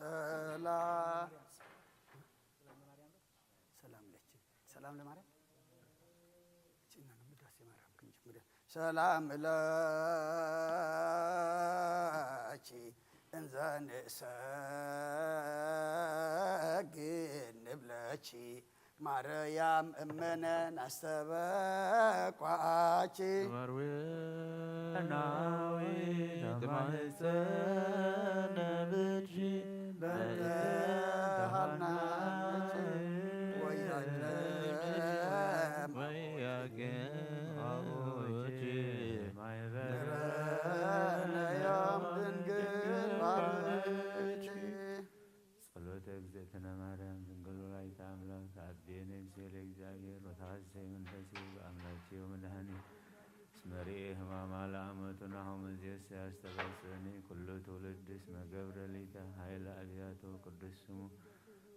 ሰላ-፣ ሰላም ለኪ፣ ሰላም ለማርያም። እቺ እና ነው ውዳሴ ማርያም ክንጀምር። ሰላም ለኪ እንዘ ንሰግድ ንብለኪ፣ ማርያም እመነ ናስተበቋኪ። ማርያም ናዊ ተማህፀነ ብኪ በእንተ ሃናኪ ወያቄም ወያቄም አቡኪ ማይበረነ ድንግል ማርያም። ጸሎተ እግዝእትነ ማርያም ድንግል ወላዲተ አምላክ አቤነ ምስለ እግዚአብሔር ወተሐሰይ መንፈስኪ በአምላኪ ወመድኃኒ እስመ ርኤ ሕማማ ለአመቱ ናሁ እምይእዜሰ ያስተበጽእኒ ኩሉ ትውልድ እስመ ገብረ ሊተ ኃይለ አብያቱ ቅዱስ ስሙ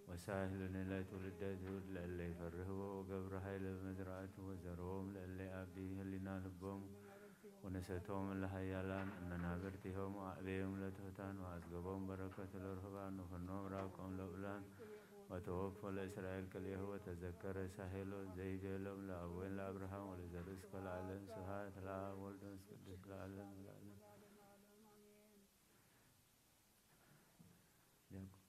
ወሳህሉኒ ለትውልደ ትውልድ ለእለ ይፈርህዎ ወገብረ ኃይለ በመዝራእቱ ወዘርዎም ለእለ አብዲ ህሊና ልቦሙ ወነሰቶም ለኃያላን እመናብርቲሆሙ አዕቤዮም ለትሑታን ወአጽገቦም በረከት ለርሁባን ወፈኖም ራቆም ለብዑላን ወተወፎ ለእስራኤል ክልኤሁ ወተዘከረ ሳሄሎ ዘይቤሎም ለአቡን ለአብርሃም ወለዘርእስከ ለዓለም። ስብሐት ለአብ ወልድ ወመንፈስ ቅዱስ ለዓለም ለዓለም። ዲያቆን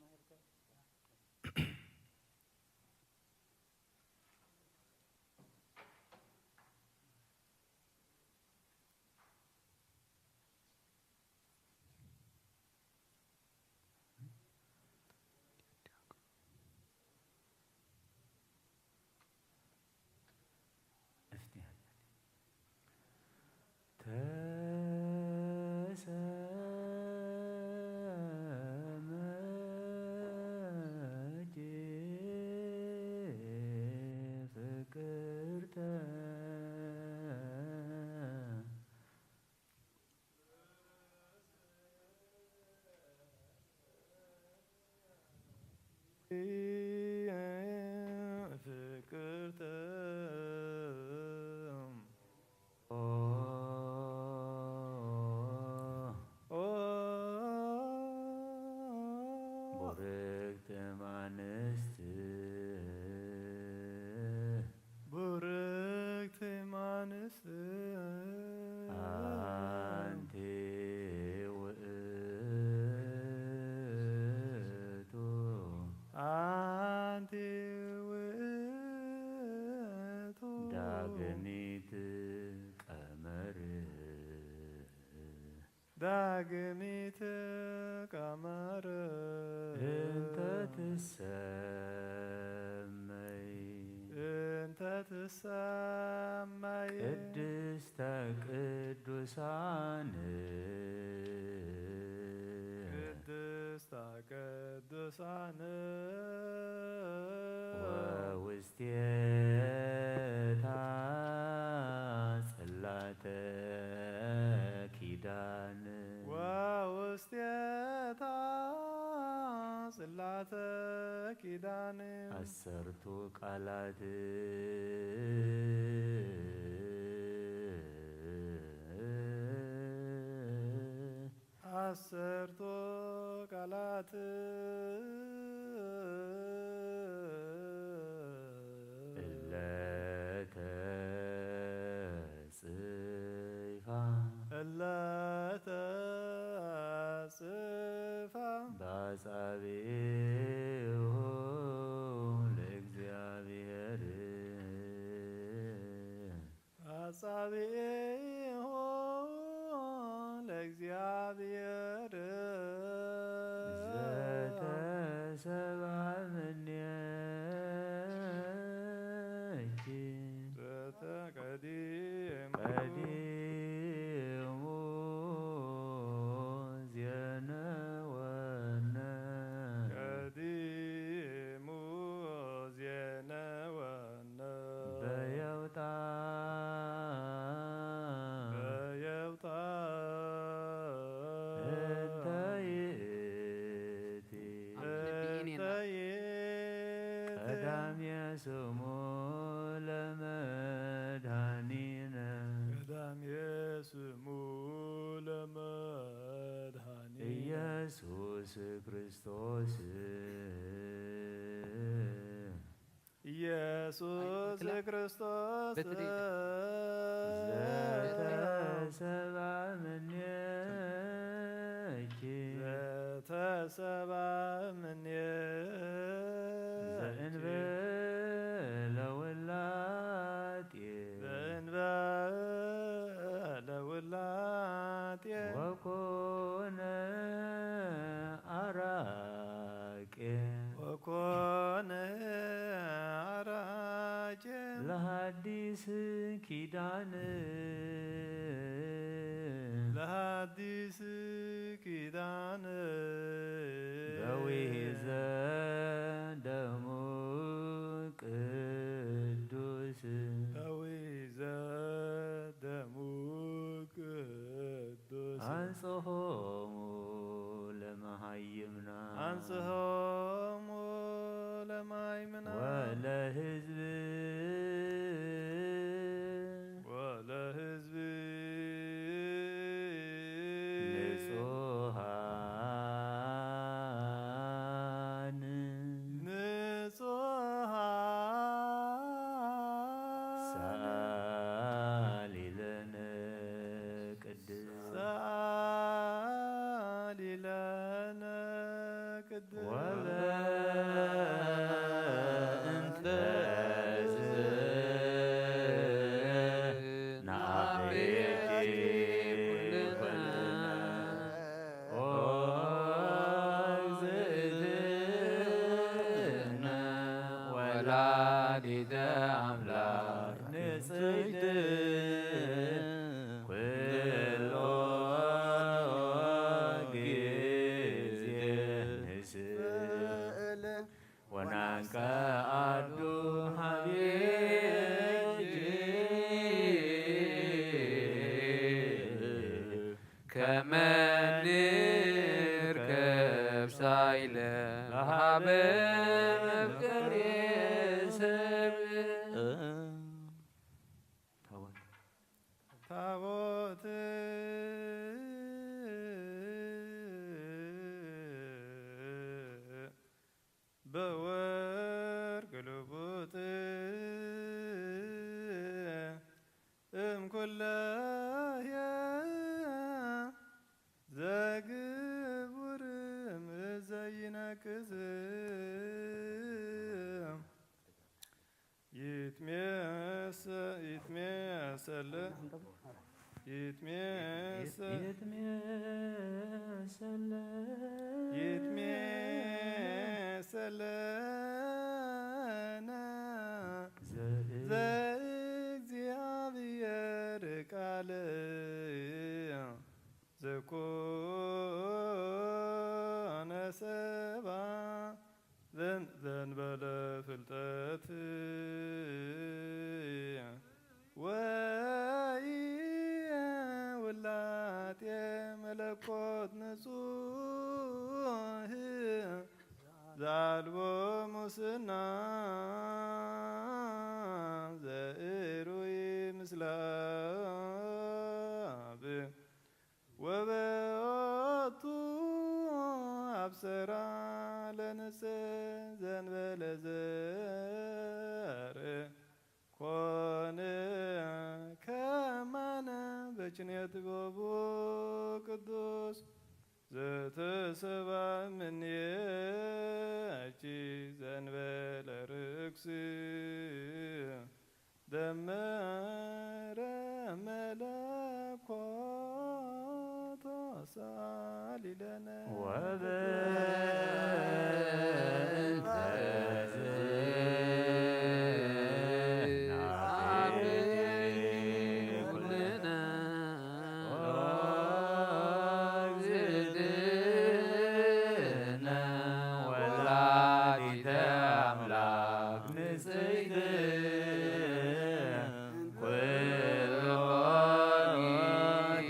መርሐ። ተሰመኪ ፍቅርተ ፍቅርተ ቡርክት እም አንስት ቡርክት እም አንስት አንቲ ውእቱ አንቲ ውእቱ ዳግሚት ቀመር ዳግሚት ቀመር እንተ ትሰመይ እንተ ትሰመይ ቅድስተ ቅዱሳን ቅድስተ ቅዱሳን ወውስቴታ ጽላተ ኪዳን ወውስቴታ ጽላተ ኪዳን አሰርቱ ቃላት አሰርቱ ቃላት እለ ተጽፋ እለ ተጽፋ በአጻብዒሁ ለእግዚአብሔር አጻብዒሁ ለእግዚአብሔር ዘተሰብአ እምኔኪ ዘተቀዲሙ ቀዲሙ ዜነወነ ቀዲሙ ዜነወነ በየውጣ በየውጣ እንተ ይእቲ እንተ ይእቲ ቀዳምየ ስሙ ክርስቶስ ኢየሱስ ክርስቶስ ዘተሰባ ምኔኪ ዘተሰባ ምኔኪ ዘእንበለ ውላጤ ዘእንበለ ውላጤ ወኮነ አራቄ ወኮነ አራቄ ለሐዲስ ኪዳን ለሐዲስ ኪዳን በዊዘ ደሙ ቅዱስ በዊዘ ደሙ ቅዱስ አንጽሖሙ ለመሃይምና አንጽሖሙ ለመሃይምና ወለህዝብ ወለህዝብ ንጹሃን ንጹሃን ሰአሊ ለነ ቅድስት ሰአሊ ለነ ቅድስት ወበእንተ እዝ ነአቤኪ ኩልነ ኦ እግዝእትነ ወላዲተ አምላክ ንጽሕት ኩሎ ግዜ ንስእል ወናንቀ አዱ ሀቤኪ ከመ ንርከብ ሳይለ በሀበ መፍቀሬ ሰብ ታቦት በወርቅ ልቡጥ እምኩለየ ዘግቡር ዘይነቅዝ ይትሜሰ ይትሜሰለ ይትሜሰ ይትሜሰለ ይትሜሰለነ ዘእግዚአብሔር ቃል ዘኮነ ሰባ ዘን- ዘንበለ ፍልጠት ወይ ውላጤ መለኮት ንጹህ ዛልቦ ሙስና ዘእሩይ ምስለ አብ ወበቱ አብሰራ ለንጽህ ዘንበለ ዘር ኮነ ከማነ በችኔት ቦቡ ቅዱስ ዘተሰባ ምኔኪ ዘንበለ ርክስ ደመረ መለኮቶ ሳሊለነ ወበእንተ ንጽሕት ኩሎ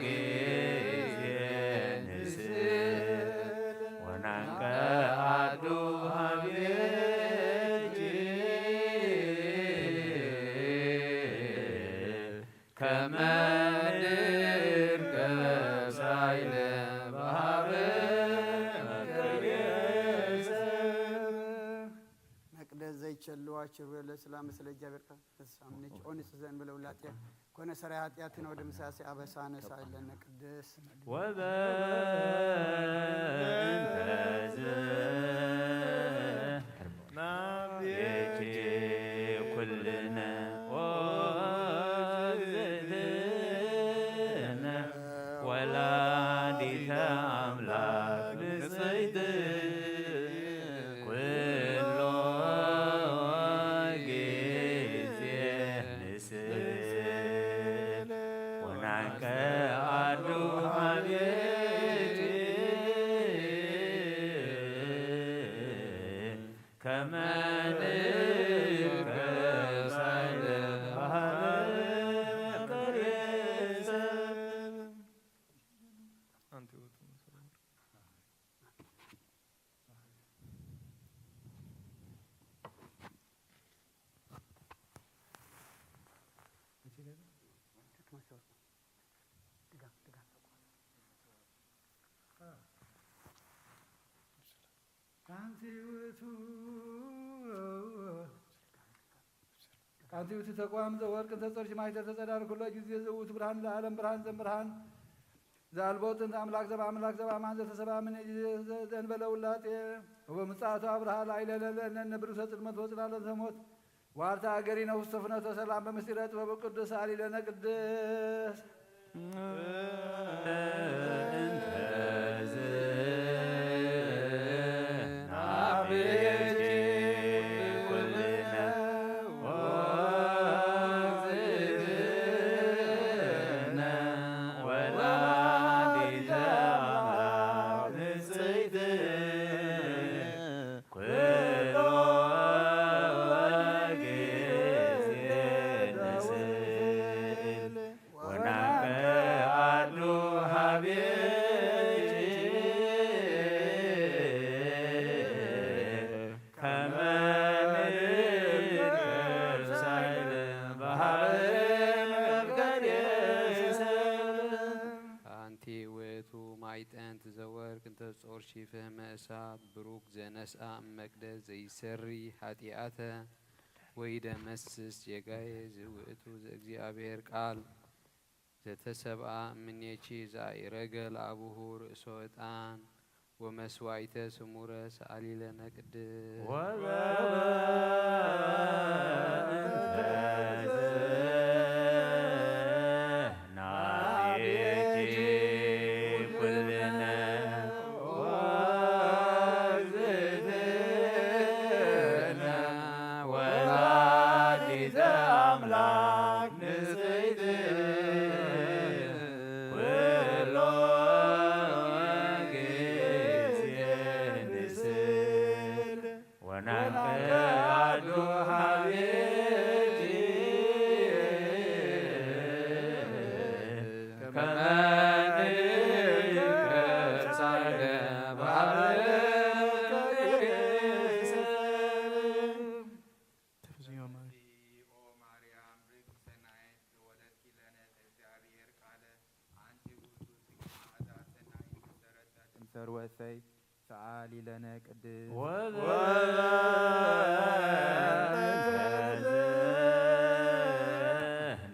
ግዜ ንስእል ወናንቀ አዱ ሀቤኪ ከመ ንርከብ ሳይለ በሀበ መከርየ ወለ ሰላም ስለ እግዚኣብሔር ቃል ተስፋ ምንጭ ኦንስ ዘን ብለው ላጥያ ኮነ ሰራይ ኃጢአትን ወደ ምሳሴ አበሳነ ሳይለነ ቅድስ ወበእንተ ዝናቤኪ ኩልነ ኦ እግዝእትነ ወላዲተ አምላክ ንጽሕት ኩሎ ጊዜ ንስል ወናንቀ አዱ ሀቤኪ ከመ ንቀሳይ ለባህር አንቲ ውእቱ አንቲ ውእቱ ተቋም ዘወርቅ እንተ ጸርሽ ማይተ ተጸዳር ኩሎ ጊዜ ዘውቱ ብርሃን ለዓለም ብርሃን ዘምብርሃን ዘአልቦ ጥንት አምላክ ዘብ አምላክ ዘብ አማን ዘተሰባ ምን ዘእንበለ ውላጤ ወበምጽአቱ አብርሃ ላዕለ ለለነ ነብር ውሰጥ ጽልመት ወጽላለ ዘሞት ዋርታ አገሪነ ውስተ ፍኖተ ሰላም በምስጢረ ጥበቡ ቅዱስ አሊለነ ቅድስ እንተዝ ናቤኪ ኩልነ ወእግዝእትነ ወላዲተ አምላክ ንጽሕት ኩሎ ጊዜ ንስእል ወናንቀ አዱ ሀቤኪ ከመ ንከብሳይል በሀበ መፍቀሬ ሰብ አንቲ ውእቱ ማይጠንት ዘወርቅ እንተ ጾር ሺፍህመ እሳት ብሩክ ዘነስአ እመቅደስ ዘይሰሪ ኃጢአተ ወይደመስስ ጌጋዬ ዝውእቱ ዘእግዚአብሔር ቃል ዘተሰብአ እምኔኪ ዘአይረገ ለአቡሁ ርእሶ ዕጣን ወመስዋዕተ ስሙረ ሰአሊ ለነ ቅድስ ወበእንተዝ ናቤኪ ኩልነ ወእግዝእትነ ወላዲተ አምላክ ንጽሕት ኩሎ ጊዜ ንስል ወናንቀ አዱ ሀቤኪ ከመ ንከብሳይለ በሀበ መፍቀሬ ሰብ ኦ ማርያም ርግብ ሰናይት ዘወለድኪ ለነ ዘእግዚአብሔር ቃለ አንቲ ውእቱ ሥጋ መዓዛ ሰናይት ዘተረጸ እምሰር ወእሰይ ሰአሊ ለነ ቅድስት ወበእንተዝ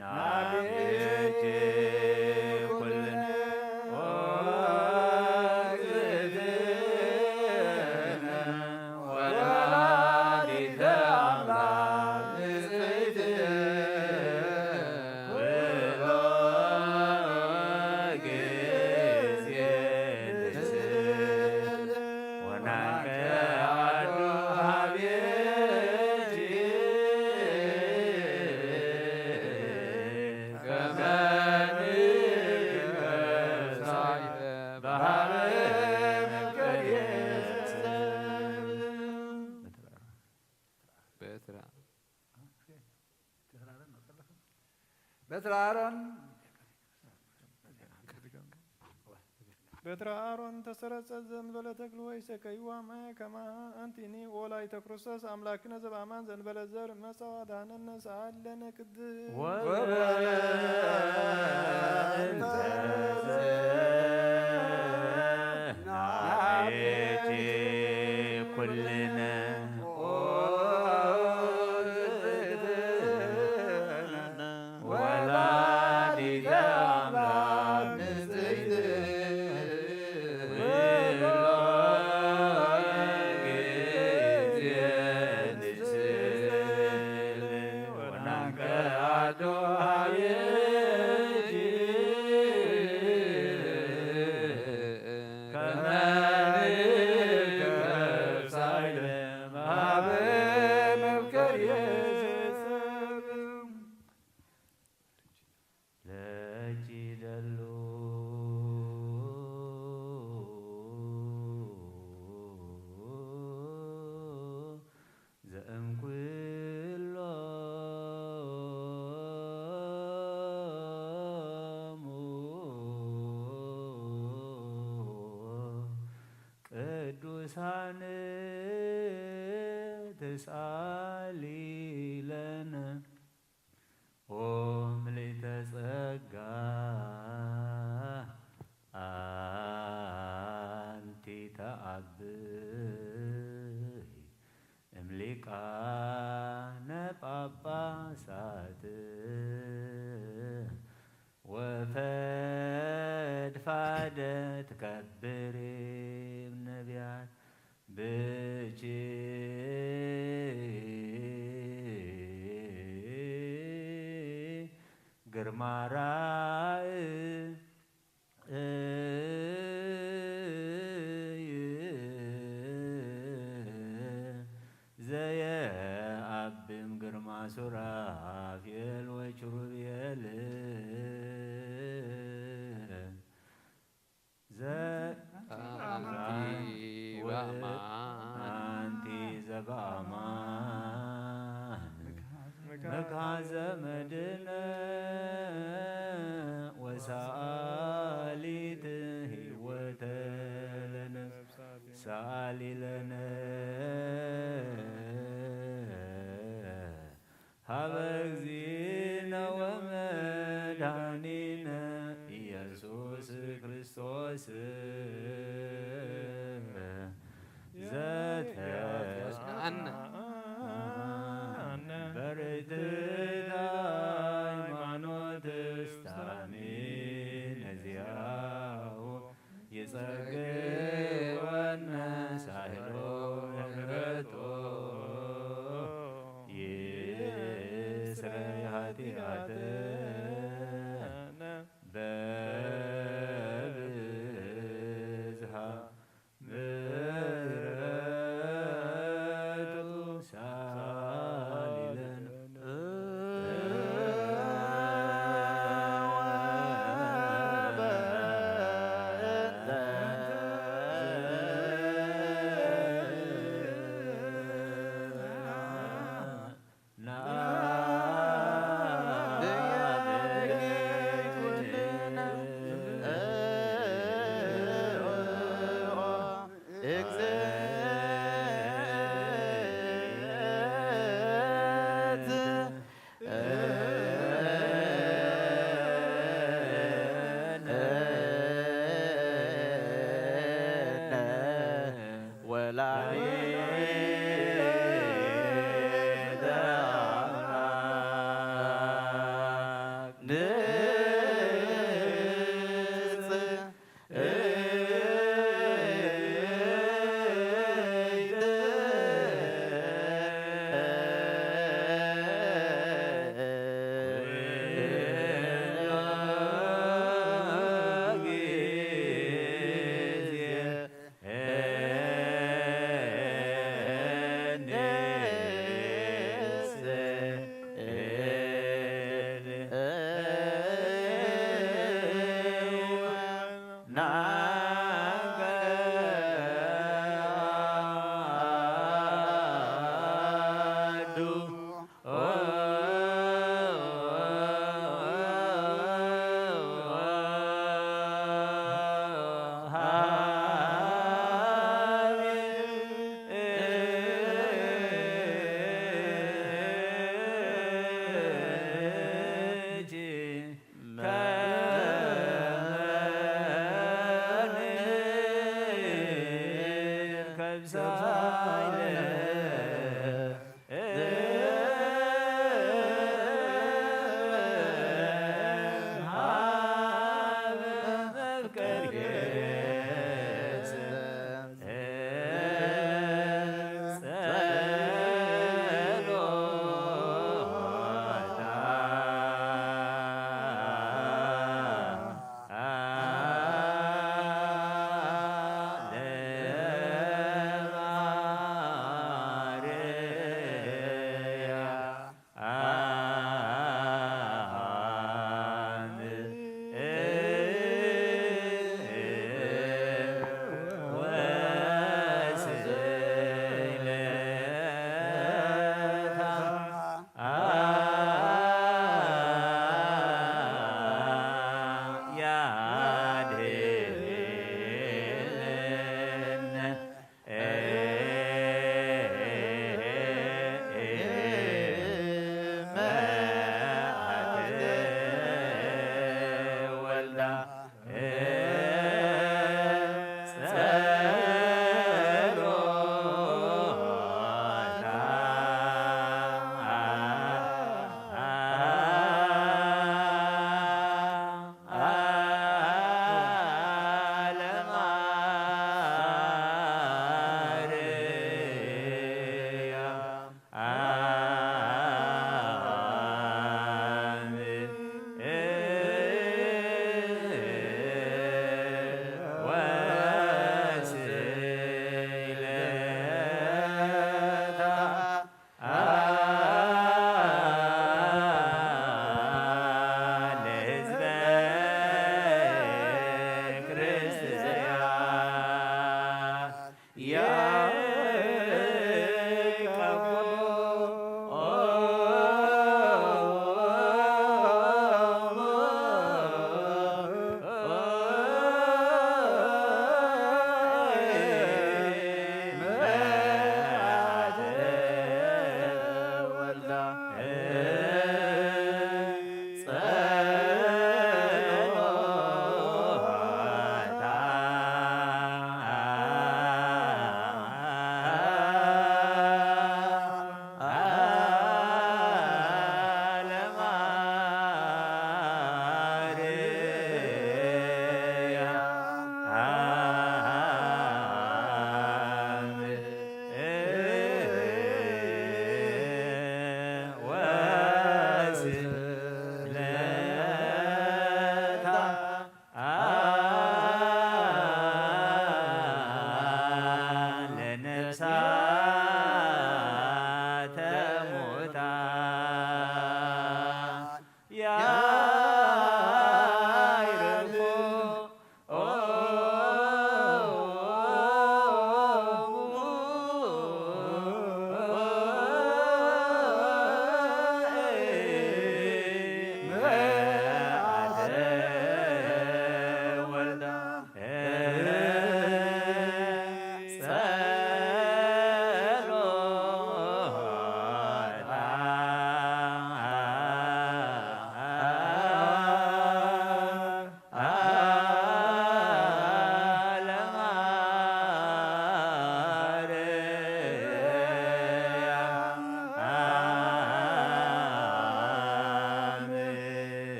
ናቤኪ ኩልነ ኦ እግዝእትነ ወላዲተ አምላክ ንጽሕት ኩሎ ጊዜ ንስል ወናንቀ አዱ ሀቤኪ ከመ ንከብሳይ በሀበ መፍቀሬ ሰብ በትራ በትረ አሮን በትረ አሮን ተሰረጸ ዘንበለ ተክል ወይ ሰከይዋ ማየ ከማ አንቲኒ ወላይተ ክርስቶስ አምላክነ ዘበአማን ዘንበለ ዘር መጻ ዋዳነነ ሰአለነ ቅድስ ወበእንተ ናቤኪ ኩልነ ለኪ ደሉ ዘእም ኩሎሙ ቅዱሳን ተስኣሊ ለነ። ኦ ምልዕተ ጸጋ ኣንቲ ተዓብይ እምሊቃነ ጳጳሳት ወፈድፋደ ትከብሪ እም ነቢያት ብኪ ግርማ ራእይ ዘየአብም ግርማ ሱራፌል ወኪሩቤል። ዘ- አንቲ በአማን። አንቲ ዘበአማን። መካዘ መድነ ወሰአሊት ህይወተ ለነፍስ ሰአሊ ለነ። ሀበ እግዚእነ ወመድኃኒነ ኢየሱስ ክርስቶስ ዘተስአነ በርትዕት ሃይማኖት እስታሚነ ዚአሁ ይጸግወነ ሳህሎ ምሕረቶ ይስረ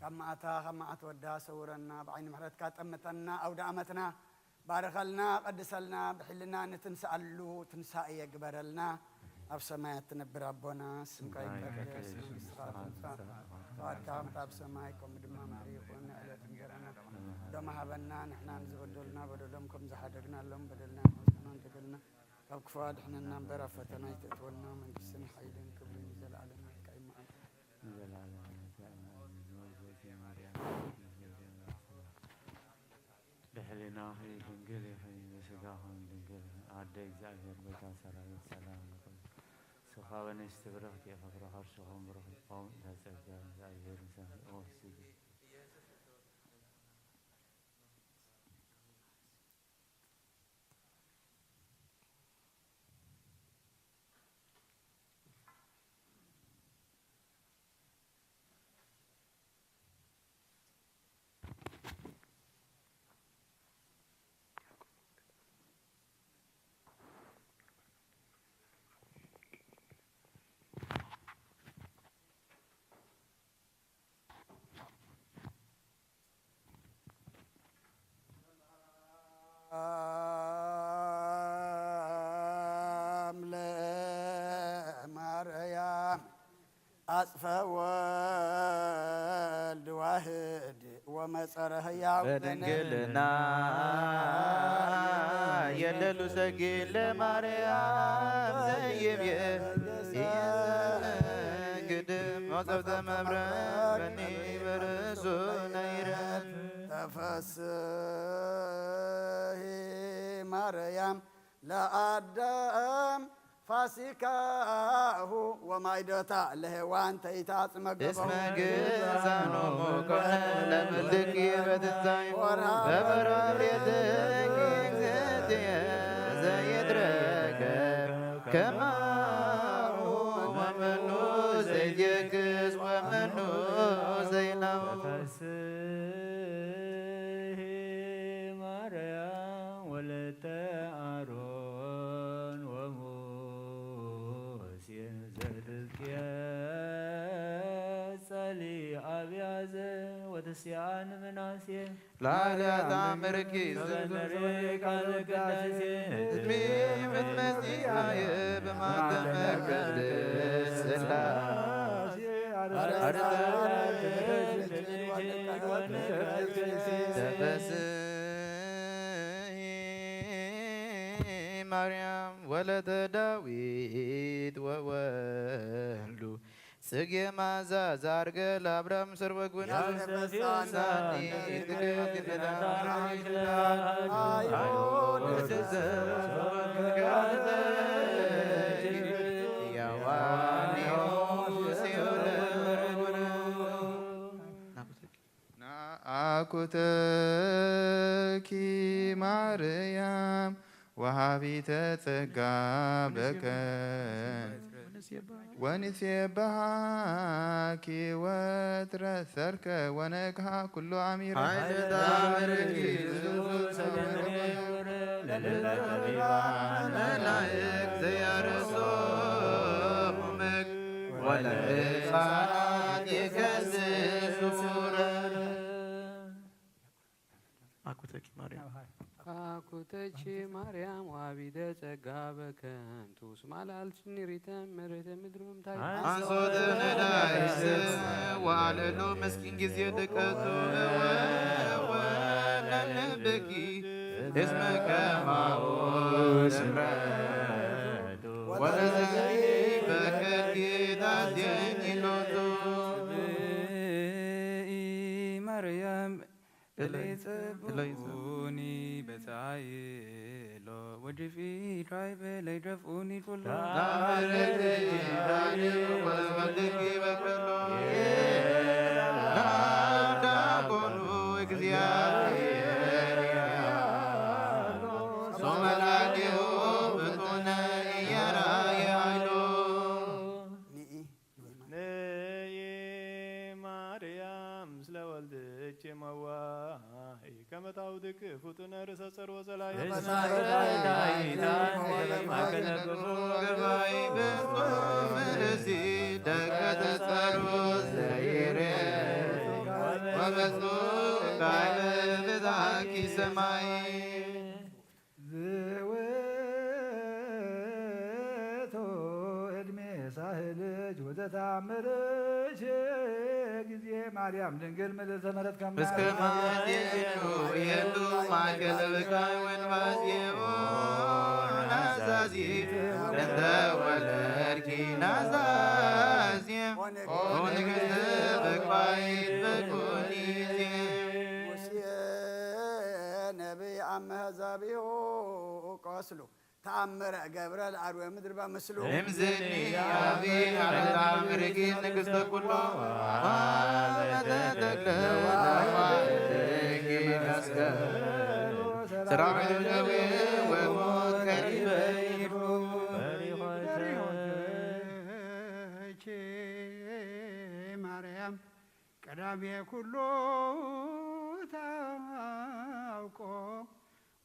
ካብ መዓታ ካብ መዓት ወዳ ሰውረና፣ ብዓይኒ ምሕረትካ ጠምተና፣ ኣውደ ኣመትና ባርኸልና፣ ቀድሰልና፣ ብሕልና ንትንስኣሉ ትንሳኤ ግበረልና። ኣብ ሰማያት ትነብር ኣቦና፣ ስምካ ይቀደስ፣ መንግስትኻ ትምጻእ፣ ፍቓድካ ከምቲ ኣብ ሰማይ ከምኡ ድማ ምድሪ ይኹን። ዕለት እንጀራና ሎሚ ሃበና፣ ንሕና ንዝበደሉና በደሎም ከም ዝሓደግናሎም በደልና ንሕና ንበደልና ካብ ክፉእ ኣድሕነና እምበር፣ ኣብ ፈተና ኣይተእትወና። መንግስትን ሓይልን ክብርን ንዘለኣለም ናትካ እዩ። መዓልቲ ንዘለዓለም ናትካ እዩ። ኣሜን። ወዘቲ ማርያም ድሕሊናኺ ድንግል ኢኺ፣ ብስጋኹም ድንግል ኢኺ። ኣደ እግዚኣብሔር፣ ቤታ ሰራዊት፣ ሰላም ለኪ። ስብኻ ወንስቲ ብርኽቲ ኢኺ፣ ፍረ ከርሥኹም ብሩኽ እዩ። ኦም ተጸጋ እግዚኣብሔር ምሳኺ። ኦ፣ ስግድ ሰላም ለማርያም አጽፈ ወልድ ዋህድ ወመጸረ ህያው በድንግልና የለሉ ሰጊድ ለማርያም ዘይብየ ግድም መጸብተ መብረ በኒ በርሱ ነይረ ተፈስሒ ማርያም ለአዳም ፋሲካሁ ወማይደታ ለሔዋን ተይታ እስመ ግዛኖሙ ኮነ ለምልኪ በትንሳኤ ወርሃ በበራብሬትኪ እግዝእትየ ዘይትረከብ ከማሁ ወመኑ ዘይትየክስ ወመኑ ዘይናው ተፈስሒ ማርያም ወለተ አሮን ወሙሴ ዘትትቄጸሊ አብያዘ ወትስአን ምናሴ ላዕለ ታምርኪ ዘበነሪ ቃል ቅዳሴ እድሜ መትመጽአየ በማተመ ቅድስት ሥላሴ አርሰ ተፈስሒ ማርያም ወለተ ዳዊት ወወልዱ ጽጌ ማዛ ዛርገ ለአብርሃም ሰርወ ጉና ያስተፊው ሳኒ ትግርግዳ አይሁድ ናኩተኪ ማርያም ወሃቢተ ጸጋ በከ ወንሴብሃኪ ወትረ ሰርክ ወነግሃ ኩሉ አሚረ ኃይለ ታምርኪ ዝዙ ሰበነ ለልበ ጠቢባን መላእክት ዘያረሶሙ ምክ ወለህፃናት የከስስ ሱረ አኩተኪ ማርያም። አኩተኪ ማርያም ወሃቢተ ጸጋ በከንቱ ስማ ለአልትኒ ሪተ መሬተ ምድር ምምታይ አንሶተ ነዳይስ ወአለሎ መስኪን ጊዜ ድቀቱ ወለልብኪ እስመ ከማሁ ስምረቱ ወለዘይ በከኪ ታዜኒ ሎቱ ማርያም እለይ እለይ ጸብኡኒ በጻይሎ ወድፊ ዳይ በለይ ደፍኡኒ ኩሎ ናበረቲ ዳኒ ወለወልድኪ በከሎ ናዳጎኑ እግዚኣብሔር ሶመላሊሁ ብጡነ እያራየ አይሎ ንኢ ንኢ ማርያም ምስለ ወልድኪ መዋኢ ከመ ታውድክ ፍጡነ ርእሰ ጸር ወጸላይ እስመ ዳይታ ማእከለ ግፉ ገባይ በጾም ርእሲ ደቀ ተጸሩ ዘይሬ ወበጽሑ ካይበ ብዛኪ ሰማይ ዝውእቱ ዕድሜ ሳህልጅ ወዘተአምርች ጊዜ ማርያም ድንግል ምልዕተ ምሕረት ከም እስከ ማየቱ የሉ ማእከለ ብካይ ወንባዜኡ ናዘ ዛዚ እንተ ወለድኪ ናዛዚ ኦ ንግስቲ በቋይት በኩኒ ሙሴ ነቢይ ኣብ መህዛቢሁ ቆስሉ ተኣምረ ገብረ ለአርዌ ምድር በምስሉ እምዝኒ ኣቢ ኣመታ ምርኪ ንግስተ ኩሎ ኣመተ ተክለ ለዋልኪ መስቀል ሰራዊት ደዌ ወሞት ቀሪበ ይብሉ። በሪኾትኪ ማርያም ቀዳሜ ኩሉ ታውቆ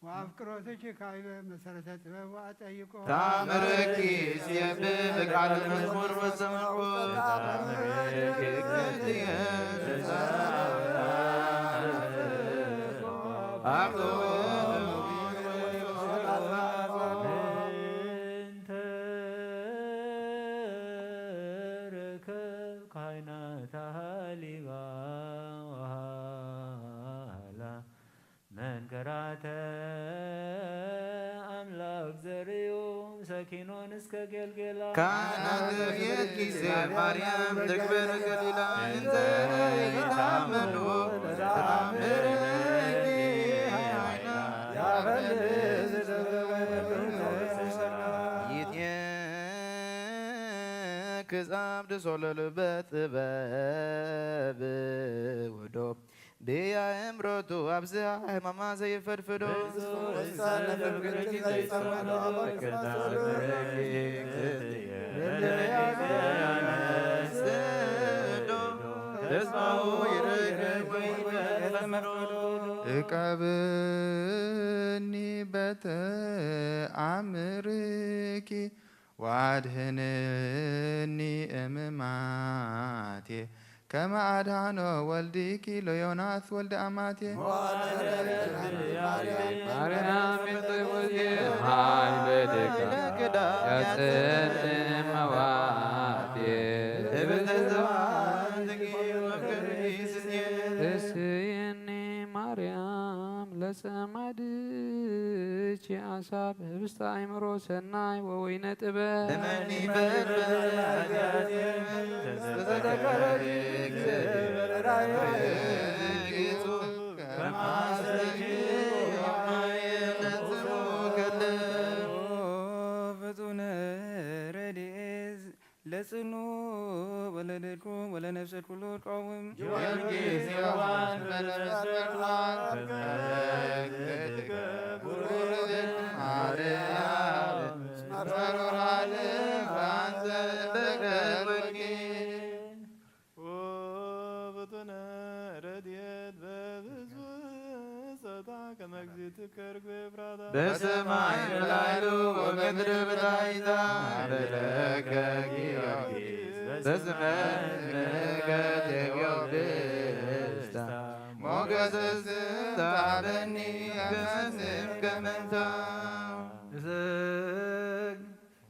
ወአፍቅሮትኪ ካይበ መሰረተ ጥበብ ወአጠይቆ። ታምርኪ ሲየብብ ቃለ መዝሙር ወሰማዕኩ። ታምርኪ እግዝእትየ ዘጻብእ እንተ ርከብ ካይናታ ሃሊባ ወሃላ መንከራተ ኣምላክ ዘርእዩ ሰኪኖን እስከ ጌልጌላ ካህናት ቤትኪ ማርያም ትግበር ገሊላ እንዘ ይታመኑ ተአምርኪ ኃይላ ያፈልስ ይትየክዝ አብድ ሶለል በጥበብ ውዶ ብየእምሮቱ ኣብዝሃ ሕማማ ዘይፈድፍዶ ተስፋሁ ይረክብ ወይ ይፈጸም። እቀብኒ በተ አምርኪ ወአድህንኒ እምማቴ ከመ አድኃኖ ወልድኪ ለዮናስ ወልደ አማቴ። ማርያም ቤተ ሙሴ ኃይለ ደጋ ያጸን መዋቴ ህብስተ ዘባንኪ ወክርኒ ስስዬ። እስየኒ ማርያም ለጸማድኪ አሳብ ህብስተ አእምሮ ሰናይ ወወይነ ጥበብ። እመኒ በል በል ተዘከረኒ ከማስተኪ ፍጡነ ረድኤት ለጽኑ ወለደድኩም ወለነፍሰ ኩሉ ወድቃውም። ጊዮርጊስ የዋህ በለስ በርሃን ተመልክትከ ቡሩክ ማርያም መሮራልክ አንተ በቀልኪ። ውብቱነ ረድኤት በብዙ ጸታ ከመ እግዚእትከ ርግቤ ፍራታ። በሰማይ በላይሉ ወምድር በታይታ በለከ ጊዮርጊስ በስመ እምከ ቴዎብስታ ሞገሰ ስታበኒ ከስም ከመንታ። እስግ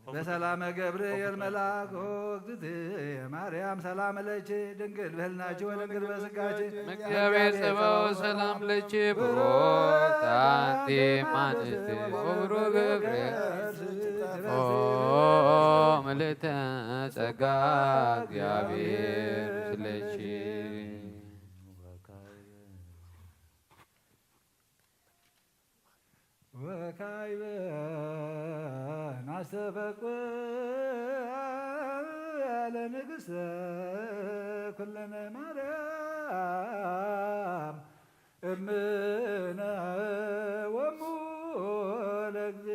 በሰላመ ገብርኤል መልአክ ኦ እግዝእትየ ማርያም ሰላም ለኪ ድንግል በህልናኪ ወድንግል በስጋኪ። መጋቤ ጸባኦት ሰላም ለኪ ብሩክት አንቲ እም አንስት ወብሩክ ገብርኤል ኦ ምልዕተ ጸጋ እግዚአብሔር ምስሌኪ። ወካዕበ ናስተበቁ ለንግሥተ ኩልነ ማርያም እምነ ወሙ ለእግዚእነ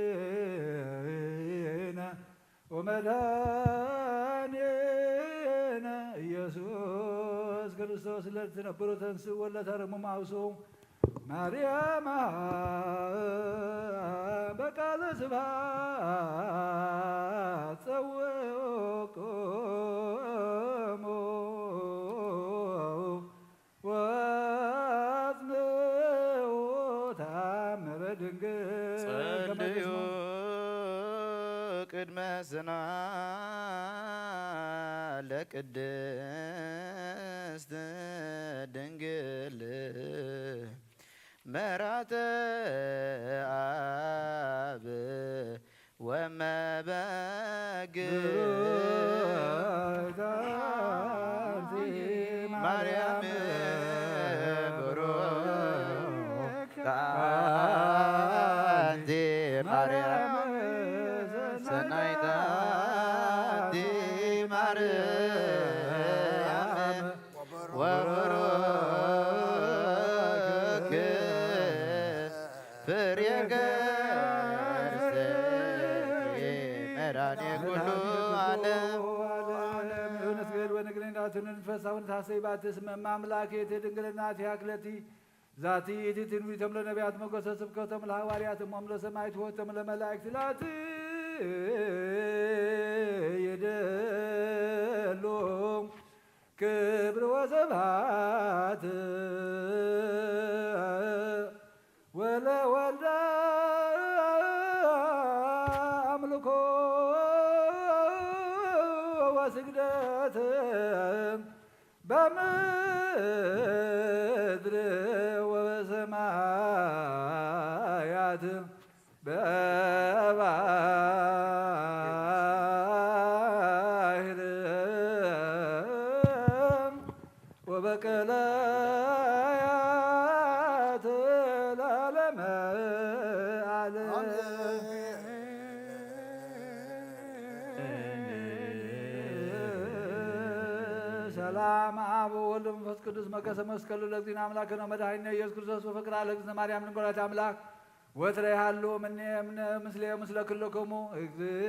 ወመድኃኒነ ኢየሱስ ክርስቶስ ለትነብሩ ተንሥኡ ወለተርሙ ማውሱ ማርያም በቃለ ስብሐት ጸውዕኩሙ ወአጽንዑ ተአምረ ድንግል ከመ ጸልዩ ቅድመ ስና ለቅድስት ድንግል መራተ አብ ወመበግ ማርያም ብሩክ ኣንቲ ማርያም ሰናይት ኣንቲ ማርያም ወብሩክ ፍሬ ከርሥኪ መድኃኔ ኩሉ ዓለም። ንስገድ ወንግኒ ናቱ ንንፈሳውን ታሰይ ባቲ ስመ ማምላክ እቲ ድንግልና ትያክለቲ ዛቲ እቲ ትንቢቶም ለነቢያት መጎሰ ስብከቶም ለሐዋርያት እሞም ለሰማይት ወቶም ለመላእክት ላቲ ይደሉ ክብር ወስብሐት ወለወልደ አምልኮ ወስግደት በምድር ወበሰማያት በባህር ወበቀላያት ለዓለመ ዓለም። ሰላም አብ ወወልድ ወመንፈስ ቅዱስ መከሰ መስቀሉ ለእግዚእነ አምላክነ ወመድኃኒነ ኢየሱስ ክርስቶስ ወፍቅር ለእግዝእትነ ማርያም ድንግል ወላዲተ አምላክ ወትረ ይሃሉ እምኔ እምነ ምስሌ ምስለ ኩልክሙ እግዝእትነ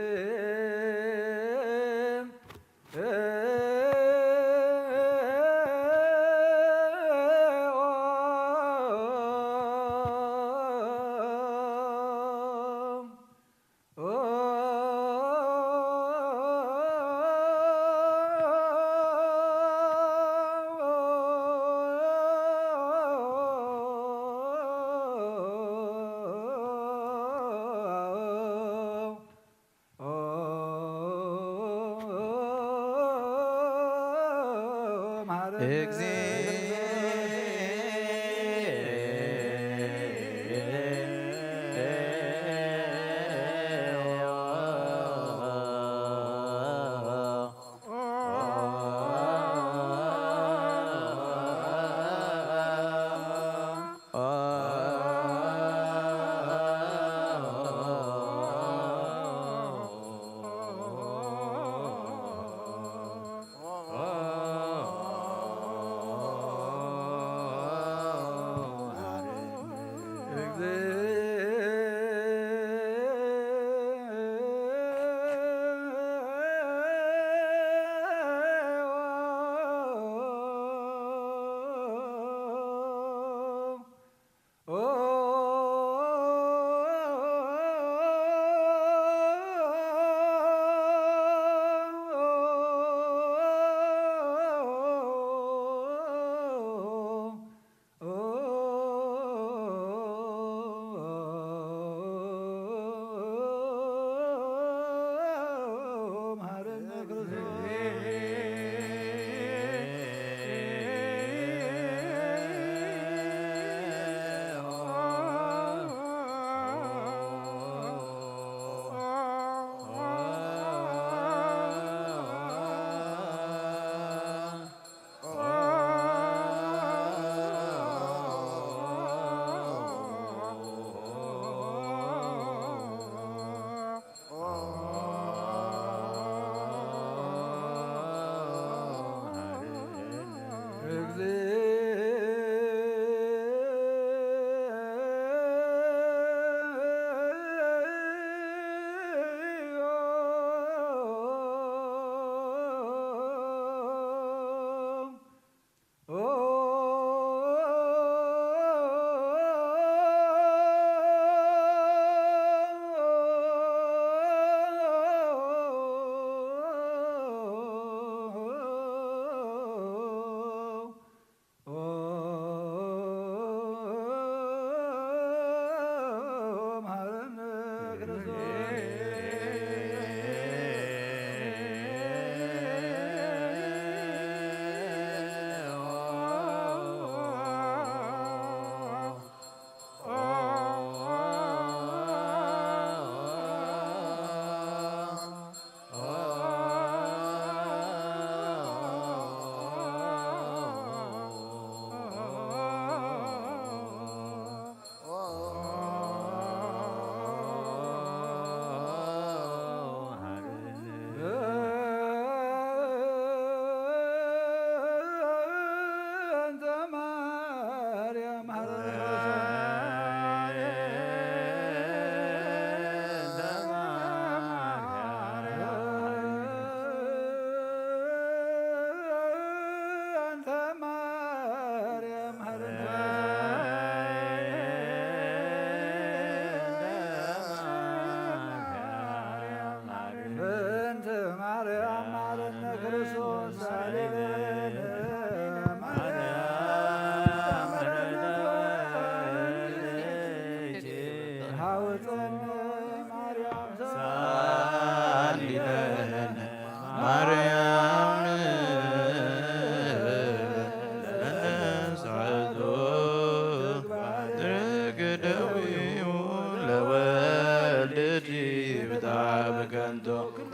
ኩሎ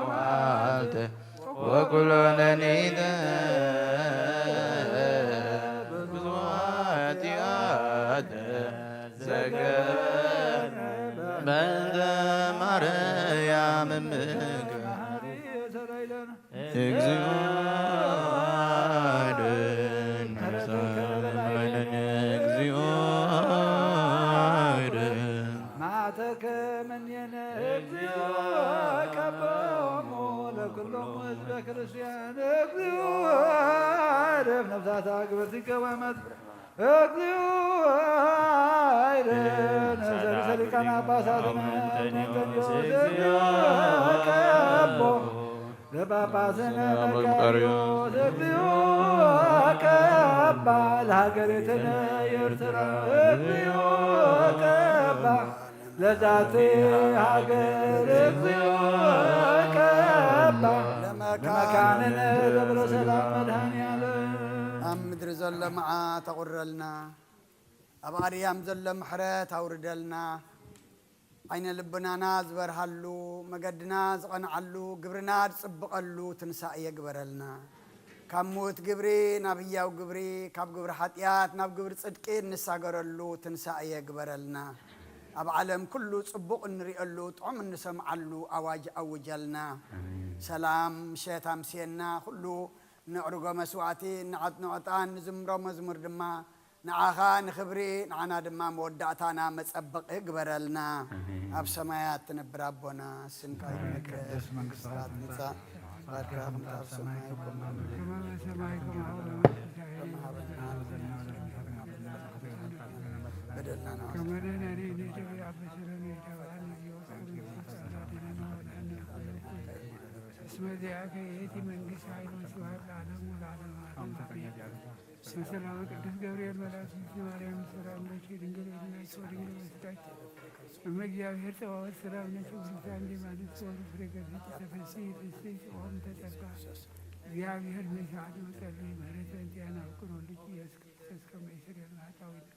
መዓልቲ ወኩሎ ሌሊት ብዙሕ ኃጢአት ዘገ በእንተ ማርያም እምከ እግዚኦ አድን ነፍሳነ። እግዚኦ አድን። ማተከ ምኔነ እግዚኦ ቀቦሙ ለኩሎሙ ህዝበ ክርስቲያን። እግዚኦ አድን ነፍሳተ አግብርቲከ ወመት እግዚኦ አይደነ ሰሪሰ ሊቃነ ጳጳሳትነ አንቶንዮስ እግዚኦ ቀቦ ለጳጳስነ መቃርዮስ እግዚኦ ቀባ ለሀገሪትነ ኤርትራ እግዚኦ ቀባ ለዛቲ ሀገር እግዚኦ ቀባ ለመካንነ ደብረ ሰላም መድኃኔዓለም። ኣብ ምድሪ ዘሎ መዓት ኣቑረልና፣ ኣብ ኣርያም ዘሎ ምሕረት ኣውርደልና። ዓይነ ልብናና ዝበርሃሉ፣ መገድና ዝቐንዓሉ፣ ግብርና ዝጽብቐሉ ትንሳኤ ግበረልና። ካብ ምዉት ግብሪ ናብ ህያው ግብሪ፣ ካብ ግብሪ ሓጢኣት ናብ ግብሪ ጽድቂ እንሳገረሉ ትንሳኤ ግበረልና። ኣብ ዓለም ኩሉ ጽቡቕ እንርእየሉ፣ ጥዑም እንሰምዓሉ ኣዋጅ ኣውጀልና። ኣሜን። ሰላም ምሸት ኣምስየና፣ ኩሉ ነዕርጎ መስዋዕቲ፣ ንዓጥኖ ዕጣን፣ ንዝምሮ መዝሙር ድማ ንዓኻ ንኽብሪ፣ ንዓና ድማ መወዳእታና መጸበቒ ግበረልና። ኣሜን። ኣብ ሰማያት ትነብር ኣቦና፣ ስምካ ይትቀደስ፣ መንግስትኻ ትምጻእ፣ ፍቃድካ ከምቲ ኣብ ሰማይ ከምቲ ኣብ ምድሪ። ከመ በሰማይ ከማሁ በምድር። በደልና ንዓና። ከመ ንሕነኒ ንህድግ ለአበሰለነ ኢታብአነ እግዚኦ ውስተ መንግስት አላድነነ ወአድነነ። እስመ ዚአከ ይእቲ መንግስት ኃይል ወስብሐት ለዓለሙ ለዓለመ ዓለም። አሜን። በሰላመ ቅዱስ ገብርኤል መልአክ ማርያም ሰላም ለኪ ድንግል በድንግልኪ ወድንግል በስጋኪ እመ እግዚአብሔር ጸባኦት ሰላም ለኪ ብሩክት አንቲ እምአንስት ወፍሬ ከርሥኪ ተፈሥሒ ፍሥሕት ኦ እምተ ጸጋ እግዚአብሔር ምስሌኪ። ጸልዪ ምህረተ እንቲአነ አፍቅሮ ልኪ ኢየሱስ ክርስቶስ ከመ ይስረይ ለነ ኃጣውኢነ።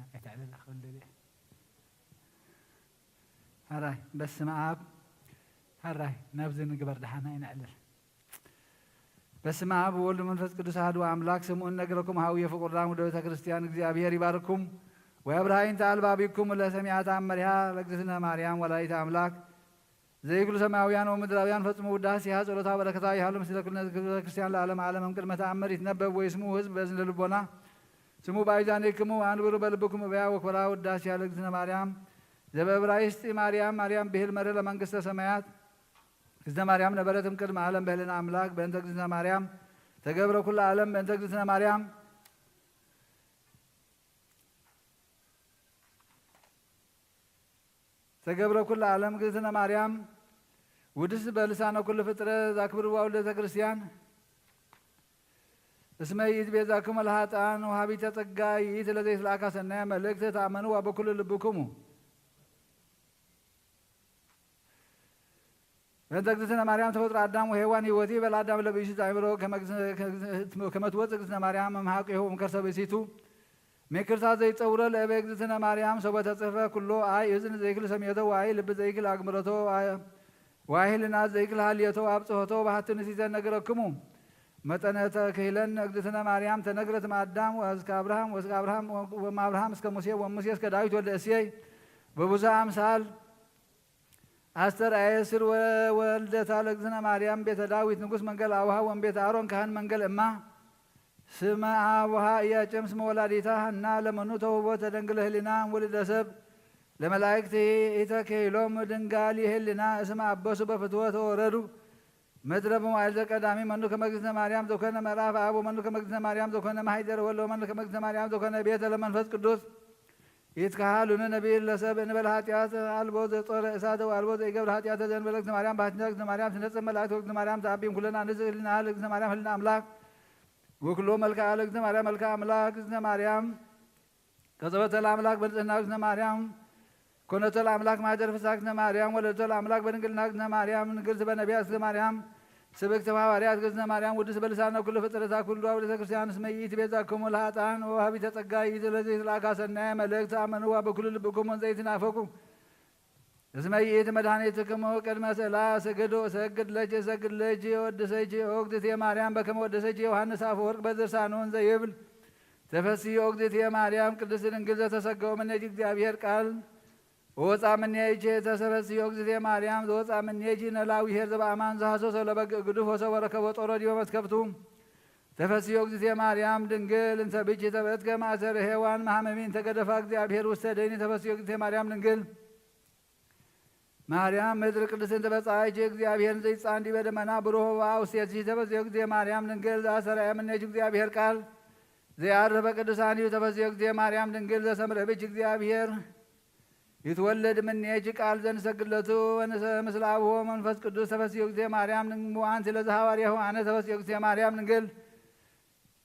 ኣይተዕልል ኣኸ እንደለ። ሕራይ በስመ ኣብ። ሕራይ ናብዚ ንግበር ደሓና ኣይነዕልል። በስመ ኣብ ወወልድ ወመንፈስ ቅዱስ ኣሐዱ ኣምላክ። ስምዑኒ እነግረኩም ሀው የፍቁርዳን ወደ ቤተ ክርስቲያን። እግዚአብሔር ይባርኩም ወየብርሃ ይንተ አልባቢኩም ለሰሚዐ ተአምሪሃ ለእግዝእትነ ማርያም ወላዲተ አምላክ። ዘይክሉ ሰማያውያን ወምድራውያን ፈጽሙ ውዳሴሃ ጸሎታ በረከታ ይሃሉ ምስለ ኩልነ ቤተ ክርስቲያን ለዓለመ ዓለም። እምቅድመ ተአምር ይትነበብ ወይስምዑ ህዝብ በእዝነ ልቦና። ስሙ በአይዛኔክሙ አንብሩ በልብኩም እበያ ወኮራ ውዳሴሃ ለእግዝእትነ ማርያም። ዘበእብራይስጢ ማርያም፣ ማርያም ብሂል መረ ለመንግስተ ሰማያት። እግዝእትነ ማርያም ነበረት እምቅድመ ዓለም በህልና አምላክ። በእንተ እግዝእትነ ማርያም ተገብረ ኩሉ ዓለም። በእንተ እግዝእትነ ማርያም ተገብረ ኩሉ ዓለም። እግዝእትነ ማርያም ውድስ በልሳነ ኩሉ ፍጥረት ዛክብርዋ ውልደተ ክርስቲያን። እስመ ይእቲ ቤዛክሙ ለኃጥኣን ወሃቢተ ጸጋ ይእቲ ለዘይትለአካ ሰናየ መልእክት ተአመንዋ በኩሉ ልብኩሙ። በእንተ እግዝእትነ ማርያም ተፈጥሮ አዳም ወሔዋን ህይወቲ በል አዳም ለብእሲቱ አእምሮ ከመ እግዝእትነ-፣ ከመ እግዝእትነ-፣ ከመ ትወፅእ እግዝእትነ ማርያም እምሃቅሁ እምከርሰ ብእሲቱ። ምክርታ ዘይጸውረ ለእበ እግዝእትነ ማርያም ሶበ ተጽሕፈ ኩሎ አይ እዝን ዘይክል ሰሚዕቶ ወአይ ልብ ዘይክል አግምረቶ ወአይ ህልና ዘይክል ሃልየቶ አብጽሖቶ በሃቲ ንሲተ ነገረክሙ። መጠነ ተክህለን እግዝእትነ ማርያም ተነግረት እምአዳም ወእስከ አብርሃም ወእስከ አብርሃም ወእምአብርሃም እስከ ሙሴ ወሙሴ እስከ ዳዊት ወልደ እሴይ በብዙ አምሳል አስተርአየ ስር ወወልደታ ለእግዝእትነ ማርያም ቤተ ዳዊት ንጉስ መንገል አውሃ ወእምቤተ አሮን ካህን መንገል እማ። ስመ አቡሃ ኢያቄም ስመ ወላዲታ ሐና ለመኑ ተውህቦ ተደንግለ ህሊና እምውልደ ሰብ ለመላእክት ኢተክሂሎም ድንጋል ይህልና እስመ አበሱ በፍትወ ተወረዱ ምድረ በመዋዕል ዘቀዳሚ መኑ ከመ እግዝእትነ ማርያም ዘኮነ ምዕራፍ አብ ወመኑ ከመ እግዝእትነ ማርያም ዘኮነ ማሕደር ወልድ ወመኑ ከመ እግዝእትነ ማርያም ዘኮነ ቤተ ለመንፈስ ቅዱስ። ይትከሃሉነ ነቢይ ለሰብ እንበለ ኃጢአት አልቦ ዘጾረ እሳተ ወአልቦ ዘይገብር ኃጢአተ ዘእንበለ እግዝእትነ ማርያም በሐቲታ እግዝእትነ ማርያም ትነጽእ መላእክት ወእግዝእትነ ማርያም ተአቢም ኩለን አንስት ህሊና ለእግዝእትነ ማርያም ህሊና አምላክ ወኩሎ መልክዓ ለእግዝእትነ ማርያም መልክዓ አምላክ እግዝእትነ ማርያም ከጸወተ ለአምላክ በንጽህና እግዝእትነ ማርያም ኮነተ ለአምላክ ማህደር ፍስሐ እግዝእትነ ማርያም ወለደቶ ለአምላክ በድንግልና እግዝእትነ ማርያም ንግርት በነቢያት እግዝእትነ ማርያም ስብክት በሐዋርያት እግዝእትነ ማርያም ውድስ በልሳነ ኩሉ ፍጥረታ ኩሉ አውደ ቤተ ክርስቲያን እስመ ይእቲ ቤዛክሙ ለኃጥኣን ወወሃቢተ ጸጋ ይእቲ ለዘይትለአካ ሰናየ መልእክት አመንዋ በኩሉ ልብኩም ወንዘይትናፈቁ እስመ ይእቲ መድኃኒትክሙ ቅድመ ስእላ ስግዱ እሰግድ ለኪ እሰግድ ለኪ ወድሰኪ ኦ እግዝእትየ ማርያም በከመ ወደሰኪ ዮሐንስ አፈወርቅ በድርሳኑ እንዘ ይብል ተፈስሒ ኦ እግዝእትየ ማርያም ቅድስት ድንግል ዘተሰገወ እምኔኪ እግዚአብሔር ቃል ወወፃ እምኔኪ ተሰፈስሒ ኦ እግዝእትየ ማርያም ዘወፃ እምኔኪ ነላዊ ኄር ዘበአማን ዘሐሰሶ ለበግ ግዱፍ ወሰወ ረከቦ ጦሮ ዲበ መስከብቱ ተፈስሒ ኦ እግዝእትየ ማርያም ድንግል እንተ ብኪ ተበትከ ማእሰር ሔዋን መሐመሚ እንተ ገደፋ እግዚአብሔር ውስተ ደይኒ ተፈስሒ ኦ እግዝእትየ ማርያም ድንግል ማርያም ምድር ቅድስት እንተ በጻይኪ እግዚአብሔር ዘይጻን ዲበ ደመና ብሩህ ወበአውስቴትኪ ተፈስሒ ኦ እግዝእትየ ማርያም ድንግል ዘአሰራየ እምኔኪ እግዚአብሔር ቃል ዘያርፈ ቅዱሳን እዩ ተፈስሒ ኦ እግዝእትየ ማርያም ድንግል ዘሰምረ ብኪ እግዚአብሔር ይትወለድ እምኔኪ ቃል ዘንሰግድ ለቱ ወንሰ ምስለ አብሆ መንፈስ ቅዱስ ተፈስሒ ኦ እግዝእትየ ማርያም ድንግል ወአንቲ ለዘሐዋርያሁ አነ ተፈስሒ ኦ እግዝእትየ ማርያም ድንግል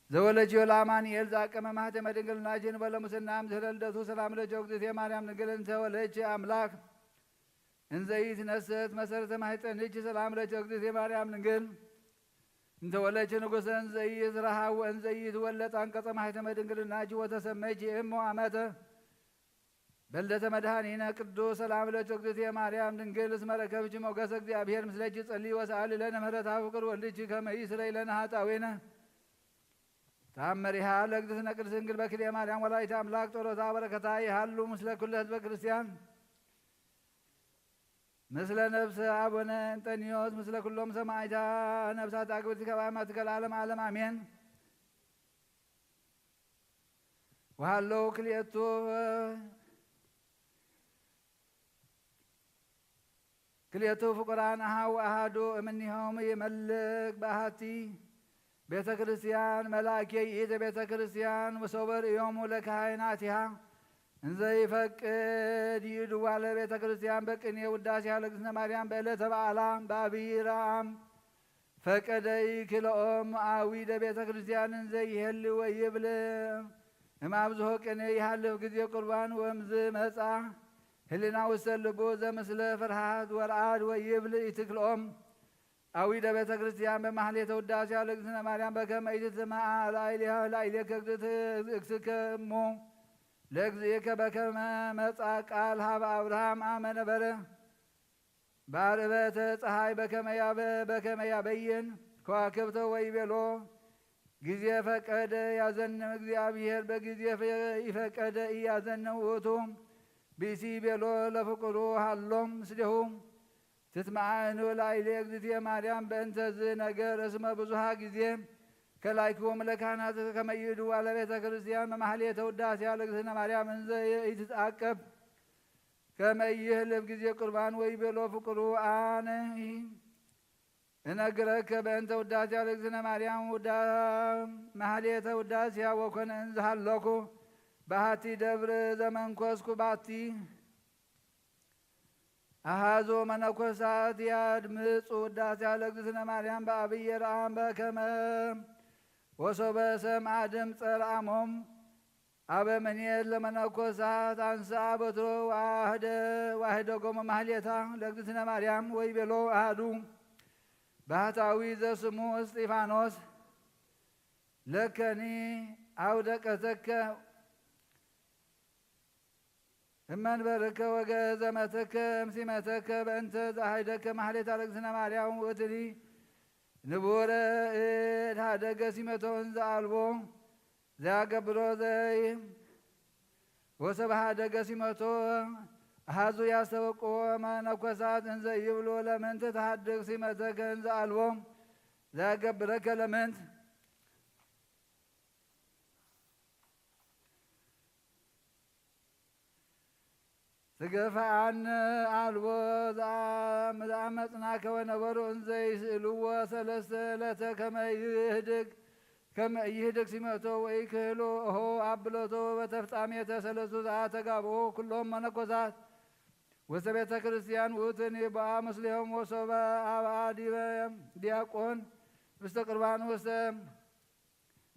ዘወለድዮ ለአማኑኤል ዘአቀመ ማህተመ ድንግልናኪ ንበለ ሙስና ምስለ ልደቱ ሰላም ለኪ ኦ እግዝእትየ ማርያም ድንግል እንተ ወለድኪ አምላክ እንዘ ኢትነስት መሰረተ ማህፀንኪ ሰላም ለኪ ኦ እግዝእትየ ማርያም ድንግል እንተ ወለድኪ ንጉሰ እንዘ ኢትረሃው ወእንዘ ኢትወለድ አንቀጸ ማህተመ ድንግልናኪ ወተሰመይኪ እሞ አመተ በልደተ መድኃኒነ ቅዱስ ሰላም ለኪ ኦ እግዝእትየ ማርያም ድንግል እስመ ረከብኪ ሞገሰ እግዚአብሔር ምስለኪ ጸሊ ወሰአሊ ለነ ምህረታ ፍቅር ወልድኪ ከመ ይስረይ ለነ ኃጣውኢነ ተአምሪሃ ለእግዝእትነ ቅድስት ድንግል በክልኤ ማርያም ወላዲተ አምላክ ጸሎታ በረከታ ይሃሉ ምስለ ኩለ ህዝበ ክርስቲያን ምስለ ነፍሰ አቡነ እንጠንዮስ ምስለ ኩሎም ሰማዕታ ነፍሳት አግብርቲ ከባማት ከለዓለም ዓለም አሜን። ወሃለው ክልኤቱ ክልኤቱ ፍቁራን አሃው አሃዱ እምኒሆም ይመልክ በአሃቲ ቤተ ክርስቲያን መልአኬ ይእቲ ቤተ ክርስቲያን ወሶበ ርእዮሙ ለካህናቲሃ እንዘ ይፈቅድ ይእድዋ ለቤተ ክርስቲያን በቅኔ ውዳሴሃ ለእግዝእትነ ማርያም በዕለተ በዓላ በአብይ ረአም ፈቀደ ይክልኦም አዊ ለቤተ ክርስቲያን እንዘ ይሄል ወይብል እምአብዝሆ ቅኔ ይሃልፍ ጊዜ ቁርባን ወምዝ መጻ ህሊና ውስተ ልቡ ዘምስለ ፍርሃት ወርዓድ ወይብል ኢትክልኦም አዊ ለቤተ ክርስቲያን በማህሌተ ውዳሴ ለእግዝእትነ ማርያም በከመ ኢትትመዓ ላዕሌሃ ላዕሌከ እግዝእትከ እሞ ለእግዚእከ በከመ መጻ ቃል ሀበ አብርሃም አመ ነበረ። በአርዕበተ ፀሐይ በከመ ያበ-፣ በከመ ያበይን ከዋክብተ ወይቤሎ፣ ጊዜ ፈቀደ ያዘንም እግዚአብሔር፣ በጊዜ ፈ-፣ ይፈቀደ ኢያዘንም ውእቱ። ብእሲ ቤሎ ለፍቁሩ ሃሎም ምስሌሁ። ትትመዓኑ ላዕሌ እግዝእትየ ማርያም በእንተ ዝ ነገር እስመ ብዙሃ ጊዜ ከላይክዎም ለካህናት ከመ ይእድዋ ለቤተ ክርስቲያን መማህሌተ ውዳሴያ ለእግዝእትነ ማርያም እንዘ ኢትትአቀብ ከመ ይህልፍ ጊዜ ቁርባን። ወይቤሎ ፍቁሩ አነ እነግረከ በእንተ ውዳሴያ ለእግዝእትነ ማርያም ውዳ-፣ ማህሌተ ውዳሴያ ወኮነ እንዝሃለኩ በሃቲ ደብር ዘመንኮስኩ ባቲ አሃዞ መነኮሳት ያድምጹ ውዳሴ ለእግዝእትነ ማርያም በአብይ ረአም በከመ ወሶበ ሰምዐ ድምፀ ረአሞም አበ ምኔት ለመነኮሳት አንስአ በትሮ ዋህደ-፣ ዋህደጎ መማህሌታ ለእግዝእትነ ማርያም ወይቤሎ አሃዱ ባህታዊ ዘስሙ እስጢፋኖስ ለከኒ አውደቀተከ እመንበርከ ወገዘመተከ እምሲመተከ በእንተ ዘአሃይደከ ማህሌት ለእግዝእትነ ማርያም ውእትኒ ንቡረ እድ ሃደገ ሲመቶ እንዘ አልቦ ዘያገብሮ ዘይ ወሰብ ሃደገ ሲመቶ አሃዙ ያስተበቅዎ መነኮሳት እንዘ ይብሉ ለምንት ተሃድግ ሲመተከ እንዘ አልቦ ዘያገብረከ ለምንት ትገፍአነ አልቦ ዘአመጽናከ ወነበሩ እንዘ ይስእልዎ ሰለስተ ዕለተ ከመ ይህድግ ከመ ይህድግ ሲመቶ ወኢክህሎ ኦሆ አብሎቶ በተፍጻሜተ ሰለስቱ ሰዓት ተጋብኦ ኩሎም መነኮሳት ውስተ ቤተ ክርስቲያን ውእቱን ይብአ ምስሌሆም ወሶበ አብአ ዲበ ዲያቆን ውስተ ቁርባን ውስተ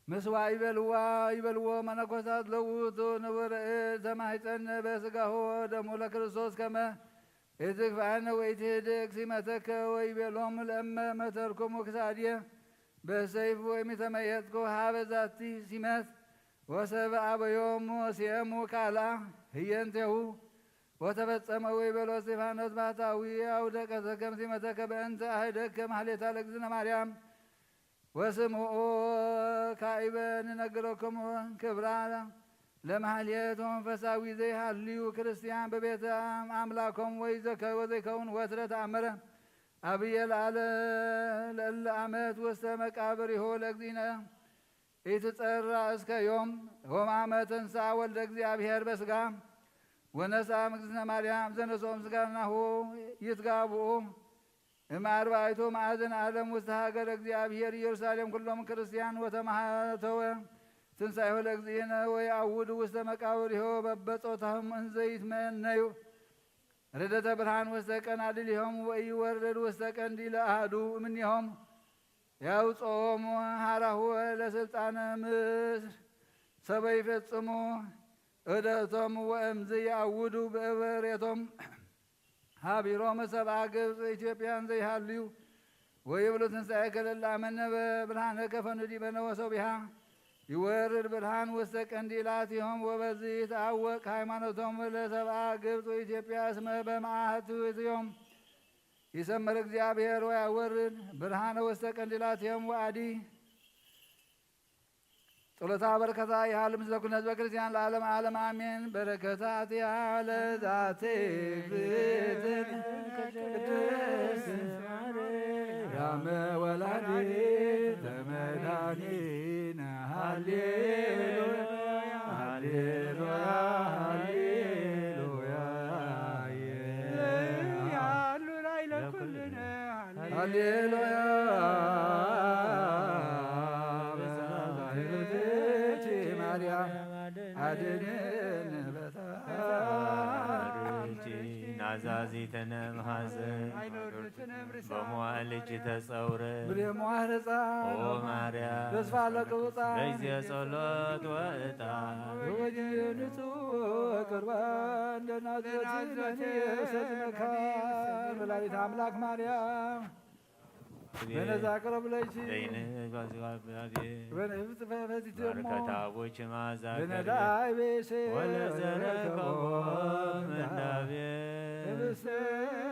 ምስዋ ይበልዋ ይበልዎ መነኮሳት ለውቱ ንቡር እድ ተማሂፀን በስጋሁ ወደሙ ለክርስቶስ ከመ ኢትግፍአነ ወኢትህድግ ሲመተከ ወይቤሎም ለእመ መተርኩሙ ክሳድየ በሰይፍ ወኢሚተመየጥኩ ሀበ ዛቲ ሲመት ወሰብ አበዮም ወሲየሙ ካልአ ህየንቴሁ ወተፈጸመ ወይቤሎ እስጢፋኖስ ባህታዊ አውደቀ ዘከም ሲመተከ በእንተ አህደከ ማህሌታ ለእግዝእነ ማርያም ወስምዑ ካኢበ ንነግረኩም ክብራ ለማህሌት መንፈሳዊ ዘይሃልዩ ክርስቲያን በቤተ አምላኮም ወይ ዘከ-፣ ወዘይከውን ወትረ ተአምረ አብየ ለአለ ለእለ አመት ውስተ መቃብር ይሆ ለእግዚእነ ኢትጸራ እስከ ዮም ሆም አመ ተንሥአ ወልደ እግዚአብሔር በስጋ ወነስአ እምእግዝእትነ ማርያም ዘነስኦም ስጋናሁ ይትጋብኡ እምአርባዕቱ ማዕዘን ዓለም ውስተ ሀገረ እግዚአብሔር ኢየሩሳሌም ኩሎም ክርስቲያን ወተማህተወ ትንሣኤሁ ለእግዚእነ ወየአውዱ ውስተ መቃብሪሁ በበጾታሁም እንዘ ይትመነዩ ርደተ ብርሃን ውስተ ቀናድሊሆም ወኢይወርድ ውስተ ቀንዲለ አሐዱ እምኔሆም ያውፅኦም ሀራሁ ለስልጣነ ምስር ሰበ ይፈጽሙ እደቶም ወእምዝ የአውዱ ብእበሬቶም ሀቢሮም ሰብአ ግብፅ ኢትዮጵያን ዘይሃልዩ ወይብሉ ትንሣኤከ ለለ አመነ በብርሃነ ከፈኑ ዲበነ ወሶቢሃ ይወርድ ብርሃን ውስተ ቀንዲላቲሆም ወበዚ ይትአወቅ ሃይማኖቶም ለሰብአ ግብፅ ወኢትዮጵያ እስመ በመዓትዮም ይሰምር እግዚአብሔር ወያወርድ ብርሃነ ውስተ ቀንዲላቲሆም ወአዲ ጸሎታ በረከታ ይሃሉ ምስለ ኩልነ ህዝበ ክርስቲያን ለዓለም ዓለም አሜን። በረከታቲሃ ለዛቲ እግዝእትነ ቅድስት ማርያም ወላዲተ መድኃኒነ ሃሌሉያ ሃሌሉያ ሃሌሉያ። ሃሌሉያ። በጸሎትኪ ማርያም አድንን በታ ናዛዚተ ነም ሐዘን በመዋዕል እጅ ተጸውረ ብሬ መዋህረፃ ኦ ማርያም ተስፋ ለቅብፃ በጊዜ ጸሎት ወዕጣን ወወዲ ንጹሕ ቅርባን ደናዝረቲ ሰጥመካ ወላዲተ አምላክ ማርያም በነዛ ቅረብ ለይሲ በይነ በዝባብያዴ በነብት ፈፈቲት እሞ በርከታ ቦች ማዛ በነዳይ ቤሴ ወለዘረከቦ ወለዘረከቦ መንዳቤ ህብስተ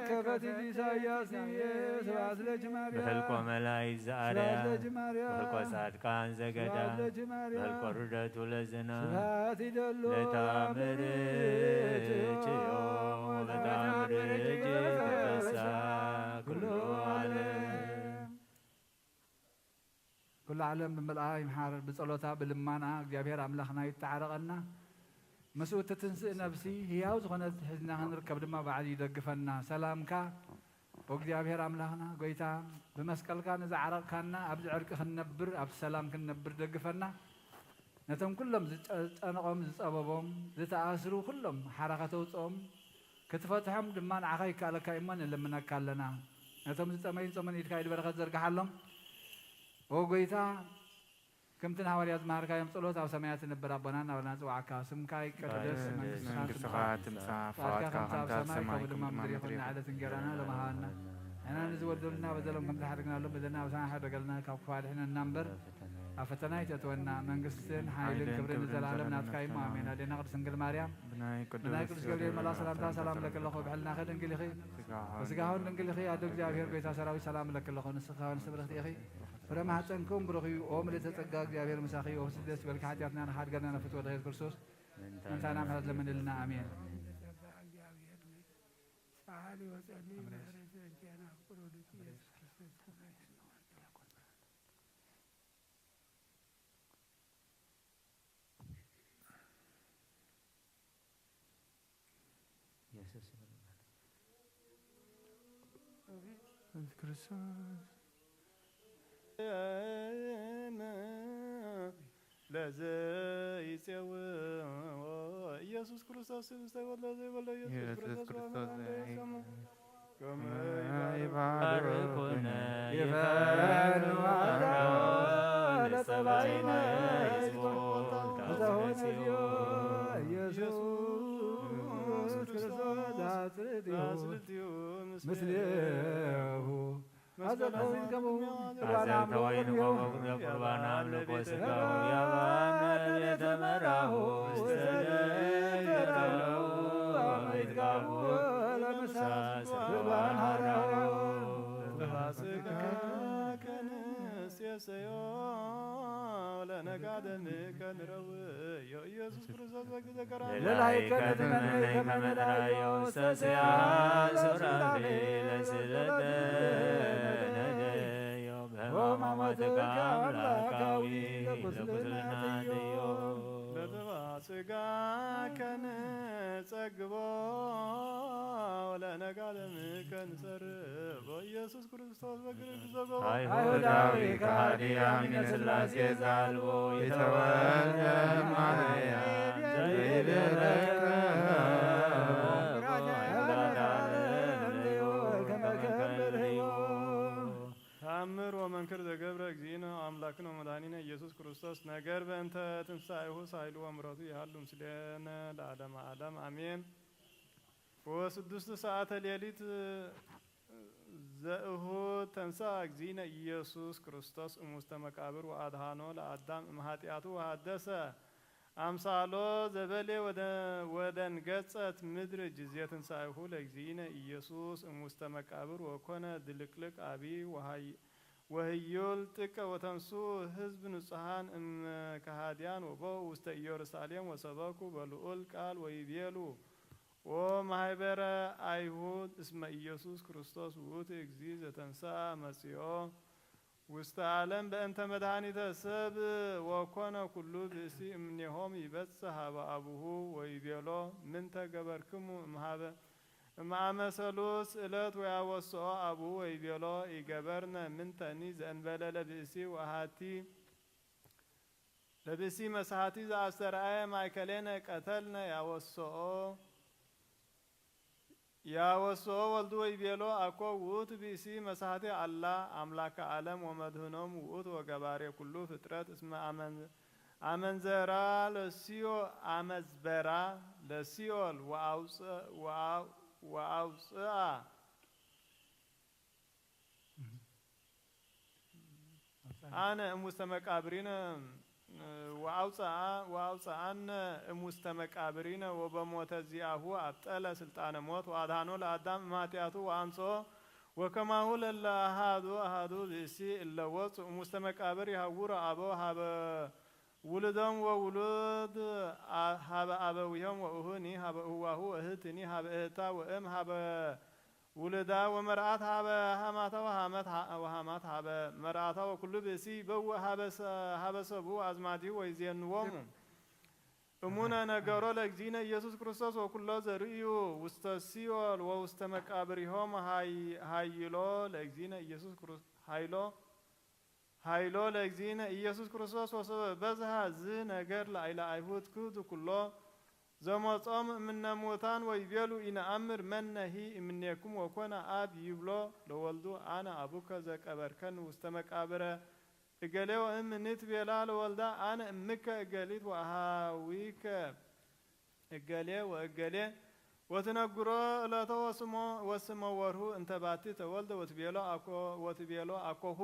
ከፈቲት ኢሳያስ ይብዬ ስብሐት ለኪ ማርያም ብሕልቆ መላእክት ዘአርያ ስብሐት ለኪ ማርያም ብሕልቆ ጻድቃን ዘገዳ ስብሐት ለኪ ማርያም ብሕልቆ ርደቱ ለዝና ስብሐት ይደሉ ለታምርክዮ ለታምርኪ ተፈሳ ኩሉ ዓለም። ኩሉ ዓለም ብምልኣ ይምሓር። ብጸሎታ ብልማና እግዚኣብሔር ኣምላኽና ይተዓረቐና። ምስኡ እትትንስእ ነፍሲ ህያው ዝኾነት ሒዝና ክንርከብ ድማ ባዕሉ ይደግፈና። ሰላምካ ኦ እግዚኣብሔር ኣምላኽና፣ ጎይታ፣ ብመስቀልካ ንዝዓረቕካና ኣብዚ ዕርቂ ክንነብር፣ ኣብቲ ሰላም ክንነብር ደግፈና። ነቶም ኩሎም ዝጨ-፣ ዝጨነቖም ዝጸበቦም ዝተኣስሩ ኩሎም ሓራ ከተውጽኦም ክትፈትሖም ድማ ንዓኻ ይከኣለካ እሞ ንልምነካ ኣለና። ነቶም ዝጸመዩን ጾምን ኢድካ ኢድ በረኸት ዘርግሓሎም። ኦ ጎይታ፣ ከምቲ ንሃዋርያት ዝመሃርካዮም ጸሎት ኣብ ሰማያት ትነብር ኣቦና እናበልና ንጽውዓካ። ስምካ ይቀደስ፣ መንግስትኻ መንግስትኻ ትምጻእ፣ ትምጻእ፣ ፍቓድካ ፍቓድካ ከምቲ ኣብ ከምቲ ኣብ ሰማይ ሰማይ ከምኡ ድማ ከምኡ ኣብ ምድሪ ምድሪ ይኹን። ይኹን። ንዕለት እንጀራና ሎሚ ሃበና። ንሕና ንዝበደሉና በደሎም ከምቲ ንሓድግ ንብሎም በደልና ኣብ ሰማይ ሓደገልና፣ ካብ ክፉእ ኣድሕነና እምበር፣ ኣብ ፈተና ኣይተእትወና። መንግስትን ሓይልን ሓይልን ክብርን ክብርን ንዘለኣለም ዘላለም ናትካ እዩ እሞ ናትካ ኣሜን። እዩ። ኣዴና ቅድስት ድንግል ማርያም፣ ብናይ ቅዱስ ብናይ ቅዱስ ገብርኤል መልኣክ ሰላምታ ሰላምታ ሰላም ሰላም ለኪ ኣለኹ። ለኪ ብሕልና ኸ ድንግል ኢኺ፣ ድንግል ኢኺ። በስጋኻ እውን ድንግል ኢኺ። ኣደ እግዚኣብሔር ጎይታ ሰራዊት ሰላም ለኪ ኣለኹ። ንስኺ ከኣ ንስብርኽቲ ኢኺ። ፍረ ማህፀንኩም ብሩኽ እዩ። ኦ ምልዕተ ጸጋ እግዚኣብሔር ምሳኺ እዩ። ወፍስስ ደስ ይበልኪ። ሓጢኣትና ንኻድገና ነፍት ወልደ ኢየሱስ ክርስቶስ ምእንታና ምሕረት ለምንልና። ኣሜን። ጸዓሊ ወጸሊ ምሕረት ዘንቲያና ፍቅር ወልድ ኢየሱስ ክርስቶስ ኢየሱስ ይበል። ኢየሱስ ክርስቶስ ለዘይጼው ኢየሱስ ክርስቶስ ህብስተ ወልደ ዘይበሎ ኢየሱስ ኢየሱስ ክርስቶስ ክርስቶስ ወመንፈስ ዘይ- ቅዱስ ከመ ይባርኩነ ይፈኑ አዳም ለጸባይነ ይስቦ ኢየሱስ ክርስቶስ ዛጽድዮ ምስሌሁ አዘልተ ወይን ከሙ ቁርባን አምልኮ ስጋሁ ያባነ ቤተ መራሁ ውስተ ደይ ተራሁ አመይትጋቡ ለምሳ ስርባን ሐራሁ ስጋ ከንሴሰዮ ለነጋደም ከንረውዮ ኢየሱስ ክርስቶስ በግ ዘከራ ለላይከ ለላይከ ንትመነይ ከመ ንትመነይ ከመ ንርአዮ ውስተ ስያ ሱራፌ ለስለተ ነደዮ በሕማማትከ አምላካዊ ለኩስልና ደዮ ለጥባ ስጋ ከንጸግቦ ለነጋደም ከንጸርቦ ኢየሱስ ክርስቶስ በግርግ ዘገቦ አይሁዳዊ ከሃዲ አሚነ ሥላሴ ዘአልቦ የተወልደ ማርያም ዘይደረከ ተአምር ወመንክር ዘገብረ እግዚእነ አምላክነ ወመድኃኒነ ኢየሱስ ክርስቶስ ነገር በእንተ ትንሣኤሁ ሳይሉ ወምረቱ ይሃሉ ምስሌነ ለዓለመ ዓለም አሜን። ወስዱስት ሰዓተ ሌሊት ዘእሁድ ተንሥአ እግዚእነ ኢየሱስ ክርስቶስ እሙስተ መቃብር ወአድኃኖ ለአዳም እምኃጢአቱ ወሐደሰ አምሳሎ ዘበሌ ወደ-፣ ወደንገጸት ምድር ጊዜ ትንሣኤሁ ለእግዚእነ ኢየሱስ እሙስተ መቃብር ወኮነ ድልቅልቅ አቢይ ወሃይ-፣ ወህዩል ጥቀ ወተንሱ ህዝብ ንጹሃን እም ከሃዲያን ወቦኡ ውስተ ኢየሩሳሌም ወሰበኩ በልዑል ቃል ወይቤሉ ወማህበረ አይሁድ እስመ ኢየሱስ ክርስቶስ ውእቱ እግዚ ዘተንሥአ መጺኦ ውስተ ዓለም በእንተ መድኃኒተ ሰብ ወኮነ ኩሉ ብእሲ እምኔሆም ይበጽሕ ሀበ አቡሁ ወይቤሎ ምንተ ገበርክሙ እምሃበ እምአመ ሰሉስ ዕለት ወያወስኦ አቡሁ ወይቤሎ ኢገበርነ ምንተኒ ዘእንበለ ለብእሲ ወአሐቲ ለብእሲ መሳሐቲ ዘአስተርአየ ማእከሌነ ቀተልነ ያወስኦ ያወስኦ ወልዱ ወይቤሎ አኮ ውእቱ ብእሲ መሳሐቲ አላ አምላከ ዓለም ወመድህኖም ውእቱ ወገባሬ ኩሉ ፍጥረት እስመ አመን-፣ አመንዘራ ለሲኦ-፣ አመዝበራ ለሲኦል ወአውፅ-፣ ወአ-፣ ወአውፅአ ኣነ እሙስተ መቃብሪነ ወአውፅአ-፣ ወአውፅአነ እሙስተ መቃብሪነ ወበሞተ ዚአሁ አብጠለ ስልጣነ ሞት ወአድኃኖ ለአዳም እማትያቱ ወአንጽኦ ወከማሁ ለለ አሃዱ አሃዱ ብእሲ እለ ወፁ እሙስተ መቃብር ይሃውሩ አበው ሀበ ውሉዶም ወውሉድ አ-፣ ሀበ አበዊሆም ወእሁኒ ሀበ እህዋሁ ወእህትኒ ሀበ እህታ ወእም ሀበ ውሉዳ ወመርአት ሀበ ሀማታ ወሀመት ሀ-፣ ወሀማት ሀበ መርአታ ወኩሉ ብእሲ ይበውእ ሀበ ሰ-፣ ሀበ ሰብኡ አዝማዲሁ ወይዜንዎሙ። እሙነ ነገሮ ለእግዚእነ ኢየሱስ ክርስቶስ ወኩሎ ዘርእዩ ውስተ ሲኦል ወውስተ መቃብሪሆም ሃይ-፣ ሃይሎ ለእግዚእነ ኢየሱስ ክርስ-፣ ሃይሎ፣ ሃይሎ ለእግዚእነ ኢየሱስ ክርስቶስ ወሰበ በዝሃ ዝ ነገር ለአይለ አይሁድ ክህዱ ኩሎ ዘመጾም እምነ ሙታን ወይቤሉ ኢነአምር መነሂ እምኔኩም ወኮነ አብ ይብሎ ለወልዱ አነ አቡከ ዘቀበርከኒ ውስተ መቃብረ እገሌ ወእም ንትቤላ ለወልዳ አነ እምከ እገሊት ወአሃዊከ እገሌ ወእገሌ ወትነግሮ እለቶ ወስሞ ወስሞ ወርሁ እንተ ባቲ ተወልደ ወትቤሎ አኮ-፣ ወትቤሎ አኮሁ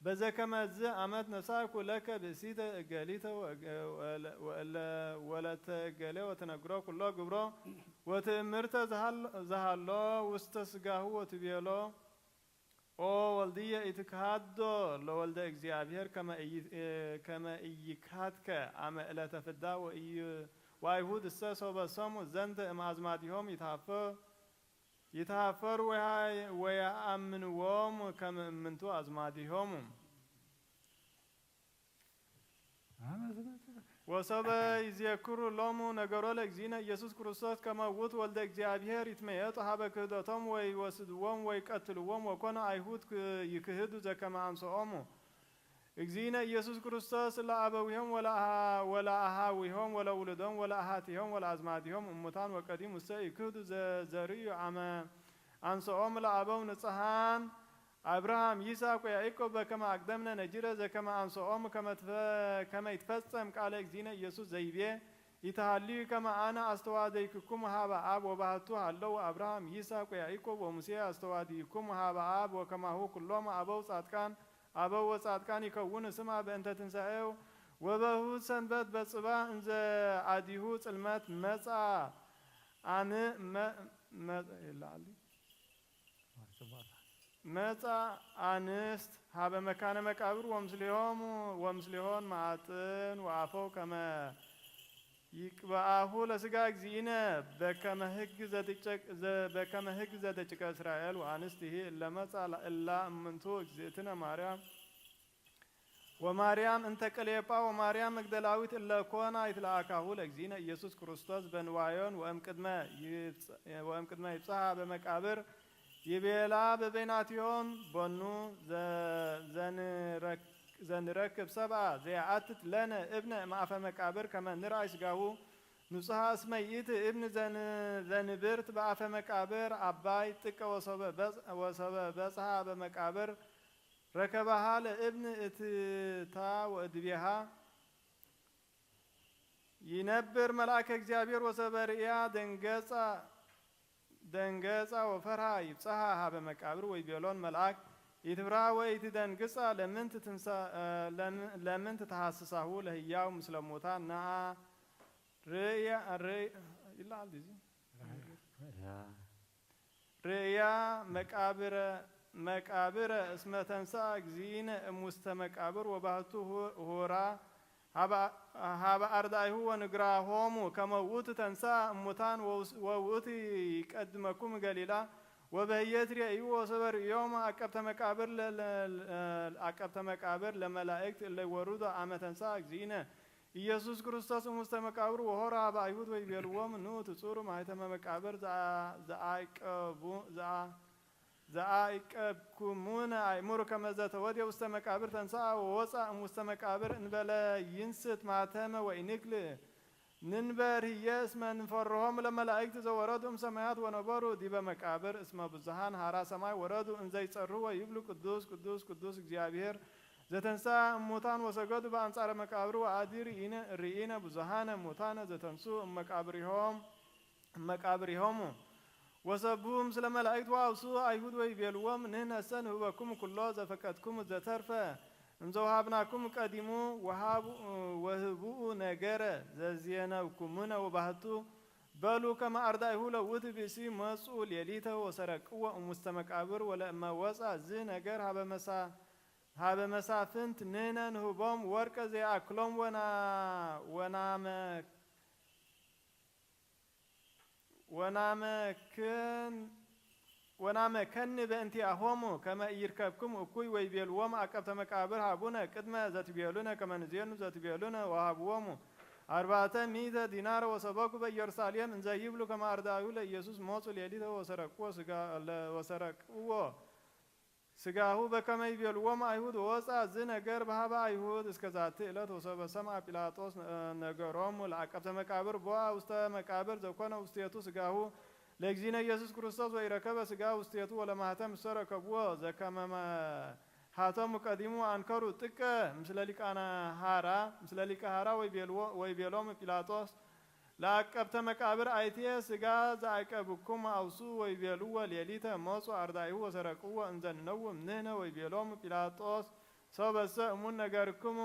በዘከመ ዝ አመት ነሳኩ ለከ ብእሲተ እገሊተ ወእገ-፣ ወለ-፣ ወእለ-፣ ወለተ እገሌ ወትነግሮ ኩሎ ግብሮ ወትእምርተ ዘሃሎ-፣ ዘሃሎ ውስተ ስጋሁ ወትቤሎ ኦ ወልድየ ኢትክሃዶ ለወልደ እግዚኣብሔር ከመ ኢይ-፣ ከመ ኢይክሃድከ አመ ዕለተ ፍዳ ወኢይ-፣ ወአይሁድ እሰ ሶበ ሰሙ ዘንተ እምአዝማዲሆም ይትሃፈ-፣ ይትሃፈሩ ወያ-፣ ወየአምንዎም ከመ እምንቱ አዝማዲሆሙ። ወሰበ ይዜክሩ ሎሙ ነገሮ ለእግዚእነ ኢየሱስ ክርስቶስ ከመ ውእቱ ወልደ እግዚኣብሔር ይትመየጡ ሀበ ክህደቶም ወይወስድዎም ወይቀትልዎም ወኮነ አይሁድ ክ-፣ ይክህዱ ዘከመ አንስኦሙ እግዚእነ ኢየሱስ ክርስቶስ ለአበዊሆም ወለአሃ-፣ ወለአሃዊሆም ወለውሉዶም ወለአሃቲሆም ወለአዝማዲሆም እሙታን ወቀዲም ውሰ ይክህዱ ዘ-፣ ዘርእዩ አመ አንስኦሙ ለአበው ንጽሃን አብርሃም ይስሐቅ ወያዕቆብ በከመ አቅደምነ ነጅረ ዘከመ አንስኦሙ ከመ ትፈ-፣ ከመ ይትፈጸም ቃለ እግዚእነ ኢየሱስ ዘይቤ ኢተሃልዩ ከመ አነ አስተዋደይክኩሙ ሀበ አብ ወባህቱ ሀለው አብርሃም ይስሐቅ ወያዕቆብ ወሙሴ አስተዋድይኩሙ ሀበ አብ ወከማሁ ኩሎም አበው ጻድቃን አበው ወጻድቃን ይከውኑ ስማ በእንተ ትንሳኤው ወበህውት ሰንበት በጽባህ እንዘ አዲሁ ጽልመት መጻ አን-፣ መ-፣ መ-፣ ይላል። መጻ አንስት ሀበ መካነ መቃብር ወምስሌሆሙ ወምስሌሆን መዓጥን ወአፈው ከመ ይቅበአሁ ለስጋ እግዚእነ በከመ ህግ ዘትጨቅ-፣ ዘ-፣ በከመ ህግ ዘደቂቀ እስራኤል ወአንስቲሂ እለ መጻ እላ እምንቱ እግዝእትነ ማርያም ወማርያም እንተ ቀሌጳ ወማርያም መግደላዊት እለ ኮና ይትለአካሁ ለእግዚእነ ኢየሱስ ክርስቶስ በንዋዮን ወእምቅድመ ይብጽ-፣ ወእምቅድመ ይብጽሐ በመቃብር ይቤላ በበይናቲሆን ቦኑ ዘ-፣ ዘንረክ-፣ ዘንረክብ ሰብአ ዘየአትት ለነ እብነ እምአፈ መቃብር ከመ ንርአይ ስጋሁ ንጹሐ እስመ ይእቲ እብን ዘን-፣ ዘንብርት በአፈ መቃብር አባይ ጥቀ ወሶበ በጽ-፣ ወሶበ በጽሐ በመቃብር ረከባሃ ለእብን እትታ ወእድቤሃ ይነብር መልአከ እግዚአብሔር ወሰበ ርእያ ደንገጻ፣ ደንገጻ ወፈርሃ ይብጽሃ ሀበ መቃብር ወይቤሎን መልአክ ኢትፍርሃ ወኢትደንግጻ ለምንት ትንሳ-፣ ለም-፣ ለምንት ተሐስሳሁ ለህያው ምስለ ሙታን ነአ ርእያ፣ ርእያ፣ ይላል እዚ። ርእያ መቃብረ፣ መቃብረ እስመ ተንሥአ እግዚእነ እሙስተ መቃብር ወባህቱ ሁ-፣ ሁራ ሀበ፣ ሀበ አርዳኢሁ ወንግራሆሙ ከመ ውእቱ ተንሥአ እሙታን ወውስ-፣ ወውእቱ ይቀድመኩም ገሊላ ወበህየ ትሬእይዎ ወሰበ ርእዮም አቀብተ መቃብር ለ-፣ ለ-፣ ለ-፣ አቀብተ መቃብር ለመላእክት እለ ወሩዶ አመ ተንሥአ እግዚእነ ኢየሱስ ክርስቶስ እሙስተ መቃብር ወሆረ ሀበ አይሁድ ወይቤልዎም ኑ ትጹሩ ማይተመ መቃብር ዘአ-፣ ዘአይቀቡ-፣ ዘአ-፣ ዘአይቀብኩሙነ አእምሩ ከመ ዘተወድየ ውስተ መቃብር ተንሥአ ወወፅአ እሙስተ መቃብር እንበለ ይንስት ማተመ ወኢንክል ንንበር ህየ እስመ ንፈርሆም ለመላእክት ዘወረዱ እምሰማያት ወነበሩ ዲበ መቃብር እስመ ብዙሃን ሀራ ሰማይ ወረዱ እንዘ ይጸርሁ ወይብሉ ቅዱስ ቅዱስ ቅዱስ እግዚአብሔር ዘተንሥአ እሙታን ወሰገዱ በአንጻረ መቃብር ወአዲ ርኢነ፣ ርኢነ ብዙሃነ ሙታነ ዘተንሱ እመቃብሪሆም፣ እመቃብሪሆሙ ወሰብሑ ምስለ መላእክት ወአውስኡ አይሁድ ወይቤልዎም ንሕነሰ ንህበኩም ኩሎ ዘፈቀድኩም ዘተርፈ እምዘውሃብናኩም ቀዲሙ ወሃቡ-፣ ወህቡኡ ነገረ ዘዜነብኩምነ ወባህቱ በሉ ከመ ኣርዳኢሁ ለውእቱ ብእሲ መጹ ሌሊተ ወሰረቅዎ እሙስተ መቃብር ወለእመ ወፃ ዝ ነገር ሀበ መሳ-፣ ሀበ መሳፍንት ንህነ ንህቦም ወርቀ ዘይኣክሎም ወና-፣ ወናመ-፣ ወናመክን-፣ ወናመከኒ በእንቲኣሆሙ ከመ ኢይርከብክሙ እኩይ ወይቤልዎም፣ አቀብተ መቃብር ሃቡነ ቅድመ ዘትቤሉነ ከመ ንዜኑ ዘትቤሉነ ወሃብዎሙ አርባዕተ ሚእተ ዲናር ወሰበኩ በኢየሩሳሌም እንዘ ይብሉ ከመ አርዳኢሁ ለኢየሱስ ሞጹ ሌሊተ ወሰረቅዎ ስጋ-፣ ለ-፣ ወሰረቅዎ ስጋሁ በከመ ይቤልዎም አይሁድ ወወፃ ዝ ነገር በሃበ አይሁድ እስከ ዛቲ ዕለት ወሰበ ሰምዐ ጲላጦስ ነገሮሙ ለአቀብተ መቃብር ቦአ ውስተ መቃብር ዘኮነ ውስቴቱ ስጋሁ ለእግዚእነ ኢየሱስ ክርስቶስ ወኢረከበ ስጋ ውስቴቱ ወለማህተም እሰ ረከብዎ ዘከመ መ-፣ ሃተሙ ቀዲሙ አንከሩ ጥቀ ምስለ ሊቃነ ሃራ ምስለ ሊቀ ሃራ ወይቤልዎ-፣ ወይቤሎሙ ጲላጦስ ለአቀብተ መቃብር አይትየ ስጋ ዘአቀብኩም አውሱ ወይቤልዎ ሌሊተ ሞጹ አርዳኢሁ ወሰረቅዎ እንዘ ንነውም ንህነ ወይቤሎሙ ጲላጦስ ሰበሰ እሙን ነገርክሙ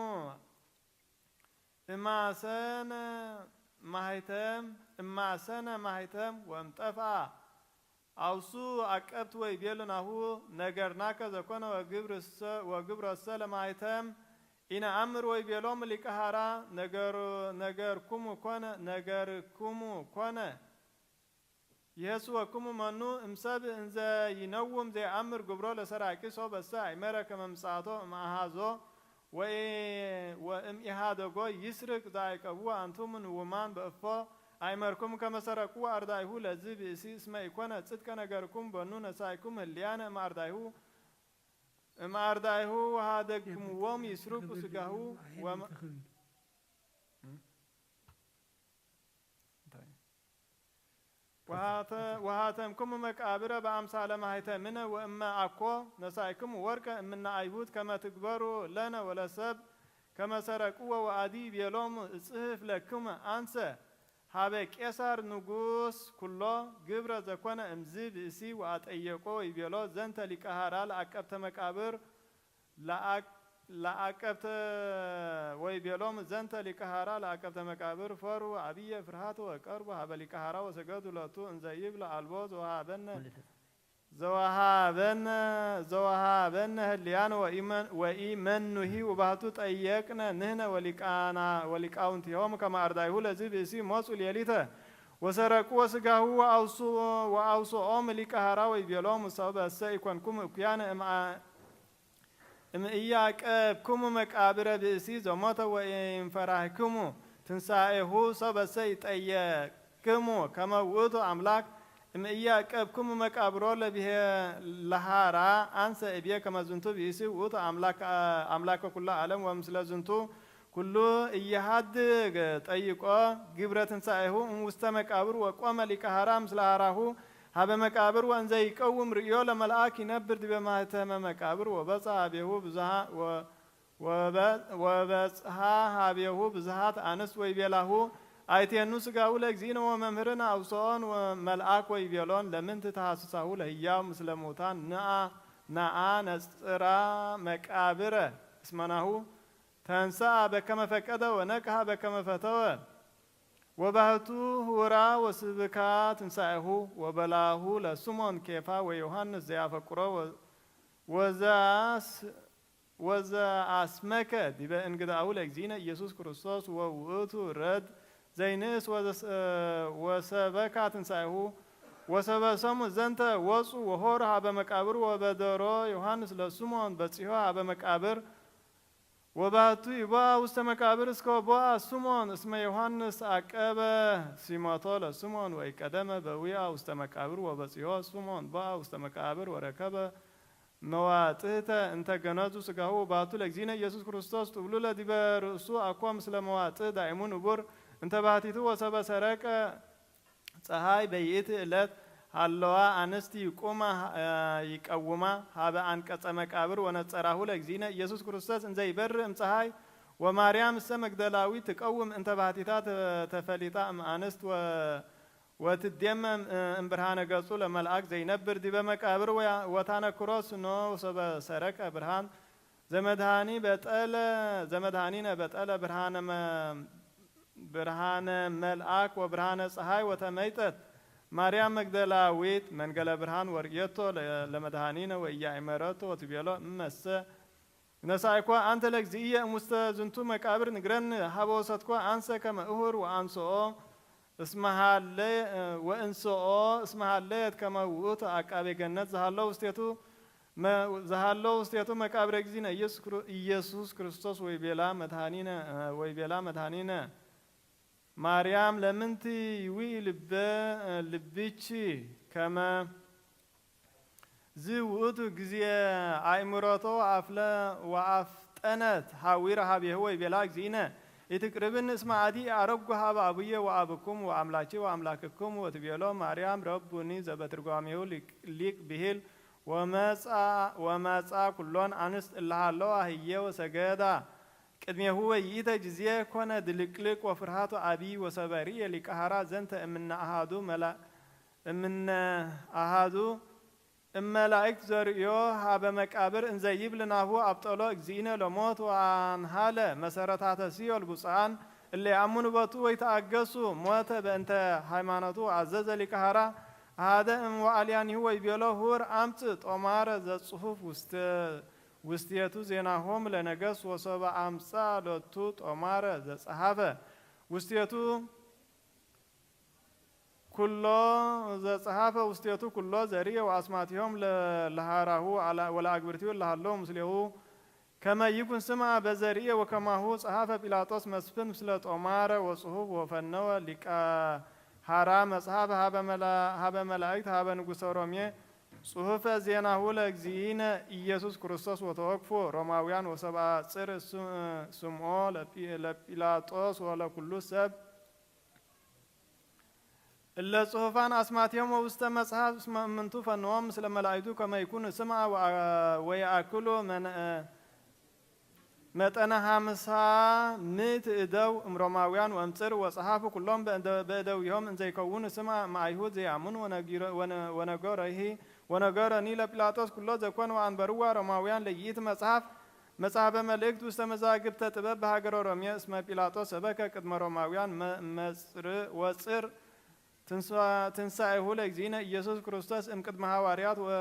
እማሰነ ማህተም እማሰነ ማህተም ወምጠፍአ አውሱ አቀብት ወይቤሉ ናሁ ነገርናከ ዘኮነ ወግብርሰ-፣ ወግብረሰ ለማህተም ኢነአምር ወይቤሎም ሊቀ ሃራ ነገር-፣ ነገርኩሙ ኮነ፣ ነገርኩሙ ኮነ። ይሄስወክሙ መኑ እምሰብ እንዘ ይነውም ዘይአምር ግብሮ ለሰራቂ ሶበሰ አይመረ ከመ ምጽአቶ እምአሃዞ ወኢ-፣ ወእምኢሃደጎ ይስርቅ ዘአይቀብዎ አንትሙ ንውማን በእፎ አይመርኩም ከመ ሰረቅዎ አርዳኢሁ ለዝ ብእሲ እስመ ኢኮነ ጽድቀ ነገርኩም በኑ ነሳይኩም ህልያነ እምአርዳኢሁ እምአርዳኢሁ ወሃደግክምዎም ይስርቁ ስጋሁ ወመ-፣ እንታይ? ወሃተ-፣ ወሃተምኩም መቃብረ በአምሳለ ማህተምነ ወእመ አኮ ነሳይክሙ ወርቀ እምነ አይሁድ ከመ ትግበሩ ለነ ወለሰብ ከመ ሰረቅዎ ወአዲ ቤሎም እጽህፍ ለክሙ አንሰ ሀበ ቄሳር ንጉስ ኩሎ ግብረ ዘኮነ እምዝ ብእሲ ወአጠየቆ ይቤሎ ዘንተ ሊቀ ሀራ ለአቀብተ መቃብር ለአቅ-፣ ለአቀብተ ወይቤሎም ዘንተ ሊቀ ሀራ ለአቀብተ መቃብር ፈሩ አብየ ፍርሃት ወቀርቡ ሀበ ሊቀ ሀራ ወሰገዱ ለቱ እንዘ ይብል አልቦ ዘወሃበነ ዘወሃበነ ዘወሃበነ ህልያን ወኢመን-፣ ወኢመኑሂ ውባህቱ ጠየቅነ ንህነ ወሊቃና ወሊቃውንቲሆም ከመ አርዳይሁ ለዚ ብእሲ ሞጹ ሌሊተ ወሰረቁ ወስጋሁ ወአውሱ-፣ ወአውስኦም ሊቀ ሀራ ወይቤሎም ሰብእሰ ኢኮንኩም እኩያነ እምአ-፣ እምኢያቀብክሙ መቃብረ ብእሲ ዘሞተ ወኢንፈራህክሙ ትንሳኤሁ ሰበሰ ይጠየቅክሙ ከመ ውእቱ አምላክ እምኢያቀብክሙ መቃብሮ ለብሄ ለሃራ አንሰ እብየ ከመ ዝንቱ ብእሲ ውእቱ አምላክ፣ አምላከ ኩሉ ዓለም ወምስለ ዝንቱ ኩሉ እየሃድግ ጠይቆ ግብረ ትንሳኤሁ እምውስተ መቃብር ወቆመ ሊቀ ሃራ ምስለ ሃራሁ ሀበ መቃብር ወእንዘ ይቀውም ርእዮ ለመልአክ ይነብር ዲበ ማህተመ መቃብር ወበጽሐ ሀቤሁ ብዙሃ ወ-፣ ወበ-፣ ወበጽሐ ሀቤሁ ብዙሃት አንስት ወይቤላሁ አይቴኑ ስጋሁ ለእግዚእነ ወመምህርነ አውስኦን ወመልአክ ወይቤሎን ለምንት ተሐስሳሁ ለህያው ምስለ ሙታን ንአ-፣ ነአ ነጽራ መቃብረ እስመናሁ ተንሰአ በከመ ፈቀደ ወነቅሐ በከመ ፈተወ። ወባህቱ ህውራ ወስብካ ትንሳኤሁ ወበላሁ ለስሞን ኬፋ ወዮሐንስ ዘያፈቅሮ ወ-፣ ወዘአስ-፣ ወዘአስመከ ዲበ እንግዳሁ ለእግዚእነ ኢየሱስ ክርስቶስ ወውእቱ ረድ ዘይንእስ ወዘስ-፣ ወሰበካ ትንሳኤሁ ወሰበሰሙ ዘንተ ወፁ ወሆር ሀበ መቃብር ወበደሮ ዮሐንስ ለስሞን በጺሖ ሀበ መቃብር ወባቱ ይቦአ ውስተ መቃብር እስከ ቦአ ስሞን እስመ ዮሐንስ አቀበ ሲሞቶ ለስሞን ወኢቀደመ በዊአ ውስተ መቃብር ወበጺሖ ስሞን ቦአ ውስተ መቃብር ወረከበ መዋጥህተ እንተ ገነዙ ስጋሁ ወባቱ ለእግዚእነ ኢየሱስ ክርስቶስ ጥብሉለ ዲበ ርእሱ አኮ ምስለ መዋጥህ ዳይሙ ንቡር እንተ ባህቲቱ ወሰበ ሰረቀ ፀሐይ በይእቲ ዕለት ሃለዋ አንስት ይቁማ፣ ይቀውማ ሀበ አንቀጸ መቃብር ወነጸራሁ ለእግዚእነ ኢየሱስ ክርስቶስ እንዘ ይበርእ እምፀሐይ ወማርያም እሰ መግደላዊት ትቀውም እንተ ባህቲታ ተ-፣ ተፈሊጣ እምአንስት ወ-፣ ወትዴመም እምብርሃነ ገጹ ለመልአክ ዘይነብር ዲበ መቃብር ወያ-፣ ወታነክሮ ስኖ ሰበ ሰረቀ ብርሃን ዘመድኃኒ በጠለ ዘመድኃኒነ በጠለ ብርሃነ መ-፣ ብርሃነ መልአክ ወብርሃነ ፀሐይ ወተመይጠት ማርያም መግደላዊት መንገለ ብርሃን ወርእየቶ ለ-፣ ለመድኃኒነ ወኢያእመረቶ ወትቤሎ እመሰ ነሳእኳ አንተ ለእግዚእየ እሙስተ ዝንቱ መቃብር ንግረን ሀበ ወሰትኳ አንሰ ከመ እሁር ወአንስኦ እስመሃለ-፣ ወእንስኦ እስመሃለየት ከመ ውእቱ አቃቤ ገነት ዘሃሎ ውስቴቱ መ-፣ ዘሃሎ ውስቴቱ መቃብረ እግዚእነ ኢየሱስ ክሩ-፣ ኢየሱስ ክርስቶስ ወይቤላ መድኃኒነ፣ ወይቤላ መድኃኒነ ማርያም ለምንቲ ይዊ ልበ-፣ ልብቺ ከመ ዝ ውእቱ ጊዜ አእምሮቶ አፍለ ወአፍጠነት ሐዊረ ሀቤሁ ወይቤላ እግዚእነ ኢትቅርብኒ እስመ አዲ አረጉ ሀበ አቡየ ወአብኩም ወአምላኪ ወአምላክኩም ወትቤሎ ማርያም ረቡኒ ዘበትርጓሜሁ ሊቅ፣ ሊቅ ብሂል ወመጻ፣ ወመጻ ኩሎን አንስት እለሃለዋ ህዬ ወሰገዳ ቅድሜሁ ወይኢተ ጊዜ ኮነ ድልቅልቅ ወፍርሃቱ አቢ ወሰበሪ የሊቀሃራ ዘንተ እምነ አሃዱ መላ-፣ እምነ አሃዱ እመላእክት ዘርእዮ ሀበ መቃብር እንዘ ይብል ናሁ አብጠሎ እግዚእነ ለሞት ወአንሃለ መሰረታተ ሲኦል ብፁዓን እለ ያአምኑ ቦቱ ወይተአገሱ ሞተ በእንተ ሃይማኖቱ አዘዘ ሊቀሃራ አሃደ እምወአልያኒሁ ወይቤሎ ሁር አምጽ ጦማረ ዘጽሑፍ ውስተ፣ ውስቴቱ ዜናሆም ለነገስ ወሶበ አምጻ ሎቱ ጦማረ ዘጸሐፈ ውስቴቱ ኩሎ ዘጸሐፈ ውስቴቱ ኩሎ ዘርኤ ወአስማቲሆም ለ-፣ ለሃራሁ አላ-፣ ወለአግብርቲሁ ለሃለዉ ምስሌሁ ከመ ይኩን ስምዐ በዘርኤ ወከማሁ ጸሐፈ ጲላጦስ መስፍን ምስለ ጦማረ ወጽሑፍ ወፈነወ ሊቀ ሃራ መጽሐፍ ሀበ መላ-፣ ሀበ መላእክት ሀበ ንጉሰ ሮሜ ጽሑፈ ዜናሁ ለእግዚእነ ኢየሱስ ክርስቶስ ወተወክፎ ሮማውያን ወሰብአ ጽር ስ-፣ ስምዖ ለጲ-፣ ለጲላጦስ ወለኩሉ ሰብ እለ ጽሑፋን አስማቲሆም ወውስተ መጽሐፍ እስመ እምንቱ ፈንዎም ምስለ መላእክቱ ከመ ይኩኑ ስምዐ ወአ-፣ ወየአክሉ መነ-፣ መጠነ ሐምሳ ምእት እደው እምሮማውያን ወእምጽር ወጸሐፉ ኩሎም በእደ-፣ በእደዊሆም እንዘይከውኑ ስምዐ እምአይሁድ ዘይአምኑ ወነጊረ-፣ ወነ-፣ ወነገረሂ፣ ወነገረኒ ለጲላጦስ ኩሎ ዘኮነ ወአንበርዋ ሮማውያን ለይእቲ መጽሐፍ መጽሐፈ መልእክት ውስተ መዛግብተ ጥበብ በሃገረ ሮሜ እስመ ጲላጦስ ሰበከ ቅድመ ሮማውያን መ-፣ መጽር-፣ ወጽር ትንሳ-፣ ትንሳኤሁ ለእግዚእነ ኢየሱስ ክርስቶስ እምቅድመ ሐዋርያት ወ-፣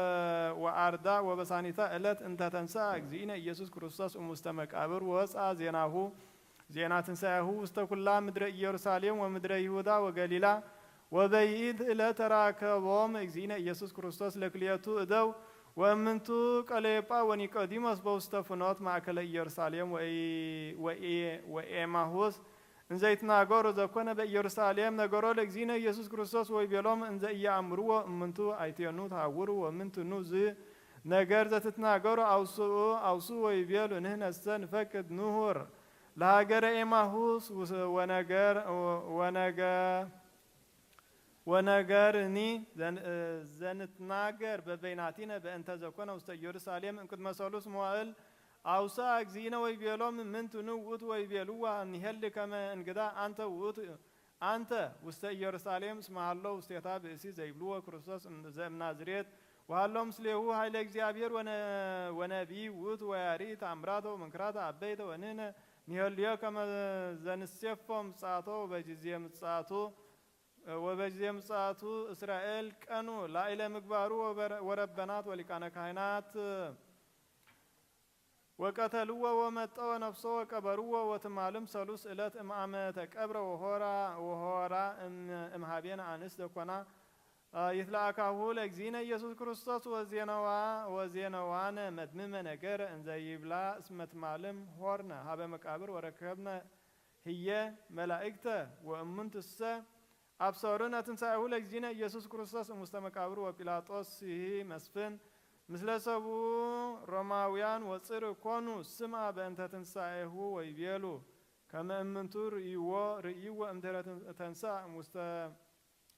ወአርዳ ወበሳኒታ ዕለት እንተ ተንሳ እግዚእነ ኢየሱስ ክርስቶስ እሙስተ መቃብር ወወፅአ ዜናሁ ዜና ትንሳኤሁ ውስተ ኩላ ምድረ ኢየሩሳሌም ወምድረ ይሁዳ ወገሊላ። ወበይኢት ዕለት ተራከቦም እግዚእነ ኢየሱስ ክርስቶስ ለክልኤቱ እደው ወእምንቱ ቀሌዮጳ ወኒቆዲሞስ በውስተ ፍኖት ማእከለ ኢየሩሳሌም ወኢ-፣ ወኢ-፣ ወኤማሁስ እንዘይትናገሩ ዘኮነ በኢየሩሳሌም ነገሮ ለእግዚእነ ኢየሱስ ክርስቶስ ወይቤሎም እንዘ ኢየአምርዎ እምንቱ አይቴኑ ተሃውሩ ወምንትኑ ዝ ነገር ዘትትናገሩ አውስኡ አውስኡ ወይቤሉ ንሕነሰ ንፈቅድ ንሁር ለሃገረ ኤማሁስ ውስ-፣ ወነገር ወነገ ወነገርኒ ዘን-፣ ዘንትናገር በበይናቲነ በእንተ ዘኮነ ውስተ ኢየሩሳሌም እምቅድመ ሰሉስ መዋእል አውስአ እግዚእነ ወይቤሎም ምንትኑ ውእቱ ወይቤልዋ ንሄሊ ከመ እንግዳ አንተ ውእቱ አንተ ውስተ ኢየሩሳሌም እስመ ሀሎ ውስቴታ ብእሲ ዘይብልዎ ክርስቶስ እም-፣ ዘእምናዝሬት ወሀሎ ምስሌሁ ኃይለ እግዚአብሔር ወነ-፣ ወነቢይ ውእቱ ወያርኢ ተአምራተ ወመንክራተ አበይተ ወንህነ ንሄልዮ ከመ ዘንሴፎ ምጽአቶ ወበጊዜ ምጽአቱ ወበጊዜ ምጽአቱ እስራኤል ቀኑ ላዕለ ምግባሩ ወበረ-፣ ወረበናት ወሊቃነ ካህናት ወቀተልዎ ወመጠወ ነፍሶ ወቀበርዎ ወትማልም ሰሉስ ዕለት እምአመ ተቀብረ ወሆራ ወሆራ እም-፣ እምሃቤነ አንስት ዘኮና ይትለአካሁ ለእግዚእነ ኢየሱስ ክርስቶስ ወዜነዋ-፣ ወዜነዋነ መድምመ ነገረ እንዘ ይብላ እስመ ትማልም ሆርነ ሀበ መቃብር ወረከብነ ህየ መላእክተ ወእሙንትሰ አብሰሩነ ትንሳኤሁ ለእግዚእነ ኢየሱስ ክርስቶስ እሙስተ መቃብር ወጲላጦስ ይሂ መስፍን ምስለ ሰቡ ሮማውያን ወፅር ኮኑ ስምዐ በእንተ ትንሳኤሁ ወይቤሉ ከመ እምንቱ ርእይዎ ርእይዎ እምድህረ ተንስአ እሙስተ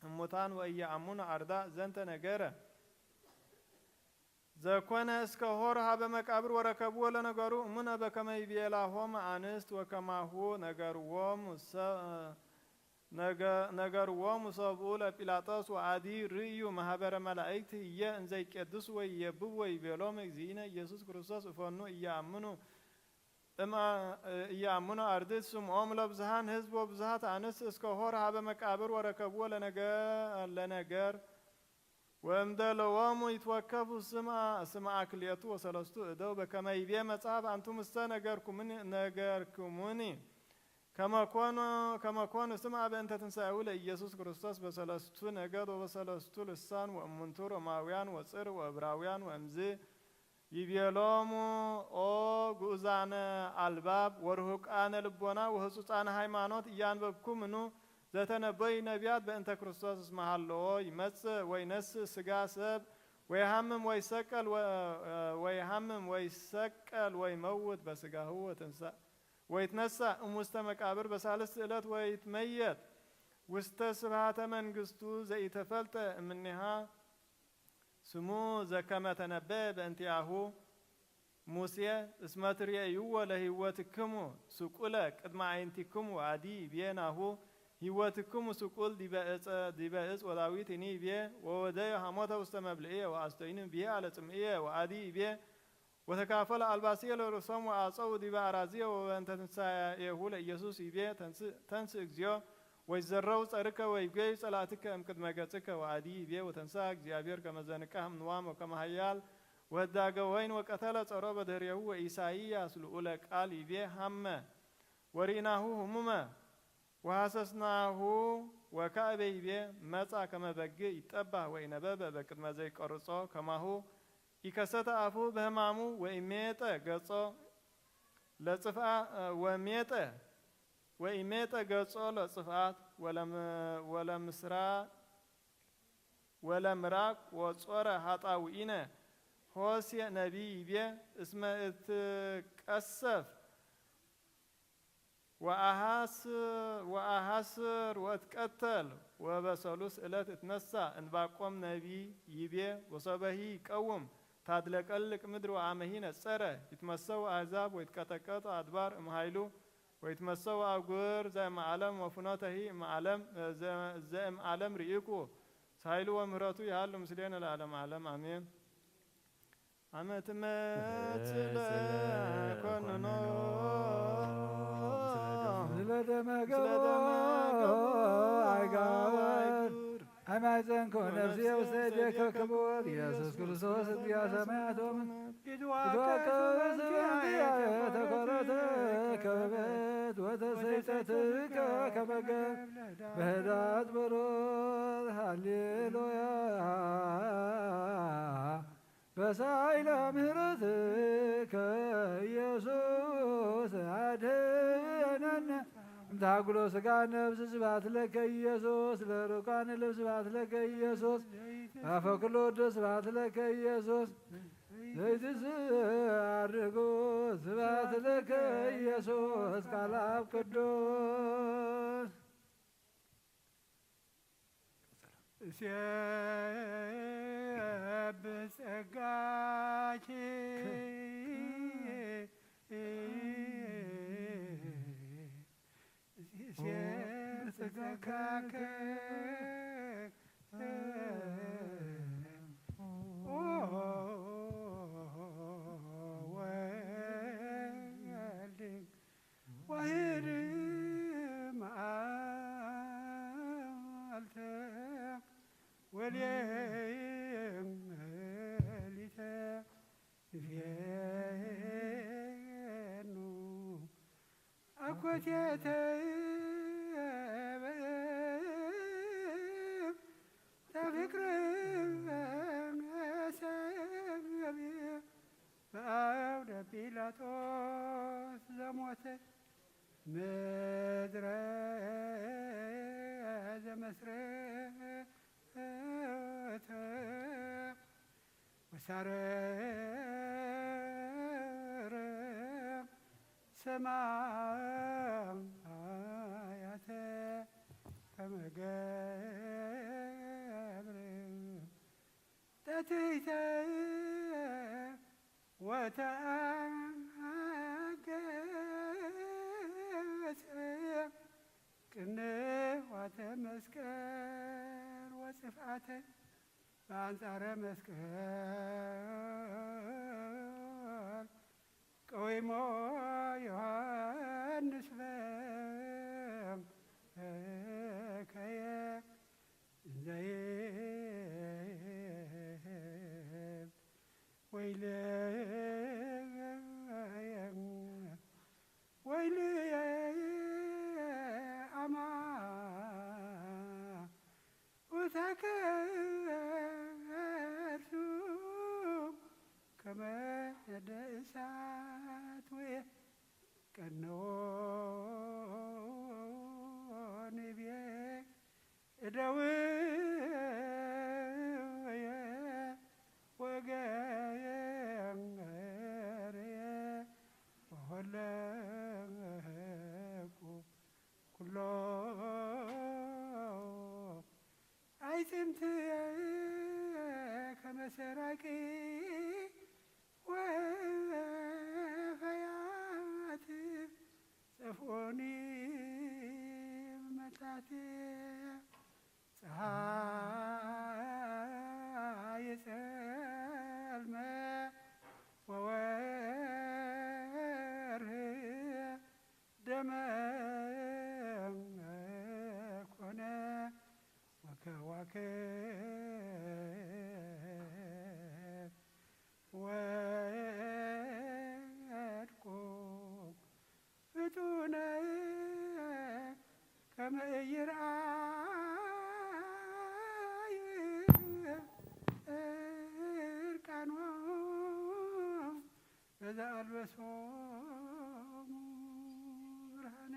እሙታን ወኢየአምኑ አርዳእ ዘንተ ነገረ ዘኮነ እስከ ሆር ሀበ መቃብር ወረከብዎ ለነገሩ እሙነ በከመ ይቤላሆም አንስት ወከማሁ ነገርዎም ሰ-፣ ነገርዎሙ ሰብኡ ለጲላጦስ ወአዲ ርእዩ ማህበረ መላእክት ህየ እንዘይቄድስ ወይ የብብ ወይ ቤሎም እግዚእነ ኢየሱስ ክርስቶስ እፈኑ እያምኑ እያምኑ አርድእት ስምዖም ለብዝሃን ህዝብ ወብዝሃት አንስት እስከ ሆር ሀበ መቃብር ወረከብዎ ለነገር ወእምደለዎሙ ይትወከፉ ስምአ ስምአ ክልኤቱ ወሰለስቱ እደው በከመ ይቤ መጽሐፍ አንቱምሰ ነገርኩሙኒ ነገርኩሙኒ ከመኮኑ ከመኮኑ ስምአ በእንተ ትንሳኤሁ ለኢየሱስ ክርስቶስ በሰለስቱ ነገድ ወበሰለስቱ ልሳን ወእሙንቱ ሮማውያን ወጽር ወእብራውያን ወእምዝ ይቤሎሙ ኦ ግኡዛነ አልባብ ወርሁቃነ ልቦና ወህጹጻነ ሃይማኖት እያንበብኩምኑ ዘተነበዩ ነቢያት በእንተ ክርስቶስ እስመ ሀለዎ ይመጽእ ወይነስእ ስጋ ሰብ ወይሃምም ወይሰቀል ወይሃምም ወይሰቀል ወይመውት በስጋሁ ወይትነሳእ እሙስተ መቃብር በሳልስት ዕለት ወይትመየጥ ውስተ ስብሃተ መንግስቱ ዘኢተፈልጠ እምኔሃ ስሙ ዘከመ ተነበየ በእንቲአሁ ሙሴ እስመ ትርእይዎ ለህይወትክሙ ስቁለ ቅድመ አዕይንቲክሙ ወአዲ ይቤ ናሁ ህይወትክሙ ስቁል ዲበ እፀ ዲበ እፅ ወዳዊት እኒ ይቤ ወወደዮ ሐሞተ ውስተ መብልዕየ ወአስተይኑ ብሂአ ለጽምእየ ወአዲ ይቤ ወተካፈለ አልባስየ ለርእሶም ወአፀው ዲበ አራዝየ ወበእንተ ትንሳኤሁ ለኢየሱስ ይቤ ተንስ- ተንስ እግዚኦ ወይዘረው ጸርከ ወይጎዩ ጸላእትከ እምቅድመ ገጽከ ወአዲ ይቤ ወተንሳ እግዚአብሔር ከመዘንቃህ እምንዋም ወከመ ሀያል ወህዳገ ወይን ወቀተለ ጸሮ በድህሬሁ ወኢሳይያስ ልኡለ ቃል ይቤ ሀመ ወሪእናሁ ህሙመ ወሐሰስናሁ ወካእበ ይቤ መጻ ከመ በግዕ ይጠባህ ወኢነበበ በቅድመ ዘይቀርጾ ከማሁ ኢከሰተ አፉ በህማሙ ወኢሜጠ ገጾ ለጽፍአ ወሜጠ ወኢሜጠ ገጾ ለጽፍአት ወለም- ወለምስራ- ወለምራቅ ወጾረ ሀጣውኢነ ሆሴዕ ነቢይ ይቤ እስመ እትቀሰፍ ወአሐስ- ወአሐስር ወእትቀተል ወበሰሉስ ዕለት እትነሳ እንባቆም ነቢይ ይቤ ወሶበሂ ይቀውም ታድለቀልቅ ምድር ወአመሂ ነጸረ ይትመሰው አሕዛብ ወይትቀጠቀጡ አድባር እምኃይሉ ወይትመሰው አጉር ዘእምዓለም ወፍኖተሂ እምዓለም ዘእምዓለም ርኢኩ ሳይሉ ወምህረቱ ይሃሉ ምስሌነ ለዓለም ዓለም አሜን። አመ ትመጽእ ለኮንኖ ስለደመገቦ አይጋር አማይፀንኮ ነፍሴ ውስተ እዴከ ክቡር ኢየሱስ ክርስቶስ እግዚአ ሰማያት ወምድር ይትዋከብ ዘንቲያ ተኮረተ ከበበት ወተሰይጠትከ ከመገብ በህዳት በሮት ሃሌሉያ በሳይለ ምህረትከ ኢየሱስ አድነነ እምታጉሎ ስጋ ነፍስ ስብሐት ለከ ኢየሱስ ለሩቃን ልብ ስብሐት ለከ ኢየሱስ አፈ ኩሉ ወዶ ስብሐት ለከ ኢየሱስ ዘይትስአርጉ ስብሐት ለከ ኢየሱስ ቃል አብ ቅዱስ እሴብ ጸጋኪ እሴብ ጸጋከ ወልድ ዋሂድ መዓልተ ወሌሊተ ንፌኑ አኮቴተ ተፍቅር ሰብየ በአውደ ጲላጦስ ዘሞተ ምድረ ዘመስረተ ወሳረረ ሰማያተ ከመ ገብር ተትሕተ ወተአንገሰ ቅንዋተ መስቀል ወጽፍኣተን ብኣንጻረ መስቀል ቀዊሞ ዮሃንስ በከየ እንዘ ይብል ወይለየ ወይልየ ኣማ ውእተ ከርሱ ከመ ነደ እሳት ውየ ቀነዎ ንብየ እደውየ ወገርየ ወሆለቁ ኩሎ ኣይጽምት ከመ ሰራቂ ወፈያት ጸፍኦኒ ብመታትያ ጸሓይ ጸልመ ወወርህ ደመ ኮነ ወከዋክብት ወድቁ ፍጡነ ከመ ኢይርኣዩ እርቃኖም በዘ ኣልበሶሙ ብርሃነ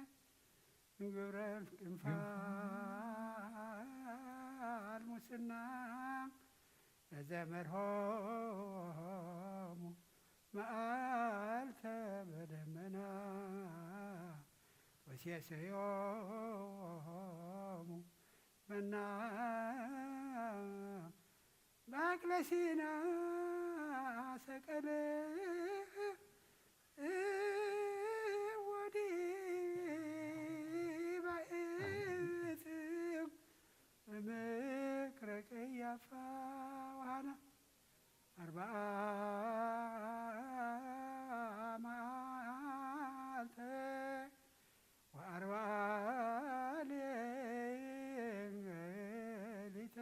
እምግብረ እንፋል ሙስና በዘ መርሆሙ መዓልተ በደመና ወሴሰዮሙ መና በአቅለ ሲና ሰቀለ ወዲበ እጽም እምክረ ቀያፋ ወሃና አርብዓ መዓልተ ወአርብዓ ሌሊተ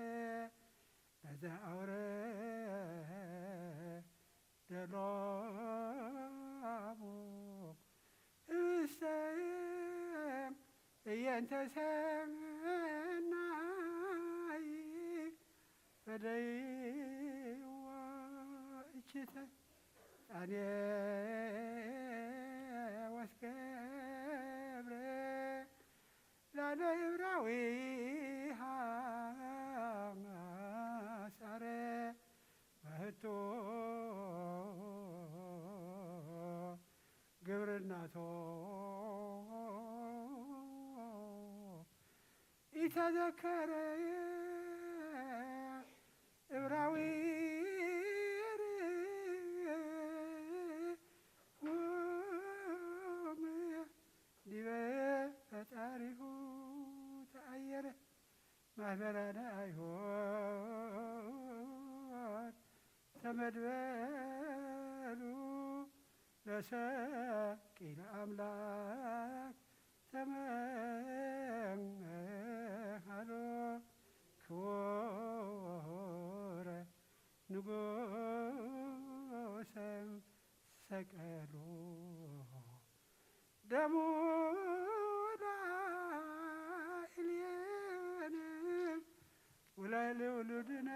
በዘ አውረ ደሎሙ እሰ እየንተ ሰናይ ፈደይዋ እችተ ጣኔ ወስገብረ ላለ እብራዊ ሃሳረ በህቶ ግብርናቶ ኢተዘከረ እብራዊ ርጉም ዲበ ፈጣሪሁ ተአየረ። ማህበራነ አይሁድ ተመድበሉ ለሰቂለ አምላክ ተመሃሎ ክቡረ ንጉሰ ሰቀሉ ደሙ ላዕሌነ ወላዕለ ውሉድነ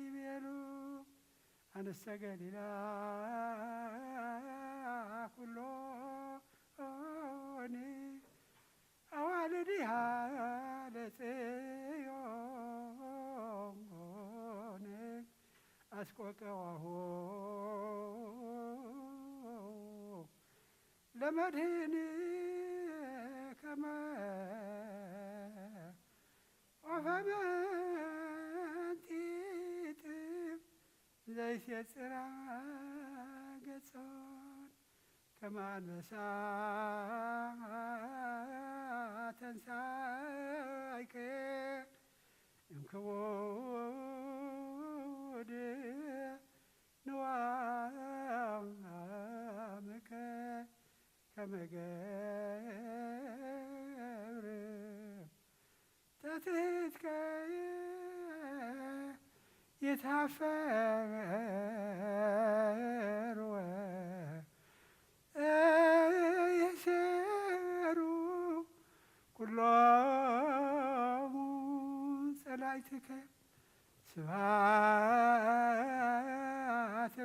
ይቤሉ። ኣንስተ ገሊላ ኩሎኒ ኣዋልድሃ ለጽዮን አስቆቀዋሁ ለመድህን ከመ ኦፈ መንጢጥ ዘይሴጽራ ገጾን ከመ አንበሳ ተንሳይ እንክቡድ ንዋምከ ከመ ገብር ተትሕትከ ይትሃፈር ወይሴሩ ኩሎሙ ጸላእትከ። ስብሐት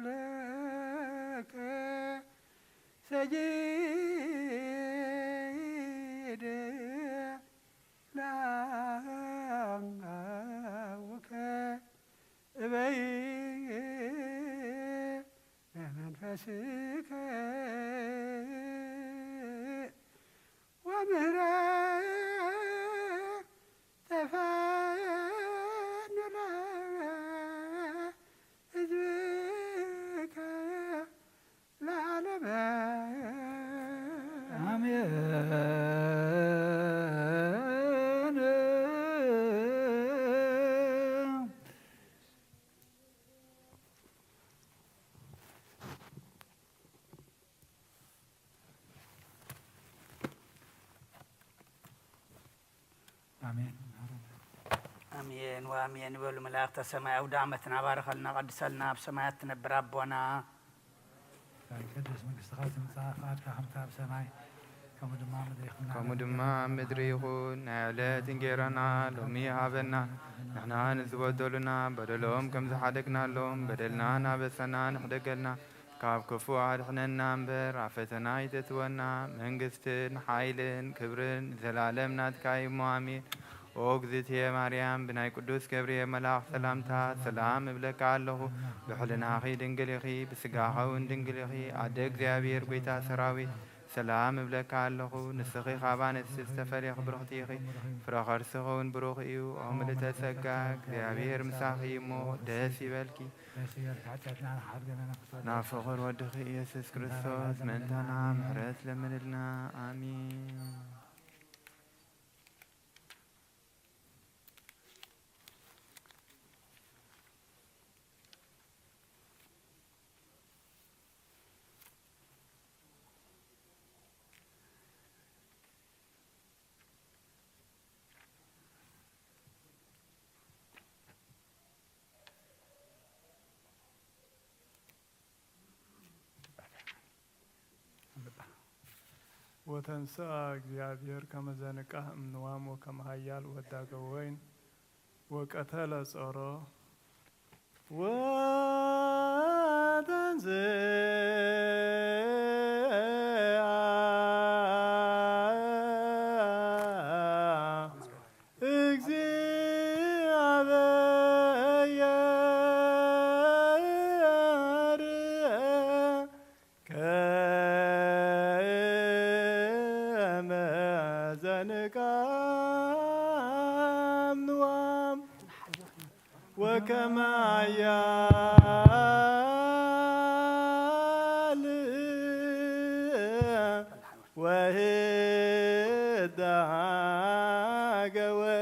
ለከ ሰጊደ ለአቡከ እበይ በመንፈስከ ወምህረ ተፈኑ ለህዝብከ ለዓለመ። ኣሜን። ኣሜን። ኣሜን ወኣሜን ይበሉ መላእክተ ሰማይ። ኣውደ ዓመትና ባርኸልና፣ ቀድሰልና። ኣብ ሰማያት ትነብር ኣቦና፣ ይትቀደስ መንግስትኻ፣ ትምጻእ ፍቓድካ፣ ከምቲ ኣብ ሰማይ ከምኡ ድማ ኣብ ምድሪ ይኹን። ከምኡ ድማ ኣብ ምድሪ ይኹን። ናይ ዕለት እንጌራና ሎሚ ሃበና። ንሕና ንዝበደሉና በደሎም ከም ዝሓደግናሎም በደልና ናበሰና ንሕደገልና፣ ካብ ክፉእ ኣድሕነና እምበር፣ ኣብ ፈተና ኣይተእትወና። መንግስትን ሓይልን ክብርን ንዘላለም ናትካ እዩ እሞ፣ ኣሜን። ኦ እግዝእትየ ማርያም፣ ብናይ ቅዱስ ገብርኤል መልኣኽ ሰላምታ ሰላም እብለካ ኣለኹ። ብሕልናኺ ድንግል ኢኺ፣ ብስጋኺ እውን ድንግል ኢኺ። ኣደ እግዚኣብሔር፣ ጐይታ ሰራዊት፣ ሰላም እብለካ ኣለኹ። ንስኺ ካብ ኣንስቲ ዝተፈልየኺ ብርኽቲ ኢኺ፣ ፍረ ከርስኺ እውን ብሩኽ እዩ። ኦ ምልዕተ ጸጋ፣ እግዚኣብሔር ምሳኺ እዩ እሞ፣ ደስ ይበልኪ። ናብ ፍቕር ወድኺ ኢየሱስ ክርስቶስ ምእንታና ምሕረት ለምንልና። ኣሜን። ወተንስአ እግዚኣብሔር ከመ ዘንቃህ እምንዋም ወከመ ኃያል ወዳገ ወይን ወቀተለ ጾሮ ወተንስአ እግዚአብሔር ከመ ዘንቃምዋ ወከመ ኃያል ወህዳገ ወይን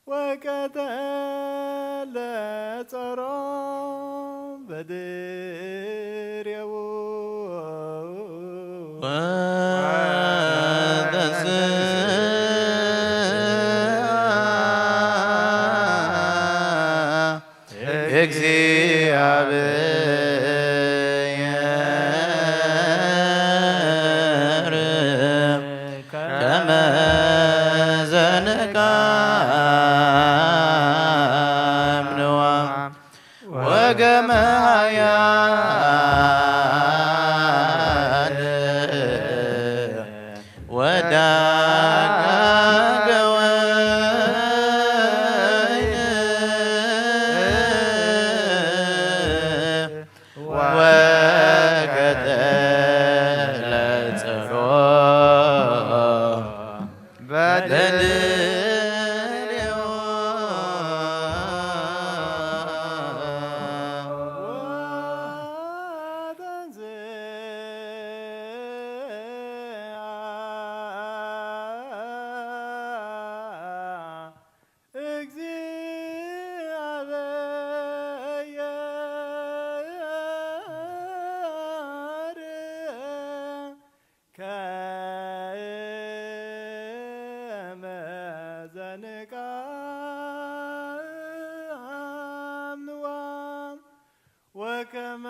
ወቀተለ ጾሮ በድሬው ወተንስአ እግዚአብሔር ከመ ዘንቃምዋ ወገመ ኃያል ወዳገ ወይን ወቀተለ ጸሮ በድሬው ወተንስአ ከመ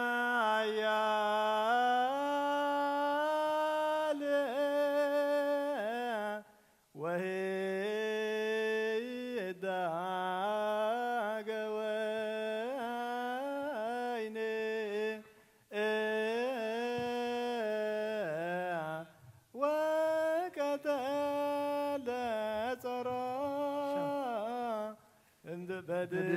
ኃያል ወህዳገ ወይን ወቀተለ ጸሮ እንደ በድር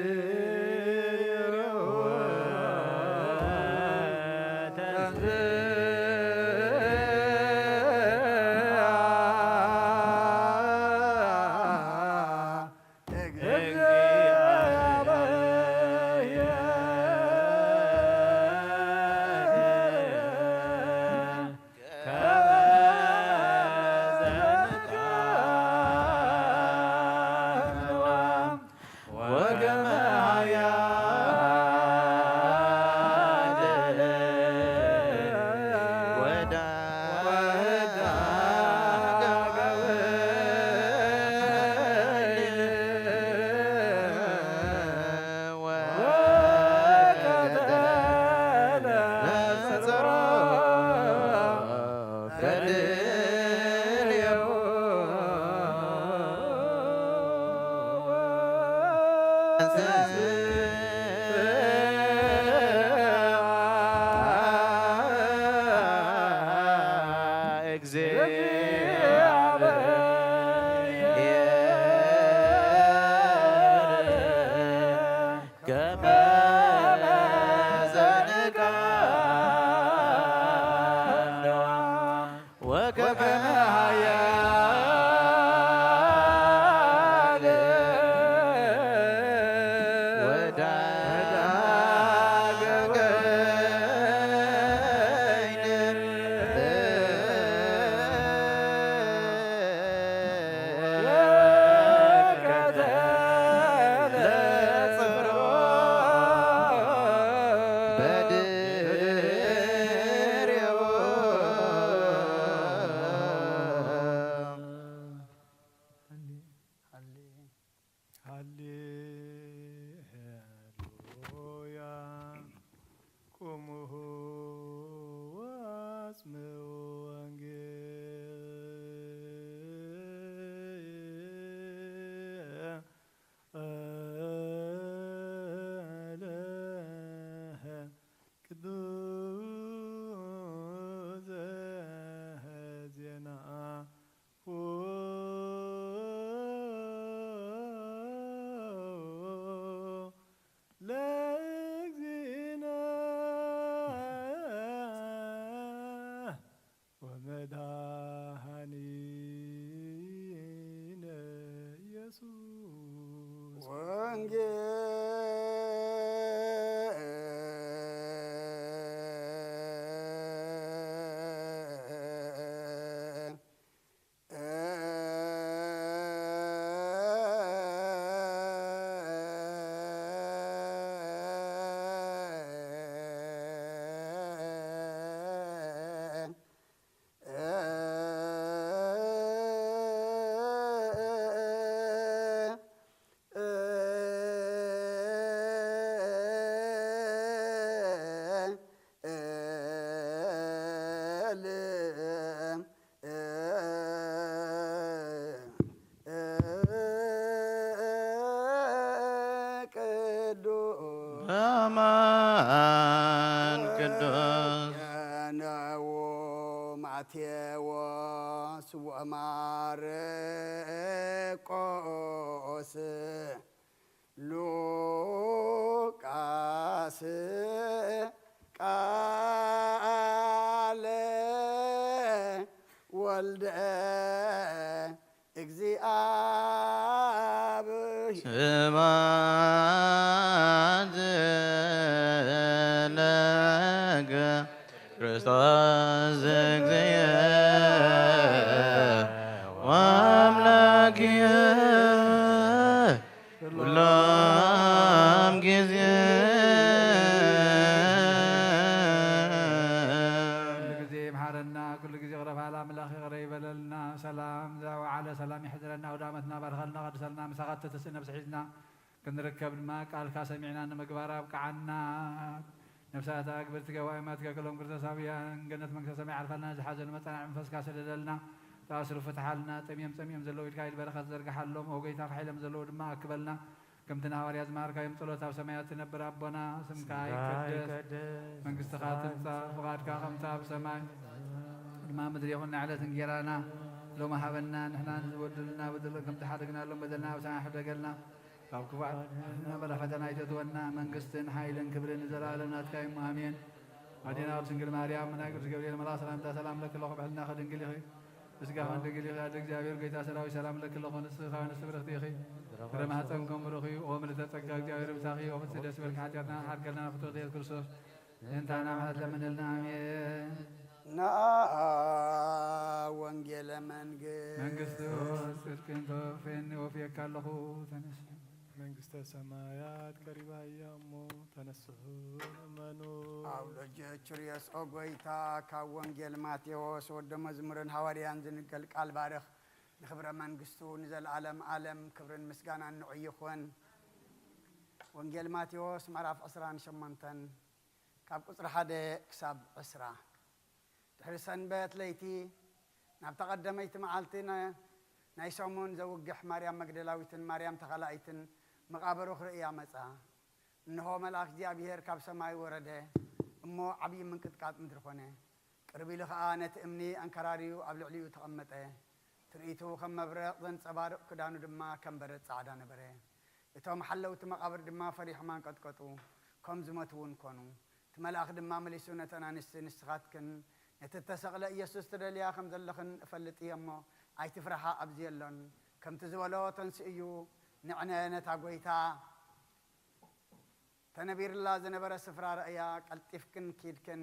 ሃሌሉያ። ቁሙ ወአስምዑ ወንጌለ ቅዱስ ዜና ለእግዚእነ ወመድኃኒነ ኢየሱስ። ወንጌል ቅዱስ አማን ቅዱስ። ነው ማቴዎስ ወማርቆስ ሉቃስ ቃለ ወልደ እግዚአብሔር። ስብሐት ለከ ክርስቶስ እግዚእ ወአምላክየ ኩሎም ጊዜ። ኩሉ ጊዜ ይምሓረና፣ ኩሉ ጊዜ ይቕረ በሃሊ ኣምላኽ ይቕረ ይበለልና። ሰላም ዘወዓለ ሰላም ይሕድረና። ኣውደ ዓመትና ባርኸልና፣ ቀድሰልና፣ ምሳኻ ተተስእ ነብሲ ሒዝና ክንርከብ ድማ ቃልካ ሰሚዕና ንምግባር ኣብቅዓና። ነፍሳታ ግብርቲ ገባዊ ማትካ ከሎም ክርስቶሳውያን ገነት መንግስተ ሰማይ ዓርፋልና። ዝሓዘኑ መጸናዕ መንፈስካ ሰደደልና። ተኣስሩ ፍትሓልና። ጠምዮም ጸሚኦም ዘለዉ ኢድካ ኢድ በረኸት ዘርግሓሎም። ኦ ጎይታ ክሒሎም ዘለዉ ድማ ኣክበልና። ከምቲ ንሃዋርያ ዝመሃርካዮም ጸሎት ኣብ ሰማያት ትነብር ኣቦና ስምካ ይቀደስ። መንግስትኻ ትምጻእ። ፍቓድካ ከምታ ኣብ ሰማይ ድማ ምድሪ ይኹን። ንዕለት እንጌራና ሎሚ ሃበና። ንሕና ንዝበድሉና በደሎም ከምቲ ሓደግናሎም በደልና ኣብ ሰማይ ሕደገልና። ካብ ክፉኣት ናበለ ፈተና ኣይተእትወና። መንግስትን ሓይልን ክብርን ንዘለኣለም ናትካ እዩ። ኣሜን። ኣዴና ቅድስት ድንግል ማርያም፣ ናይ ቅዱስ ገብርኤል መልኣኽ ሰላምታ ሰላም ለኪ ኣለኹ፣ ብሕልናኺ ድንግል ኢኺ፣ ብስጋኺ ድንግል ኢኺ። ኣደ እግዚኣብሔር ጎይታ ሰራዊት ሰላም ለኪ ኣለኹ፣ ንስኺ ካብ ኣንስቲ ብርኽቲ ኢኺ፣ ፍረ ማህፀንኩም ብሩኽ እዩ። ኦ ምልዕተ ጸጋ እግዚኣብሔር ምሳኺ፣ ኦ ፍጽሕቲ ደስ ይበልኪ፣ ሓጢኣትና ሓርገልና፣ ፍትወተ ኢየሱስ ክርስቶስ ምእንታና ምሕረት ለምንልና። ኣሜን። ነአ ወንጌለ መንግስት መንግስት ጽድቅን ተወፌኒ ወፍየካ ኣለኹ። ተነስ። መንግስተ ሰማያት ቀሪባ እያ እሞ ተነስሑ እመኑ። ኣውሎጀ ቹርዮስ ኦ ጎይታ፣ ካብ ወንጌል ማቴዎስ ወደ መዝሙርን ሃዋርያን ዝንገል ቃል ባርኽ። ንኽብረ መንግስቱ ንዘለዓለም ዓለም ክብርን ምስጋናን ንዑ ይኹን። ወንጌል ማቴዎስ ምዕራፍ ዕስራን ሸሞንተን ካብ ቁጽሪ ሓደ ክሳብ ዕስራ። ድሕሪ ሰንበት ለይቲ ናብታ ቀደመይቲ መዓልቲ ና-፣ ናይ ሰሙን ዘውግሕ ማርያም መግደላዊትን ማርያም ተኻላኢትን መቓብሩ ክርእያ መጻ። እንሆ መልኣክ እግዚኣብሔር ካብ ሰማይ ወረደ፣ እሞ ዓብዪ ምንቅጥቃጥ ምድሪ ኾነ። ቅርብ ኢሉ ኸኣ ነቲ እምኒ ኣንከራርዩ ኣብ ልዕሊኡ ተቐመጠ። ትርኢቱ ከም መብረቕ ዘንጸባርቕ ክዳኑ ድማ ከም በረድ ጻዕዳ ነበረ። እቶም ሓለውቲ መቓብር ድማ ፈሪሖም ኣንቀጥቀጡ፣ ከም ዝሞቱ እውን ኮኑ። እቲ መልኣኽ ድማ መሊሱ ነተን ኣንስቲ፣ ንስኻትክን ነቲ እተሰቕለ ኢየሱስ ትደልያ ከም ዘለኽን እፈልጥ እየ እሞ፣ ኣይትፍርሓ፣ ኣብዚ የሎን። ከምቲ ዝበሎ ተንስኡ እዩ። ንዕነ ነታ ጐይታ ተነቢርላ ዝነበረ ስፍራ ረእያ፣ ቀልጢፍክን ኪድክን፣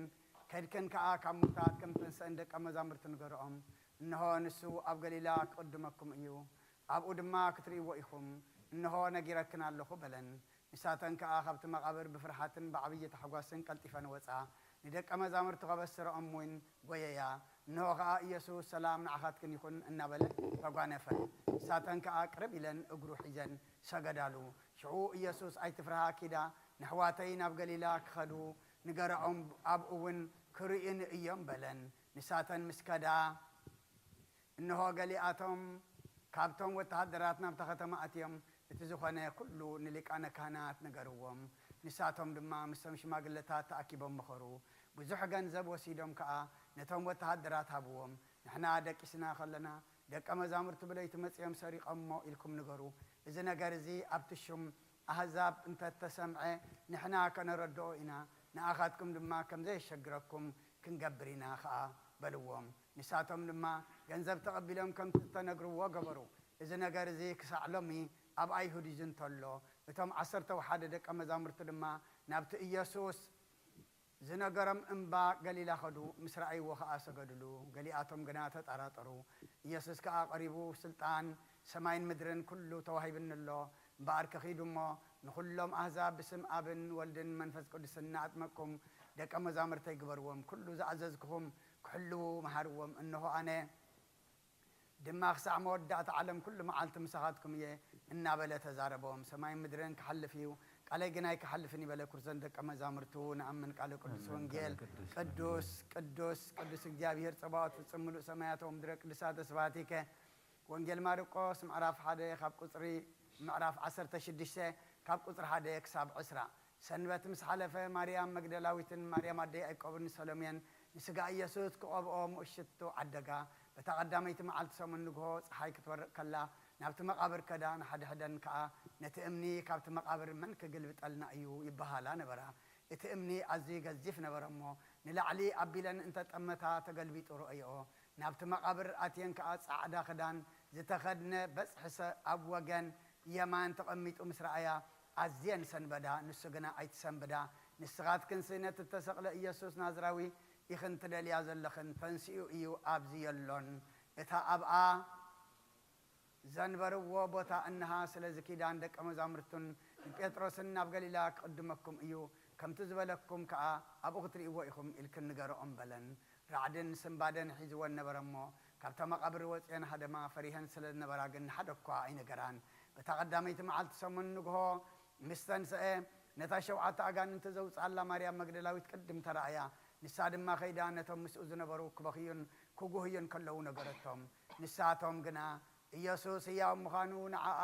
ከድክን ከኣ ካብ ምዉታት ከም ተንስአ ንደቀ መዛሙርቱ ንገርኦም። እንሆ ንሱ ኣብ ገሊላ ክቕድመኩም እዩ፣ ኣብኡ ድማ ክትርእይዎ ኢኹም። እንሆ ነጊረክን ኣለኹ በለን። ንሳተን ከኣ ካብቲ መቓብር ብፍርሃትን ብዓብዪ ታሕጓስን ቀልጢፈን ወጻ። ንደቀ መዛሙርቱ ከበስረኦም እውን ጐየያ። እንሆ ኸኣ ኢየሱስ፣ "ሰላም ንዓኻትክን ይኹን" እናበለ ተጓነፈ። ንሳተን ከኣ ቅርብ ኢለን እግሩ ሒዘን ሰገዳሉ። ሽዑ ኢየሱስ፣ "ኣይትፍርሃ፣ ኪዳ፣ ነሕዋተይ ናብ ገሊላ ክኸዱ ንገርዖም፣ ኣብኡ እውን ክርእዩኒ እዮም" በለን። ንሳተን ምስ ከዳ፣ እንሆ ገሊኣቶም ካብቶም ወተሃደራት ናብታ ከተማ ኣትዮም፣ እቲ ዝኾነ ኩሉ ንሊቃነ ካህናት ነገርዎም። ንሳቶም ድማ ምስቶም ሽማግለታት ተኣኪቦም መኸሩ። ብዙሕ ገንዘብ ወሲዶም ከኣ ነቶም ወተሃደራት ሃብዎም። "ንሕና ደቂስና ከለና፣ ደቀ መዛሙርቱ ብለይቲ መጺኦም ሰሪቖሞ ኢልኩም ንገሩ። እዚ ነገር እዚ ኣብቲ ሹም ኣህዛብ እንተ ተሰምዐ፣ ንሕና ከነረድኦ ኢና፣ ንኣኻትኩም ድማ ከም ዘየሸግረኩም ክንገብር ኢና ኸኣ" በልዎም። ንሳቶም ድማ ገንዘብ ተቐቢሎም ከምቲ እተነግርዎ ገበሩ። እዚ ነገር እዚ ክሳዕ ሎሚ ኣብ ኣይሁድ ይዝንቶ ኣሎ። እቶም ዓሰርተ ወሓደ ደቀ መዛሙርቱ ድማ ናብቲ ኢየሱስ ዝነገሮም እምባ ገሊላ ኸዱ፣ ምስ ረኣይዎ ኸኣ ሰገዱሉ። ገሊኣቶም ግና ተጠራጠሩ። ኢየሱስ ከኣ ቀሪቡ፣ "ስልጣን ሰማይን ምድርን ኩሉ ተዋሂብኒ ኣሎ። እምበኣር ከኺዱ እሞ ንኹሎም ኣህዛብ ብስም ኣብን ወልድን መንፈስ ቅዱስን እናኣጥመቅኩም ደቀ መዛሙርተይ ግበርዎም። ኩሉ ዝኣዘዝኩኹም ክሕልዉ መሃርዎም። እንሆ ኣነ ድማ ክሳዕ መወዳእታ ዓለም ኩሉ መዓልቲ ምሳኻትኩም እየ" እናበለ ተዛረቦም። "ሰማይን ምድርን ክሓልፍ እዩ፣ ቃለይ ግን ኣይክሓልፍን" ይበለ። ኩርዘን ደቀ መዛሙርቱ ንኣምን ቃለ ቅዱስ ኣሜን። ወንጌል። ቃለ ቅዱስ ቅዱስ፣ ቅዱስ፣ ቅዱስ እግዚኣብሔር ጸባኦት፣ ፍጹም ምሉእ ሰማያት ወምድረ ቅዱሳት ተስፋቲከ። ወንጌል ማርቆስ ምዕራፍ ሓደ ካብ ቁጽሪ፣ ምዕራፍ ዓሰርተ ሽዱሽተ ካብ ቁጽሪ ሓደ ክሳብ ዕስራ። ሰንበት ምስ ሓለፈ፣ ማርያም መግደላዊትን ማርያም ኣደ ያዕቆብን ሰሎሜን ንስጋ ኢየሱስ ክቐብኦ ምእሽቱ ዓደጋ። በታ ቀዳመይቲ መዓልቲ ሰሙን ንግሆ፣ ጸሓይ ክትበርቕ ከላ፣ ናብቲ መቓብር ከዳ፣ ንሓድሕደን ከኣ፣ "ነቲ እምኒ ካብቲ መቓብር መን ክግልብጠልና እዩ?" ይበሃላ ነበራ። እቲ እምኒ ኣዝዩ ገዚፍ ነበረ እሞ፣ ንላዕሊ ኣቢለን እንተ ጠመታ፣ ተገልቢጡ ረኣይኦ። ናብቲ መቓብር ኣትየን ከኣ፣ ጻዕዳ ክዳን ዝተኸድነ በጽሒ ሰብ ኣብ ወገን የማን ተቐሚጡ ምስ ረኣያ፣ ኣዝየን ሰንበዳ። ንሱ ግና፣ "ኣይትሰንብዳ፣ ንስኻትክንሲ ነቲ እተሰቕለ ኢየሱስ ናዝራዊ ኢኽን ትደልያ ዘለኽን፣ ተንሲኡ እዩ፣ ኣብዚ የሎን። እታ ኣብኣ ዘንበርዎ ቦታ እንሃ። ስለዚ ኪዳን ደቀ መዛሙርቱን ንጴጥሮስን ናብ ገሊላ ክቕድመኩም እዩ፣ ከምቲ ዝበለኩም ከኣ ኣብኡ ክትርእይዎ ኢኹም" ኢልክን ንገርኦም በለን። ራዕድን ስንባደን ሒዝወን ነበረ እሞ፣ ካብታ መቓብር ወጺአን ሃደማ። ፈሪሀን ስለ ዝነበራ ግን ንሓደ እኳ ኣይነገራን። በታ ቀዳመይቲ መዓልቲ ሰሙን ንግሆ ምስ ተንስአ፣ ነታ ሸውዓተ ኣጋንንቲ ዘውጽኣላ ማርያም መግደላዊት ቅድም ተራእያ። ንሳ ድማ ከይዳ ነቶም ምስኡ ዝነበሩ ክበኽዩን ክጉህዩን ከለዉ ነገረቶም። ንሳቶም ግና ኢየሱስ ህያው ምዃኑ ንዓኣ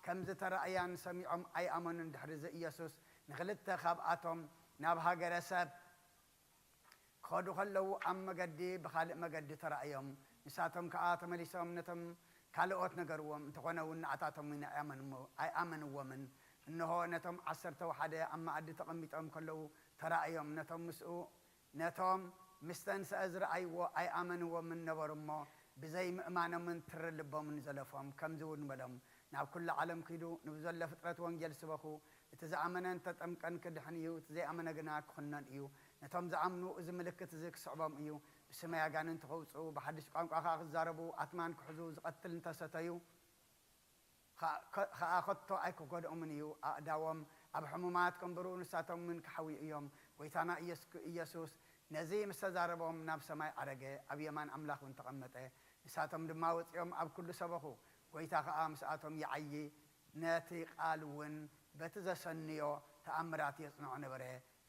ከም ዝተራእያን ሰሚዖም ኣይኣመኑን። ድሕሪ እዚ ኢየሱስ ንኽልተ ካብኣቶም ናብ ሃገረ ሰብ ክኸዱ ከለዉ ኣብ መገዲ ብኻልእ መገዲ ተራእዮም። ንሳቶም ከኣ ተመሊሶም ነቶም ካልኦት ነገርዎም። እንተኾነ እውን ንኣታቶም እውን ኣይኣመንዎ-፣ ኣይኣመንዎምን። እንሆ ነቶም ዓሰርተ ወሓደ ኣብ መኣዲ ተቐሚጦም ከለዉ ተራእዮም። ነቶም ምስኡ፣ ነቶም ምስ ተንስአ ዝረኣይዎ ኣይኣመንዎምን ነበሩ እሞ፣ ብዘይ ምእማኖምን ትሪ ልቦምን ዘለፎም። ከምዚ እውን በሎም፣ ናብ ኩሉ ዓለም ኪዱ፣ ንብዘሎ ፍጥረት ወንጌል ስበኹ። እቲ ዝኣመነ እንተጠምቀን ክድሕን እዩ፣ እቲ ዘይኣመነ ግና ክኹነን እዩ። ነቶም ዝኣምኑ እዚ ምልክት እዚ ክስዕቦም እዩ። ብስመይ ኣጋንንቲ ከውጽኡ፣ ብሓድሽ ቋንቋ ከኣ ክዛረቡ፣ ኣትማን ክሕዙ፣ ዝቐትል እንተሰተዩ፣ ከ-፣ ከ-፣ ከኣ ከቶ ኣይክጎድኦምን እዩ። ኣእዳዎም ኣብ ሕሙማት ከንብሩ፣ ንሳቶም እውን ክሓውዩ እዮም። ጐይታና ኢየሱስ፣ ኢየሱስ ነዚ ምስ ተዛረቦም ናብ ሰማይ ዓረገ፣ ኣብ የማን ኣምላኽ እውን ተቐመጠ። ንሳቶም ድማ ወጺኦም ኣብ ኩሉ ሰበኹ። ጐይታ ኸኣ ምስኣቶም ይዓዪ፣ ነቲ ቃል እውን በቲ ዘሰንዮ ተኣምራት የጽንዖ ነበረ።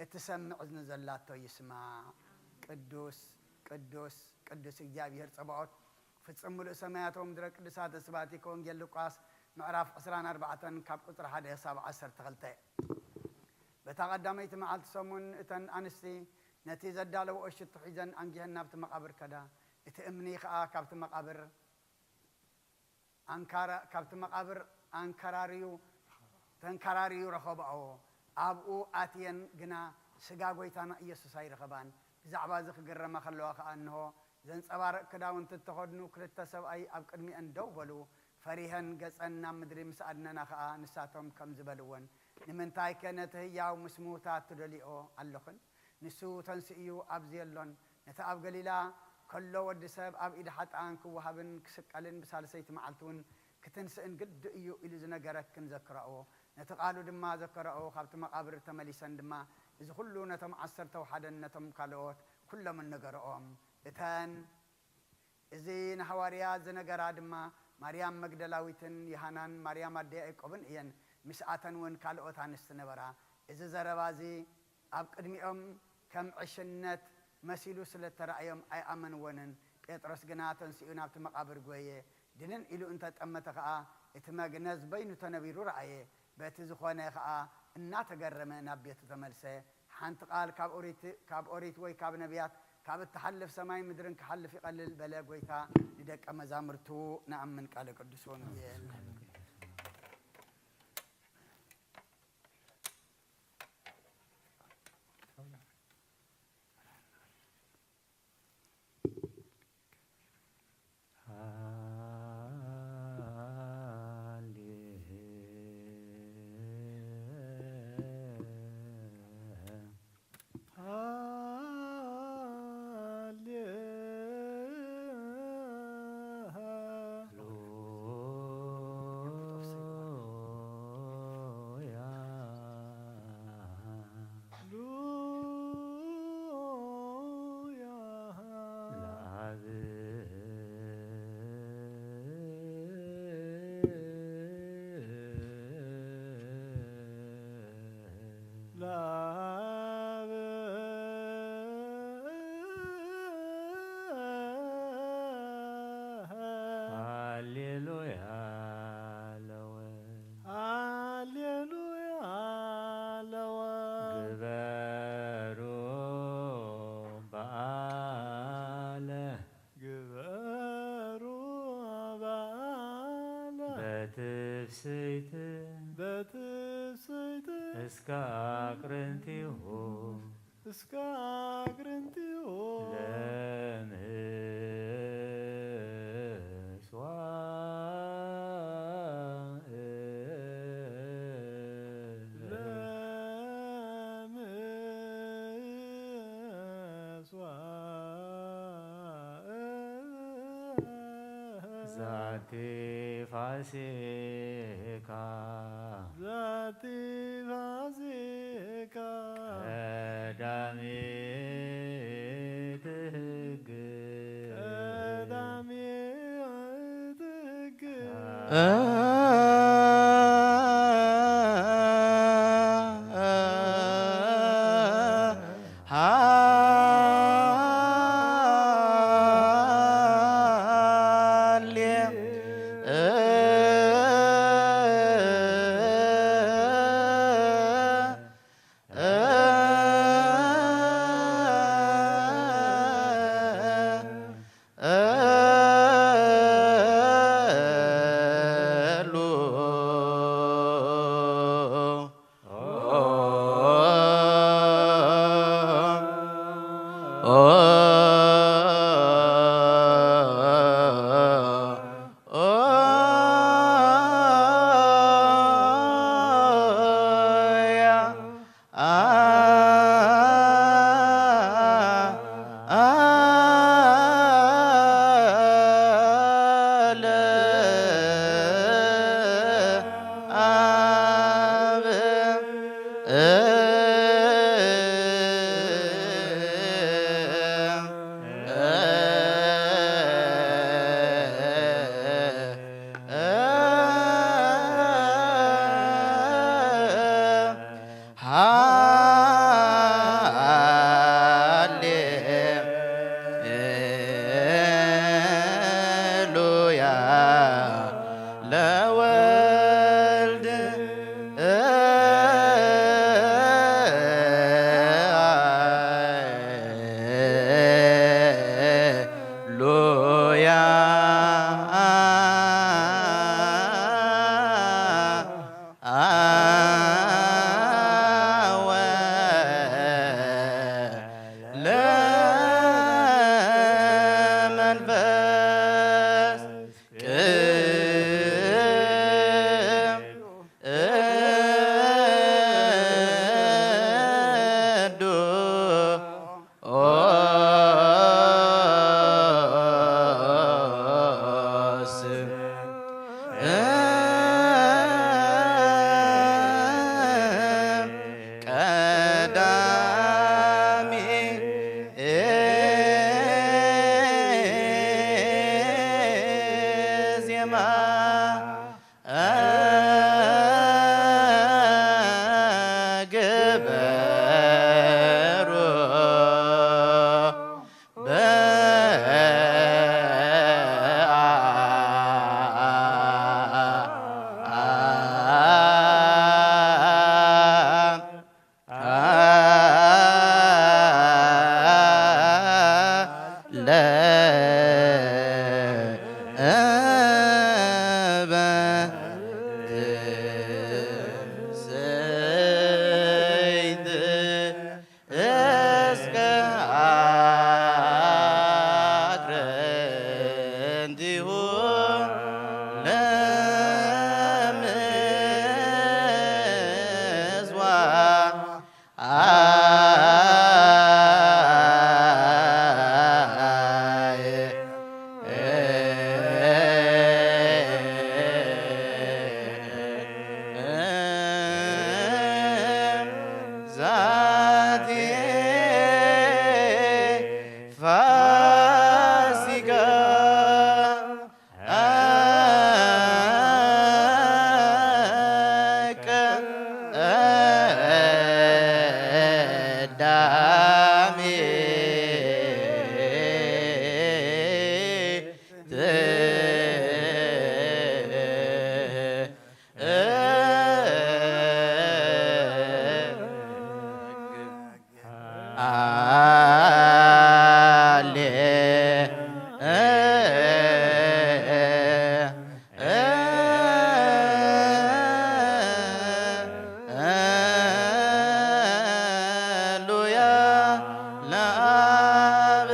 እትሰምዕ እዝኒ ዘላቶ ይስማዕ። ቅዱስ፣ ቅዱስ፣ ቅዱስ እግዚኣብሔር ጸባኦት፣ ፍጹም ምሉእ ሰማያት ወምድረ ቅዱሳት ስብሐቲከ። ወንጌል ሉቃስ ምዕራፍ ዕስራን ኣርባዕተን ካብ ቁጽሪ ሓደ ክሳብ ዓሰርተ ክልተ። በታ ቀዳመይቲ መዓልቲ ሰሙን እተን ኣንስቲ ነቲ ዘዳለውኦ ሽቱ ሒዘን ኣንጊሀን ናብቲ መቓብር ከዳ። እቲ እምኒ ኸኣ ካብቲ መቓብር ኣንካራ-፣ ካብቲ መቓብር ኣንከራርዩ፣ ተንከራርዩ ረኸባኦ። ኣብኡ ኣትየን ግና ስጋ ጐይታና ኢየሱስ ኣይረኸባን። ብዛዕባ እዚ ክግረማ ከለዋ ኸኣ፣ እንሆ፣ ዘንጸባርቕ ክዳውንቲ እተኸድኑ ክልተ ሰብኣይ ኣብ ቅድሚአን ደው በሉ። ፈሪሀን ገጸን ናብ ምድሪ ምስ ኣድነና ኸኣ፣ ንሳቶም ከምዚ በልወን፣ "ንምንታይከ ነቲ ህያው ምስ ምዉታት ትደልይኦ ኣለኽን? ንሱ ተንሲኡ እዩ፣ ኣብዚ የሎን። ነቲ ኣብ ገሊላ ከሎ ወዲ ሰብ ኣብ ኢድ ሓጥኣን ክወሃብን ክስቀልን ብሳልሰይቲ መዓልቲ እውን ክትንስእን ግዲ እዩ" ኢሉ ዝነገረክን ዘክራኦ። ነቲ ቃሉ ድማ ዘከራኦ። ካብቲ መቓብር ተመሊሰን ድማ እዚ ኩሉ ነቶም ዓሰርተ ወሓደን ነቶም ካልኦት ኩሎምን ነገረኦም። እተን እዚ ንሃዋርያት ዝነገራ ድማ ማርያም መግደላዊትን ዮሃናን ማርያም ኣደ ያዕቆብን እየን። ምስኣተን እውን ካልኦት ኣንስቲ ነበራ። እዚ ዘረባ እዚ ኣብ ቅድሚኦም ከም ዕሽነት መሲሉ ስለ እተራእዮም ኣይኣመንዎንን። ጴጥሮስ ግና ተንሲኡ ናብቲ መቓብር ጐየ። ድንን ኢሉ እንተ ጠመተ ኸኣ፣ እቲ መግነዝ በይኑ ተነቢሩ ረኣየ። በቲ ዝኾነ ኸኣ እናተገረመ ናብ ቤቱ ተመልሰ። ሓንቲ ቃል ካብ ኦሪት፣ ካብ ኦሪት ወይ ካብ ነቢያት ካብ እትሓልፍ ሰማይ ምድርን ክሓልፍ ይቐልል በለ ጐይታ ንደቀ መዛሙርቱ። ንኣምን ቃለ ቅዱስ ወንጌል። ሃሌሉያ ለወልድ። ሃሌሉያ ለወልድ። ግበሩ በዓለ። ግበሩ በዓለ። በትፍስሕት። በትፍስሕት። እስከ አቅርንቲሁ። እስከ አግርንቲሁ ለምስዋዕ። ለምስዋዕ። ዛቲ ፋሲካ። ዛቲ ፋሲካ። ቀዳሚት ሕግ። ቀዳሚት ሕግ። ኦ ያ አ አ ለ አብ እ ሃሌ ሉያ ለወልድ ሉያ አወ ለመንፈስ ቅዱስ ቀዳሚ ዜማ ግበሩ በአ ለ እበ ትስይት እስከ አክረንቲሁ ለምጽዋ አይ ዛቲ ፋሲካ ቀዳሜ አሌ ሉያ ለአብ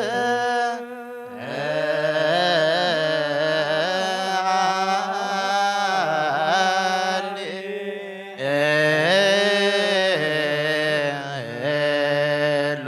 አሌ ሉ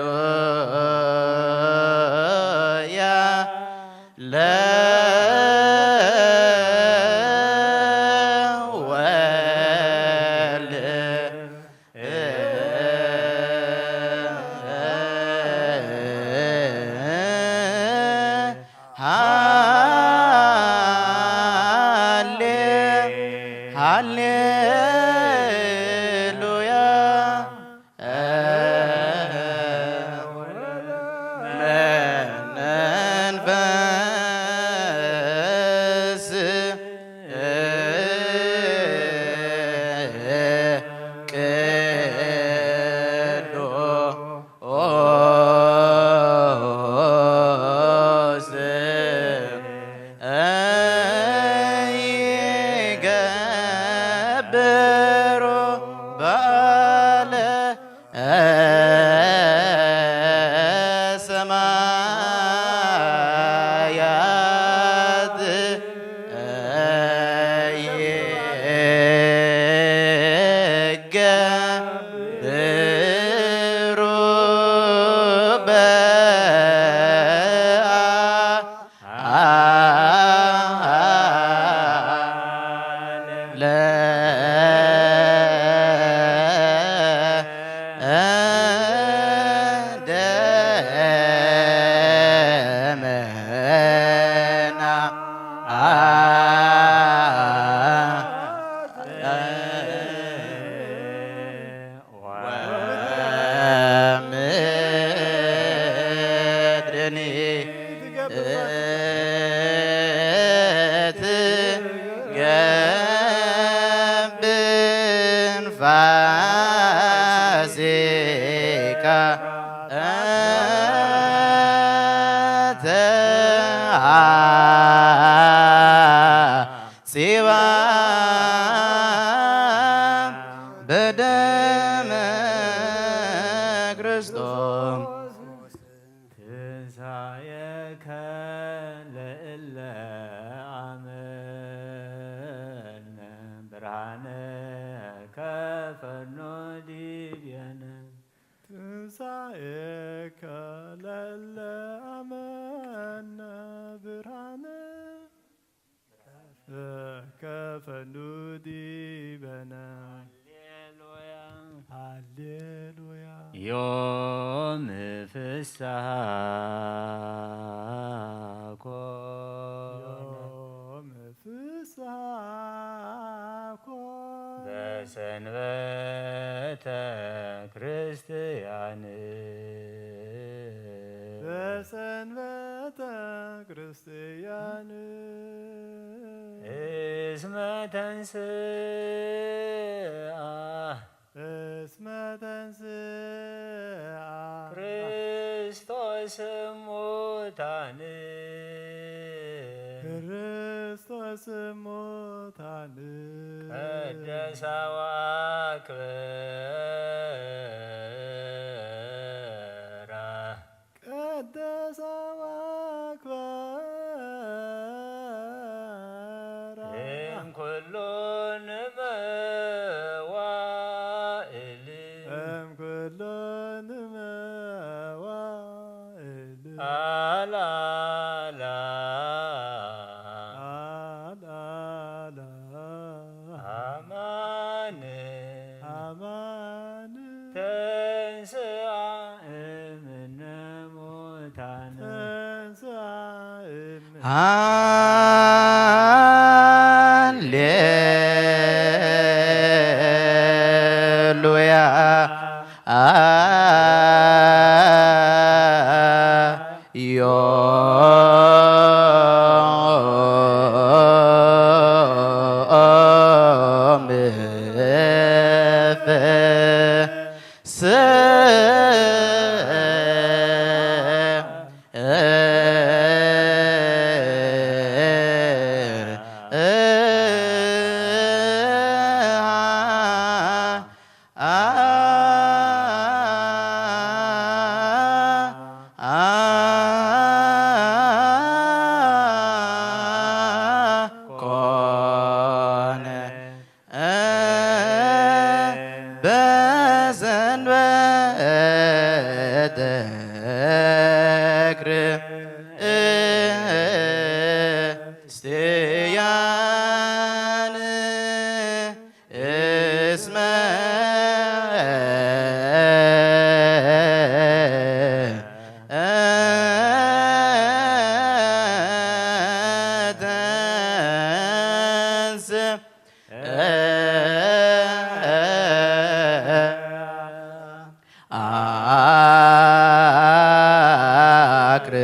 እምና ወምድርኒ እትገብን ፋሲካ ተሃ ጺባ በደመ ክርስቶስ ትንሳኤከ ለእለ አመነ ብርሃነ ከፈኖ ዲቤነ። ትንሳኤከ ለእለ አመነ ብርሃነ ከፈኑ ዲበነ። ሃሌሉያ። ዮም ፍስሐ ኮነ። ዮም ፍስሐ ኮነ። በሰንበተ ክርስቲያን። በሰንበተ ክርስቲያን። እስመ ተንስአ። እስመ ተንስአ። ክርስቶስ እሙታን። ክርስቶስ እሙታን። ቀደሳ ወአክበራ። ቀደሳ ወአክበራ። እምኩሉ ንመዋእል። እምኩሉ ንመዋእል። አላላ። አላላ። አማን። አማን። ተንስአ እምነ ሙታን። ተንስአ እምነ ሃሌሉያ። ዮም ፍስሐ ኮነ። በሰንበተ ክርስቲያን እስመ ተንስ አክር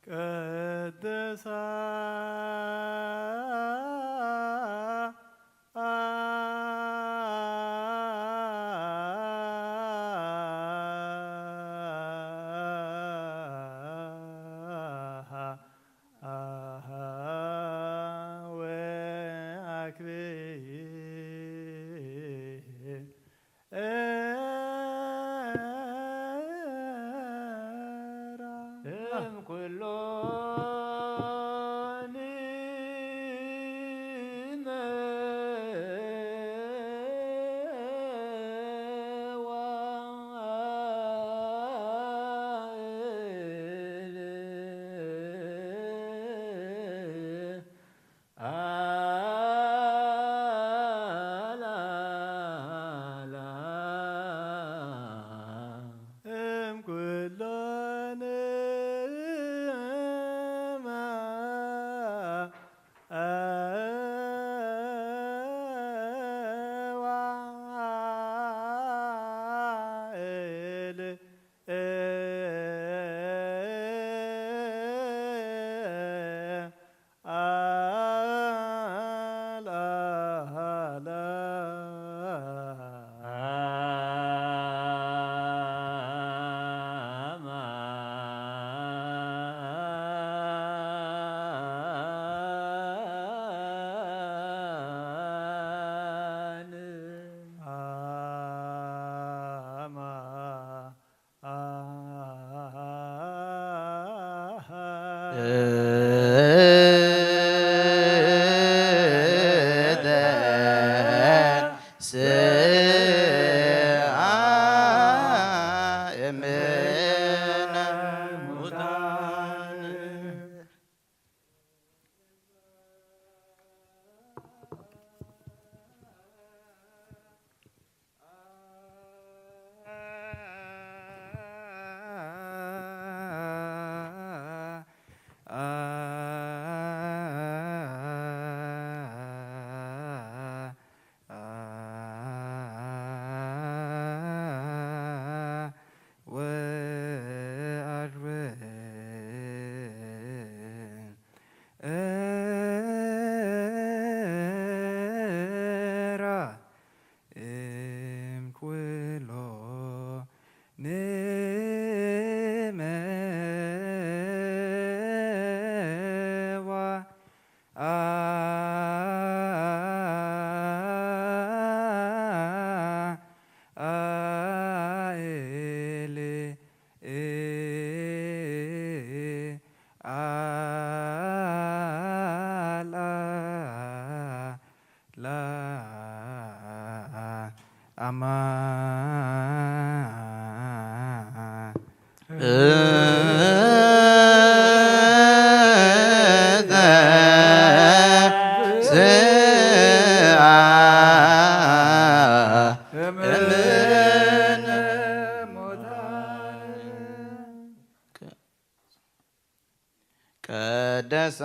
ቅድሳ ወአክብር እምኩሎን መዋዕል አላላ እምኩሎን መዋዕል እምኩሎ ንመዋ አኤል አላ ላ አማ ቀደሳ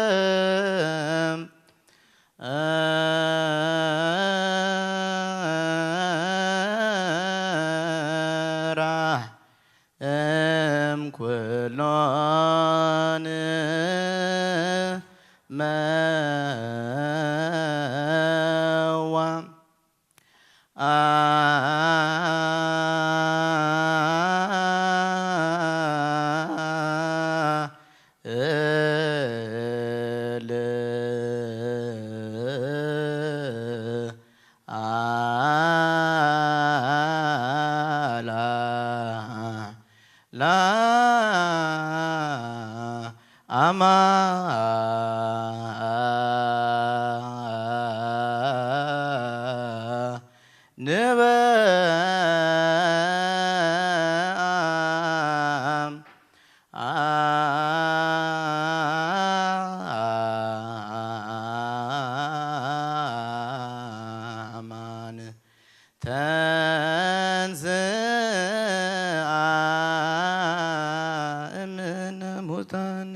ወአግብም ራህ እምኩሎን መ አማን ተንሥአ እምነ ሙታን።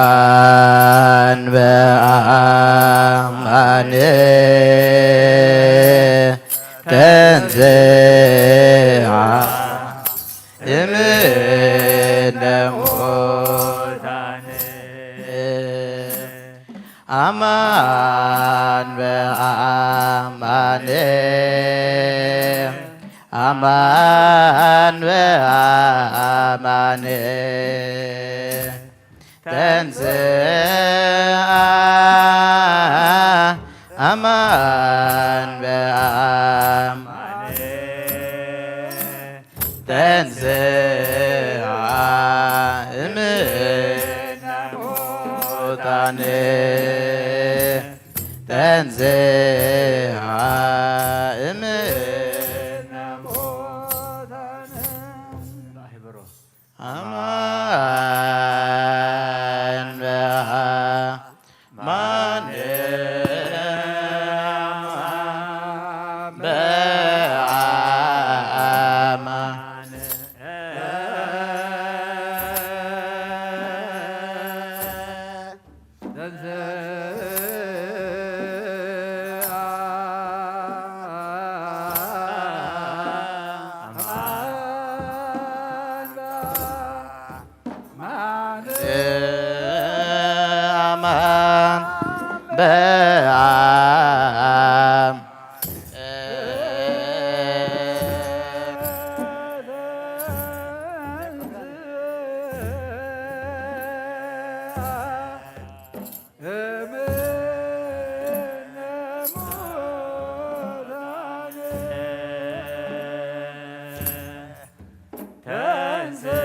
አማን በአማን ተንሥአ እምነ ሙታን። አማን በአማን፣ አማን በአማን ተንሥአ አማን በአማን ተንሥአ እምነ ሙታን። ተንሥአ እምነ ሙታን። አማን በአማን በአማን ተንሥአ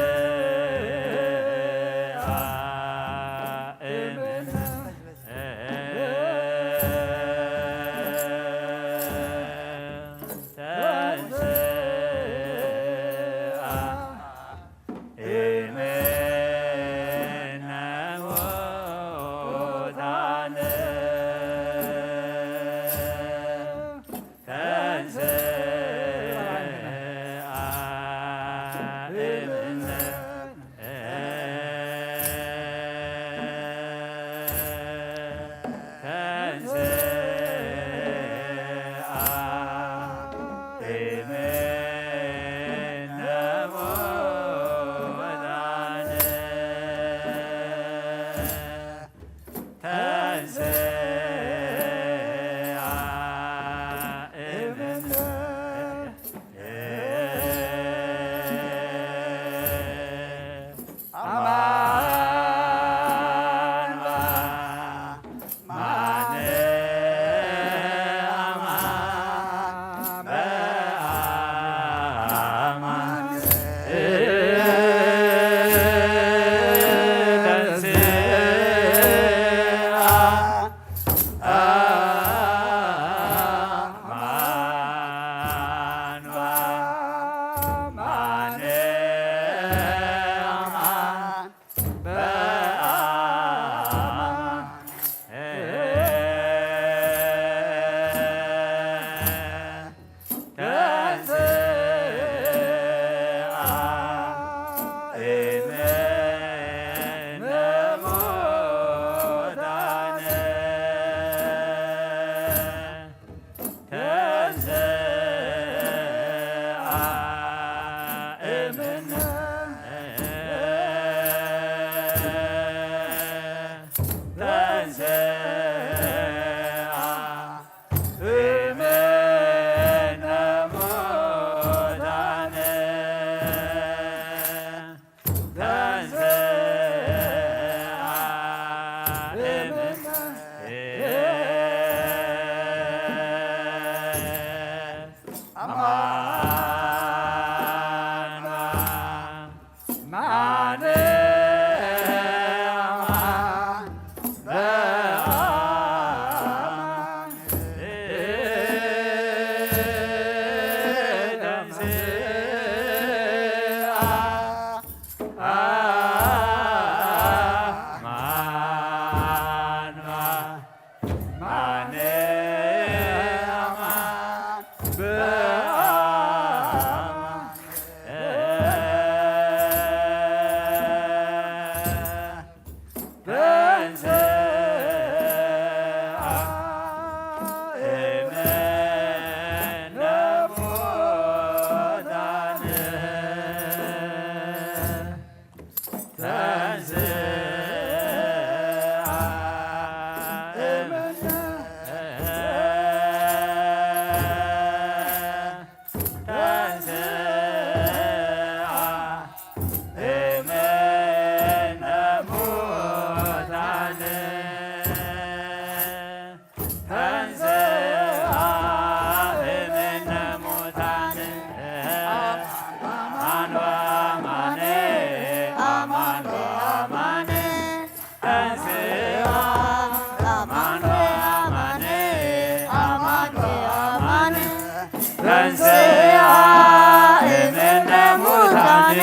እምነ ሙታን፣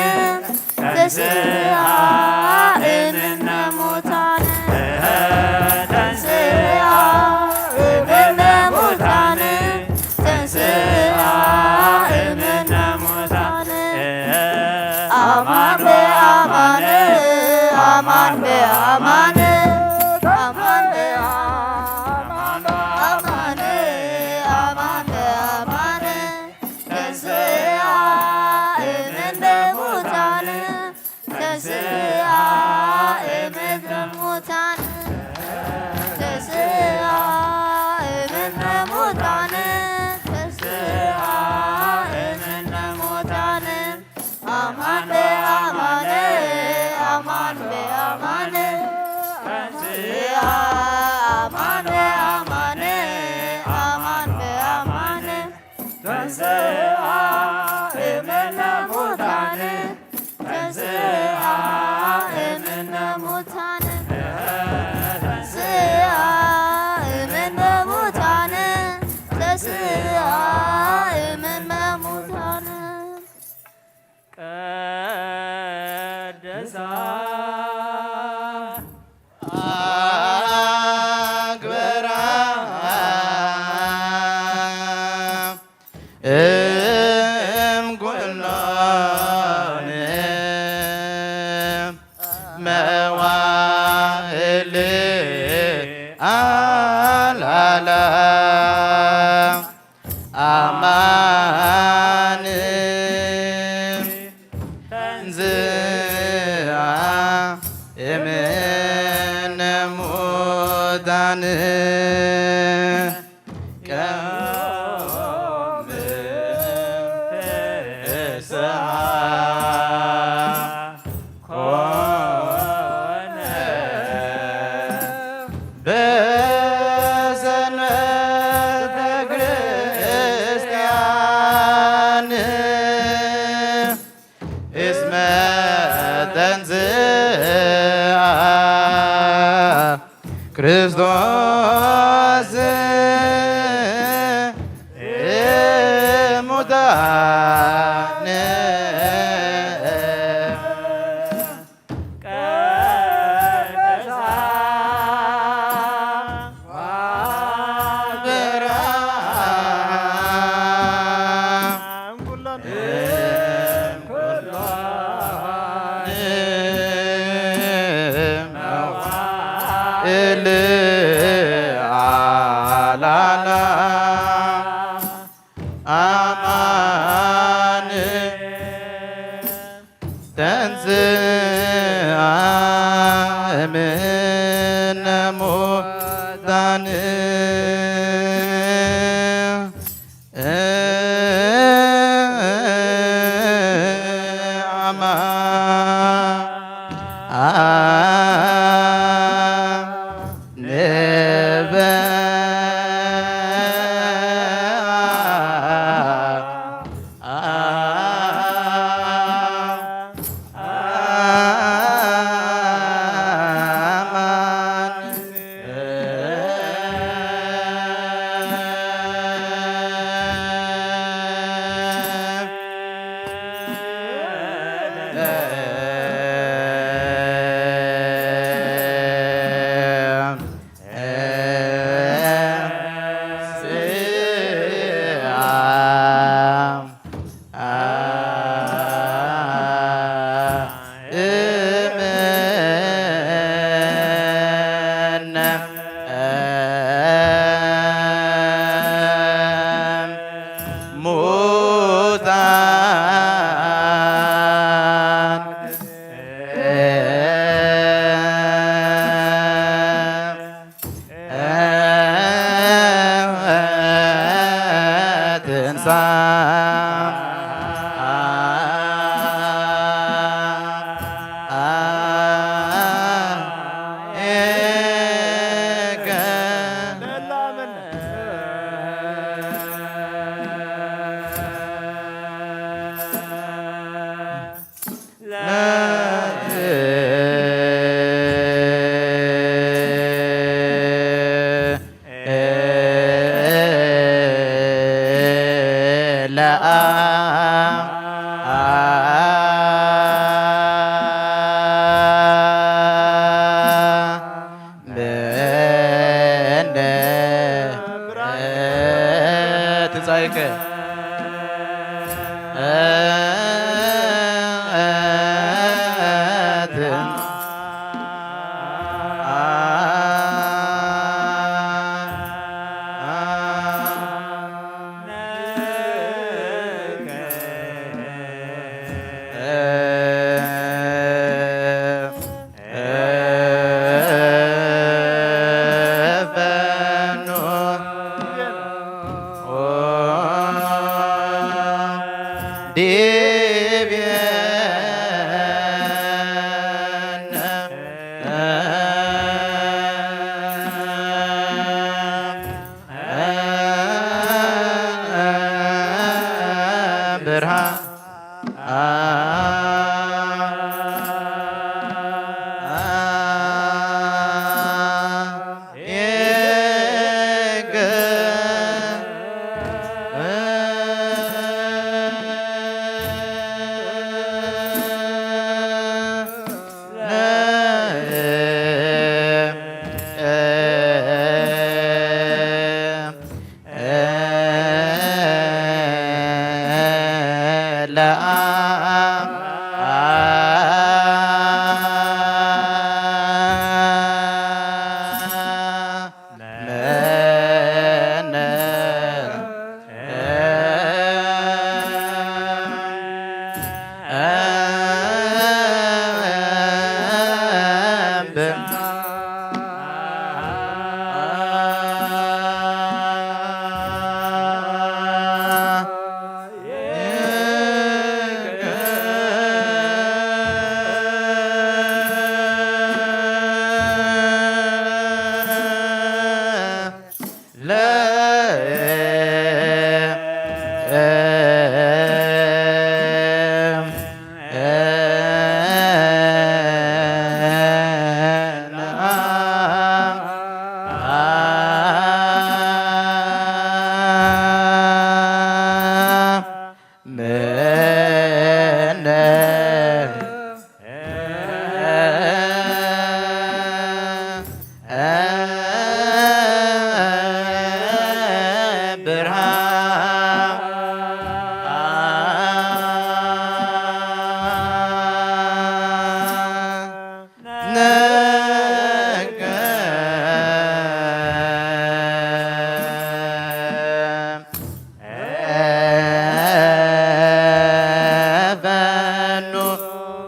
ተንሥአ እምነ ሙታን፣ ተንሥአ እምነ ሙታን፣ ተንሥአ እምነ ሙታን። አማን በአማን፣ አማን በአማን፣ አማን በአማን፣ አማን በአማን፣ ተንሥአ እምነ ሙታን፣ ተንሥአ እምነ ሙታን፣ ተንሥአ እምነ ሙታን፣ ተንሥአ እምነ ሙታን። አማን በአማን፣ አማን በአማን፣ ኣግበራ እም ኩሎን መዋእል ኣላላ ኣማን ተንሥአ እምነ ሙታን ቀውም ፍስሐ ኮነ በሰንበተ ክርስቲያን እስመ ተንሥአ ክርስቶስ እሙታን። አማን ተንሥአ እምነ ሙታን። አማን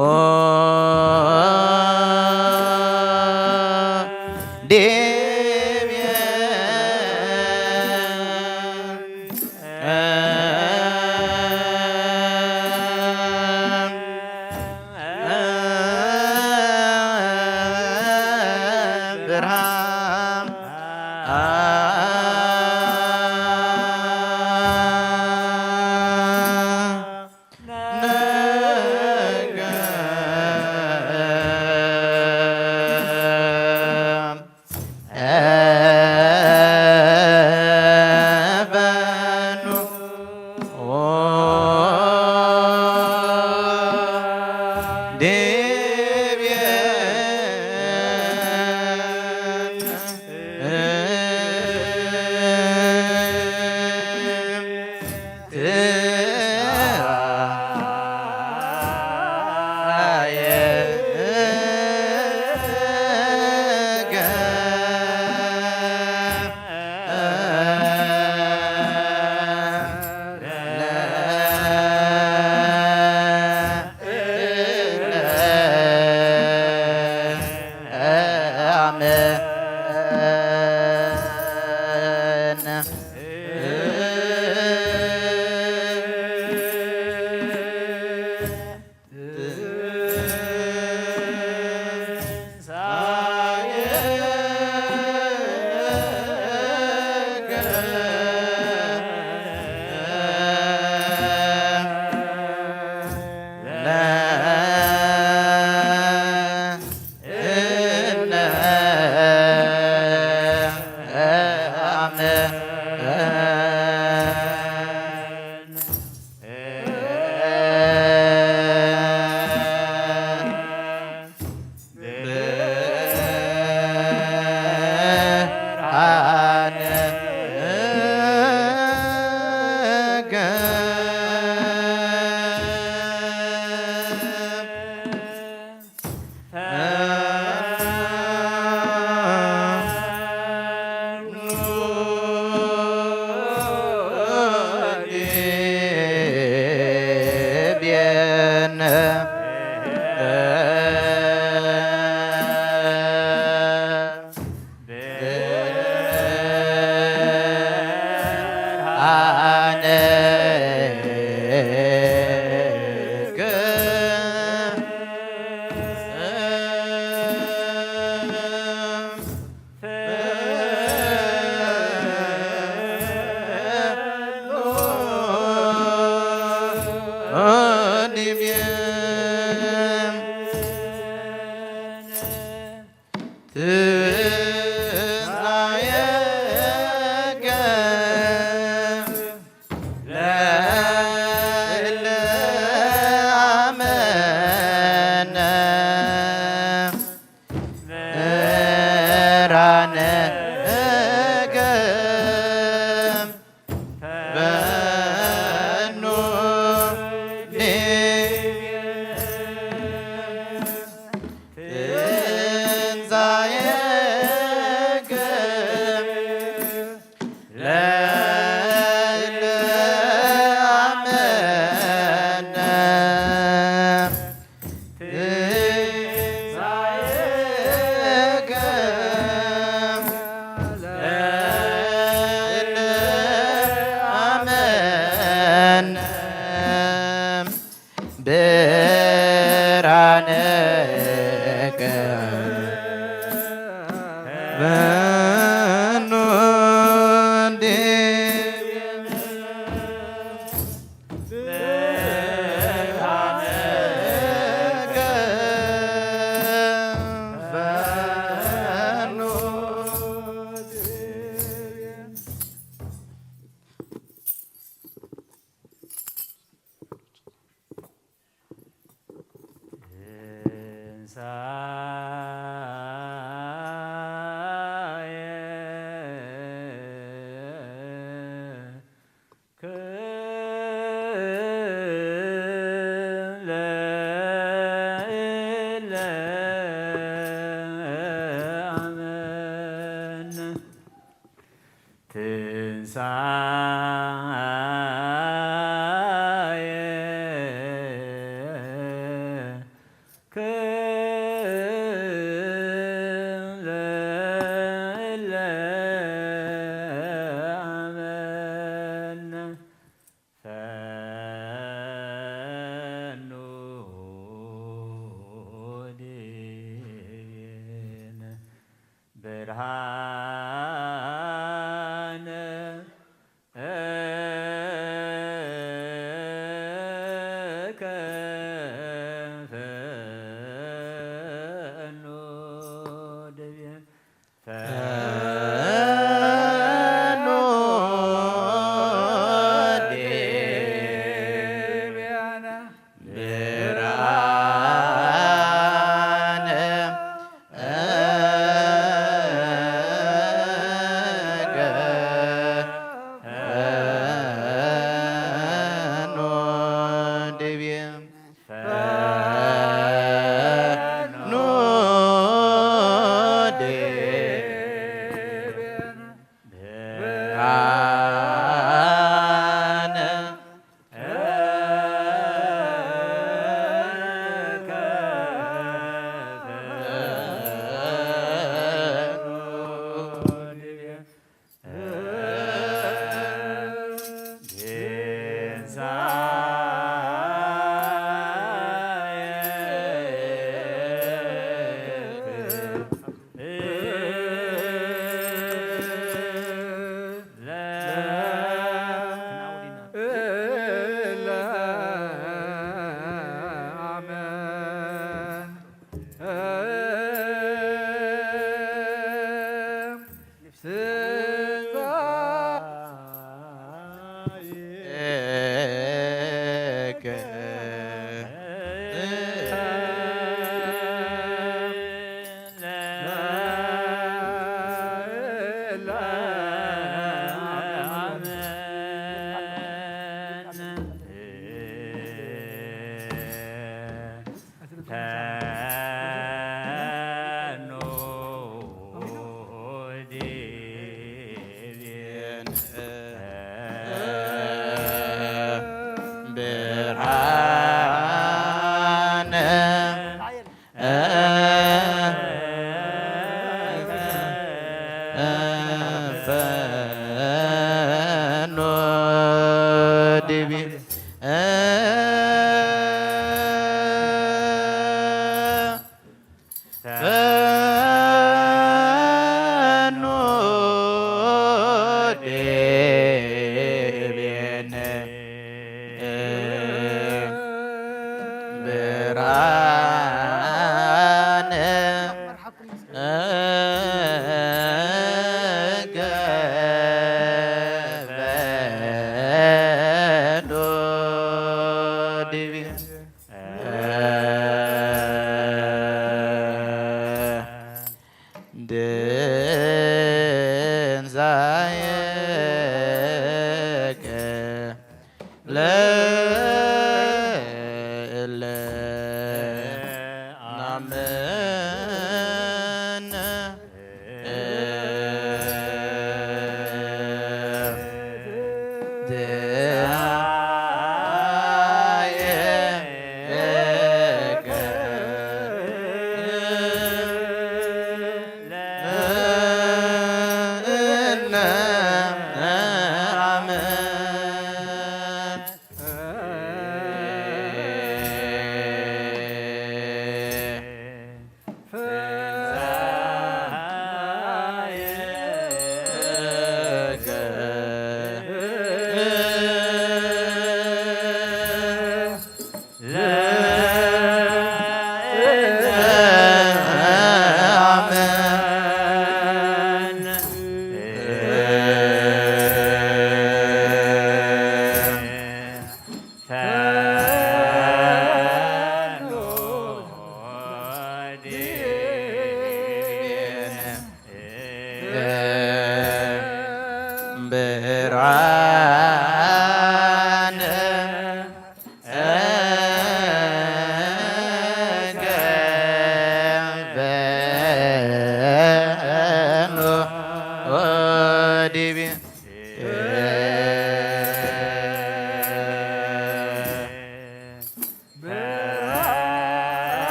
ኦ ዴብየ ብርሃን ክለ እለ አመነ ፈኑ ዲን ብርሃነ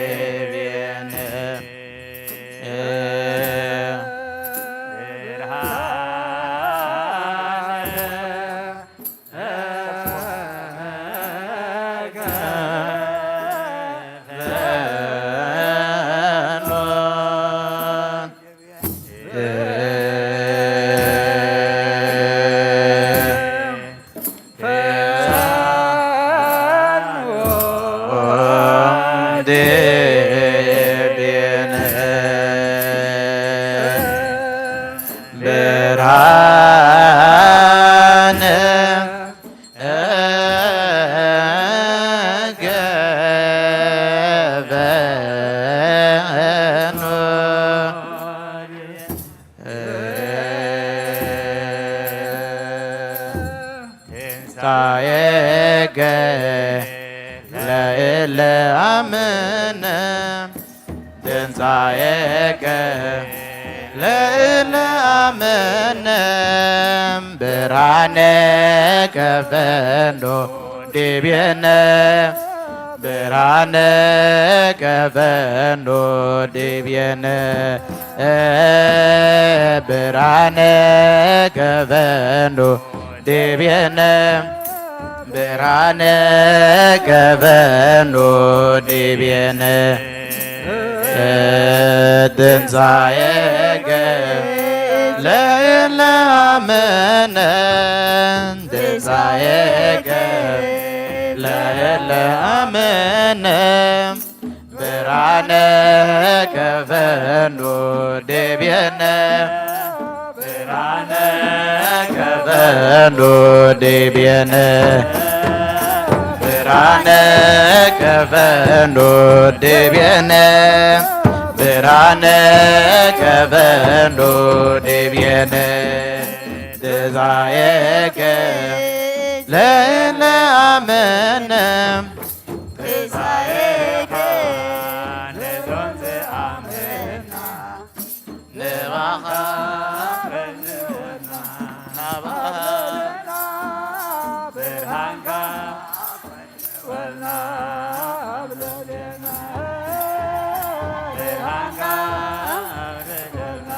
ዲቤነ ብርሃን ገበኑ። ትንሣኤከ ለእለ አምነ። ትንሣኤከ ለእለ አምነ። ብርሃነከ ፈኖ ዲቤነ። ብርሃነከ ፈኖ ዲቤነ። ብርሃነከ ፈኖ ዲቤነ። ብርሃነከ ፈኖ ዲቤነ። ትንሣኤከ ለእለ አምነ። ትንሣኤከ ለእለ አምነ። ብርሃነከ ፈኖ ዲቤነ። ብርሃነከ ፈኖ ዲቤነ። ብርሃነከ ፈኖ ዲቤነ። ብርሃነከ ፈኖ ዲቤነ። ትንሣኤከ ለእለ አምነ። ትንሣኤከ ነዞም ዝኣመንና። ንባኻ ናባኻ ብርሃንካ ወልና ኣብ ልዕሌና። ብርሃንካ ኣብ ልዕሌና።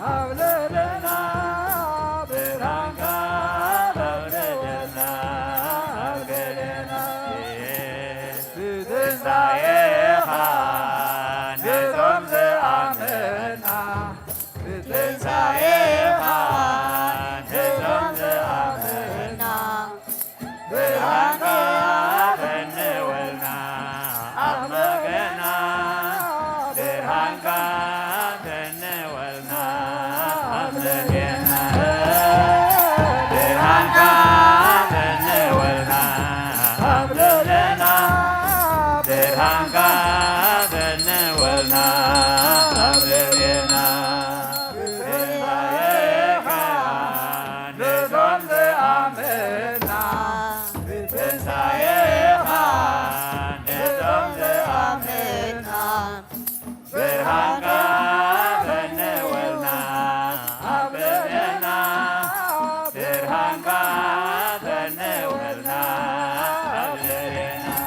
ኣብ ልዕሌና ብርሃንካ ኣብ ልዕሌና። ኣብ ልዕሌና። ብትንሣኤኻ ነዞም ዝኣመንና። ብትንሣኤኻ ነዞም ዝኣመንና። ብርሃንካ ፈንወልና ኣብ መገና። ብርሃንካ ፈንወልና ኣብ ልዕሌና። ብርሃንካ ፈንወልና ኣብ ልዕሌና። ብርሃንካ ፈንወልና ኣብ ልዕሌና። ብትንሣኤኻ ነዞም ዝኣመንና። ብትንሣኤኻ ነዞም ዝኣመንና። ብርሃንካ ፈንወልና ኣብ ልዕሌና። ብርሃንካ ፈንወልና ኣብ ልዕሌና።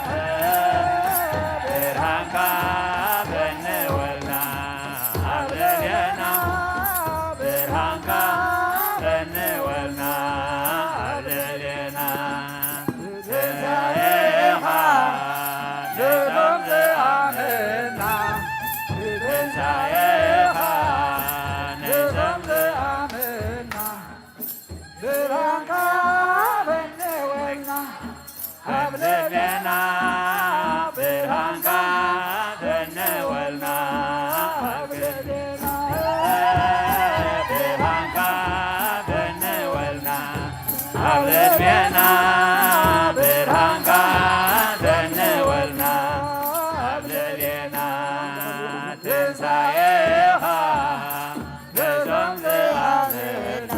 ብርሃንካ ፈንወልና ኣብ ልዕሌና። ብርሃንካ ፈንወልና ኣብ ልዕሌና። ትንሣኤኻ ነዞም ዝኣመንና። ትንሣኤኻ ነዞም ዝኣመንና። ብርሃንካ ፈንወልና ኣብ ልዕሌና። ብርሃንካ ፈንወልና ኣብ ልዕሌና። ብርሃንካ ፈንወልና ኣብ ልዕሌና። ብርሃንካ ፈንወልና ኣብ ልዕሌና። ትንሣኤኻ ነዞም ዝኣመንና።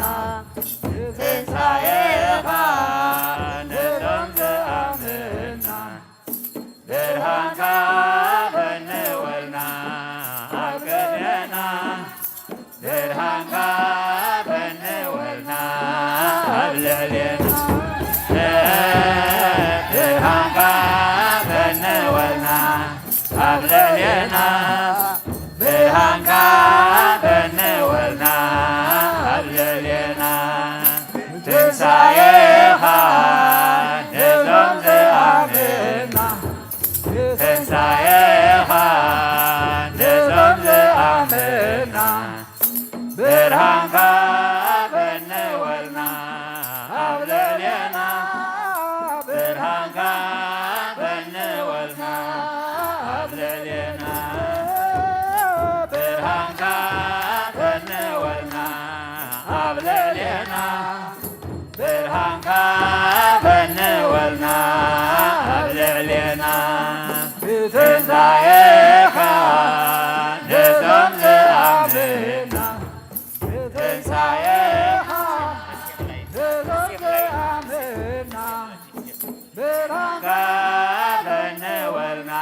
ትንሣኤኻ ነዞም ዝኣመንና። ብርሃንካ ፈንወልና ኣብ ልዕሌና፣ ብርሃንካ ፈንወልና ኣብ ልዕሌና፣ ብርሃንካ ፈንወልና ኣብ ልዕሌና፣ ብትንሳኤኻ ነዞም ዝኣምንና፣ ብትንሳኤኻ ነዞም ዝኣምንና፣ ብርሃንካ ፈንወልና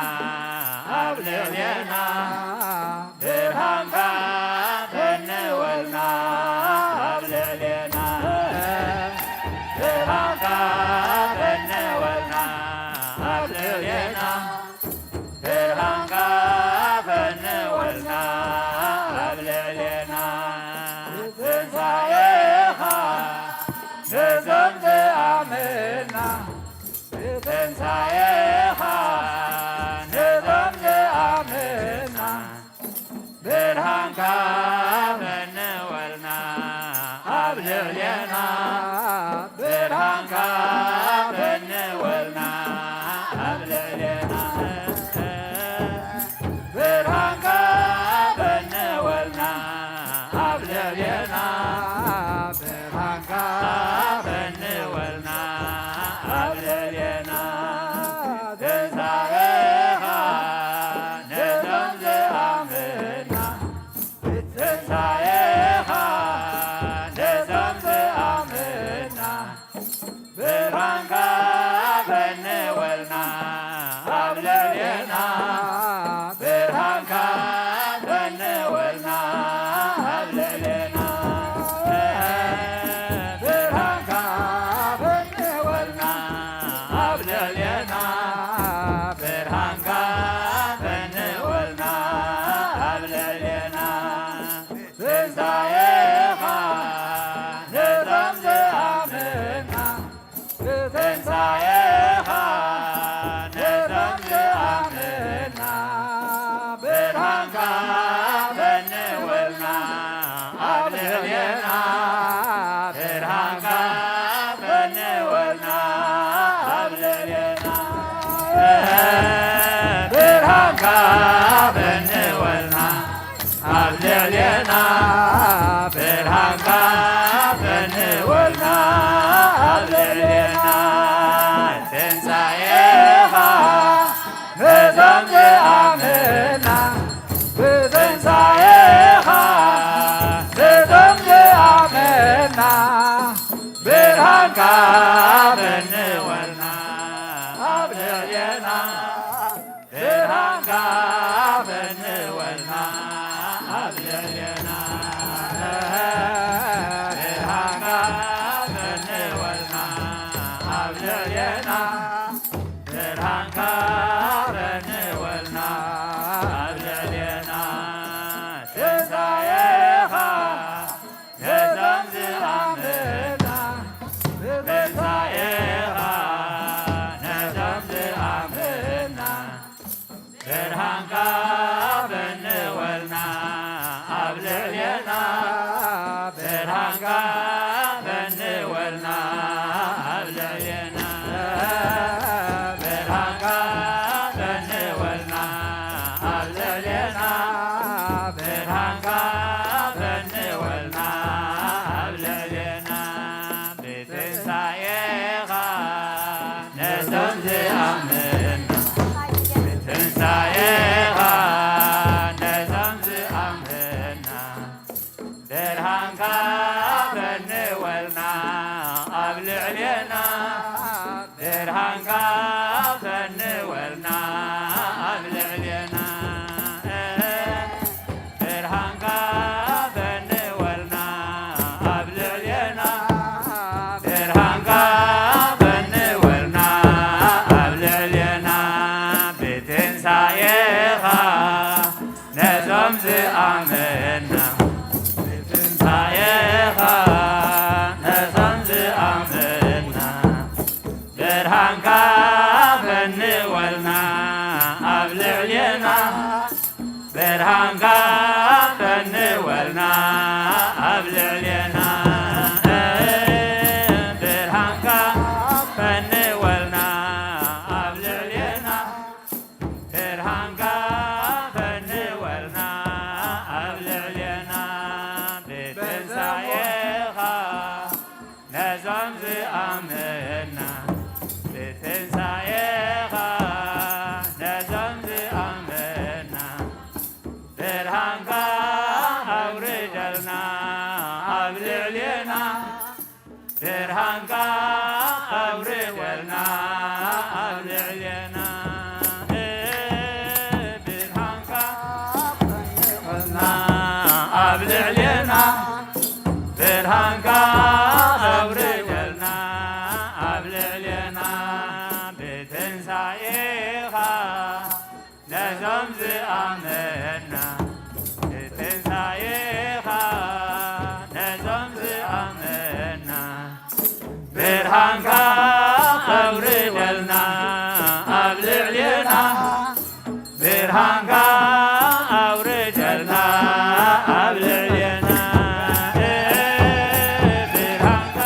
ኣብ ልዕሌና፣ ብርሃንካ ፈንወልና ኣብ ልዕሌና፣ ብርሃንካ ፈንወልና ኣብ ልዕሌና፣ ብርሃንካ ፈንወልና ኣብ ልዕሌና፣ ብትንሳኤኻ ነዞም ዝኣምንና፣ ብትንሳኤኻ ነዞም ዝኣምንና፣ ብርሃንካ ፈንወልና ኣብ ልዕሌና፣ ብርሃንካ ፈንወልና ኣብ ልዕሌና፣ ብርሃንካ ፈንወልና ኣብ ልዕሌና፣ ብርሃንካ ፈንወልና ኣብ ልዕሌና፣ ትንሳኤኻ ነዞም ዝኣምንና፣ ትንሳኤኻ ነዞም ዝኣምንና፣ ብርሃንካ ፈንወልና ኣብ ልዕሌና፣ ብርሃንካ ፈንወልና ኣብ ልዕሌና፣ ብርሃንካ ፈንወልና ኣብ ልዕሌና፣ ብርሃንካ ፈንወልና ኣብ ልዕሌና፣ ትንሳኤኻ ነዞም ዝኣምንና፣ ብትንሳኤኻ ነዞም ዝኣምንና፣ ብርሃንካ ፈንወልና ኣብ ልዕሌና፣ ብርሃንካ ፈንወልና ኣብ ልዕሌና፣ ብርሃንካ ፈንወልና ኣብ ልዕሌና፣ ብርሃንካ ፈንወልና ኣብ ልዕሌና፣ ትንሳኤኻ ነዞም ዝኣምንና፣ ብትንሳኤኻ ነዞም ዝኣምንና፣ ብርሃንካ ፈንወልና ኣብ ልዕሌና፣ ብርሃንካ ፈንወልና ኣብ ልዕሌና፣ ብርሃንካ ፈንወልና ኣብ ልዕሌና፣ ብርሃንካ ፈንወልና ኣብ ልዕሌና፣ ትንሳኤኻ ነዞም ዝኣምንና፣ ብትንሳኤኻ ነዞም ዝኣምንና፣ ብርሃንካ ፈንወልና ኣብ ልዕሌና፣ ብርሃንካ ፈንወልና ኣብ ልዕሌና፣ ብርሃንካ ፈንወልና ኣብ ልዕሌና፣ ብርሃንካ ፈንወልና ኣብ ልዕሌና፣ ብትንሳኤኻ ነዞም ዝኣምንና፣ ብትንሳኤኻ ነዞም ዝኣምንና፣ ብርሃንካ ፈንወልና ኣብ ልዕሌና፣ ብርሃንካ ፈንወልና ኣብ ልዕሌና፣ ብርሃንካ ፈንወልና ኣብ ልዕሌና፣ ብርሃንካ ፈንወልና ኣብ ልዕሌና፣ ብትንሳኤኻ ነዞም ዝኣመና፣ ብትንሳኤኻ ነዞም ዝኣመና፣ ብርሃንካ ፈንወልና ኣብ ልዕሌና፣ ብርሃንካ ፈንወልና ኣብ ልዕሌና፣ ብርሃንካ ፈንወልና ልዕሌና ብርሃንካ ኣብ ልዕሌና ብርሃንካ ኣውርደልና ኣብ ልዕሌና ብትንሳኤኻ ነዞም ዝኣመንና ብትንሳኤኻ ነዞም ዝኣመንና ብርሃንካ ኣውርደልና ኣብ ልዕሌና ብርሃንካ ኣውርደልና ኣብ ልዕሌና ብርሃንካ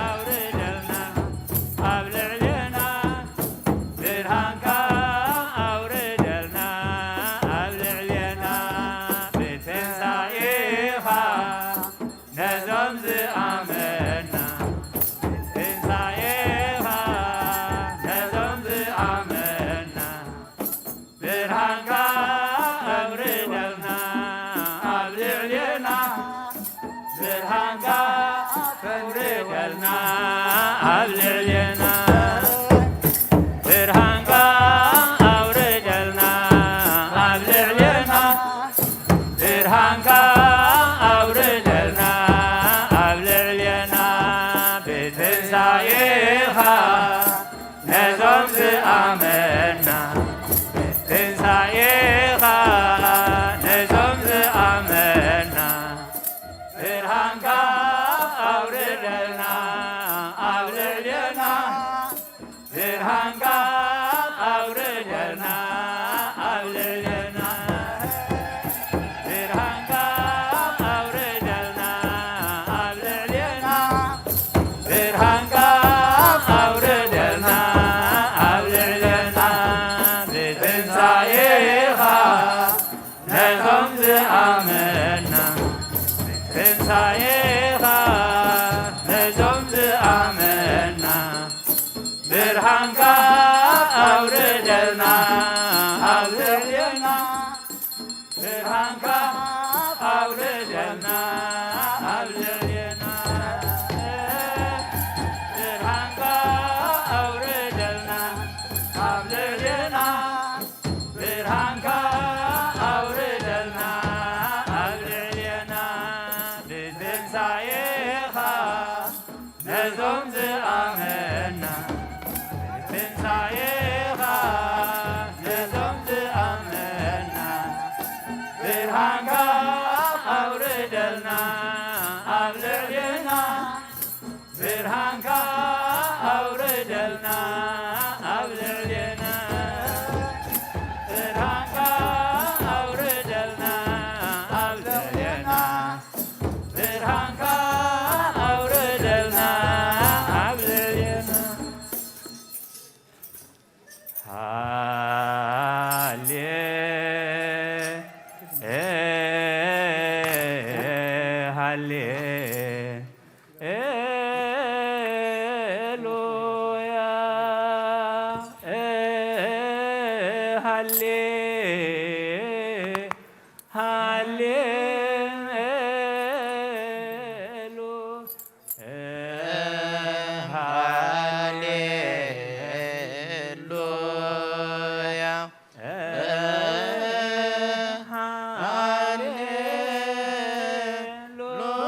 ኣውርደልና ኣብ ልዕሌና ብርሃንካ ኣውርደልና ኣብ ልዕሌና ብትንሳኤኻ ነዞም ዝኣመንና ትንሳኤኻ ነዞም ዝኣመንና ብርሃንካ ኣውርደልና ኣብ ልዕሌና ብርሃንካ ኣውርደልና ኣብ ልዕሌና ብርሃንካ ኣውርደልና ኣብ ልዕሌና ብርሃንካ ኣውርደልና ኣብ ልዕሌና ብትንሳኤኻ ነዞም ዝኣመንና ትንሳኤኻ ነዞም ዝኣመንና ብርሃንካ ኣውርደልና ኣብ ልዕሌና ብርሃንካ ኣውርደልና ኣብ ልዕሌና ብርሃንካ ኣውርደልና ኣብ ልዕሌና ብርሃንካ ኣውርደልና ኣብ ልዕሌና ብትንሳኤኻ ነዞም ዝኣመንና ትንሳኤኻ ነዞም ዝኣመንና ብርሃንካ ኣውርደልና ኣብ ልዕሌና ብርሃንካ ኣውርደልና ኣብ ልዕሌና ብርሃንካ ኣውርደልና ኣብ ልዕሌና ብርሃንካ ኣውርደልና ኣብ ልዕሌና ብትንሳኤኻ ነዞም ዝኣመንና ትንሳኤኻ ነዞም ዝኣመንና ብርሃንካ ኣውርደልና ኣብ ልዕሌና ብርሃንካ ኣውርደልና ኣብ ልዕሌና ብርሃንካ ኣውርደልና ኣብ ልዕሌና ብርሃንካ ኣውርደልና ኣብ ልዕሌና ሃሌ ሃሌ ሉያ ሃሌ ሃሌ ሉ ሃሌ ሉያ ሃሌ ሉያ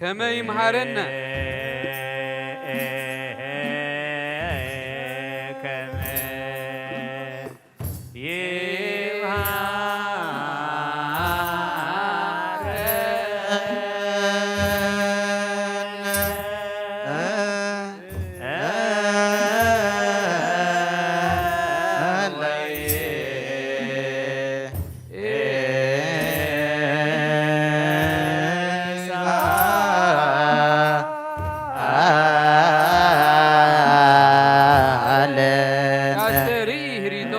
ከመ ይምሃረነ። ያስተርኢ ህሪቶ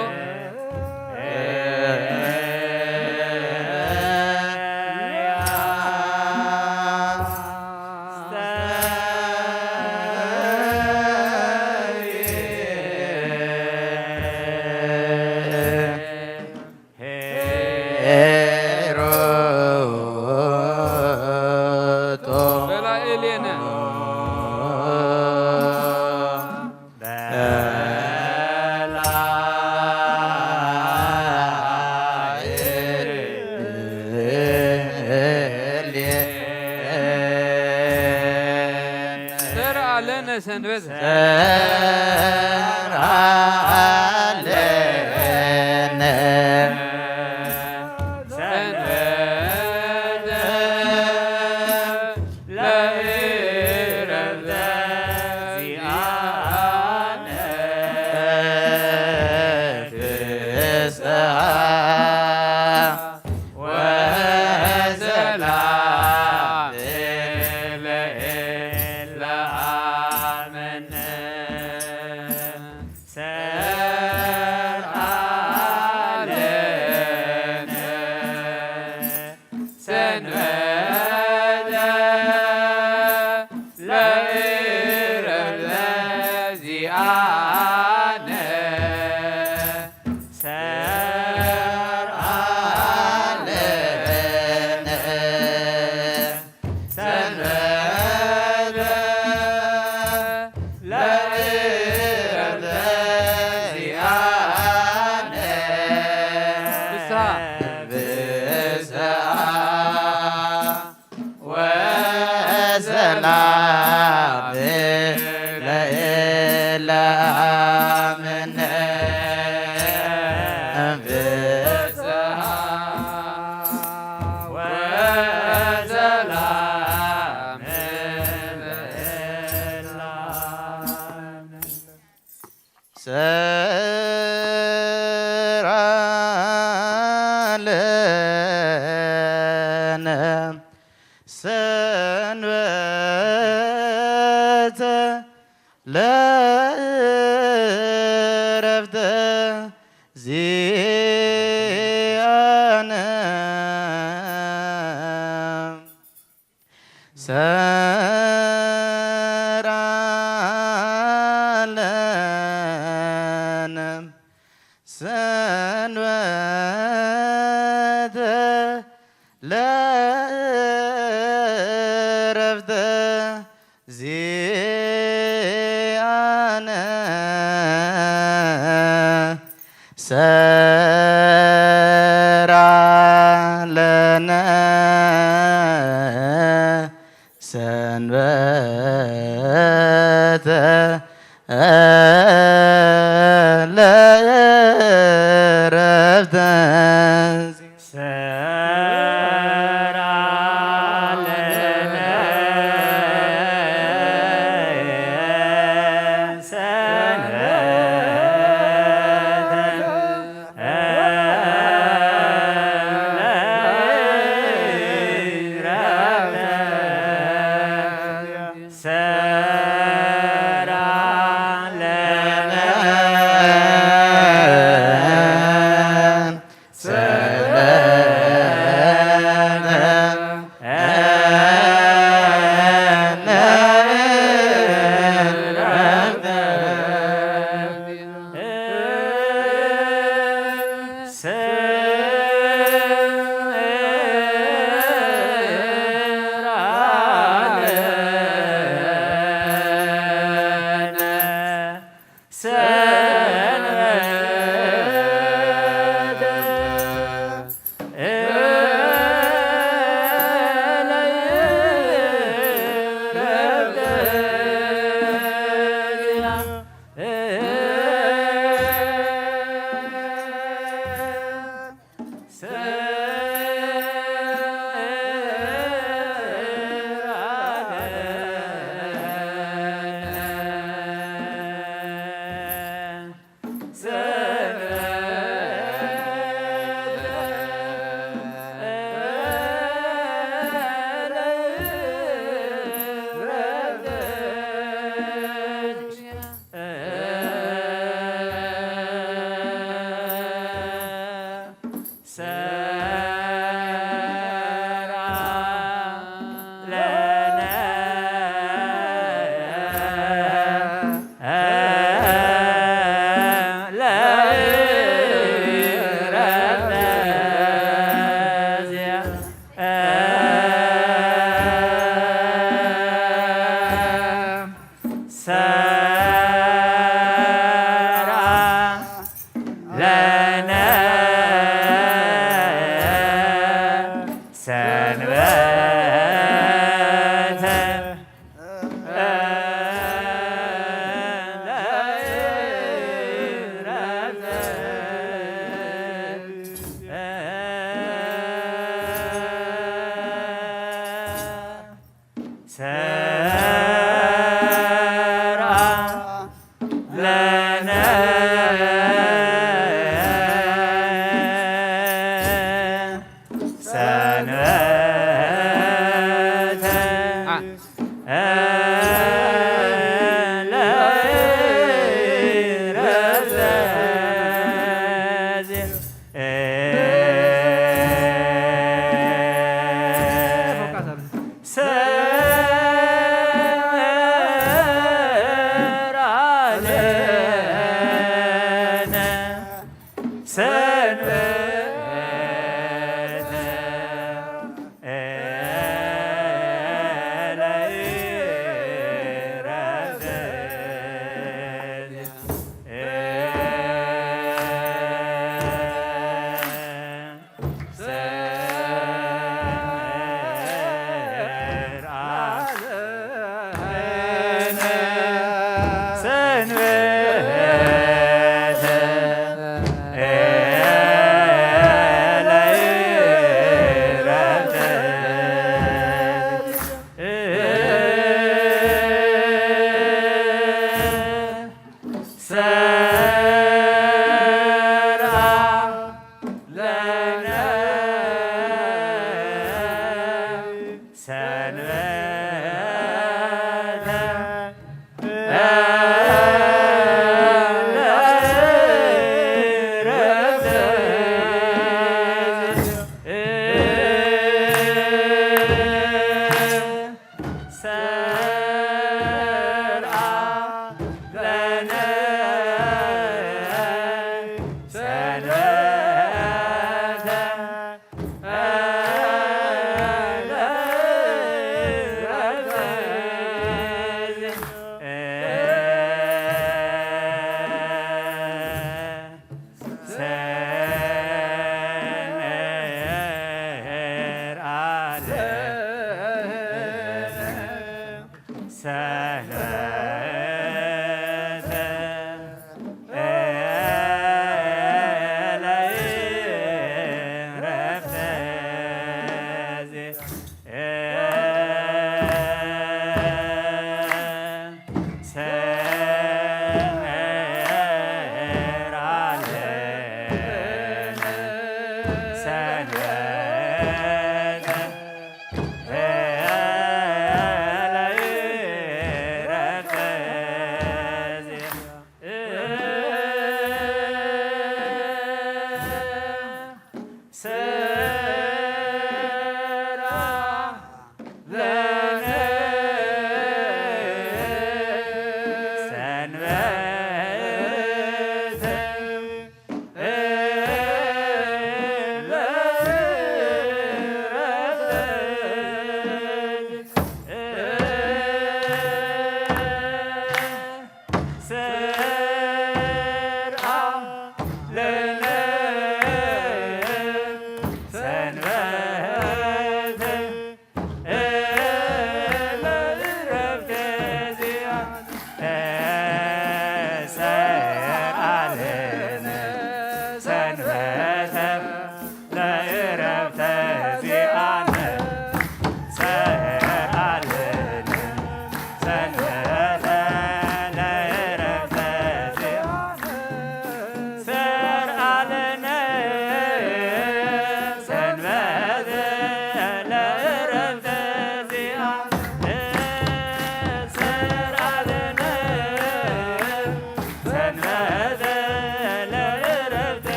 ሄሮቶ በላ ኤሌነ። ዘርኣለነ ሰንበት። ዘርኣለነ ሰንበተ ለእረፍተ ዚኣነ ፍስሓ ወሰላም ለእለ ኣመነ። ዘርኣለነ ሰንበተ ለእረፍተ ዚኣነ ዘርኣለነ ሰንበተ ለእረፍተ ዚኣነ ፍስሓ። ፍስሓ ወሰላም ለእለ ኣመነ። ፍስሓ ወሰላም ለእለ ኣመነ። ዘርኣለነ ሰንበተ ለእረፍተ ዚኣነ። ዘርኣለነ ሰንበተ ለእረፍተ ዚኣነ። ዘርኣለነ ሰንበተ ለእረፍተ ለነ ሰንበተ ሰራ ለነ ሰንበተ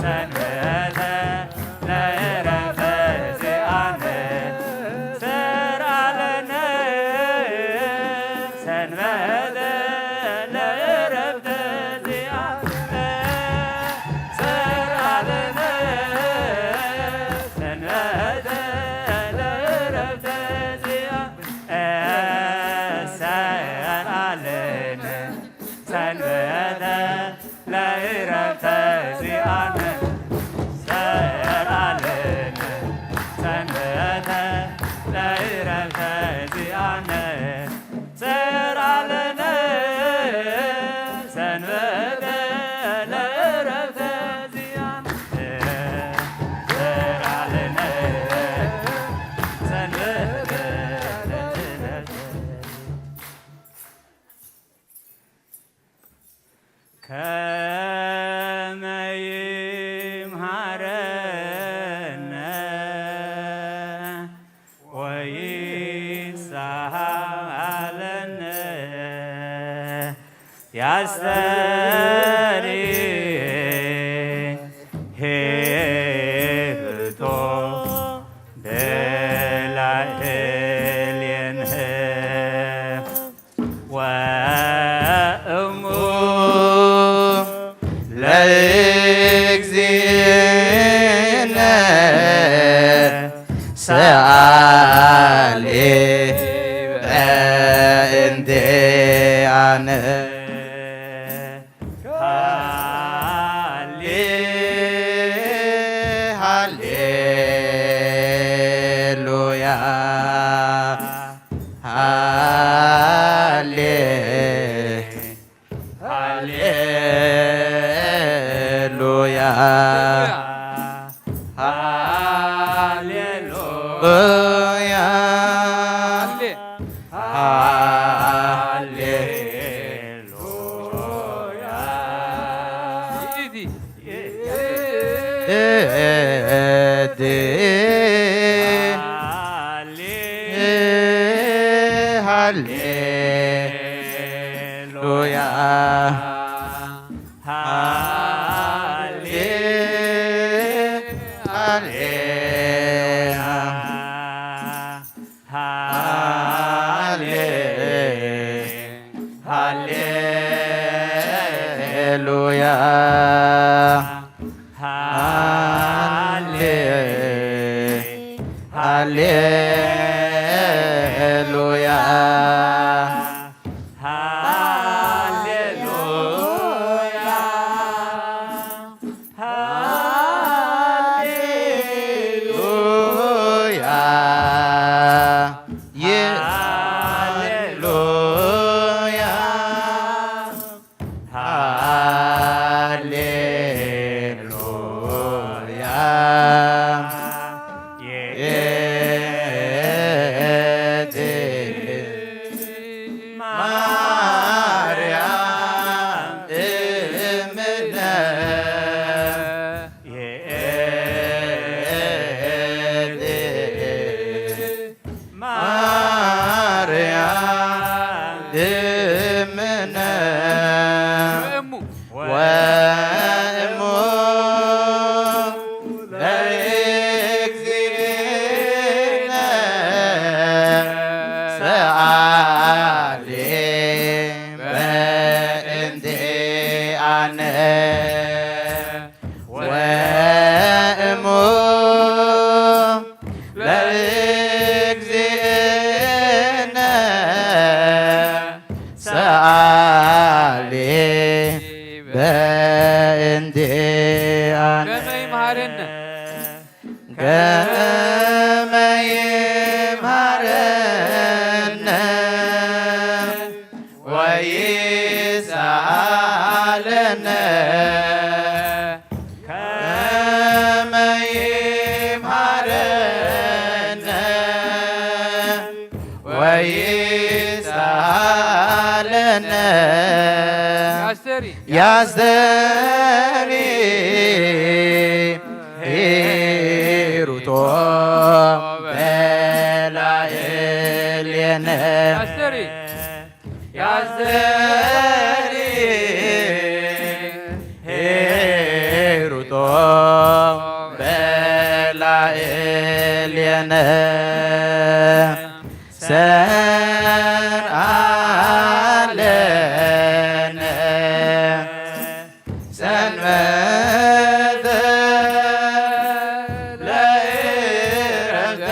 ሰንበተ ለዕረፍተ ዚኣነ ሰርዓለነ። ሰንበተ ለዕረፍተ ዚኣነ ሰርዓለነ። ሰንበተ ለዕረፍተ ዚኣነ ሰርዓለነ። ሰንበተ ለዕረፍተ ዚኣነ ሰርዓለነ። ሰንበተ ለዕረፍተ ዚኣነ ሰርዓለነ። ሰንበተ ለዕረፍተ ዚኣነ ሰርዓለነ። ሰንበተ ለዕረፍተ ከመ ይምሃረነ ወይሳሃለነ ያስተሪ ሄርቶ በላዕሌነ። ወእሙ ለእግዚእነ ሰአሊ በእንቲአነ። ሃሌ ሃሌሉያ። ሃሌ ሃሌሉያ። ሃሌሉያ። ሃሌ ሃሌሉያ። ይእቲ እድ ሃሌ ሃሌሉያ። ሃሌ ሃሌ ሃሌ ሃሌሉያ። ሃሌ ሃሌሉያ። ሃሌሉያ። ሃሌሉያ። ሃሌሉያ። ሃሌሉያ። ይእቲ ማርያም እምነ ይእቲ ማርያም እምነ ወእሙ ወእሙ ለእግዚእነ ሰአሊ በእንቲአነ። ወእሙ ለእግዚእነ ሰአሊ በእንቲአነ። ከመ ይምሃረነ። ከመ ይምሃረነ ወይስአለነ። ከመ ይምሃረነ ወይስአለነ። ያስተሪ ያስተሪ ሂሩቶ በላዕሌነ። ያስተሪ ያስተሪ ሂሩቶ ሰርዓለነ ሰንበተ ለእረፍተ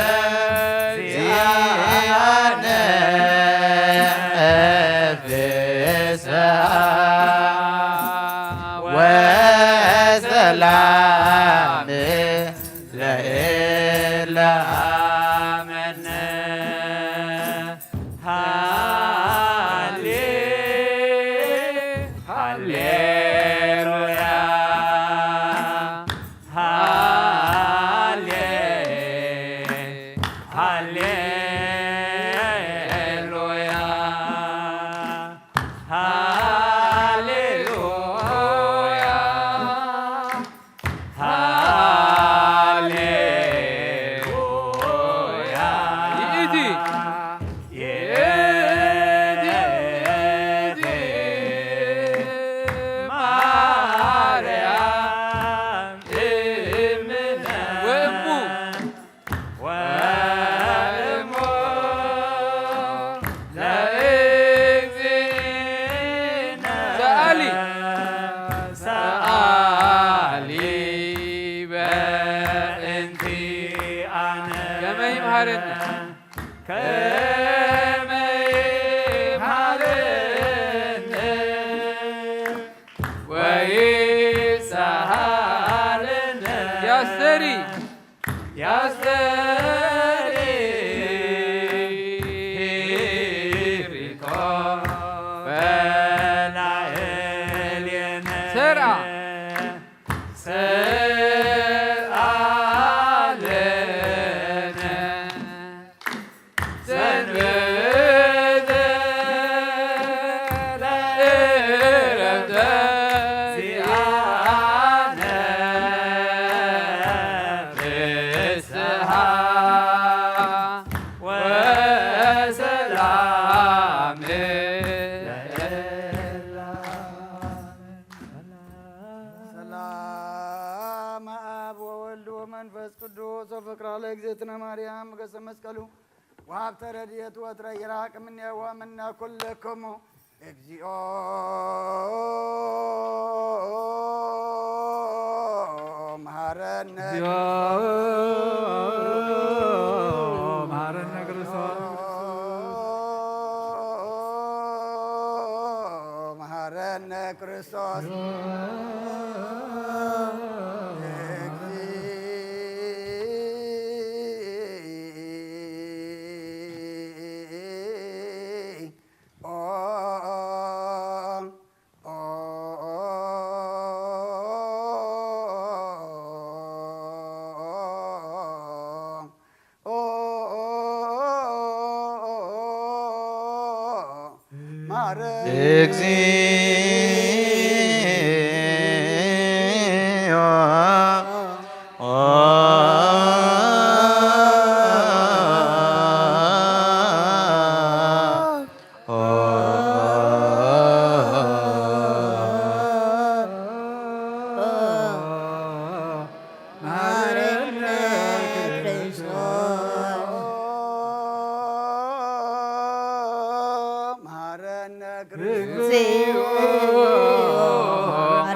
ዚኣነ ፍስሓ ወሰላም ለእለ ኣመነ። ሃሌ ሃሌሉያ ሃሌ ሃሌሉያ ሃሌሉያ ሃሌሉያ። ይእቲ ይእቲ ማርያም እምነ ወእሙ ወእሞ ለእግዚእነ ሰኣሊ ሰኣሊ በእንቲኣነ ከመ ይምሃረነ ከመ ይምሃረነ ወይሰሃለነ ያስተሪ ያስተሪ ሂሪኮ በላዕሌነ ሰርዓ ሰርዓለነ ሰንበተ ለእረፍተ ዚኣነ ፍስሓ ወሰላም ለእለ ሰላም አብ ወወልድ ወመንፈስ ቅዱስ ወፍቅራ ለእግዝእትነ ማርያም ገሰ መስቀሉ ወሀብተ ረድኤት ወትረ ይራቅ እምኔሁ ወእምነ ኩልክሙ። እግዚኦ መሐረነ እግዚኦ መሐረነ ክርስቶስ። መሐረነ ክርስቶስ። እግዚኦ መሐረነ ክርስቶስ።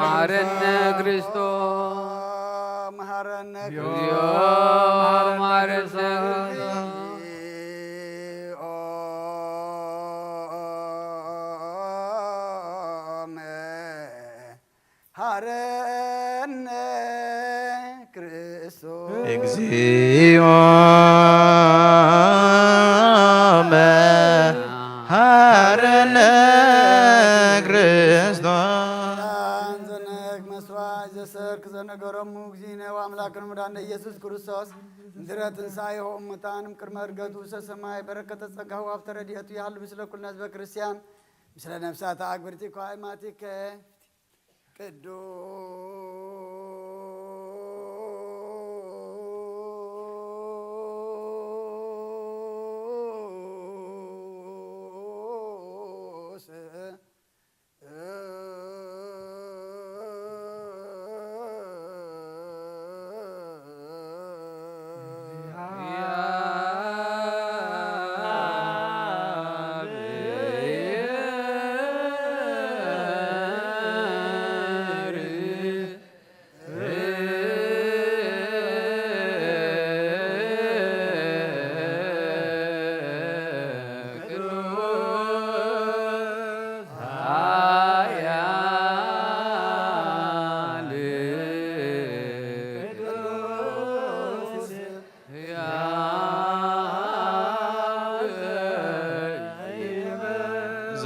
መሐረነ ክርስቶስ። መሐረነ እግዚኦ መሐረነ ክርስቶስ። መሐረነ ክርስቶስ። እግዚኦ መሐረነ ክርስቶስ። ዕጣን ዘነክ መስዋዕት ዘሰርክ ዘነገሮሙ እግዚእነ ወአምላክነ መድኃኒነ ኢየሱስ ክርስቶስ እንድረ ትንሣኤሁ እሙታን እምቅድመ ዕርገቱ ውስተ ሰማይ በረከተ ጸጋሁ ሀብተ ረድኤቱ ይሃሉ ምስለ ኩልነ ህዝበ ክርስቲያን ምስለ ነፍሳተ አግብርቲከ ወአእማቲከ። ቅዱስ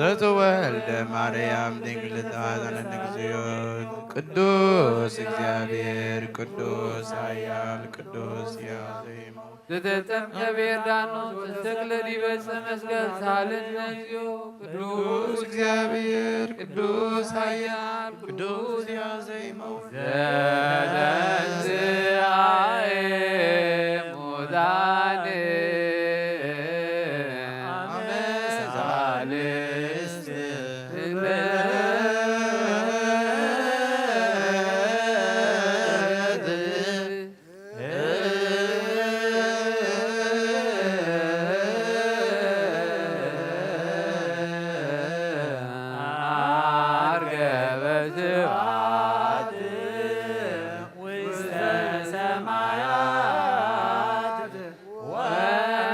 ዘተወልደ ማርያም ድንግል ተዋዛነ ንግዚኦ። ቅዱስ እግዚኣብሔር፣ ቅዱስ ኃያል፣ ቅዱስ ሕያው ዘይመውት። ዘተጠምቀ በዮርዳኖስ ወተሰቅለ ዲበ ዕፀ መስቀል ሳልን ነግዚኦ። ቅዱስ ቅዱስ እግዚኣብሔር፣ ቅዱስ ኃያል፣ ቅዱስ ሕያው ዘይመውት። ዘተንሥአ እሙታን አመ ሳልስት ዓርገ በስብሐት ውስተ ሰማያት ወነበረ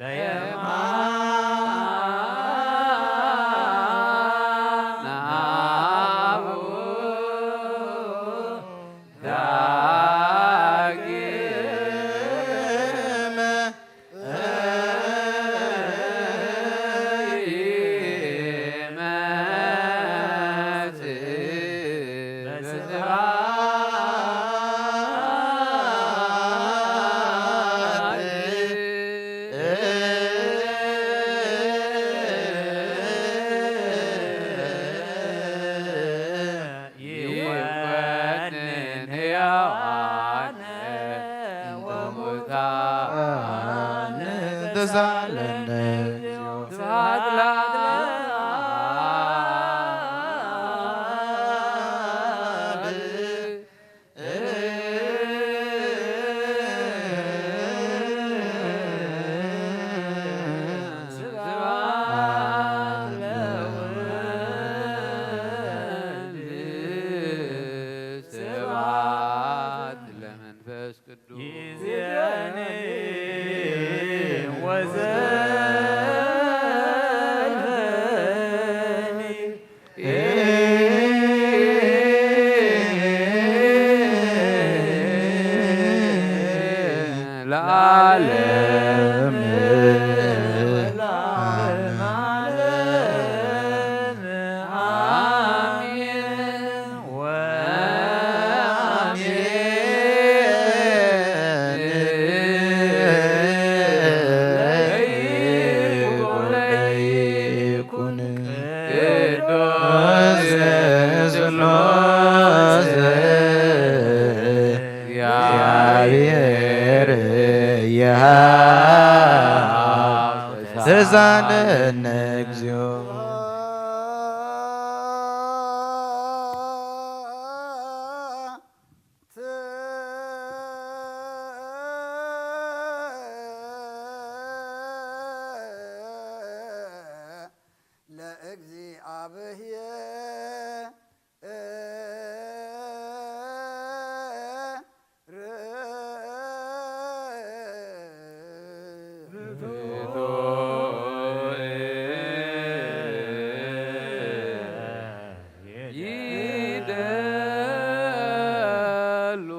በየማነ አቡሁ ዳግመ ይመጽእ በስብሐት ይኮንን ሕያዋነ ወሙታነ ተሳለነ። ስብሐት ለአብ። ስብሐት ለወልድ ስብሐት ለመንፈስ ቅዱስ። ጊዜኒ ወዘልፈኒ ለዓለም ወለዓለመ ዓለም። አሜን ወአሜን። ለይኩን ቅዱስ ስሉስ እግዚአብሔር ይሃብ ተሳለነ እግዚኦ። ለእግዚአብሔር ይደሉ።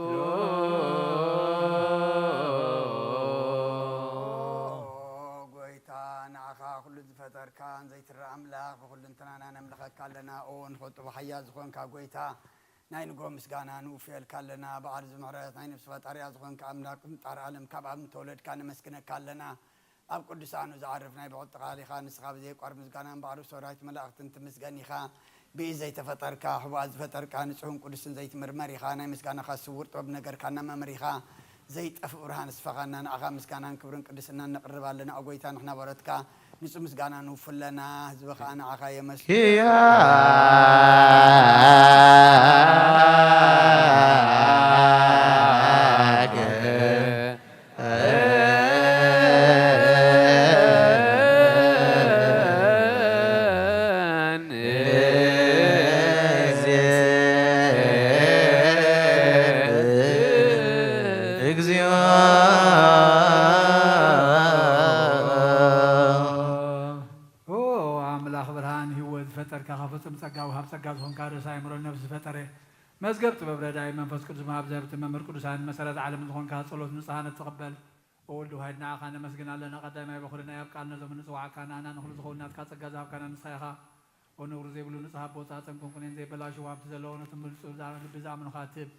ኦ ጎይታ፣ ንዓኻ ኩሉ ዝፈጠርካ ዘይትረኣ ኣምላኽ፣ ብኹሉ እንትናና ነምልኸካ ኣለና። ኦ ንኽጥቡ ሓያል ዝኾንካ ጎይታ፣ ናይ ንግሆ ምስጋና ንውፍየልካ ኣለና። በዓል እዚ ምሕረት ናይ ነፍሲ ፈጣሪያ ዝኾንካ ኣምላኽ፣ ምጣር ዓለም ካብ ኣብ እንተወለድካ ነመስግነካ ኣለና። ኣብ ቅዱሳኑ ዝዓርፍ ናይ ብቕልጥኻ ኢኻ። ንስኻ ብዘየቋርብ ምስጋናን ባዕሩ ሰራዊት መላእኽትን ትምስገን ኢኻ። ብኢድ ዘይተፈጠርካ፣ ሕቡኣት ዝፈጠርካ፣ ንጹሕን ቅዱስን ዘይትምርመር ኢኻ። ናይ ምስጋናኻ ስውር ጥበብ ነገርካና መምህር ኢኻ። ዘይጠፍእ ብርሃን እስፈኻና፣ ንዓኻ ምስጋናን ክብርን ቅድስናን ነቕርብ ኣለና። ኦ ጎይታ፣ ንሕና ባሮትካ ንጹህ ምስጋና ንውፍለና፣ ህዝቢ ኸኣ ንዓኻ የመስግን። ኪያ እግዚኦ። ኦ ኣምላኽ ብርሃን ህይወት ዝፈጠርካ፣ ካብ ፍጹም ጸጋ ወሃብ ጸጋ ዝኾንካ፣ ርእሰ ኣእምሮ ነፍሲ ዝፈጠረ፣ መዝገብ ጥበብ ረዳኢ መንፈስ ቅዱስ መሃብ ዘህብቲ መምህር ቅዱሳን፣ መሰረት ዓለም ዝኾንካ፣ ጸሎት ንጹሃን ትቕበል። ወወልድ ዋሕድ ንዓኻ ነመስግን ኣለና። ቀዳማይ በኹሪ ናይ ኣብ ቃል ነዞም እንጽዋዕካ ንኣና ንኹሉ ዝኸውን ናትካ ጸጋ ዝሃብካና ንስኻ ኢኻ። ኦ ነውሪ ዘይብሉ ንጹህ ኣቦ፣ ጻጸን ቁንቁኔን ዘይበላሽው፣ ሃብቲ ዘለዎ ነቲ ብንጹህ ዝኣ-፣ ልቢ ዝኣምኑኻ ትህብ።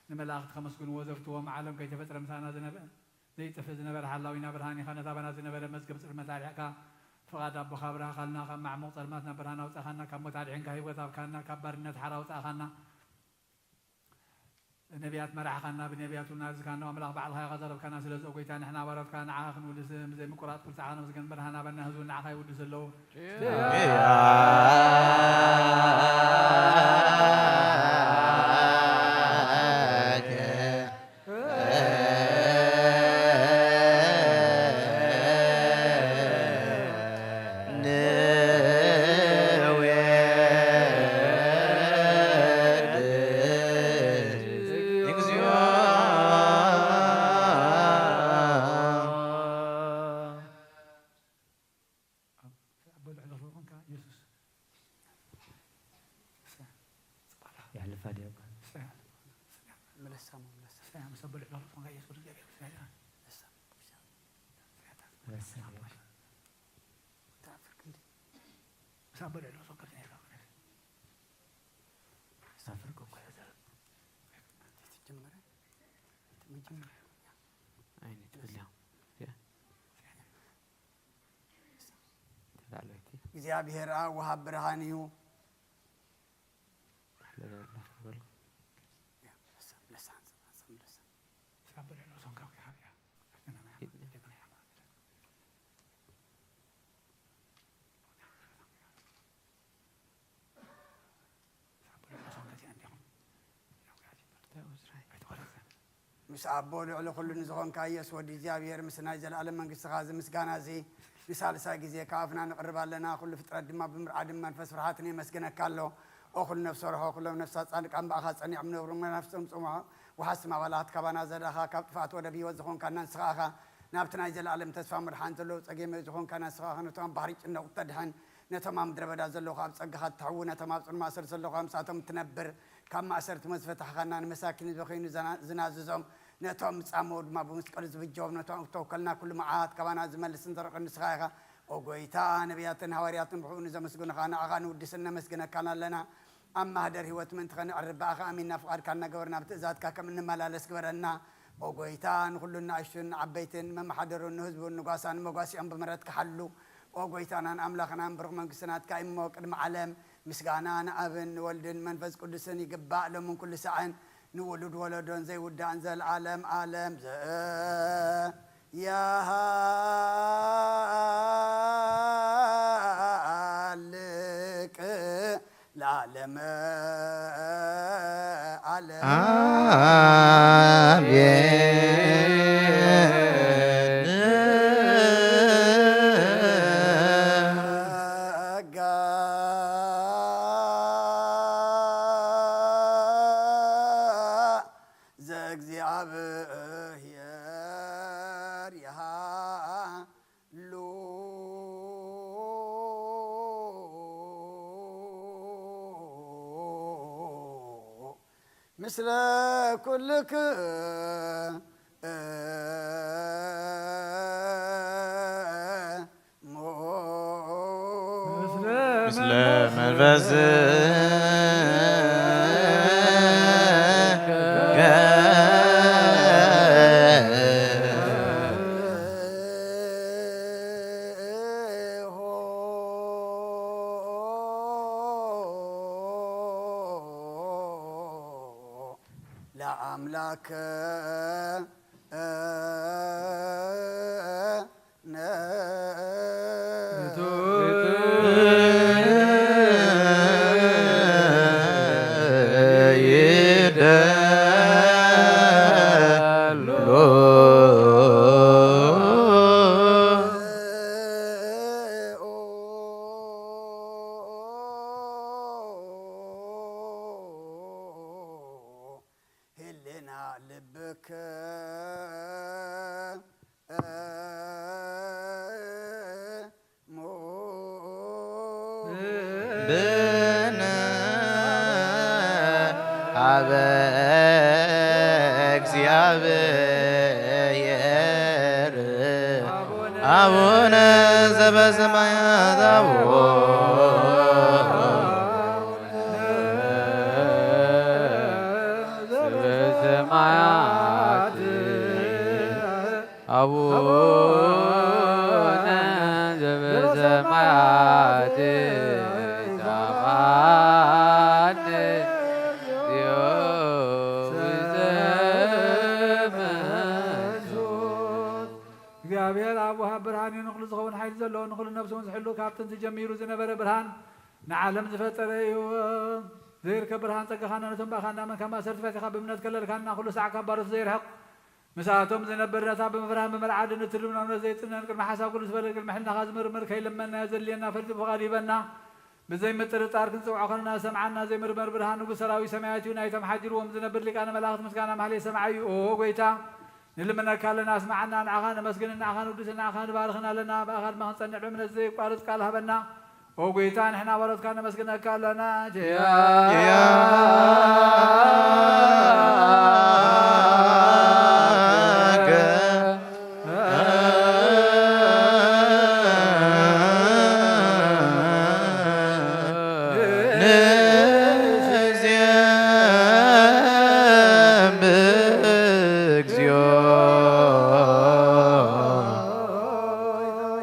ንመላእኽቲ ከመስግንዎ ዘፍትዎም፣ ዓለም ከይተፈጥረ ምሳና ዝነበ-፣ ዘይጠፍእ ዝነበረ ሓላዊና ብርሃን ኢኻ። ነታ ባና ዝነበረ መዝገብ ጽልመት ኣርሒቕካ፣ ፍቓድ ኣቦኻ ኣብርሃኻልና። ካብ ማዕሙቕ ጸልማት ናብ ብርሃን ኣውጻኻና፣ ካብ ሞት ኣድሒንካ ህይወት ሃብካና፣ ካብ ባርነት ሓራ ኣውጻእኻና። ነቢያት መራሕኻና፣ ብነቢያት እውን ኣዝዝካና፣ ኣምላኽ ባዕልኻ ኢኻ ዘረብካና። ስለዚ፣ ኦ ጎይታ፣ ንሕና ባሮትካ ንዓኻ ክንውድስ ብዘይ ምቁራጽ ኩርጻኻ ነመስግን። ብርሃን ሃበና፣ ህዝቢ ንዓኻ ይውድስ ኣለዉ። የሕልፋ ድያ እኮ? ምለሳ እሞ ምለሳ። ምለሳ ድያ እኮ? ኣፍርቅ እኮ። ትጀምር። ትጀምር። ኣይነት ብልያ። ያ። ተዳለይቲ። እግዚኣብሔር ኣብ ወሃብ ብርሃን እዩ። ተዳለይቲ። ያ፣ ምለሳ፣ ምለሳ፣ ሓንሳብ፣ ሓንሳብ ምለሳ። ምስ ኣቦ ልዕሊ ኩሉ ንዝኾንካ ኢየሱስ ወዲ እግዚኣብሔር፣ ምስ ናይ ዘለኣለም መንግስትኻ እዚ ምስጋና እዚ ንሳልሳይ ግዜ ካብ ኣፍና ነቕርብ ኣለና። ኩሉ ፍጥረት ድማ ብምርዓድን መንፈስ ፍርሃትን የመስግነካ ኣሎ። ኦ ኩሉ ነፍሲ ርሆ፣ ኩሎም ነፍሳት ጻድቃን ብኣኻ ጸኒዖም ነብሮም፣ መናፍስቶም ጽምዖ፣ ወሓስቲ ማባላት ካባና ዘዳኻ፣ ካብ ጥፍኣት ወደብ ህይወት ዝኾንካና ንስኻ ኢኻ። ናብቲ ናይ ዘለኣለም ተስፋ መድሓን ዘለዉ ጸገመ ዝኾንካና ንስኻ ኢኻ። ነቶም ኣብ ባሕሪ ጭነቑ ተድሕን፣ ነቶም ኣብ ምድረ በዳ ዘለዉ ኣብ ጸጋኻ እትሕዊ፣ ነቶም ኣብ ጽኑዕ ማእሰርቲ ዘለዉ ምሳቶም እትነብር፣ ካብ ማእሰርቲ ሞት ዝፈታሕኻና፣ ንመሳኪን ህዝቢ ኮይኑ ዘና-፣ ዝናዝዞም፣ ነቶም ዝጻመዉ ድማ ብመስቀሉ ዝብጀዎም፣ ነቶም እተወከልና ኩሉ መዓት ካባና ዝመልስን ዘርቕን ንስኻ ኢኻ። ኦ ጎይታ፣ ነቢያትን ሃዋርያትን ብሕኡ ንዘመስግኑኻ ንኣኻ ንውድስን ነመስግነካን ኣለና። ኣብ ማህደር ህይወት ምእንቲ ኸነዕርፍ ብኣኻ ኣሚንና ፍቓድካ እናገበርና ብትእዛዝካ ከም እንመላለስ ግበረና። ኦ ጎይታ፣ ንኹሉ ንኣሽቱን ንዓበይትን፣ መመሓደሩን ንህዝቡን ንጓሳን መጓሲኦም ብምሕረትካ ሓሉ። ኦ ጎይታናን ኣምላኽናን፣ ብሩኽ መንግስቲ ናትካ እሞ ቅድሚ ዓለም። ምስጋና ንኣብን ንወልድን መንፈስ ቅዱስን ይግባእ፣ ሎምን ኩሉ ሳዕን፣ ንውሉድ ወለዶን ዘይውዳእን፣ ዘለዓለም ዓለም። ዘያሃልቅ ለዓለመ ዓለም። ኣሜን። ጸጋ ዘእግዚኣብሔር ይሃ ሉ ምስለ ኩልክ ምስለ መንፈስ ለአምላክ ህልና ልብክ ብነ ሀበ አቡነ ዘበሰማያት አቡነ ዘበሰማያት አቡነ ዘበሰማያት ይትረፈነ እግዚኦ። እግዚአብሔር ኣብ ወሃብ ብርሃን እዩ፣ ንኹሉ ዝኸውን ሓይሊ ዘለዎ፣ ንኹሉ ነፍሱ እውን ዝሕሉ፣ ካብ ጥንቲ ጀሚሩ ዝነበረ ብርሃን ንዓለም ዝፈጠረ እዩ። ዘይርከብ ብርሃን ጸጋኻና ነቶም ብኣኻ እናመንካ ማእሰርቲ ፈቲኻ ብእምነት ከለልካና፣ ኩሉ ሳዕ ካብ ባሮት ዘይርሕቕ፣ ምስኣቶም ዝነብር፣ ነታ ብምፍራህን ብምርዓድን እትልምኖ እምነት ዘይጽነን፣ ቅድሚ ሓሳብ ኩሉ ዝበለ፣ ቅድሚ ሕልናኻ ዝምርምር፣ ከይለመንናዮ ዘድልየና ፈሊጡ ብፍቓዱ ይበና። ብዘይ ምጥርጣር ክንጽውዖ ከለና ዝሰምዓና ዘይምርመር ብርሃን ንጉሥ ሰራዊት ሰማያት እዩ። ናይቶም ሓዲርዎም ዝነብር ሊቃነ መላእኽት ምስጋና ማህሌት ሰማዓይ እዩ። ኦ ጎይታ፣ ንልምነካ ኣለና፣ ኣስምዓና፣ ንዓኻ ነመስግን፣ ንዓኻ ንውድስ፣ ንዓኻ ንባርኽን ኣለና። ብኣኻ ድማ ክንጸንዕ ብእምነት ዘየቋርጽ ቃል ሃበና። ኦ ጎይታ፣ ንሕና ባሮትካ ነመስግነካ ኣለና። ያ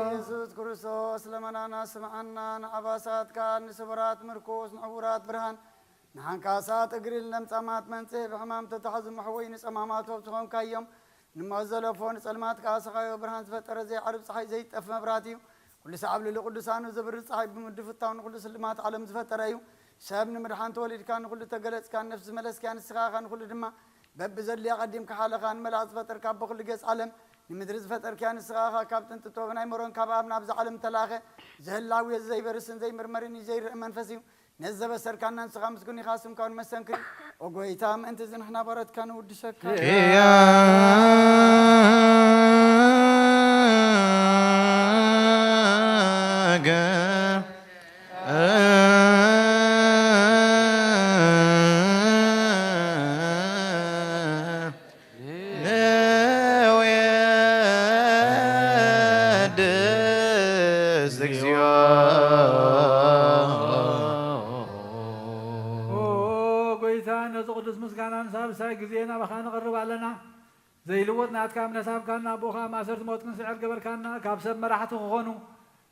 ኢየሱስ ክርስቶስ ለመናና ስምዓና፣ ንኣባሳት ቃል፣ ንስቡራት ምርኮስ፣ ንዕውራት ብርሃን፣ ንሓንካሳት እግሪ፣ ንለምጻማት መንጽህ፣ ብሕማም ተታሕዙ መሕወይ፣ ንጸማማት ፈውሲ ኾንካዮም። ንሞት ዘለፎ ንጸልማት ከኣ ሰኻዮ ብርሃን ዝፈጠረ ዘይዓርብ ጸሓይ ዘይጠፍ መብራት እዩ። ኩሉ ሰዓብ ልዕሊ ቅዱሳኑ ዘብርህ ጸሓይ ብምድፍታው ንኹሉ ስልማት ዓለም ዝፈጠረ እዩ። ሰብ ንምድሓን ተወሊድካ ንኹሉ ተገለጽካ፣ ነፍሲ ዝመለስክያ ንስኻ ኢኻ፣ ንኹሉ ድማ በብዘድልያ ቀዲምካ ሓለኻ፣ ንመላእኽቲ ዝፈጠርካ በኹሉ ገጽ ዓለም ንምድሪ ዝፈጠርክያ ንስኻ ኢኻ። ካብ ጥንቲ ጥበብ ናይ መሮን ካብ ኣብ ናብዛ ዓለም ተላኸ። ዘህላዊ ዘይበርስን ዘይምርመርን እዩ፣ ዘይርእ መንፈስ እዩ። ነዚ ዘበሰርካና ንስኻ ምስጉን ኢኻ፣ ስምካ እውን መሰንክር እዩ። ኦ ጎይታ፣ ምእንቲ እዚ ንሕና ባሮትካ ንውድሰካ። ቅያገ ንወድስ እግዚኦ። ኦ ጎይታ፣ ነዚ ቅዱስ ምስጋና ንሳልሳይ ግዜ ናባኻ ነቕርብ ኣለና። ዘይልወጥ ናትካ እምነት ሃብካና፣ ብኡ ኸኣ ማእሰርቲ ሞት ክንስዕር ገበርካና። ካብ ሰብ መራሕቲ ክኾኑ፣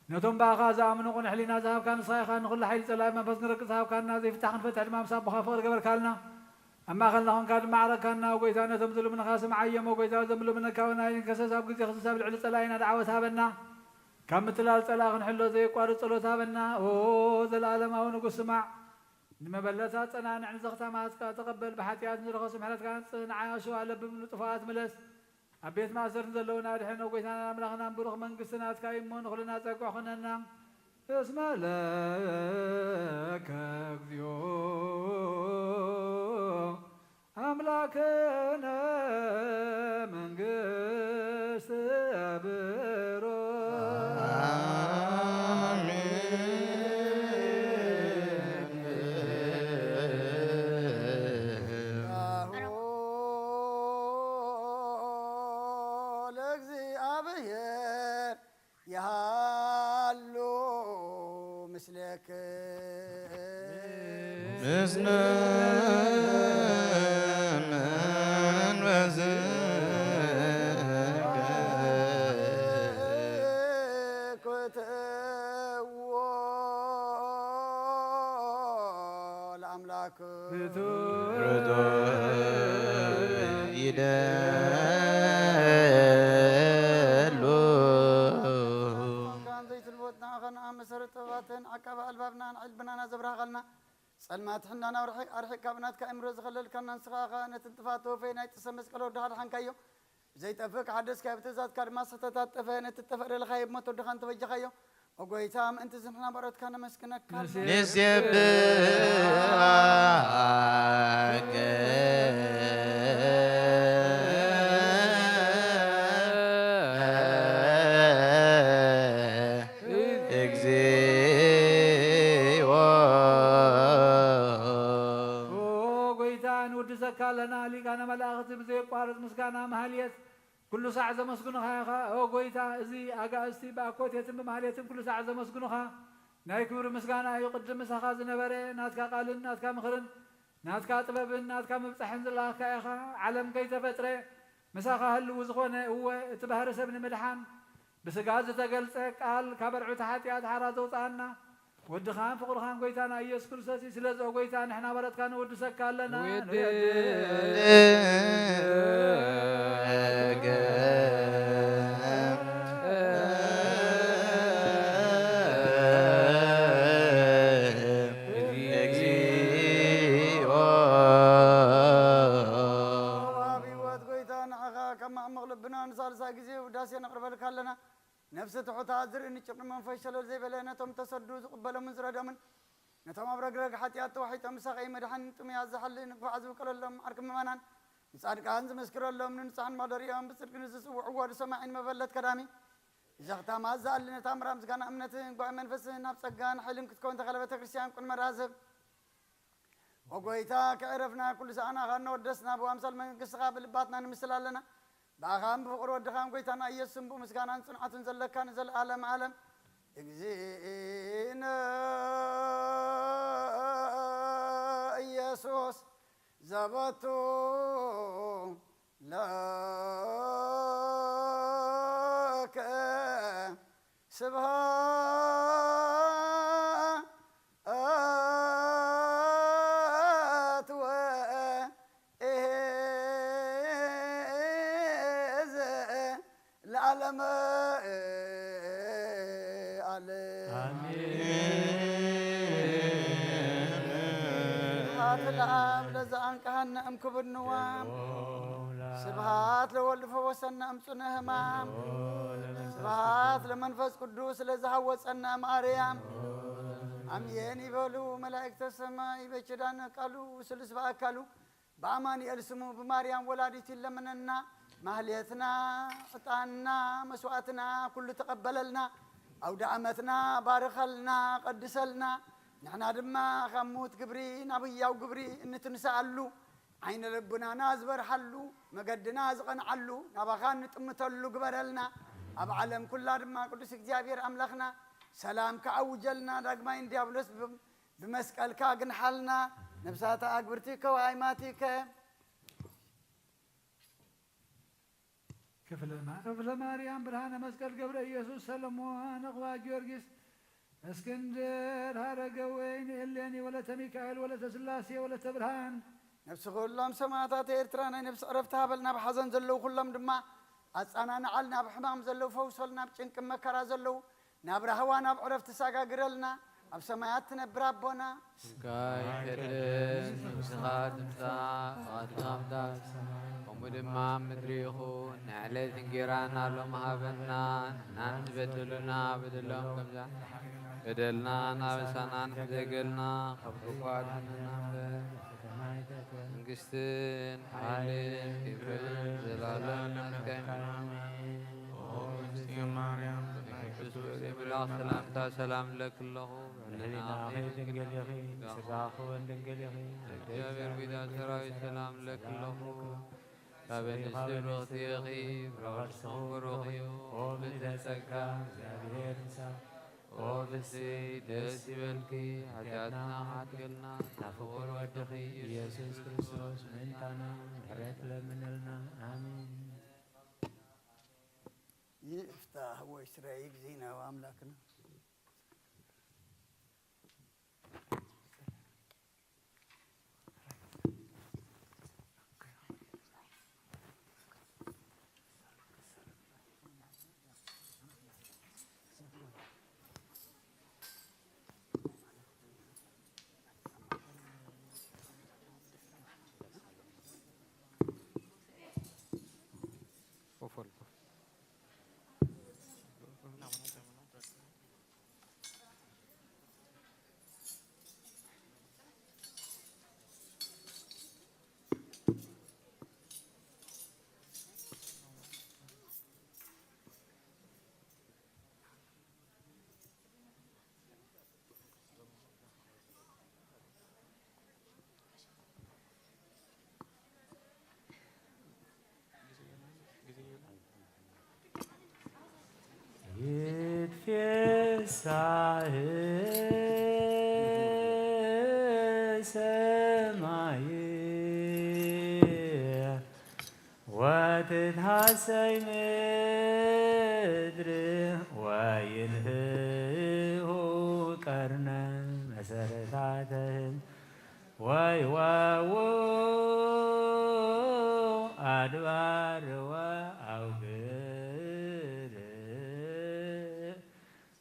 ነቶም ብኣኻ ዝኣምኑ ቅኑዕ ሕሊና ዝሃብካ ንስኻ ኢኻ። ንኹሉ ሓይሊ ጸላኢ መንፈስ ንረግጽ ሃብካና፣ ዘይፍታሕ ክንፈትሕ ድማ ምስ ኣቦኻ ፍቕሪ ገበርካልና። ኣብ ማእከልና ኾንካ ድማ ዓረግካና። ኦ ጎይታ፣ ነቶም ዝልምኑኻ ስምዓዮም። ኦ ጎይታ፣ እዞም ልምነካ ወናኒ ንከሰስ ኣብ ግዜ ክስስ ኣብ ልዕሊ ጸላኢና ደዓወት ሃበና። ካብ ምትላል ጸላኢ ክንሕሎ ዘየቋርጽ ጸሎት ሃበና። ኦ ዘለኣለማዊ ንጉስ፣ ስማዕ። ንመበለታት ጸናንዕ፣ ንዘኽታማትካ ተቐበል። ብሓጢኣት ንረኸሱ ምሕረትካ ኣንጽህ፣ ንዓይ ኣሸዋ ለብም ንጥፉኣት ምለስ። ኣብ ቤት ማእሰርቲ ዘለዉና ኣድሕን። ኦ ጎይታናን ኣምላኽናን፣ ብሩኽ መንግስቲ ናትካ እዩ እሞ፣ ንኹልና ጸግዒ ኩነና። እስመ ለከ እግዚኦ ኣምላክነ መንግስት ብሩክ። ለእግዚኣብሔር ይሃሉ ምስሌክ። ምስለ መንፈስከ። ክትዎ ለኣምላክ። ርቱዕ ይደሉ። ካን ዘይትልወጥ ንዓኸ ንኣ መሰረት ጥበባትን ዓቃቢ ኣልባብና ንዕልብናና ዘብራህቐልና፣ ጸልማት ሕናና ኣርሒቕ-፣ ኣርሒቕካ ብናትካ ኣእምሮ ዝኸለልካና ንስኻ ኢኻ። ነቲ ንጥፋት ተወፈየ ናይ ጥሰ መስቀል ወዲ ሓድሓንካዮ። ዘይጠፍእ ክሓደስካዮ፣ ብትእዛዝካ ድማ ስሕተታት ጠፈ። ነቲ ጠፈ ደለኻዮ ብሞት ወድኻ እንተበጃኻዮ። ኦ ጎይታ፣ ምእንቲ እዚ ንሕና ባሮትካ ነመስግነካ። ንሴብሐከ። እግዚኦ። ኦ ጎይታ፣ ንውድሰካ ኣለና። ሊቃነ መላእኽቲ ብዘየቋርጽ ምስጋና መሃልየት ኩሉ ሳዕ ዘመስግኑኻ ኢኻ። ኦ ጎይታ፣ እዚ ኣጋእዝቲ ብኣኮቴትን ብማህሌትን ኩሉ ሳዕ ዘመስግኑኻ ናይ ክብሪ ምስጋና እዩ። ቅድም ምሳኻ ዝነበረ ናትካ ቃልን ናትካ ምኽርን ናትካ ጥበብን ናትካ ምብጻሕን ዝለኣኽካ ኢኻ። ዓለም ከይተፈጥረ ምሳኻ ህልው ዝኾነ፣ እወ፣ እቲ ባህሪ ሰብ ንምድሓን ብስጋ ዝተገልጸ ቃል ካብ ኣርዑት ሓጢኣት ሓራ ዘውጽኣና ወድኻን ፍቕርኻን ጎይታና ኢየሱስ ክርስቶስ እዩ። ስለዚ ኦ ጎይታ ንሕና ባሮትካ ነወድሰካ ኣለና። ወድከ እግዚኦ። ኣብ ህይወት ጎይታ ንዓኻ ካብ ማዕሙቕ ልብና ንሳልሳይ ግዜ ውዳሴ ነቕርበልካ ኣለና። ነፍሲ ትሑታት ዝርኢ ንጭርቂ መንፈስ ሸለል ዘይበለ ነቶም ተሰዱ ዝቕበሎምን ዝረዶምን ነቶም ኣብ ረግረግ ሓጢኣት ተዋሒጦም ብሳቐይ መድሓኒን ጥሙያት ዝሓሊ ንግፋዕ ዝውቀለሎም ዓርኪ ምእመናን ንጻድቃን ዝምስክረሎም ንንጹሓን ማደሪኦም ብጽድቂ ንዝጽውዕዎ ወዲ ሰማዒን መበለት ከዳሚ እዛ ኽታማ ዝኣሊ ነታ ምራ ምስጋና እምነትን ጓዕ መንፈስን ናብ ጸጋን ሓይልን ክትከውን ተኸለ ቤተ ክርስቲያን ቅድመ ራዘብ ወጎይታ ከዕረፍና ኩሉ ሰኣናኻ እናወደስና ብኣምሳል መንግስትኻ ብልባትና ንምስል ኣለና። ብኣኻን ብፍቕሪ ወድኻን ጎይታና ኢየሱስን ብምስጋናን ጽንዓቱን ዘለካ ንዘለኣለም ዓለም እግዚእነ ኢየሱስ ዘበቱ ለከ ስብሐት ወ ለዓለመ ዓለም። ኣሜን። ስብሐት ለአብ ለዘአንቀሐነ እምክብድ ንዋም። ስብሐት ለወልድ ፈወሰነ እምጽነ ህማም። ስብሐት ለመንፈስ ቅዱስ ለዘሐወጸነ እምአርያም። አሜን ይበሉ መላእክተ ሰማይ በኪዳነ ቃሉ ስሉስ በአካሉ በአማኑኤል ስሙ ብማርያም ወላዲት ይለምነና። ማህሌትና፣ ዕጣንና፣ መስዋዕትና ኩሉ ተቐበለልና። አውደ ዓመትና ባርኸልና፣ ቀድሰልና። ንሕና ድማ ካብ ምዉት ግብሪ ናብ ህያው ግብሪ እንትንስኣሉ፣ ዓይነ ልቡናና ዝበርሓሉ፣ መገድና ዝቐንዓሉ፣ ናባኻ እንጥምተሉ ግበረልና። ኣብ ዓለም ኩላ ድማ ቅዱስ እግዚኣብሔር ኣምላኽና ሰላም ክኣውጀልና፣ ዳግማይ ንዲያብሎስ ብ-፣ ብመስቀልካ ግንሓልና። ነፍሳተ ኣግብርቲከ ወአይማቲከ ክፍለ ማ-፣ ክፍለ ማርያም ብርሃነ መስቀል ገብረ ኢየሱስ ሰለሞን ኣቕባ ጊዮርጊስ እስክንድር ሃረገ ወይን እሌኒ ወለተ ሚካኤል ወለተ ስላሴ ወለተ ብርሃን። ነፍሲ ኩሎም ሰማዕታት ኤርትራ ናይ ነፍሲ ዕረፍቲ ሃበልና። ኣብ ሓዘን ዘለዉ ኩሎም ድማ ኣጻናንዓልና። ኣብ ሕማም ዘለዉ ፈውሰልና። ኣብ ጭንቂ መከራ ዘለዉ ናብ ራህዋ ናብ ዕረፍቲ ሳጋግረልና። ኣብ ሰማያት ትነብር ኣቦና። ስምካ ይቀደስ፣ መንግስትኻ ትምጻእ፣ ፍቓድካ ከምታ ከምኡ ድማ ኣብ ምድሪ ይኹን። ንዕለት እንጌራና ሎም ሃበና፣ ንሕናን ዝበደሉና በደሎም ከምዛ በደልና ናበሳና ንሕዘገልና፣ ካብ ክፉእ ኣድሕነና እምበር። መንግስትን ሓይልን ክብርን ዘላለም ናትካ እዩ። ኦ እግዝእትየ ማርያም፣ ናይ ቅዱስ ገብርኤል መልኣክ ሰላምታ ሰላም እብለኪ ኣለኹ። ልዕሌናኺ ድንግል ኢኺ፣ ስጋኺ እውን ድንግል ኢኺ። እግዚኣብሔር ጌታ ሰራዊት ሰላም እብለኪ ኣለኹ። ካብ ኣንስቲ ብርኽቲ ኢኺ፣ ፍረ ከርስኺ ብሩኽ እዩ። ኦ ምልዕተ ጸጋ፣ እግዚኣብሔር ምሳኺ። ኦ ፍስሕቲ ደስ ይበልኪ፣ ሓጢኣትና ሓጥገልና፣ ናብ ፍቑር ወድኺ ኢየሱስ ክርስቶስ ምእንታና ምሕረት ለምነልና። ኣሜን። ይፍታህ ወይስረይ እግዚእነ ወአምላክነ። ፍሳህ ሰማይ ወትትሐሰይ ምድር ወይንፍሑ ቀርነ መሰረታተን ወይወው አድባር ወአውግር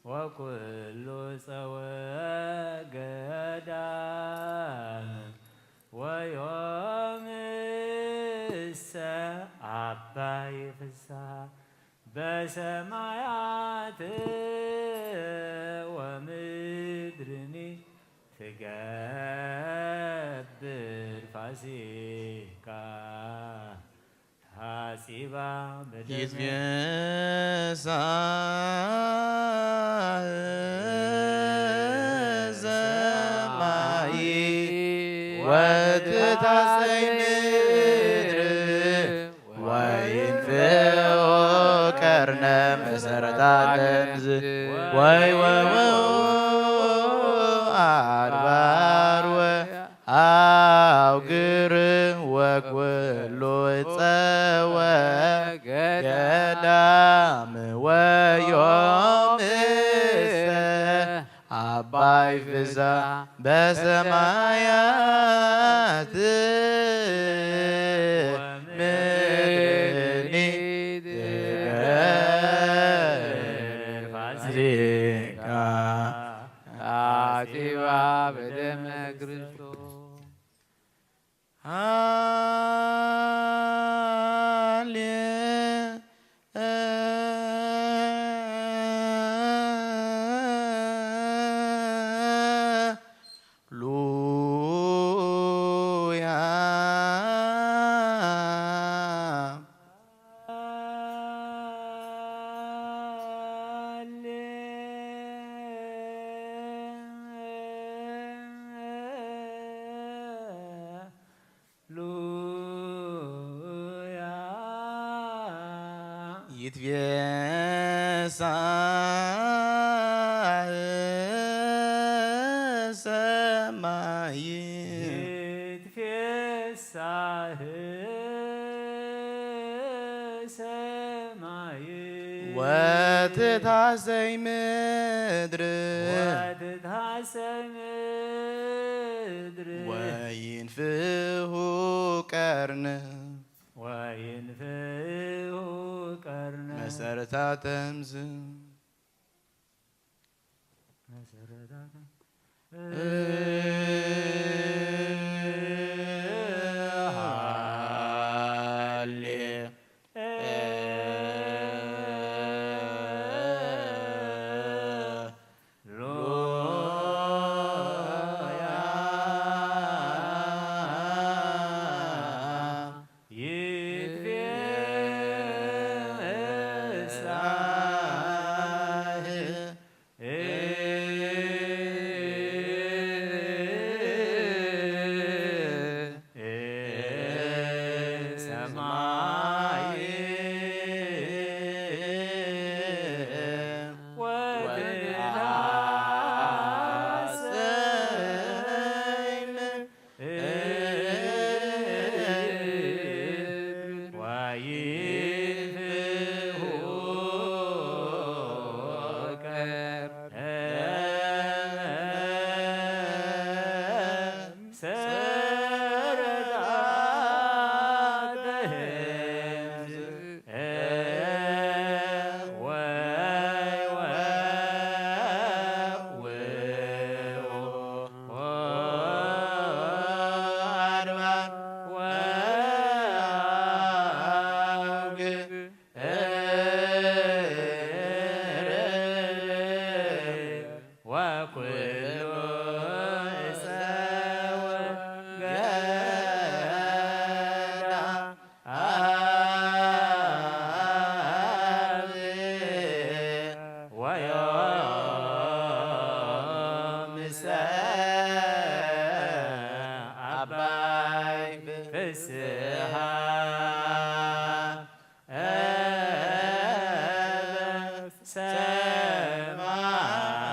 ወኩሉ ጸወ ገዳም ወዮም እሰ አባይ ፍስሐ በሰማያት ወምድርኒ ትገብር ፋሲካ ሐጺባ በደመ ይትቤሳህ ሰማይ ወትትሐሰይ ምድር ወይንፍሑ ቀርነ መሰረታተን ዝ ወይወው አድባር ወአውግር ወኩሉ ጸወ ገዳም ወዮም እሰ አባይ ፍስሐ በሰማያት ምድርኒ ትገብር ፋሲካ ሐጺባ በደመ ክርስቶስ። ሃሌ ሉያ። ሉያ። ይትቤሳህ ሰማይ ይትፌሳህ ሰማይ ወትትሐሰይ ምድር ወትትሐሰይ ምድር ወይንፍሑ ቀርነ ወይንፍሑ ቀርነ መሰረታተን ዝ መሰረታተን ሃሌ ሉያ ይትፌሳህ ሰማይ ወትትሐሰይ ወኩሉ እፀ ወገዳ አብ ወዮም እሰ አባይ ፍስሃ ሰማይ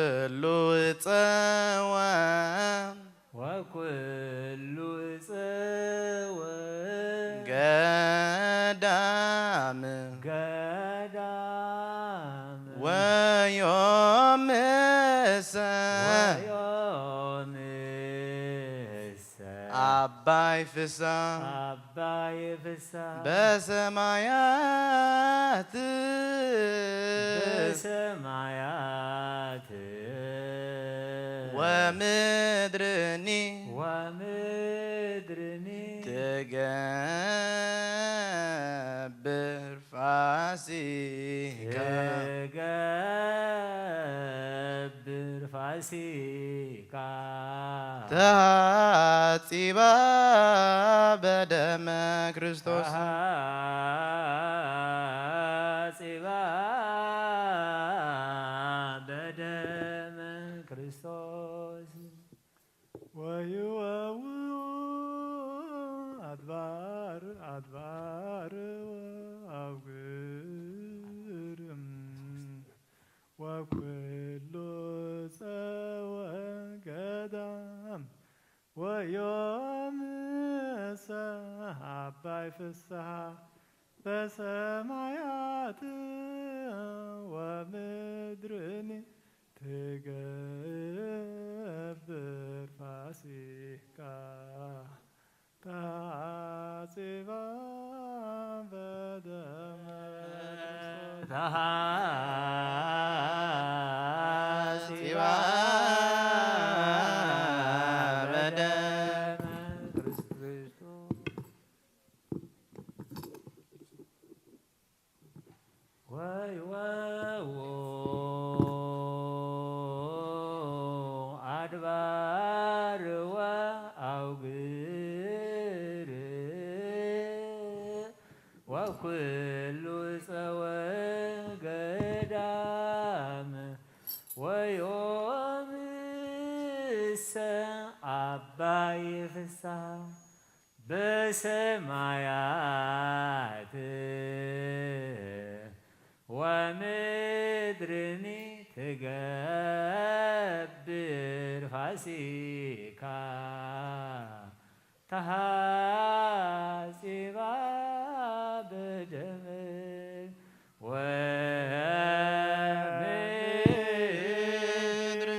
ወኩሉ ጸወ ወኩሉ ጸወ ገዳም ገዳም ወዮምሰ ወዮምሰ አባይ ፍሳ አባይ ፍሳ በሰማያት በሰማያት ወምድርኒ ወምድርኒ ትገብር ፋሲካ ትገብር ፋሲካ ተሃጺባ በደመ ክርስቶስ ተሃጺባ በደመ ክርስቶስ ወይወው አድባር አድባር ወአውግር ወኩሉ ጸወ ገዳም ወዮምሰ አባይ ፍስሐ በሰማያት ወምድርኒ ትገብር ፋሲካ ተሃጺባ በደመ ተሃጺባ በደመ ክርስቶስ ወይወው አድባር ወአውግር ወኩሉ ጸወ ገዳም ወዮምሰ አባይ ፍስሐ በሰማያት ወምድርኒ ትገብር ፋሲካ ተሃጺባ በደም ወምድር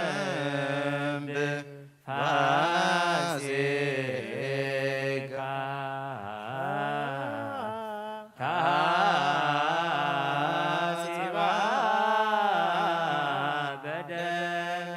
ትገብር ፋሲካ ተሃጺባ በደም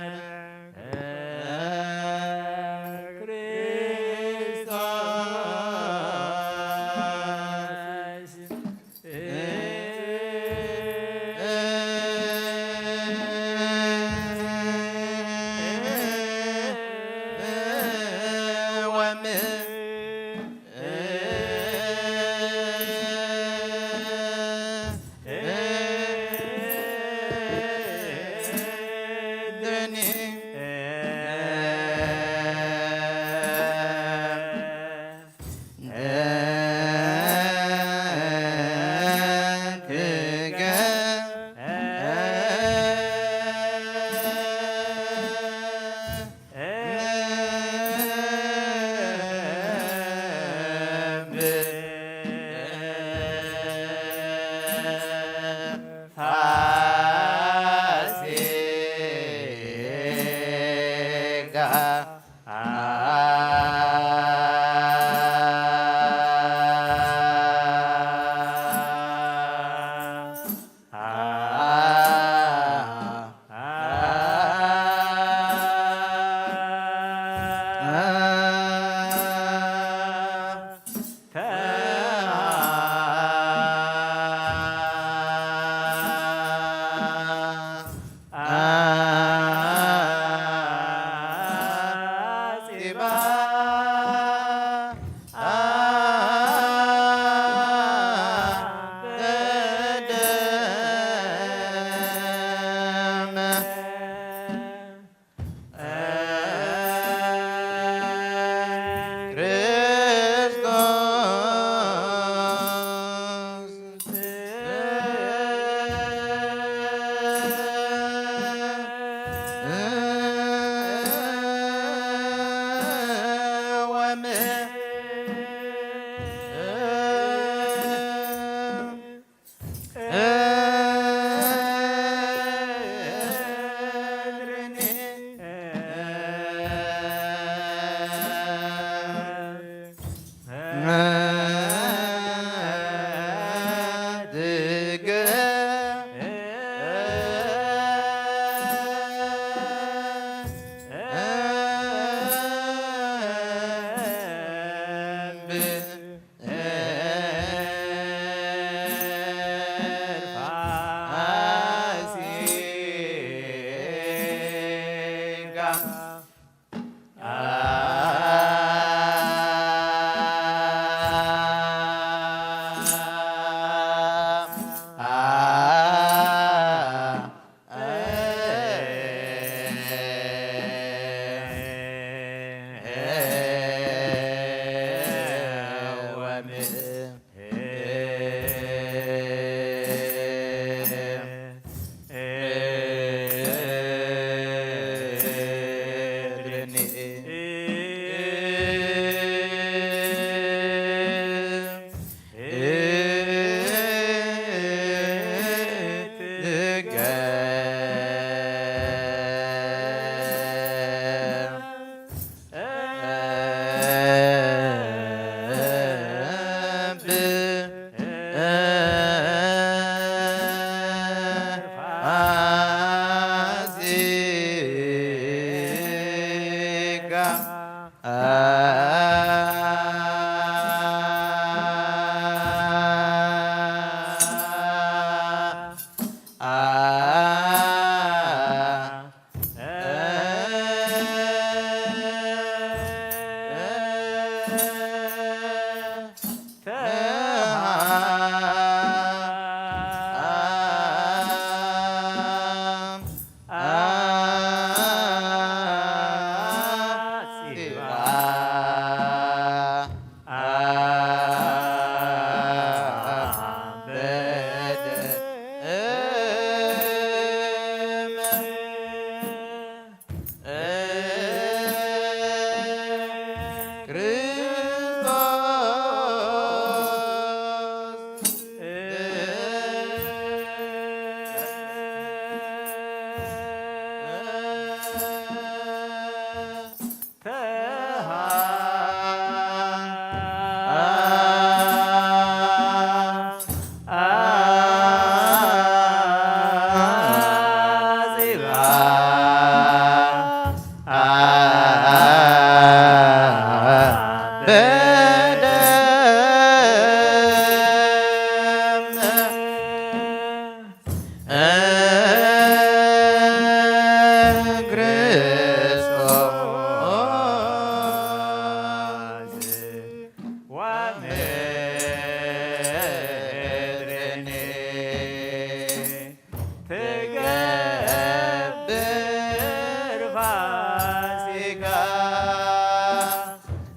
ትገብር ፋሲካ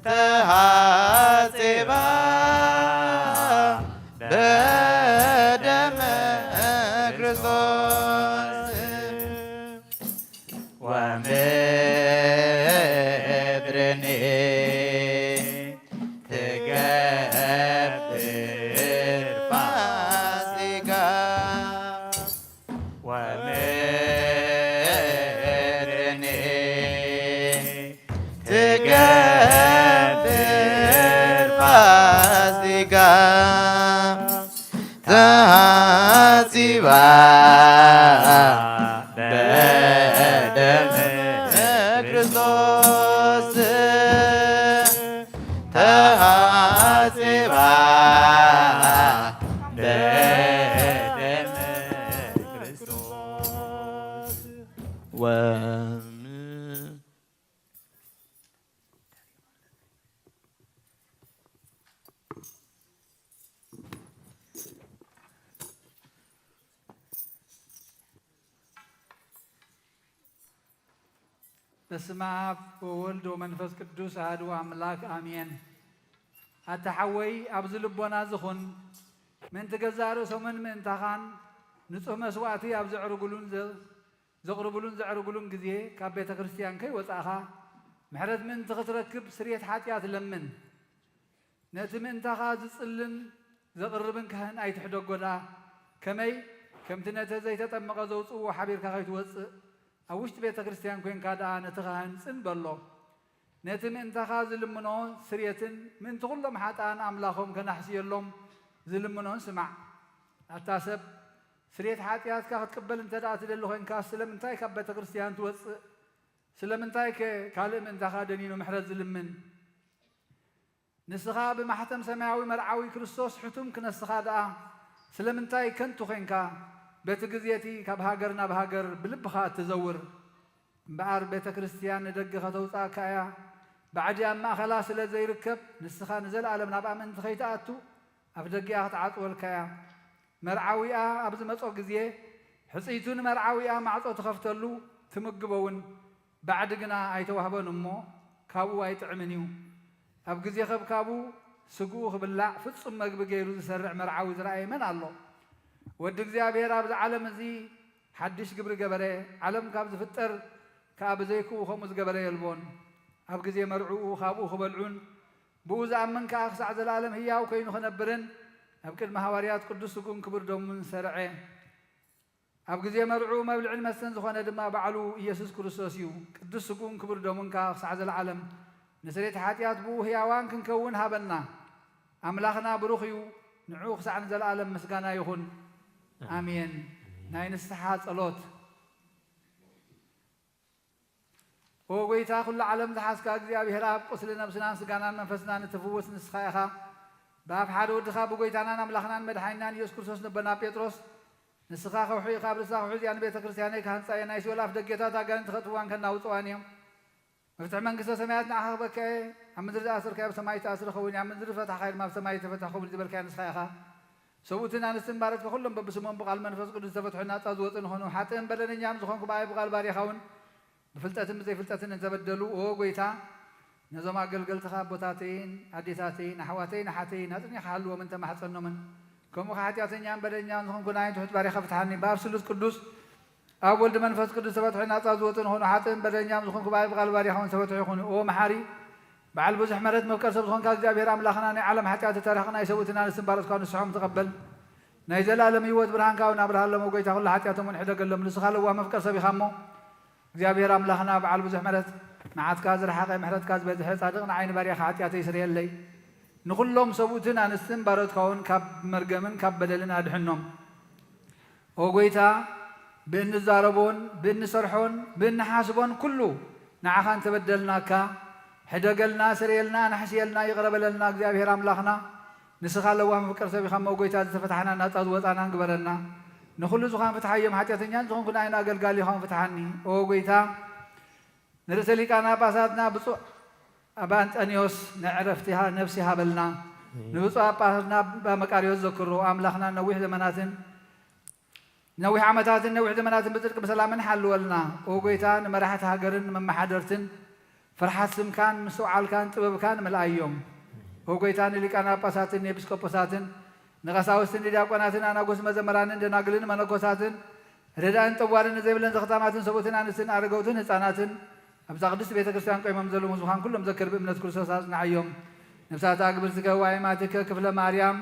ተሃጺባ በደመ ክርስቶስ ወምድርኒ ትገብር ፋሲካ ወምድርኒ ትገብር ፋሲካ ተሃጺባ በደም ክርስቶስ ተሃጺባ በደም ክርስቶስ ወም በስመ አብ ወወልድ ወመንፈስ ቅዱስ አሐዱ አምላክ አሜን። ኣታ ሓወይ ኣብዚ ልቦና ዝኹን ምእንቲ ገዛእ ርእሶምን ምእንታኻን ንጹህ መስዋእቲ ኣብ ዘዕርጉሉን ዘ-፣ ዘቕርቡሉን ዘዕርጉሉን ግዜ ካብ ቤተ ክርስቲያን ከይወጻእኻ ምሕረት ምእንቲ ክትረክብ ስርየት ሓጢኣት ለምን። ነቲ ምእንታኻ ዝጽልን ዘቕርብን ካህን ኣይትሕደጎ ደኣ። ከመይ? ከምቲ ነቲ ዘይተጠመቐ ዘውጽእዎ ሓቢርካ ከይትወጽእ፣ ኣብ ውሽጢ ቤተ ክርስቲያን ኮይንካ ደኣ ነቲ ካህን ጽን በሎ። ነቲ ምእንታኻ ዝልምኖ ስርየትን ምእንቲ ኩሎም ሓጥኣን ኣምላኾም ከናሕስየሎም ዝልምኖን ስማዕ። ኣታ ሰብ፣ ስርየት ሓጢኣትካ ክትቅበል እንተ ደኣ ትደሊ ኮይንካ፣ ስለምንታይ ካብ ቤተ ክርስቲያን ትወጽእ? ስለምንታይከ ካልእ ምእንታኻ ደኒኑ ምሕረት ዝልምን? ንስኻ ብማሕተም ሰማያዊ መርዓዊ ክርስቶስ ሕቱም ክነስኻ ደኣ፣ ስለምንታይ ከንቱ ኾንካ፣ በቲ ግዜ እቲ ካብ ሃገር ናብ ሃገር ብልብኻ እትዘውር? እምበኣር ቤተ ክርስቲያን ንደገ ከተውጽኣካ እያ። ባዕዲ ኣብ ማእኸላ ስለ ዘይርከብ፣ ንስኻ ንዘለኣለም ናብኣ ምእንቲ ኸይትኣቱ፣ ኣፍ ደጊኣ ክትዓጽወልካ እያ። መርዓዊኣ ኣብ ዝመጾ ግዜ፣ ሕጽይቱ ንመርዓዊኣ ማዕጾ ትኸፍተሉ፣ ትምግቦ እውን። ባዕዲ ግና ኣይተዋህቦን እሞ፣ ካብኡ ኣይጥዕምን እዩ። ኣብ ግዜ ከብካቡ፣ ስግኡ ክብላዕ ፍጹም መግቢ ገይሩ ዝሰርዕ መርዓዊ ዝረኣየ መን ኣሎ? ወዲ እግዚኣብሔር ኣብዚ ዓለም እዚ ሓድሽ ግብሪ ገበረ፣ ዓለም ካብ ዝፍጠር ከኣ ብዘይክኡ ከምኡ ዝገበረ የልቦን። ኣብ ግዜ መርዕኡ ካብኡ ክበልዑን ብኡ ዝኣምን ከኣ ክሳዕ ዘለኣለም ህያው ኮይኑ ክነብርን ኣብ ቅድሚ ሃዋርያት ቅዱስ ስግኡን ክቡር ደሙን ሰርዐ። ኣብ ግዜ መርዕኡ መብልዕን መስተን ዝኾነ ድማ ባዕሉ ኢየሱስ ክርስቶስ እዩ። ቅዱስ ስግኡን ክቡር ደሙን ከኣ ክሳዕ ዘለዓለም ንስሬት ሓጢኣት ብኡ ህያዋን ክንከውን ሃበና። ኣምላኽና ብሩኽ እዩ፣ ንዕኡ ክሳዕ ንዘለኣለም ምስጋና ይኹን። ኣሜን። ናይ ንስሓ ጸሎት። ኦ ጎይታ፣ ኩሉ ዓለም ዝሓዝካ እግዚኣብሔር ኣብ፣ ቁስሊ ነብስናን ስጋናን መንፈስናን እትፍውስ ንስኻ ኢኻ። ብኣፍ ሓደ ወድኻ ብጎይታናን ኣምላኽናን መድሓኒናን ኢየሱስ ክርስቶስ ንበና ጴጥሮስ፣ ንስኻ ከውሒ ኢኻ፣ ኣብ ርእሳ ከውሒ እዚኣ ንቤተ ክርስቲያነይ ክሃንጻ እየ፣ ናይ ሲኦል ኣፍ ደጌታት ኣጋንንቲ ከጥፍዋን ከናውጽዋን እዮም። መፍትሒ መንግስተ ሰማያት ንዓኻ ክበካ እየ። ኣብ ምድሪ ዝኣሰርካዮ ኣብ ሰማይ ዝተኣስረ ክኸውን እዩ፣ ኣብ ምድሪ ዝፈታሕካዮ ድማ ኣብ ሰማይ ዝተፈትሐ ክኸውን እዩ ዝበልካዮ ንስኻ ኢኻ። ሰብኡትን ኣንስትን ባሮትካ ኩሎም በብስሞም ብቓል መንፈስ ቅዱስ ዝተፈትሑ ናጻ ዝወጹ ንኾኑ፣ ሓጥእን በደለኛን ዝኾንኩ ብኣይ ብቓል ባሪያኻ እውን ብፍልጠትን ብዘይፍልጠትን እንተበደሉ፣ ኦ ጎይታ፣ ነዞም ኣገልገልትኻ ኣቦታተይን ኣዴታተይን ኣሕዋተይን ኣሓተይን ኣጽኒዕካ ሓልዎምን ተማሕጸኖምን። ከምኡ ኸዓ ሓጢኣተኛን በደለኛን ዝኾንኩ ንዓይን ትሑት ባሪያኻ ፍትሓኒ። ብኣብ ስሉስ ቅዱስ ኣብ ወልድ መንፈስ ቅዱስ ተፈትሑ ናጻ ዝወጹ ንኾኑ፣ ሓጥእን በደለኛን ዝኾንኩ ብኣይ ብቓል ባሪያኻ እውን ተፈትሑ ይኹኑ። ኦ መሓሪ፣ በዓል ብዙሕ ምሕረት መፍቀር ሰብ ዝኾንካ እግዚኣብሔር ኣምላኽና፣ ናይ ዓለም ሓጢኣት እተረኽቕ ናይ ሰብኡትን ኣንስትን ባሮትካ ንስሖም ተቐበል። ናይ ዘለኣለም ህይወት ብርሃንካ እውን ኣብርሃሎም። ኦ ጎይታ፣ ኩሉ ሓጢኣቶም እውን ሕደገሎም። ንስኻ ለዋህ መፍቀር ሰብ ኢኻ እሞ፣ እግዚኣብሔር ኣምላኽና በዓል ብዙሕ ምሕረት፣ መዓትካ ዝረሓቐ ምሕረትካ ዝበዝሐ ጻድቕ ንዓይ ንባርያኻ ሓጢኣተይ ስረየለይ። ንኹሎም ሰብኡትን ኣንስትን ባሮትካ እውን ካብ መርገምን ካብ በደልን ኣድሕኖም። ኦ ጎይታ፣ ብእንዛረቦን ብእንሰርሖን ብእንሓስቦን ኩሉ ንዓኻ እንተበደልናካ፣ ሕደገልና፣ ስረየልና፣ ኣናሕስየልና፣ ይቕረ በለልና። እግዚኣብሔር ኣምላኽና፣ ንስኻ ለዋህ መፍቀር ሰብ ኢኻ እሞ፣ ጎይታ፣ ዝተፈታሕና ናጻ ዝወጻናን ግበረና። ንኹሉ ዝዃን ፍትሓዮም፣ ሓጢኣተኛን ዝኾንኩ ንዓይን ኣገልጋሊኻውን ፍትሓኒ። ኦ ጎይታ፣ ንርእሰ ሊቃነ ጳጳሳትና ብፁዕ ኣባ እንጠንዮስ ናይ ዕረፍቲ ሃ-፣ ነፍሲ ሃበልና። ንብፁዕ ኣባ ጳጳሳትና ኣባ መቃርዮስ ዘክሮ፣ ኣምላኽና ነዊሕ ዘመናትን ነዊሕ ዓመታትን ነዊሕ ዘመናትን ብጽድቂ ብሰላምን ሓልወልና። ኦ ጎይታ፣ ንመራሕቲ ሃገርን ንመመሓደርትን ፍርሓት ስምካን ምስትውዓልካን ጥበብካን ምልኣዮም። ኦ ጎይታ፣ ንሊቃነ ጳጳሳትን ንኤጲስቆጶሳትን ንቐሳውስትን ንዲያቆናትን ኣናጉስ መዘምራንን ደናግልን መነኮሳትን ረዳእን ጠዋርን ዘይብለን ዘኽታማትን ሰብኡትን ኣንስትን ኣረገውትን ህፃናትን ኣብዛ ቅድስት ቤተ ክርስቲያን ቆይሞም ዘለዉ ምዝዃን ኩሎም ዘክር ብእምነት ክርስቶስ ኣጽንዓዮም። ነፍሳት ኣግብርትከ ዋይማትከ ክፍለ ማርያም፣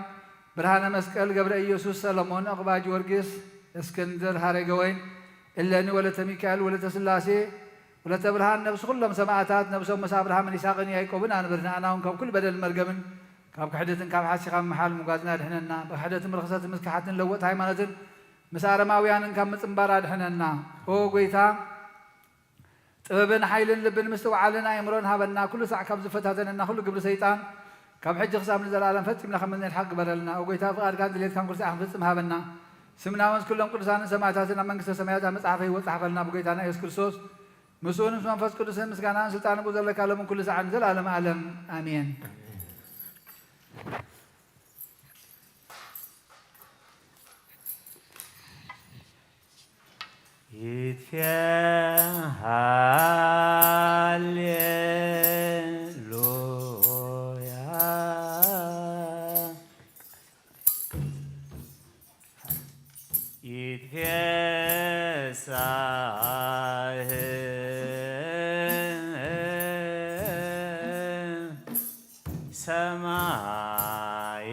ብርሃነ መስቀል፣ ገብረ ኢየሱስ፣ ሰለሞን፣ ዕቑባ ጊዮርጊስ፣ እስክንድር፣ ሃረገወይን፣ እለኒ፣ ወለተ ሚካኤል፣ ወለተ ስላሴ፣ ወለተ ብርሃን፣ ነፍሲ ኩሎም ሰማእታት፣ ነፍሶም ምስ ኣብርሃምን ይስሐቅን ያዕቆብን ኣንብር። ንኣና እውን ካብ ኩሉ በደልን መርገምን፣ ካብ ክሕደትን ካብ ሓሲኻ ምምሓል ምጓዝና ኣድሕነና። ብክሕደትን ብርኽሰትን ምስክሓትን ለወጥ ሃይማኖትን ምስ ኣረማውያንን ካብ ምጽንባር ኣድሕነና። ኦ ጎይታ፣ ጥበብን ሓይልን ልብን ምስትውዓልን ኣእምሮን ሃበና። ኩሉ ሳዕ ካብ ዝፈታተነና ኩሉ ግብሪ ሰይጣን ካብ ሕጂ ክሳብ ንዘለኣለም ፈጺምና ከም እንድሓቅ ግበረልና። ኦ ጎይታ፣ ፍቓድካን ድሌትካን ኩሉ ሳዕ ክንፍጽም ሃበና። ስምና ምስ ኩሎም ቅዱሳንን ሰማእታትን ኣብ መንግስተ ሰማያት ኣብ መጽሓፈ ህይወት ጸሓፈልና። ብጎይታና ኢየሱስ ክርስቶስ፣ ምስኡን ምስ መንፈስ ቅዱስን ምስጋናን ስልጣንን ብኡ ዘለካ ሎምን ኩሉ ሳዕን ንዘለኣለም ኣለም። ኣሜን። ይትፌ ሃሌሉያ። ይትፌሳህ ሰማይ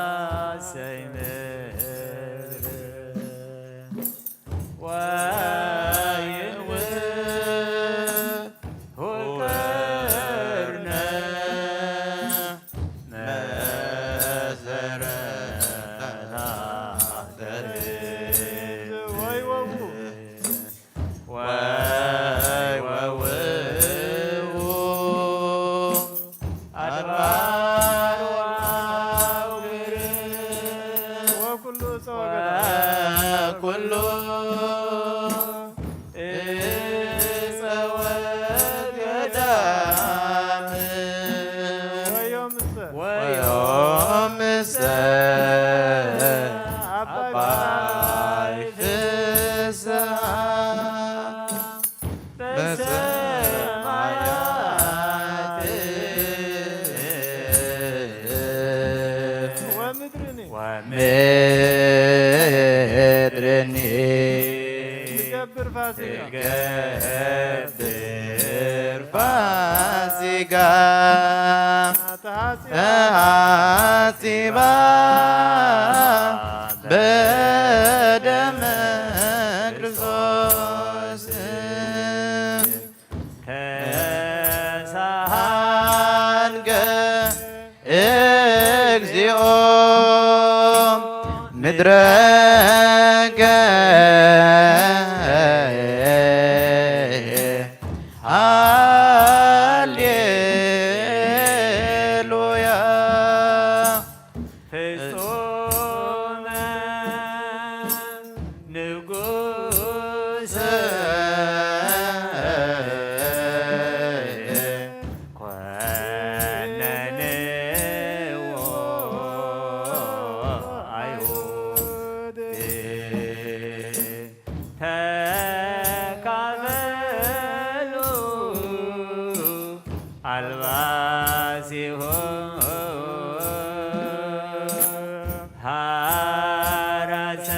ወትትሐሰይ ምድር ወይንብብ ሁልቅርነ መሰረተ ሀገር። ወይ ወቡ። ወይ ወውው አድባር ወአውግር ወኩሉ እፀወ ገዳም። ወኩሉ እፀወ ገዳም። ወዮምሰ። ወዮምሰ አባይ አባይ ፍስሐ በሰማያት ወምድርኒ ወምድርኒ ትገብር ፋሲካ ትገብር ፋሲካ። አትሐ ሐጺባ በደመ ክርስቶስ ተሳሃልከ እግዚኦ ምድረከ። ሃሌሉያ። ፍጹመ ንጉሰ ኮነንዎ ኣይሁድ። ተካፈሉ ኣልባሲሁ ሃራሰ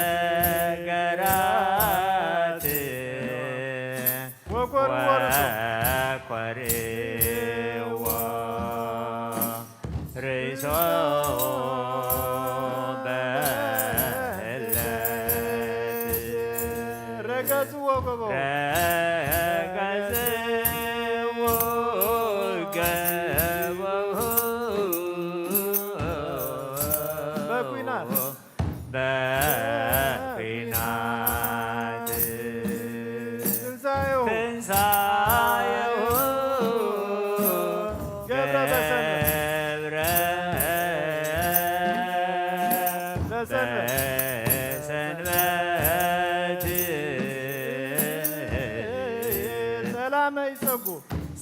ገራት ወኮርዎ ርእሶ። ወኮርዎ ርእሶ በህለት ረገጽዎ ገበው። ረገጽዎ ገበው። በኩናት። በኩናት ትንሣኤሁ። ትንሣኤሁ ገብረ በሰንበት። ገብረ በሰንበት። በሰንበት። ሰላመ ይጸጉ።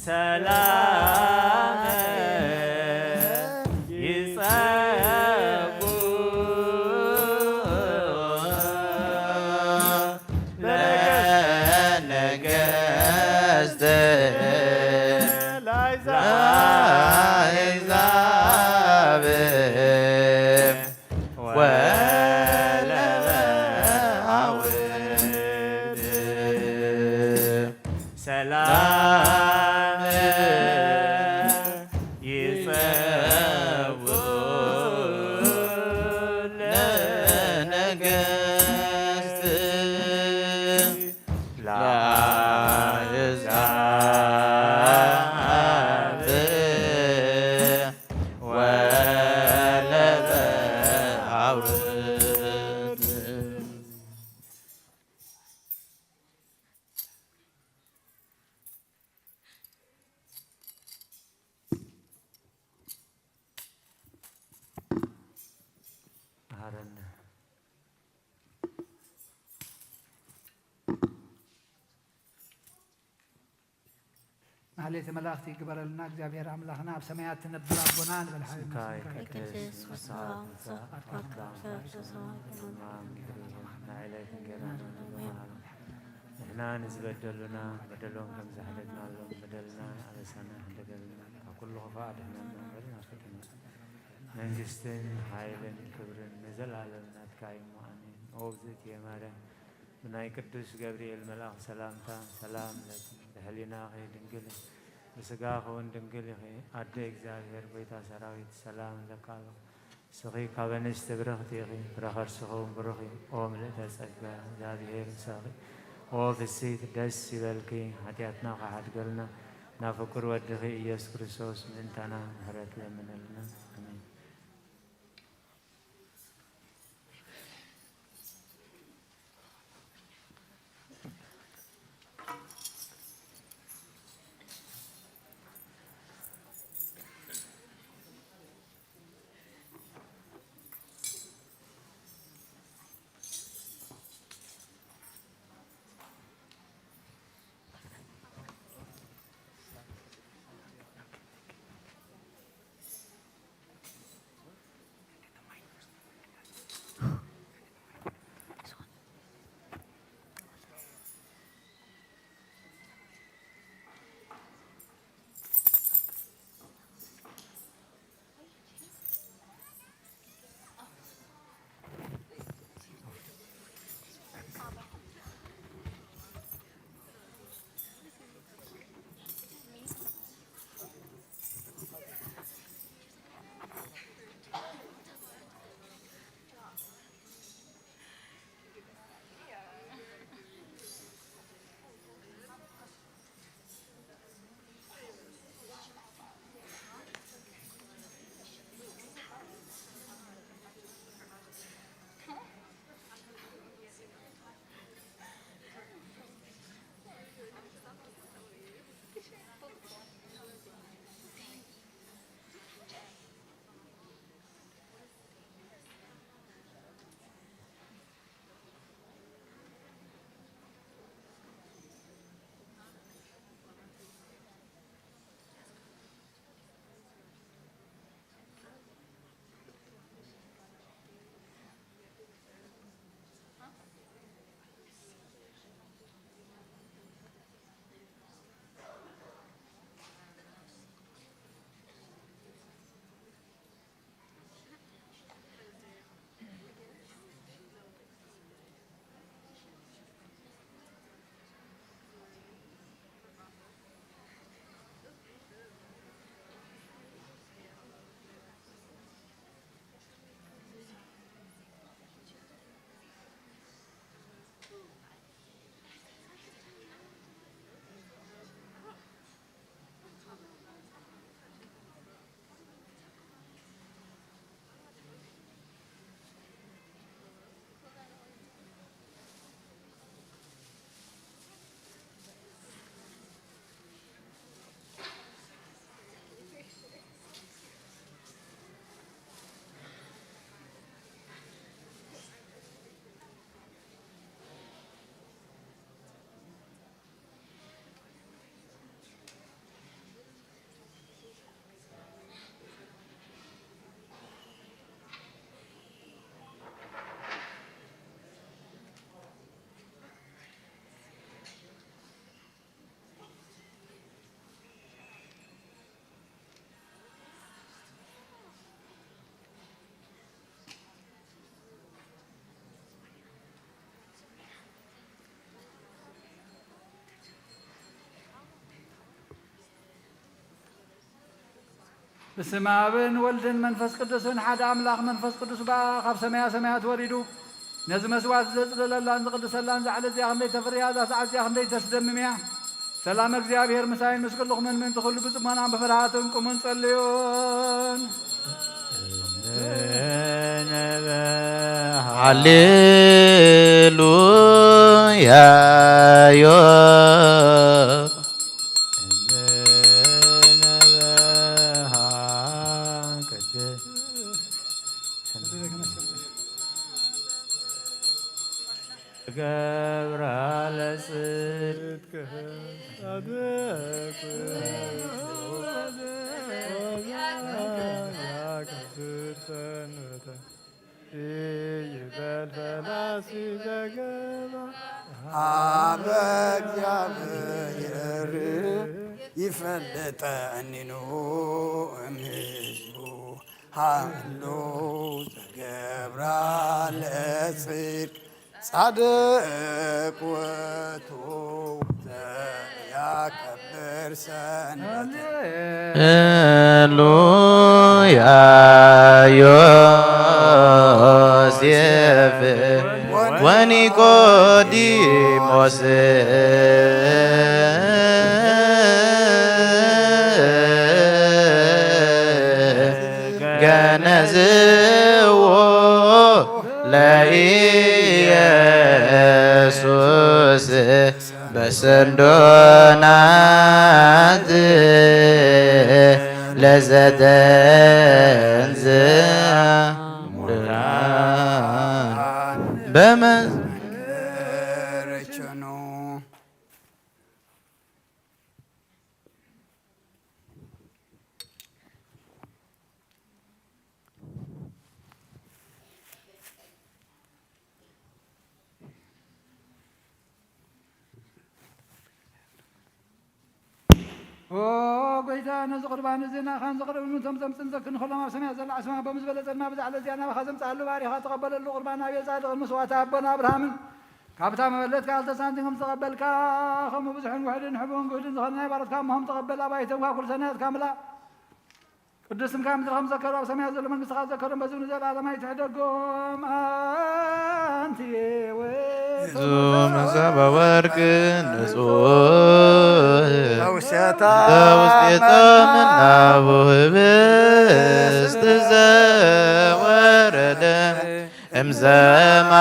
ሰላም ይጸጉ ለነገሥት ለአሕዛብ ወለበአውድ ሰላም ይጸውዕ ለነገሥት ለአሕዛብ ወለበአውድ። መሃረና። ማህሌተ መላእክት ይግበረልና። እግዚኣብሔር ኣምላኽና ኣብ ሰማያት ትነብር ኣቦና ንበል። ሓይል ስምካ ይትንሳእ፣ ይትንሳእ፣ ወትምጻእ ወትምጻእ፣ ዓድካ ዓድካ ትምጻእ፣ ትምጻእ፣ ወትምጻእ፣ ናይ ዕለት እንጌራና ንህበና። ንሕና ንዝበደሉና በደሎም ከም ዝሓለፍናሎም በደልና ኣበሳና ሕደገልና፣ ካብ ኩሉ ክፉእ ኣድሕነና እምበር ናብ ፈተና። መንግስትን ሓይልን ክብርን ንዘለኣለም ናትካ እዩ እሞ ኣሜን። ኦ እግዝእትየ ማርያም፣ ብናይ ቅዱስ ገብርኤል መልኣኽ ሰላምታ ሰላም ለኪ፣ ብሕሊናኺ ድንግል ኢኺ፣ ብስጋኺ እውን ድንግል ኢኺ። ኣደ እግዚኣብሔር፣ ጎይታ ሰራዊት፣ ሰላም እብለካ ኣለኹ። ንስኺ ካብ ኣንስቲ ብርኽቲ ኢኺ፣ ፍረ ከርስኺ እውን ብሩኽ እዩ። ኦ ምልእተ ጸጋ፣ እግዚኣብሔር ምሳኺ። ኦ ፍስሕቲ፣ ደስ ይበልኪ፣ ሓጢኣትና ክሓድገልና፣ ናብ ፍቁር ወድኺ ኢየሱስ ክርስቶስ ምእንታና ምሕረት ለምነልና። ኣሜን። በስመ ኣብን ወልድን መንፈስ ቅዱስን ሓደ ኣምላኽ መንፈስ ቅዱስ በኣ ካብ ሰማያ ሰማያት ወሪዱ ነዚ መስዋዕቲ ዘጽለለላን ዝቕድሰላን እዛ ዕለት እዚኣ ክንደይ ተፍርያ፣ እዛ ሰዓት እዚኣ ክንደይ ተስደምም እያ። ሰላም እግዚኣብሔር ምሳይን ምስ ኩልኹምን ምእንቲ ኩሉ ብጽሞናን ብፍርሃትን ቁሙን ጸልዩን። ሃሌሉያ ዮ ገብራ ለጽድቅ ይበል ፈላሲ ዘገባ ሀበ እግዚአብሔር ይፈልጠኒኑ እምሕዝቡ ሃሎ ዘገብራ ለጽድቅ ጻድቅ ውእቱ ዘያከብር ሰንበተ። ሃሌሉያ ዮሴፍ ወኒቆዲሞስ ገነዝዎ ለኢየሱስ በሰንዶናት ለዘተንዝአ በመ ኦ ጎይታ፣ ነዚ ቁርባን እዚ ንኣኻን ዘቕርብን እቶም ዘምጽን ዘክን ኩሎም ኣብ ሰማያት ዘሎ ዓስብና በምዝበለ ጸድማ ብዛ ዕለት እዚኣ ናባኻ ዘምጽኣሉ ባሪኻ ተቐበለሉ። ቁርባን ናቤ ጻድቕን መስዋዕቲ ኣቦና ኣብርሃምን ካብታ መበለት ካልተ ሳንቲም ከም ዝተቐበልካ፣ ከምኡ ብዙሕን ውሑድን ሕቡን ግህድን ዝኾነ ናይ ባሮትካ እሞሆም ተቐበል። ኣባይቶም ካብ ኩሉ ሰናያት ካምላ ቅዱስ ስምካ ምድሪ ከም ዘከሩ ኣብ ሰማያት ዘሎ መንግስትኻ ዘከሮም በዚ ንዘለኣለም ኣይትሕደጎም። ኣንቲ ውእቱ ንጹህ መሶበ ወርቅ ንጹህ ውስቴታ ውስቴታ መና ውህብስት ዘወረደ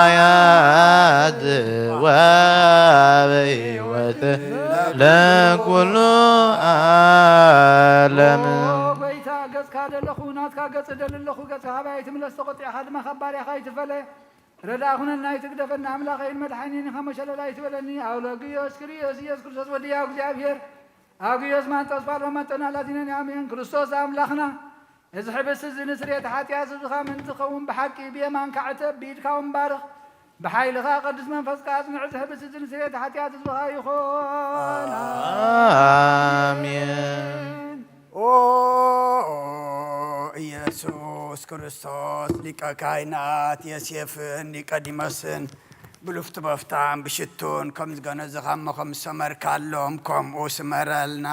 እምሰማያት ወአበ ሕይወት ለኩሉ ዓለም። ኦ ጎይታ፣ ገጽካ ደለኹ፣ ናትካ ገጽ እደሊ ኣለኹ። ገጽካ ካባይ ኣይትምለስ፣ ተቖጢዕካ ድማ ካብ ባርያኻ ኣይትፈለ። ረዳእ ኩነኒ፣ ኣይትግደፈኒ። ኣምላኸይን መድሓኒን ኢኻ፣ መሸለል ኣይትበለኒ። ኣውለግዮስ ክርዮስ ኢየሱስ ክርስቶስ ወዲ ያው እግዚኣብሔር፣ ኣውግዮስ ማንጦስ ጳውሎስ መጠና ላቲነን ኣሜን። ክርስቶስ ኣምላኽና፣ እዚ ሕብስቲ እዚ ንስርየት ሓጢኣት ህዝብኻ ምእንቲ ክኸውን ብሓቂ ብየማንካ ዕተብ፣ ብኢድካ እውን ባርኽ፣ ብሓይልኻ ቅዱስ መንፈስካ ኣጽንዕ። እዚ ሕብስቲ እዚ ንስርየት ሓጢኣት ህዝብኻ ይኹን። ኣሜን። ኦ ኢየሱስ ክርስቶስ፣ ሊቀ ካህናት ዮሴፍን ኒቆዲሞስን ብሉፍቲ በፍታን ብሽቱን ከም ዝገነዝኻ እሞ ከም ዝሰመርካሎም ከምኡ ስመረልና።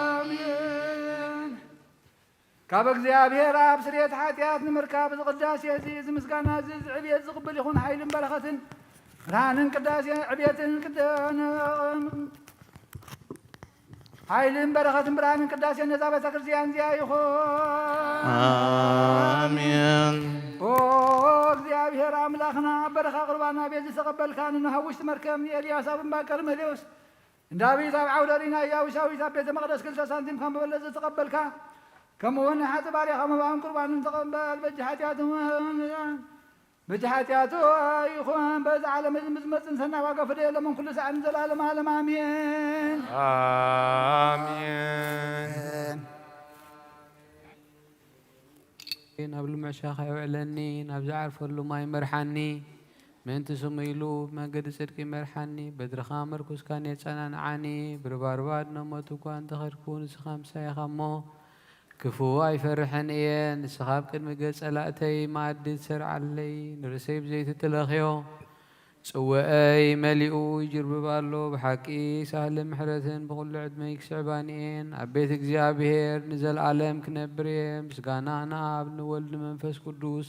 ኣሜን። ካብ እግዚኣብሔር ኣብ ስርየት ሓጢኣት ንምርካብ እዚ ቅዳሴ እዚ፣ እዚ ምስጋና እዚ፣ እዚ ዕብየት ዝቕብል ይኹን። ሓይልን በረኸትን ብርሃንን ቅዳሴ ዕብየትን ቅድ-፣ ሓይልን በረኸትን ብርሃንን ቅዳሴን ነዛ ቤተ ክርስቲያን እዚኣ ይኹን። ኣሜን። ኦ እግዚኣብሔር ኣምላኽና፣ ኣብ በረኻ ቁርባና ቤት ዝተቐበልካ፣ ንኖህ ኣብ ውሽጢ መርከብ፣ ንኤልያስ ኣብ እምባ ቀርሜሌዎስ፣ ንዳዊት ኣብ ዓውደ ሪና፣ ኢያቡሳዊት ኣብ ቤተ መቕደስ ክልተ ሳንቲም ከም መበለጽ ዝተቐበልካ፣ ከምኡ እውን ንሓጢእ ባርያኻ መባእን ቁርባንን ተቐበል። በጃ ሓጢኣት እውን በጃ ሓጢኣቱ ይኹን፣ በዚ ዓለም እዚ ምስ ዝመጽእ ንሰናይ ዋጋ ፍደየሎም ኩሉ ሰዓት ንዘለኣለም ዓለም። ኣሜን። ኣሜን። ናብ ልሙዕ ሻኻ የውዕለኒ፣ ናብ ዝዓርፈሉ ማይ መርሓኒ። ምእንቲ ስሙ ኢሉ ብመንገዲ ጽድቂ መርሓኒ። በትርኻ መርኩስካን የጸናንዓኒ። ብርባርባ ኣድነሞት እኳ እንተኸድኩ፣ ንስኻ ምሳይ ኢኻ እሞ፣ ክፉእ ኣይፈርሕን እየ። ንስኻ ኣብ ቅድሚ ገጽ ጸላእተይ መኣዲ ትሰርዓለይ። ንርእሰይ ብዘይቲ ትለኽዮ፣ ጽውዐይ መሊኡ ይጅርብብ ኣሎ። ብሓቂ ሳህልን ምሕረትን ብኹሉ ዕድመይ ክስዕባኒ እየን። ኣብ ቤት እግዚኣብሔር ንዘለኣለም ክነብር እየ። ምስጋና ንኣብ ንወልድ ንመንፈስ ቅዱስ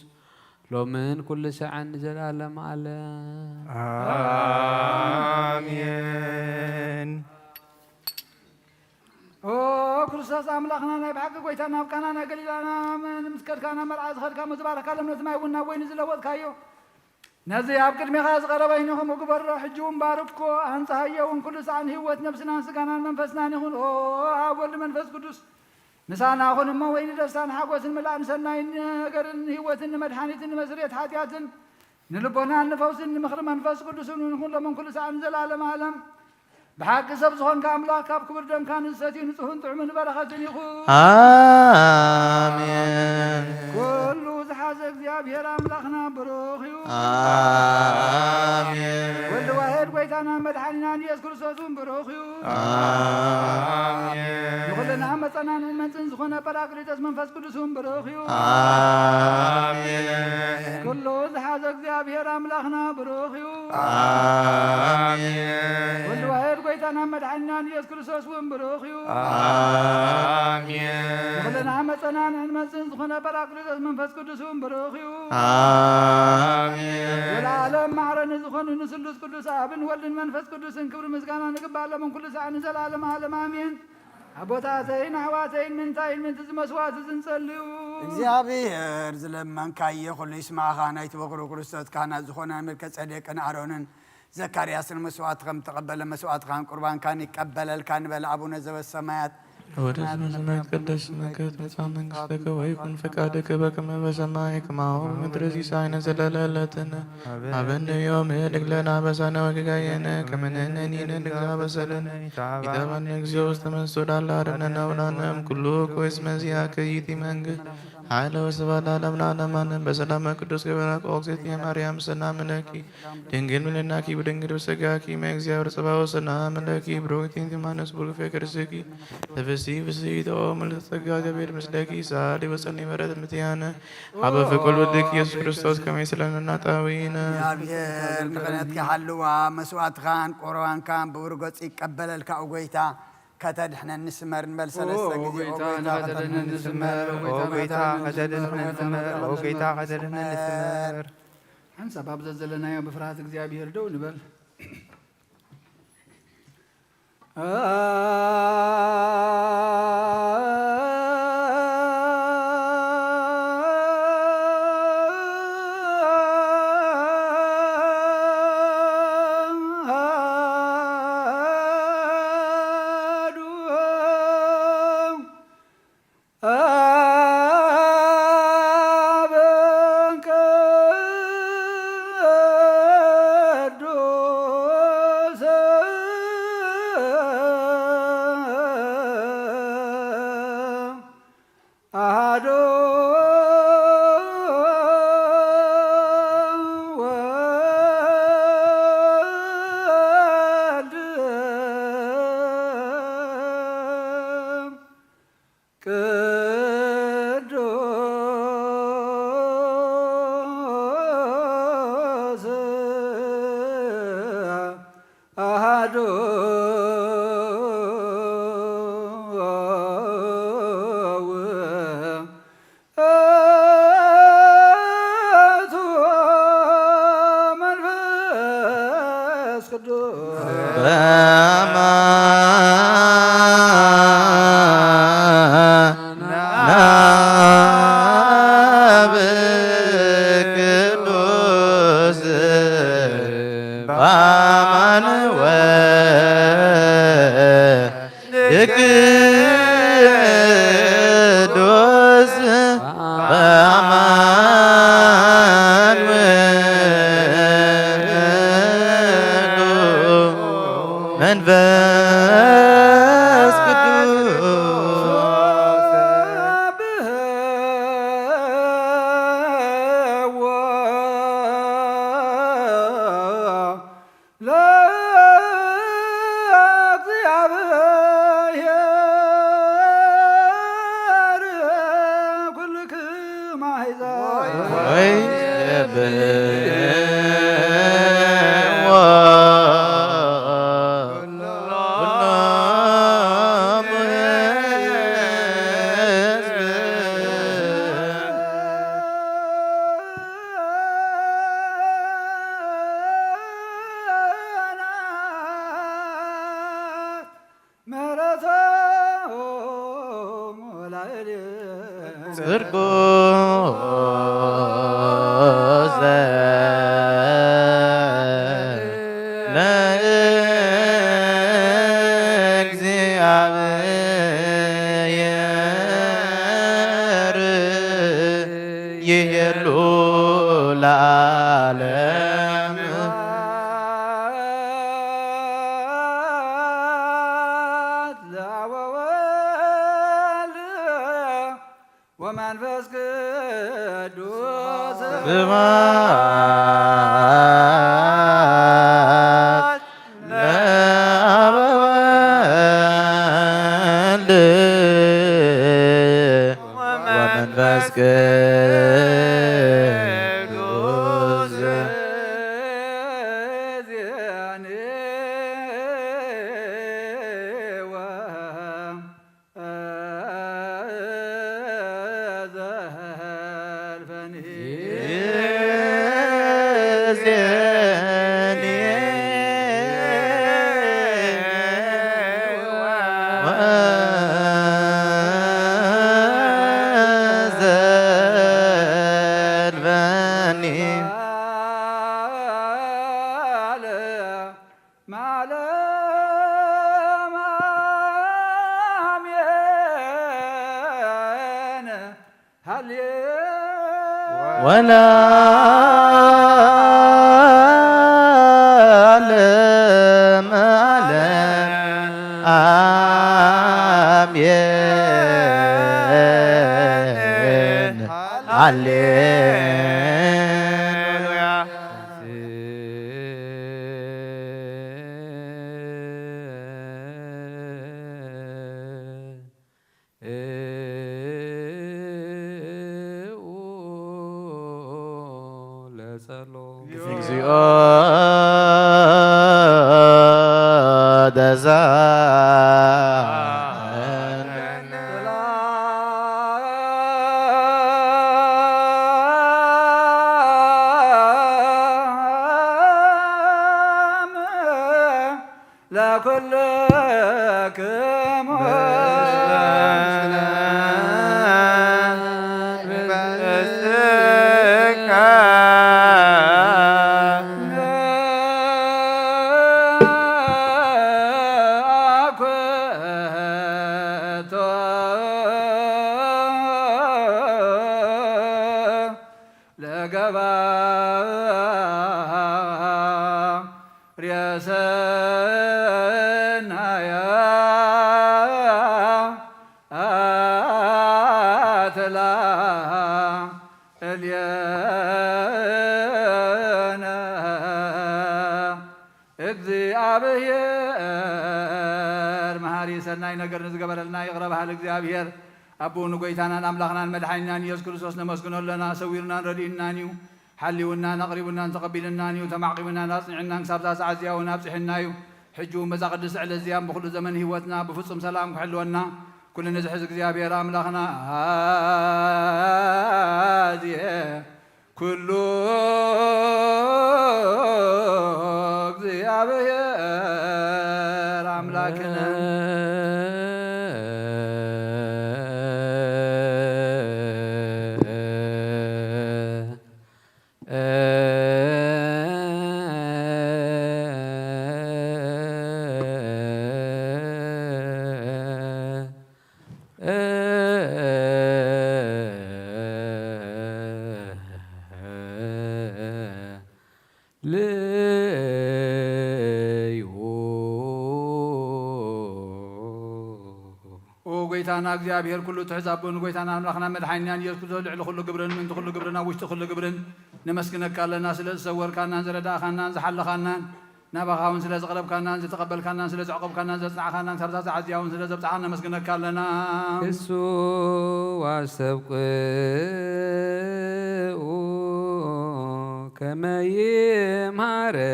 ሎምን ኩሉ ሰዓን ንዘለኣለም ኣለም። ኣሜን። ኦ ክርስቶስ ኣምላኽና ናይ ብሓቂ ጎይታ ናብ ቃና ናይ ገሊላና ምስ ከድካ ናብ መርዓ ዝኸድካ ምስ ባረካ ሎም ነቲ ማይ እውን ናብ ወይኒ ዝለወጥካዮ ነዚ ኣብ ቅድሜኻ ዝቐረበ ይንኹም ግበሮ። ሕጂ እውን ባርኮ ኣንጽሃዮ እውን ኩሉ ሰዓን ህይወት ነብስናን ስጋናን መንፈስናን ይኹን። ኦ ኣብ ወልድ መንፈስ ቅዱስ ምሳና ኹን እሞ ወይኒ ደስታን ሓጎስን ምላእን ሰናይን ነገርን ህይወትን ንመድሓኒትን ንመስርየት ሓጢኣትን ንልቦናን ንፈውስን ንምኽሪ መንፈስ ቅዱስን እውን ኩሎምን ኩሉ ሰዓን ዘላለም ዓለም። ብሓቂ ሰብ ዝኾንካ ኣምላኽ ካብ ክቡር ደምካ ንዝሰትዩ ንጹህን ጥዑምን በረኸትን ይኹን። ኣሜን። ኩሉ ዝሓዘ እግዚኣብሔር ኣምላኽና ብሩኽ እዩ። ኣሜን። ወልድ ዋሕድ ጎይታናን መድሓኒናን ኢየሱስ ክርስቶስ እውን ብሩኽ እዩ። ኣሜን። ንኹልና መጸናን ሕልመትን ዝኾነ ጳራቅሊጦስ መንፈስ ቅዱስ እውን ብሩኽ እዩ። ኣሜን። ኩሉ ዝሓዘ እግዚኣብሔር ኣምላኽና ብሩኽ እዩ። ኣሜን። ወልድ ዋሕድ ጎይታናን መድሓኒናን ኢየሱስ ክርስቶስ እውን ብሩኽ እዩ። ኣሜን። ንኹልና መጸናን ሕልመትን ዝኾነ ጳራቅሊጦስ መንፈስ ቅዱስ እውን ብሩኽ እዩ። ኣሜን። ዘለዓለም ማዕረ ንዝኾኑ ንስሉስ ቅዱስ ኣብን ወልድን መንፈስ ቅዱስን ክብሪ ምስጋና ንግባእ ሎምን ኩሉ ሰዓት ንዘለዓለም ዓለም ኣሜን። ኣቦታተይን ኣሕዋተይን ምንታይን ምንቲ እዚ መስዋዕት እዚ ንጸልዩ። እግዚኣብሔር ዝለመንካዮ ኩሉ ይስማዕኻ። ናይቲ በኩሩ ክርስቶስ ካህናት ዝኾነ መልከ ጼዴቅን ኣሮንን ዘካርያስን መስዋዕት ከም ተቐበለ መስዋዕትኻን ቁርባንካን ይቀበለልካ ንበል። ኣቡነ ዘበሰማያት ወደ ስምህ ይትቀደስ ስምከ ትምጻእ መንግሥትከ ወይኩን ፈቃድከ በከመ በሰማይ ከማሁ በምድር። ሲሳየነ ዘለለዕለትነ ሀበነ ዮም ሀድግ ለነ አበሳነ ወጌጋየነ ከመ ንሕነኒ ንህድግ ለአበሰለነ ኢታብአነ እግዚኦ ውስተ መንሱት አላ አድነነ ወላለም ኩሉ ኩይስ መዚያ ከይቲ መንግስት ኃይለ ወስብሐት ለዓለመ ለዓለም አሜን። በሰላመ ቅዱስ ገብርኤል ኦግዜትየ ማርያም ሰላም ለኪ ድንግል ምልናኪ ብድንግል በስጋኪ እመ እግዚአብሔር ጸባኦት ሰላም ለኪ ብሩክቲ እንቲ እማኑኤል ብሩክ ፍሬ ከርሥኪ ተፈሲ ፍስሕቲ ኦ ምልዕተ ጸጋ እግዚአብሔር ምስለኪ ሳሊ ወጸኒ ምሕረት ምትያነ አበ ፍቁር ወልድኪ ኢየሱስ ክርስቶስ ከመ ይስለነ ናጣዊነ። እግዚኣብሔር ንኽነትኪ ሓልዋ መስዋዕትኻን ቁርባንካን ብብሩህ ገጹ ይቀበለልካ። ኦ ጎይታ ከተድሕነኒ ስመር ንበል ሰለስተ ጊዜ። ኦ ጎይታ ከተድሕነኒ ስመር፣ ኦ ጎይታ ከተድሕነኒ ስመር፣ ኦ ጎይታ ከተድሕነኒ ስመር። ሓንሳብ ኣብ ዘዘለናዮ ብፍርሃት እግዚኣብሔር ደው ንበል። ቅዱስ አሐዱ ውእቱ መንፈስ ቅዱስ። በአማን አብ ቅዱስ በአማን ወ ቅዱስ በአማን ውእቱ መንፈስ ቅዱስ። ለእግዚአብሔር ኩልክም አሕዛብ። ወይ ለእግዚአብሔር ይሄሉ ለዓለም። ወመንፈስ ቅዱስ ስብሐት ለአብ ወወልድ ወመንፈስ ቅዱስ። ወለዓለመ ዓለም አሜን። ሃሌሉያ። ለጸሎ እግዚኦ ተሳሃለነ። ለኩልክሙ ለገባ ርእሰናያ አትላ እልየነ እግዚኣብሔር። መሃሪ ሰናይ ነገር ንዝገበረልና ይቕረ በሃል እግዚኣብሔር ኣቦኡ ንጎይታናን ኣምላኽናን መድሓኒናን ኢየሱስ ክርስቶስ ነመስግኖ ኣለና። ሰዊሩናን ረዲኡናን እዩ። ሓልዩናን ኣቕሪቡናን ተቐቢልናን እዩ። ተማዕቂቡናን ኣጽኒዑናን ክሳብዛ ሰዓት እዚኣ እውን ኣብጺሑና እዩ። ሕጂ እውን በዛ ቅድስቲ ዕለት እዚኣን ብኹሉ ዘመን ህይወትና ብፍጹም ሰላም ክሕልወና ኩሉ ንዝሕዝ እግዚኣብሔር ኣምላኽና ኣዝየ ኩሉ እግዚኣብሔር ኣምላክነ። ልዩ ኦ ጎይታና እግዚኣብሔር ኩሉ ትሕዝ ኣቦ ንጎይታና ኣምላኽና መድሓኒናን ኢየሱስ ክርስቶስ ልዕሊ ኩሉ ግብርን ምእንቲ ኩሉ ግብርን ኣብ ውሽጢ ኩሉ ግብርን ነመስግነካ ኣለና። ስለ ዝሰወርካናን ዝረዳእካናን ዝሓለኻናን ናባኻ እውን ስለ ዝቐረብካናን ዝተቐበልካናን ስለ ዘዕቆብካናን ዘጽናዕካናን ካብዛ ሰዓት እዚኣ እውን ስለ ዘብጽሓና ነመስግነካ ኣለና። እሱ ዋስተብቅኡ ከመ ይምሃረነ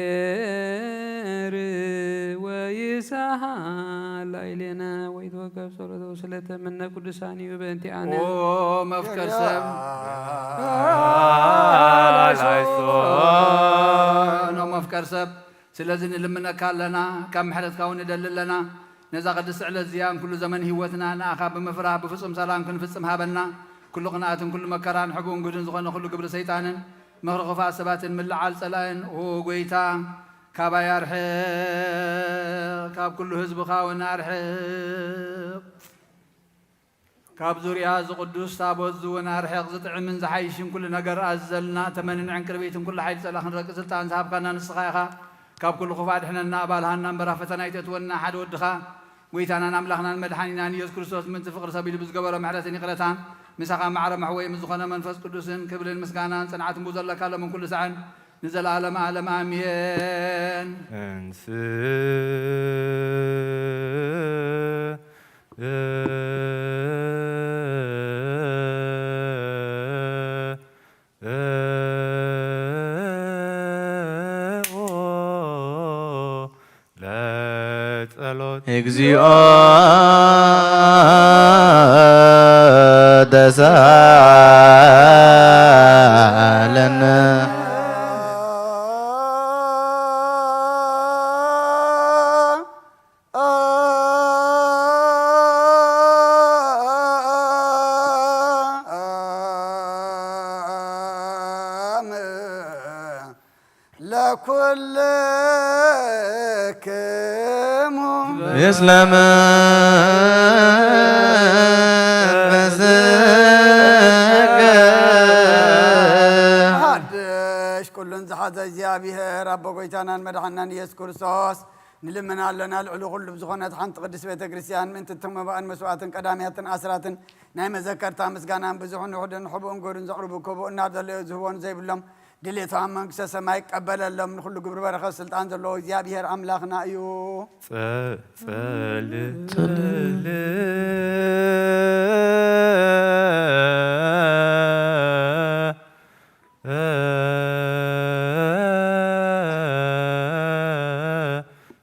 እግዚኣብሔር ወይሳሃል ላዕሌነ ወይትወከፍ ጸሎቱ ስለተ ምነ ቅዱሳን እዩ በእንቲኣነ። ኦ መፍቀር ሰብ ኖ መፍቀር ሰብ ስለዚ ንልምነካ ኣለና፣ ካብ ምሕረትካ እውን ንደሊ ኣለና። ነዛ ቅድስቲ ዕለት እዚኣን ኩሉ ዘመን ህይወትና ንኣኻ ብምፍራህ ብፍጹም ሰላም ክንፍጽም ሃበና። ኩሉ ቅንኣትን ኩሉ መከራን ሕቡእን ግህድን ዝኾነ ኩሉ ግብሪ ሰይጣንን ምኽሪ ክፉኣት ሰባትን ምልዓል ጸላእን፣ ኦ ጎይታ፣ ካባይ ኣርሕቕ፣ ካብ ኩሉ ህዝብኻ እውን ኣርሕቕ። ካብ ዙርያ እዚ ቅዱስ ታቦት እዚ እውን ኣርሕቕ፣ ዝጥዕምን ዝሓይሽን ኩሉ ነገር ኣዝዘልና። ተመንን ዕንቅርቢትን ኩሉ ሓይሊ ጸላእን ክንረግጽ ስልጣን ዝሃብካና ንስኻ ኢኻ። ካብ ኩሉ ክፉእ ኣድሕነና፣ ኣባልሃና እምበር ኣብ ፈተና ኣይተእትወና። ሓደ ወድኻ ጎይታናን ኣምላኽናን መድሓኒናን ኢየሱስ ክርስቶስ ምእንቲ ፍቕሪ ሰብ ኢሉ ብዝገበሮ ምሕረትን ይቕረታን፣ ምሳኻ ማዕረ መሕወይ ምስ ዝኾነ መንፈስ ቅዱስን ክብርን ምስጋናን ጽንዓትን ብዘለካ ሎምን ኩሉ ሳዕን ንዘለዓለም ዓለም ኣሜን። እንስ ለጸሎት። እግዚኦ ተሳለነ። ለኩልክሙ ምስለ መንፈስከ። ሓድሽ ኩሉን ዝሓዘ እግዚኣብሔር ኣቦ ጎይታናን መድሓናን ኢየሱስ ክርስቶስ ንልምን ኣለና። ልዕሊ ኩሉ ብዝኾነት ሓንቲ ቅድስት ቤተ ክርስቲያን ምእንቲ እቶም መባእን መስዋዕትን ቀዳምያትን ኣስራትን ናይ መዘከርታ ምስጋናን ብዙሕን ውሑድን ሕቡእን ግህዱን ዘቕርቡ ክቡእ እናደለዩ ዝህቦን ዘይብሎም ድሌቶም ኣብ መንግስተ ሰማይ ይቀበለሎም። ንኹሉ ግብሪ በረኸት ስልጣን ዘለዎ እግዚኣብሔር ኣምላኽና እዩ። ጸ-፣ ጸል-፣ ጸል-፣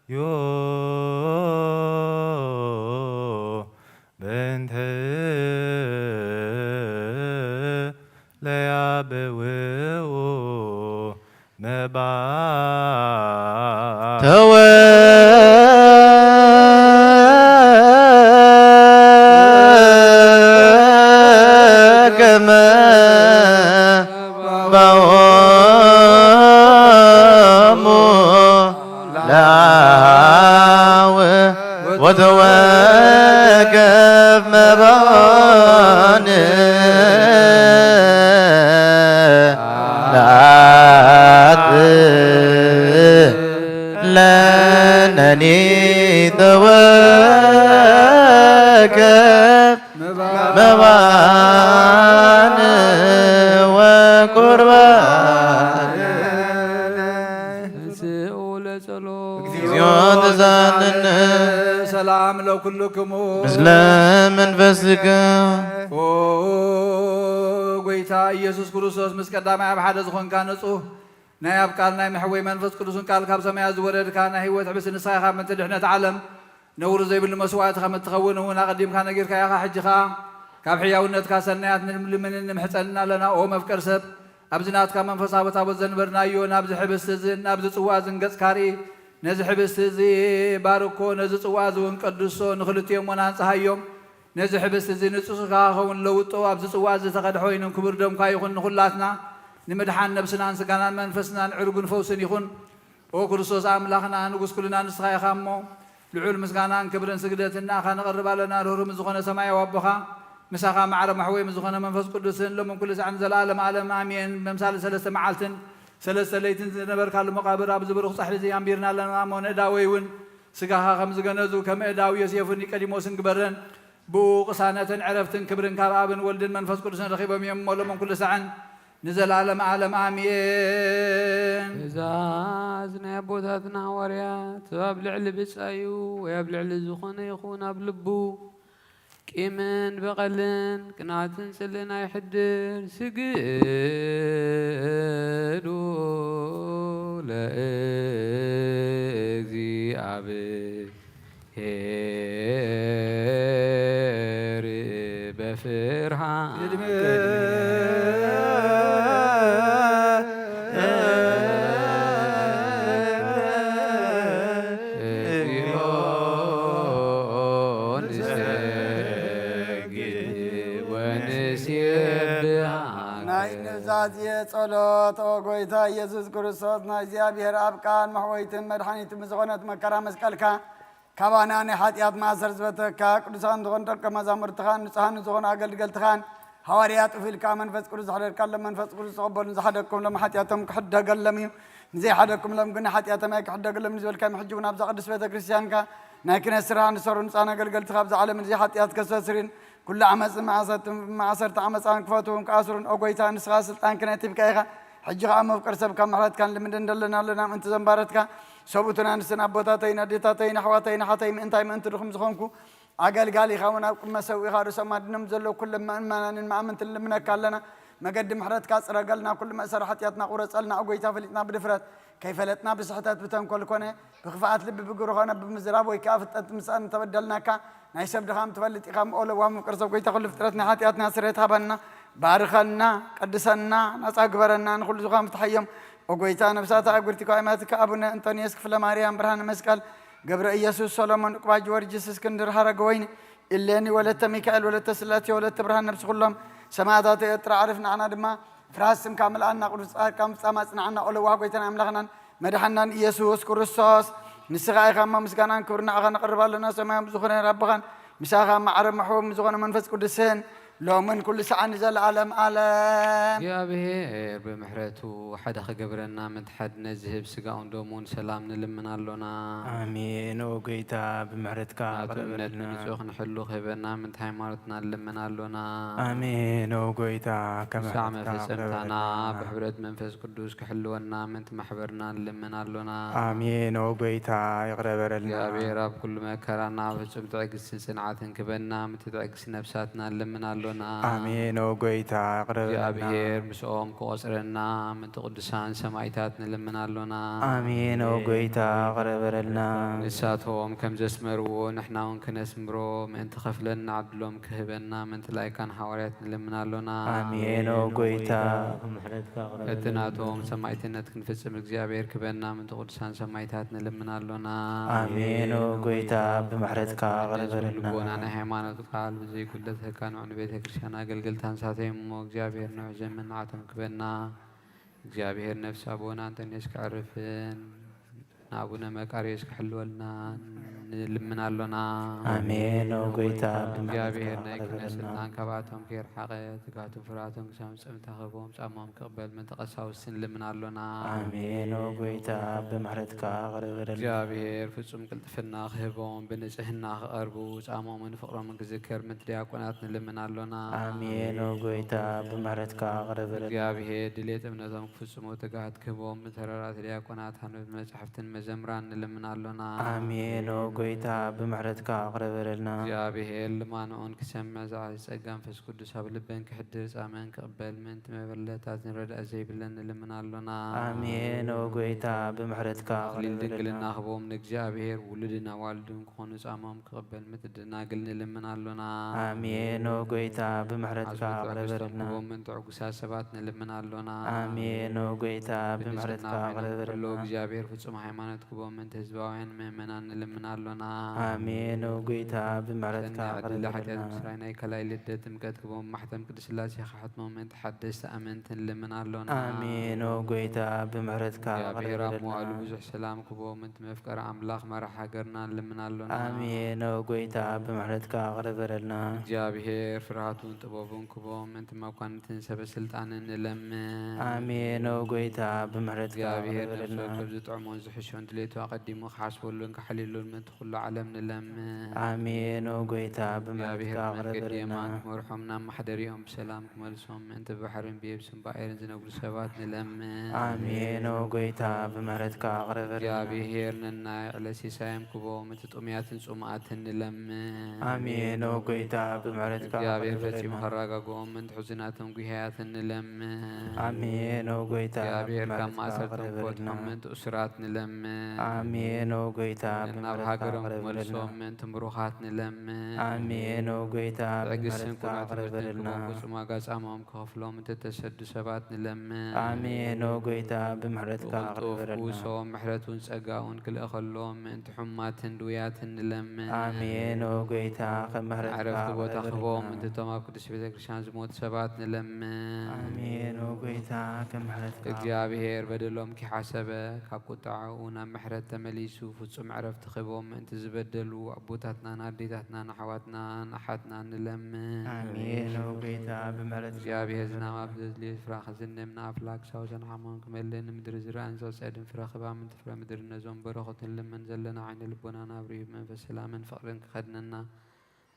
ዮ በእንተ ለያበውኡ መባ ተወ መባኦሙ ለአሃው ወተወከፍ መባኦን ለአት ለነኒ ተወከፍ መባን ወቁርባን። ተንሥኡ ለጸሎት። እግዚኦ ተሳለነ። ሰላም ለኩልክሙ። ምስለ መንፈስከ። ኦ ጎይታ ኢየሱስ ክርስቶስ፣ ምስ ቀዳማይ ኣብ ሓደ ዝኾንካ ንጹህ ናይ ኣብ ቃል ናይ መሕወይ መንፈስ ቅዱስን ቃል ካብ ሰማያት ዝወረድካ ናይ ህይወት ሕብስቲ ንስኻ ኢኻ። ምእንቲ ድሕነት ዓለም ነውሪ ዘይብሉ መስዋዕቲ ከም እትኸውን እውን ኣቐዲምካ ነጊርካ ኢኻ። ሕጂ ኸኣ ካብ ሕያውነትካ ሰናያት ንልምንን ንምሕጸንን ኣለና። ኦ መፍቀር ሰብ፣ ኣብዚ ናትካ መንፈሳዊ ታቦት ዘንበርናዮ ናብዚ ሕብስቲ እዝን ናብዚ ጽዋ እዝን ገጽካ ርኢ። ነዚ ሕብስቲ እዚ ባርኮ፣ ነዚ ጽዋ እዚ እውን ቀድሶ፣ ንኽልቲኦም እውን ኣንጽሃዮም። ነዚ ሕብስቲ እዚ ንጹህ ስጋኻ ክኸውን ለውጦ፣ ኣብዚ ጽዋ እዚ ዝተቐድሐ ወይንን ክቡር ደምካ ይኹን። ንኹላትና ንምድሓን ነብስናን ስጋናን መንፈስናን ዕርጉን ፈውስን ይኹን። ኦ ክርስቶስ ኣምላኽና፣ ንጉስ ኩልና ንስኻ ኢኻ እሞ፣ ልዑል ምስጋናን ክብርን ስግደትን ንኣኻ ነቕርብ ኣለና። ርህሩህ ምስ ዝኾነ ሰማያዊ ኣቦኻ፣ ምሳኻ ማዕረ ማሕወይ ምስ ዝኾነ መንፈስ ቅዱስን፣ ሎምን ኩሉ ሳዕን ዘለኣለም ዓለም ኣሜን። መምሳሊ ሰለስተ መዓልትን ሰለስተ ለይትን ዝነበርካሉ መቓብር ኣብዚ ብሩኽ ጻሕሊ እዚ ኣንቢርና ኣለና እሞ፣ ንእዳወይ እውን ስጋኻ ከም ዝገነዙ፣ ከም እዳው ዮሴፍን ኒቆዲሞስን ግበረን። ብኡ ቅሳነትን ዕረፍትን ክብርን ካብ ኣብን ወልድን መንፈስ ቅዱስን ረኺቦም እዮም እሞ፣ ሎምን ኩሉ ሳዕን ንዘለኣለም ዓለም ኣሜን። ትእዛዝ ናይ ኣቦታትና ሃዋርያት፣ ሰብ ኣብ ልዕሊ ብጻዩ ወይ ኣብ ልዕሊ ዝኾነ ይኹን ኣብ ልቡ ቂምን በቐልን ቅንኣትን ጽልእን ኣይሕድር። ስግዱ ለእግዚኣብሔር በፍርሃት። ቅድመ ኣዝየ ጸሎት፣ ኦ ጎይታ ኢየሱስ ክርስቶስ፣ ናይ እግዚኣብሔር ኣብ ቃል መሕወይትን መድሓኒትን ብዝኾነት መከራ መስቀልካ፣ ካባና ናይ ሓጢኣት ማእሰር ዝበተካ፣ ቅዱሳን ዝኾኑ ደቀ መዛሙርትኻን ንጹሃን ዝኾኑ ኣገልገልትኻን ሃዋርያት ጡፍ ኢልካ መንፈስ ቅዱስ ዝሓደርካሎም፣ መንፈስ ቅዱስ ዝቐበሉን ዝሓደግኩምሎም ሓጢኣቶም ክሕደገሎም እዩ። ንዘይሓደግኩምሎም ግን ሓጢኣቶም ኣይክሕደገሎም እዩ ዝበልካዮም፣ ሕጂ እውን ኣብዛ ቅድስት ቤተ ክርስቲያንካ ናይ ክህነት ስራሕ ንሰሩ ንጹሃን ኣገልገልትኻ ኣብዛ ዓለም እዚ ሓጢኣት ከስተስርን ኩሉ ዓመጽን ማእሰርትን ማእሰርቲ ዓመጻን ክፈትውን ክኣስሩን፣ ኦ ጎይታ፣ ንስኻ ስልጣን ክህነት ሂብካ ኢኻ። ሕጂ ኸኣ መፍቀር ሰብ ካብ ምሕረትካን ልምንድን ደለና ኣለና ምእንቲ ዘንባረትካ፣ ሰብኡትን ኣንስትን ኣቦታተይን ኣዴታተይን ኣሕዋተይን ኣሓተይ ምእንታይ ምእንቲ ድኹም ዝኾንኩ ኣገልጋሊኻ እውን ኣብ ቅድመ ሰውኢኻ ርእሶም ኣድኖም ዘለዉ ኩሎም ምእመናንን መኣምንትን ልምነካ ኣለና። መገዲ ምሕረትካ ጽረገልና፣ ኩሉ መእሰሪ ሓጢኣትና ቁረጸልና፣ ኦ ጎይታ፣ ፈሊጥና ብድፍረት ከይፈለጥና ብስሕተት ብተንኮል ኮነ ብክፍኣት ልቢ ብግብሪ ኮነ ብምዝራብ ወይ ከኣ ፍጥነት ምሳን እንተበደልናካ ናይ ሰብ ድኻም ትፈልጥ ኢኻ። እሞ ለዋህ ምፍቅር ሰብ ጎይታ ኩሉ ፍጥረት ናይ ሓጢኣትና ስርየት ሃበና፣ ባርኸና፣ ቀድሰና፣ ናጻ ግበረና፣ ንኹሉ ዝኻም ፍትሓዮም። ኦ ጎይታ ነብሳት ኣእጉርቲ ከዋይማትካ ኣቡነ እንጦንዮስ ክፍለ ማርያም ብርሃነ መስቀል ገብረ ኢየሱስ ሰሎሞን ዑቅባ ጊዮርጊስ እስክንድር ሃረገ ወይኒ ኢሌኒ ወለተ ሚካኤል ወለተ ስላሴ ወለተ ብርሃን ነብሲ ኩሎም ሰማዕታት ኤርትራ ዓርፍ ንዓና ድማ ፍርሃት ስምካ ምልኣና፣ ቅዱስ ጻድቃን ፍጻመ ኣጽንዓና፣ ኦ ለዋህ ጎይታና ኣምላኽናን መድሓናን ኢየሱስ ክርስቶስ። ንስኻ ኢኻ እሞ ምስጋናን ክብርን ንዓኻ ነቕርብ ኣለና፣ ሰማያዊ ዝኾነ ኣቦኻን ምሳኻ ማዕረ መሕቡብ ዝኾነ መንፈስ ቅዱስን ሎምን ኩሉ ሰዓን ንዘለኣለም ኣለም። እግዚኣብሔር ብምሕረቱ ሓደ ክገብረና፣ ምትሓድነት ዝህብ ስጋኡን ደሙን ሰላም ንልምን ኣሎና። ኣሜን። ኦ ጎይታ፣ ብምሕረትካ ናቱ እምነት ቅረበልና። ንንጹህ ክንሕሉ ክህበና፣ ምእንቲ ሃይማኖትና ንልምን ኣሎና። ኣሜን። ኦ ጎይታ፣ ካብ ምሳዕ ምሕረትካ መፈጸምታና ቅረበልና። ብሕብረት መንፈስ ቅዱስ ክሕልወና፣ ምእንቲ ማሕበርና ንልምን ኣሎና። ኣሜን። ኦ ጎይታ፣ ይቕረ በለልና። እግዚኣብሔር ኣብ ኩሉ መከራና ፍጹም ትዕግስትን ጽንዓትን ክበና፣ ምእንቲ ትዕግስቲ ነፍሳትና ንልምን ኣሎና። ኣሜን። ኦ ጎይታ፣ ይቕረ በለልና። እግዚኣብሔር ምስኦም ክቖጽረና፣ ምእንቲ ቅዱሳን ሰማይታት ንልምን ኣሎና። ኣሜን። ኦ ጎይታ፣ ይቕረ በለልና። ንሳቶም ከም ዘስመርዎ ንሕና እውን ክነስምሮ፣ ምእንቲ ከፍለና ዕድሎም ክህበና፣ ምእንቲ ላይካን ሃዋርያት ንልምን ኣሎና። ኣሜን። ኦ ጎይታ፣ ብምሕረትካ ቅረበልና። እቲ ናቶም ሰማይትነት ክንፍጽም እግዚኣብሔር ክበና፣ ምእንቲ ቅዱሳን ሰማይታት ንልምን ኣሎና። ኣሜን። ኦ ጎይታ፣ ብምሕረትካ ቅረበልና። ልቦና ናይ ሃይማኖት ቃል ብዘይጉድለት ከካንዑ ንቤተ ክርስቲያን ኣገልግልቲ ኣንሳተይ እሞ፣ እግዚኣብሔር ንዑ ዘመን ንዓቶም ክበና። እግዚኣብሔር ነፍሲ ኣቦና እንጠንዮስ ከዕርፍን ንኣቡነ መቃርዮስ ክሕልወልና ንልምን ኣሎና። ኣሜን። ኦ ጎይታ፣ ብምሕረትካ እግዚኣብሔር ናይ ቅረበልና። ክህነት ስልጣን ካብኣቶም ከይርሓቐ፣ ትግሃቱን ፍርሃቱን ክሳብ መጻእምታ ክህቦም፣ ጻማኦም ክቕበል ምእንቲ ቀሳውስቲ ንልምን ኣሎና። ኣሜን። ኦ ጎይታ፣ ብምሕረትካ ቅረበልና። እግዚኣብሔር ፍጹም ቅልጥፍና ክህቦም፣ ብንጽህና ክቐርቡ፣ ጻሞምን ፍቕሮምን ክዝከር ምእንቲ ዲያቆናት ንልምን ኣሎና። ኣሜን። ኦ ጎይታ፣ ብምሕረትካ ቅረበልና። እግዚኣብሔር ድሌት እምነቶም ክፍጽሙ ትግሃት ክህቦም፣ ንተረራት ዲያቆናት፣ ኣንበብቲ መጻሕፍትን መዘምራን ንልምን ኣሎና። ኣሜን። ኦ ጎይታ፣ ብምሕረትካ ቅረበልና። እግዚኣብሔር ልማኖኦን ክሰምዕ ዝዓዚ ጸጋ መንፈስ ቅዱስ ኣብ ልበን ክሕድር ጻመን ክቕበል ምእንቲ መበለታትን ረዳኢ ዘይብለን ንልምን ኣሎና። ኣሜን። ኦ ጎይታ፣ ብምሕረትካ ኣኽሊል ቅረበልና። ድንግልና ክህቦም ንእግዚኣብሔር ውሉድን ኣዋልዱን ክኾኑ ጻሞም ክቕበል ምእንቲ ደናግል ንልምን ኣሎና። ኣሜን። ኦ ጎይታ፣ ብምሕረትካ ዓስቢ ትዕግስቶም ቅረበልና። ክህቦም ምእንቲ ዕጉሳት ሰባት ንልምን ኣሎና። ኣሜን። ኦ ጎይታ፣ ብንጽህና ብምሕረትካ ኮይኖም ቅረበልና። ክሕለዉ እግዚኣብሔር ፍጹም ሃይማኖት ክህቦም ምእንቲ ህዝባውያን ምእመናን ንልምን ኣሎና። ኣሜን። ኦ ጎይታ፣ ብምሕረትካ ሰናይ ዕድለ ቅረበልና። ሓጢኣት ምስራይ ናይ ካልኣይ ልደት ጥምቀት ክህቦም ማሕተም ቅድስት ስላሴ ክሓትሞም ምእንቲ ሓደስቲ ኣመንቲ ንልምን ኣሎና። ኣሜን። ኦ ጎይታ፣ ብምሕረትካ እግዚኣብሔር ኣብ ቅረበልና። መዋእሉ ብዙሕ ሰላም ክህቦም ምእንቲ መፍቀሪ ኣምላኽ መራሕ ሃገርና ንልምን ኣሎና። ኣሜን። ኦ ጎይታ፣ ብምሕረትካ ቅረበልና። እግዚኣብሔር ፍርሃቱን ጥበቡን ክህቦም ምእንቲ መኳንንትን ሰበ ስልጣንን ንለምን። ኣሜን። ኦ ጎይታ፣ ብምሕረትካ እግዚኣብሔር ነፍሲ ቅረበልና። ወከፍ ዝጥዕሞን ዝሕሾን ድሌቱ ኣቐዲሙ ክሓስበሉን ክሓልየሉን ምእንቲ ኩሉ ዓለም ንለምን። ኣሜን። ኦ ጎይታ፣ እግዚኣብሔር ብምህረትካ ብመንገዲ ቅረበልና። የማን ክመርሖም፣ ናብ ማሕደሪኦም ብሰላም ክመልሶም፣ ምእንቲ ብባሕርን ብየብስን ብኣየርን ዝነብሩ ሰባት ንለምን። ኣሜን። ኦ ጎይታ፣ ብምሕረትካ ቅረበልና። እግዚኣብሔር ነናይ ዕለት ሲሳዮም ክቦም፣ ምእንቲ ጥሙያትን ጽሙኣትን ንለምን። ኣሜን። ኦ ጎይታ፣ ብምሕረትካ እግዚኣብሔር ፈጺሙ ቅረበልና። ከረጋግኦም፣ ምእንቲ ሕዙናትን ጉህያትን ንለምን። ኣሜን። ኦ ጎይታ፣ እግዚኣብሔር ካብ ብምሕረትካ ማእሰርቶም ቅረበልና። ክፈትሖም፣ ምእንቲ እሱራት ንለምን። ኣሜን። ኦ ጎይታ፣ ናብ ብምሕረትካ ሃገር ኣቕርበልና። መልሶም ምእንቲ ምሩኻት ንለምን። ኣሜን። ኦ ጎይታ፣ ትዕግስትን ብምህረትካ ቅኑዕ ትምህርትን ኣቕርበልና። ክቦም ፍጹም ዋጋ ጻማኦም ክኸፍሎም እተተሰዱ ሰባት ንለምን። ኣሜን። ኦ ጎይታ፣ ብምህረትካ ብቕልጡፍ ኣቕርበልና። ፍውሶም ምሕረቱን ጸጋኡን ክልእኸሎም ምእንቲ ሕሙማትን ድውያትን ንለምን። ኣሜን። ኦ ጎይታ፣ ከም ምህረትካ መዕረፍቲ ቦታ ኣቕርበልና። ክቦም ምእንትቶም ኣብ ቅድስቲ ቤተ ክርስቲያን ዝሞቱ ሰባት ንለምን። ኣሜን። ኦ ጎይታ፣ ከም ምህረትካ እግዚኣብሔር በደሎም ኪሓሰበ ካብ ቁጥዓኡ ናብ ምሕረት ተመሊሱ ፍጹም ዕረፍቲ ክህቦም ምእንቲ ዝበደሉ ኣቦታትናን ኣዴታትናን ኣሕዋትናን ኣሓትናን ንለምን። ኣሜን። ኦ ጎይታ፣ ብምሕረትካ እግዚኣብሔር ዝናም ኣብ ዘድልዮ ስፍራ ከዝንብ ንኣፍላግ ሳውሰን ሓሞን ክመልእ ንምድሪ ዝርኣን ዘጸድን ፍረ ክባ ምእንቲ ፍረ ምድሪ ነዞም በረኸት ንልምን ዘለና ዓይነ ልቦናና ኣብርሁ ብመንፈስ ሰላምን ፍቕርን ክኸድነና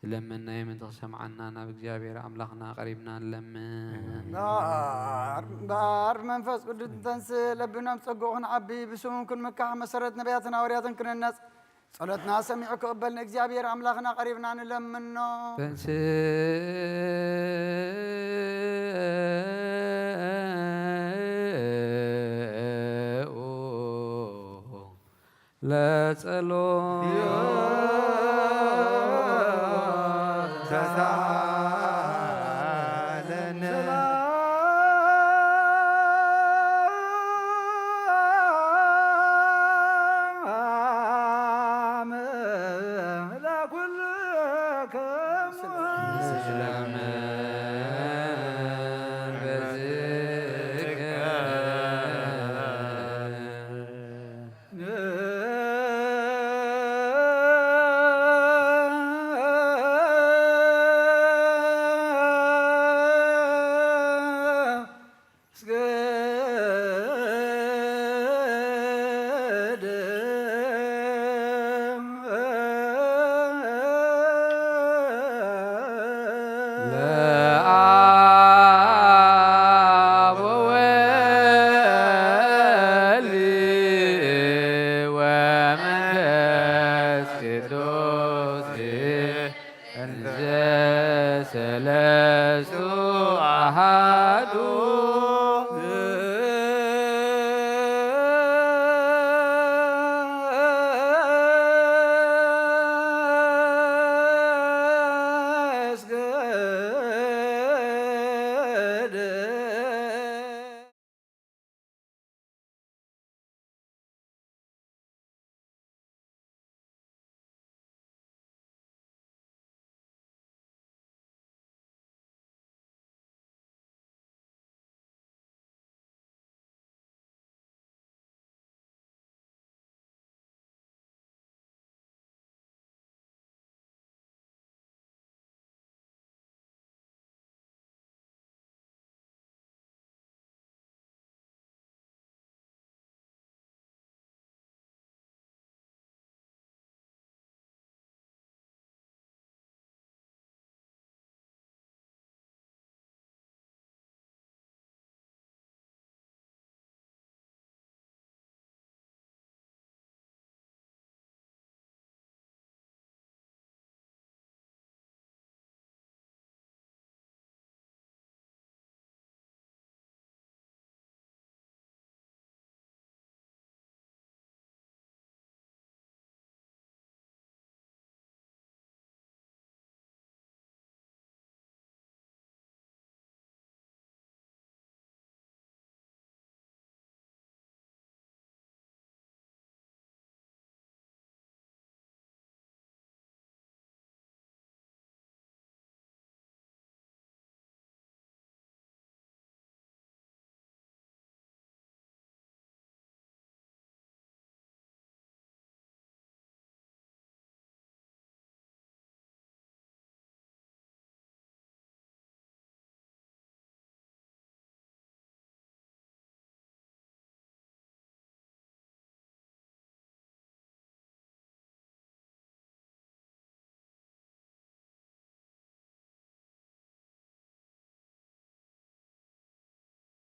ዝለመናዮ ምእንቲ ክሰምዓና ናብ እግዚኣብሔር ኣምላኽና ቀሪብና ንለምን። እምበኣር፣ እምበኣር መንፈስ ቅዱስ ንተንስእ፣ ለቢናም ጸግኡ ክንዓቢ፣ ብስሙ ክንምካሕ፣ መሰረት ነቢያትን ሃዋርያትን ክንህነጽ፣ ጸሎትና ሰሚዑ ክቕበል ንእግዚኣብሔር ኣምላኽና ቀሪብና ንለምኖ። ተንስኡ ለጸሎት ተሳለነ። ሰላም ለኩልክሙ። ለአብ ወወልድ ወመንፈስ ቅዱስ እንዘ ሰለስቱ አሃዱ።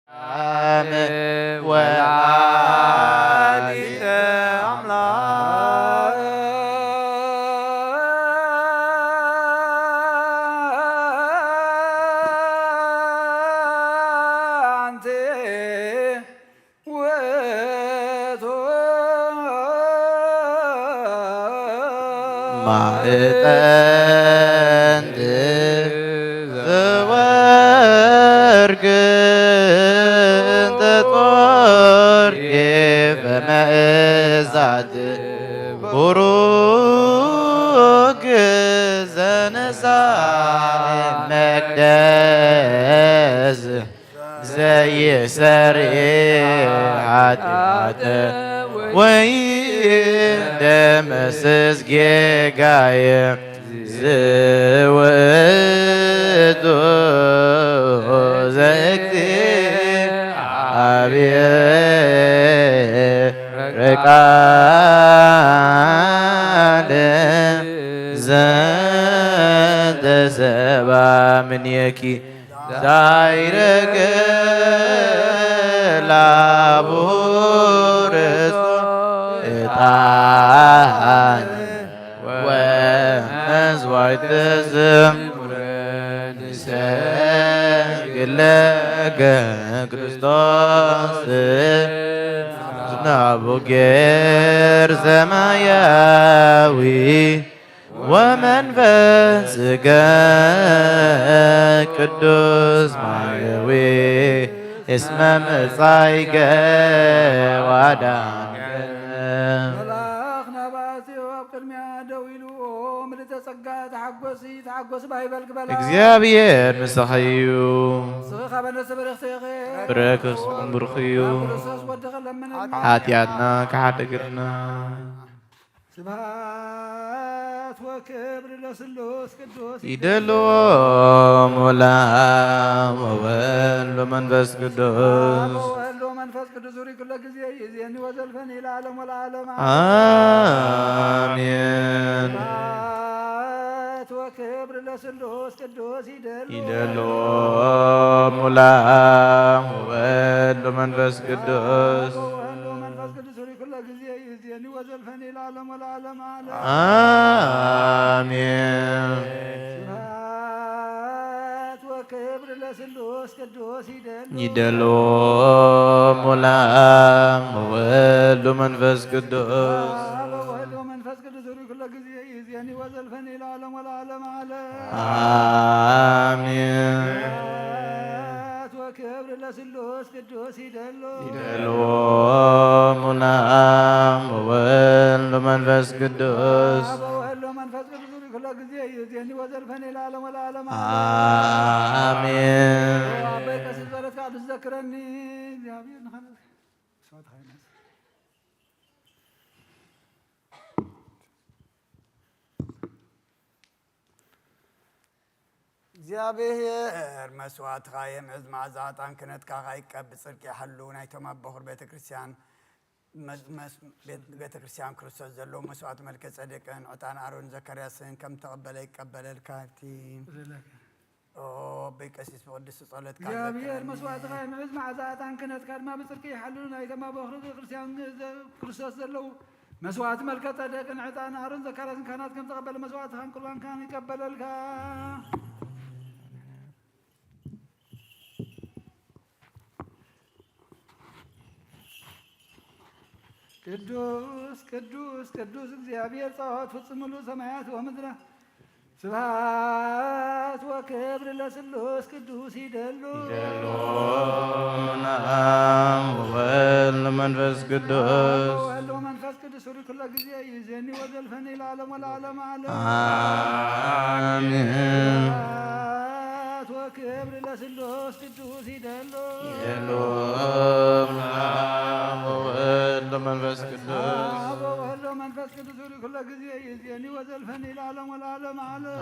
ኣም ወላዲተ ኣምላክ ኣንቲ ውእቱ። ጥንት ዘወርቅ እንተ ጾርኪ ፈመእዛት ቡሩክ ዘነሳ መቅደስ ዘይሰሪ ኃጢአተ ወይ ደመስስ ጌጋየ ዝውእቱ ዘእግዚአብሔር ቃል ዘተሰባ ምኔኪ ዛይረገ ላቡርሶ ዕጣን ወመስዋዕት ዘምር ንሰግድ ለከ ክርስቶስ ናቡ ጌር ሰማያዊ ወመንፈስከ ቅዱስ ማየዊ እስመ መጻእከ ወአዳንከነ። መልኣኽ ናብ ኣጽዮ ኣብ ቅድሚያ ደው ኢሉ፣ "ኦ ምልእተ ጸጋ፣ ተሓጎሲ፣ ተሓጎሲ ባህ ይበልኪ" በላ። እግዚኣብሔር ምሳኺ እዩ። ንስኺ ካብ ኣንበሳ በረኽቲ ኢኺ። ፍረ ከርስኹም ብሩኽ እዩ። ናብ ክርስቶስ ወድኺ ለምንኒ። ሓጢኣትና ክሓድግልና። ስብሐት ወክብር ለስሉስ ቅዱስ ይደልዎ ሞላም ወወልድ ወመንፈስ ቅዱስ። አብ ወወልድ ወመንፈስ ቅዱስ ዙሪ ኩለ ጊዜ ይእዜኒ ወዘልፈኒ ለዓለም ወለዓለም። አሜን። ስብሐት ወክብር ለስሉስ ቅዱስ ይደልዎ። ይደልዎ ሞላም ወወልድ ወመንፈስ ቅዱስ። አብ ወወልድ ወመንፈስ ቅዱስ ዙሪ ኩለ ጊዜ ይእዜኒ ወዘልፈኒ ለዓለም ወለዓለም ዓለም። አሜን። ስብሐት ወክብር ለስሉስ ቅዱስ ይደሉ። ይደልዎ ሞላም ወወልድ ወመንፈስ ቅዱስ። አብ ወወልድ ወመንፈስ ቅዱስ ዙሪ ኩለ ጊዜ ይእዜኒ ወዘልፈኒ ለዓለም ወለዓለም ዓለም። አሜን። ስብሐት ወክብር ለስሉስ ቅዱስ ይደሉ። ይደልዎ ሞላም ወወልድ ወመንፈስ ቅዱስ። አብ ወወልድ ወመንፈስ ቅዱስ ዙሪ ኩለ ጊዜ ይእዜኒ ወዘልፈኒ ለዓለም ወለዓለም ዓለም። አሜን። አበይ ቀሲስ ጸሎትካ ቅዱስ ዘክረኒ። እግዚኣብሔር ንኸነ-፣ እግዚኣብሔር መስዋዕትኻ የምዕዝ፣ መዓዛ ዕጣን ክህነትካ ኸኣ ይቀብ፣ ጽድቂ ይሓሉ። ናይቶም ኣብ በኹር ቤተ ክርስቲያን፣ መ-፣ መስ-፣ ቤት-፣ ቤተ ክርስቲያን ክርስቶስ ዘለዉ መስዋዕት መልከ ጸዴቅን ዕጣን ኣሮን ዘካርያስን ከም ተቐበለ ይቀበለልካ። ኣብቲ ኦ፣ ኣቦይ ቀሲስ ብቕዱስ ጸሎትካ እግዚኣብሔር ዘክረኒ። መስዋዕትኻ የምዕዝ፣ መዓዛ ዕጣን ክህነትካ ድማ ብጽድቂ ይሓሉ። ናይቶም ኣብ በኹር ቤተ ክርስቲያን ዘ-፣ ክርስቶስ ዘለዉ መስዋዕት መልከ ጸደቅን ዕጣን ኣሮን ዘካርያስን ካህናት ከም ተቐበለ መስዋዕትኻን ቁርባንካን ይቀበለልካ። ቅዱስ ቅዱስ ቅዱስ እግዚኣብሔር ጸባኦት ፍጹም ምሉእ ሰማያት ወምድረ ስብሐት ወክብር ለስሉስ ቅዱስ ይደሉ። ይደሉ ለአብ ወወልድ ወመንፈስ ቅዱስ። ወወልድ ወመንፈስ ቅዱስ ሩይ ኩሎ ጊዜ ይዜኒ ወዘልፈኒ ለዓለም ወለዓለም ዓለም። አሜን። ስብሐት ወክብር ለስሉስ ቅዱስ ይደሉ። ይደሉ ለአብ ወወልድ ወመንፈስ ቅዱስ። አብ ወወልድ ወመንፈስ ቅዱስ ሩይ ኩሎ ጊዜ ይዜኒ ወዘልፈኒ ለዓለም ወለዓለም ዓለም።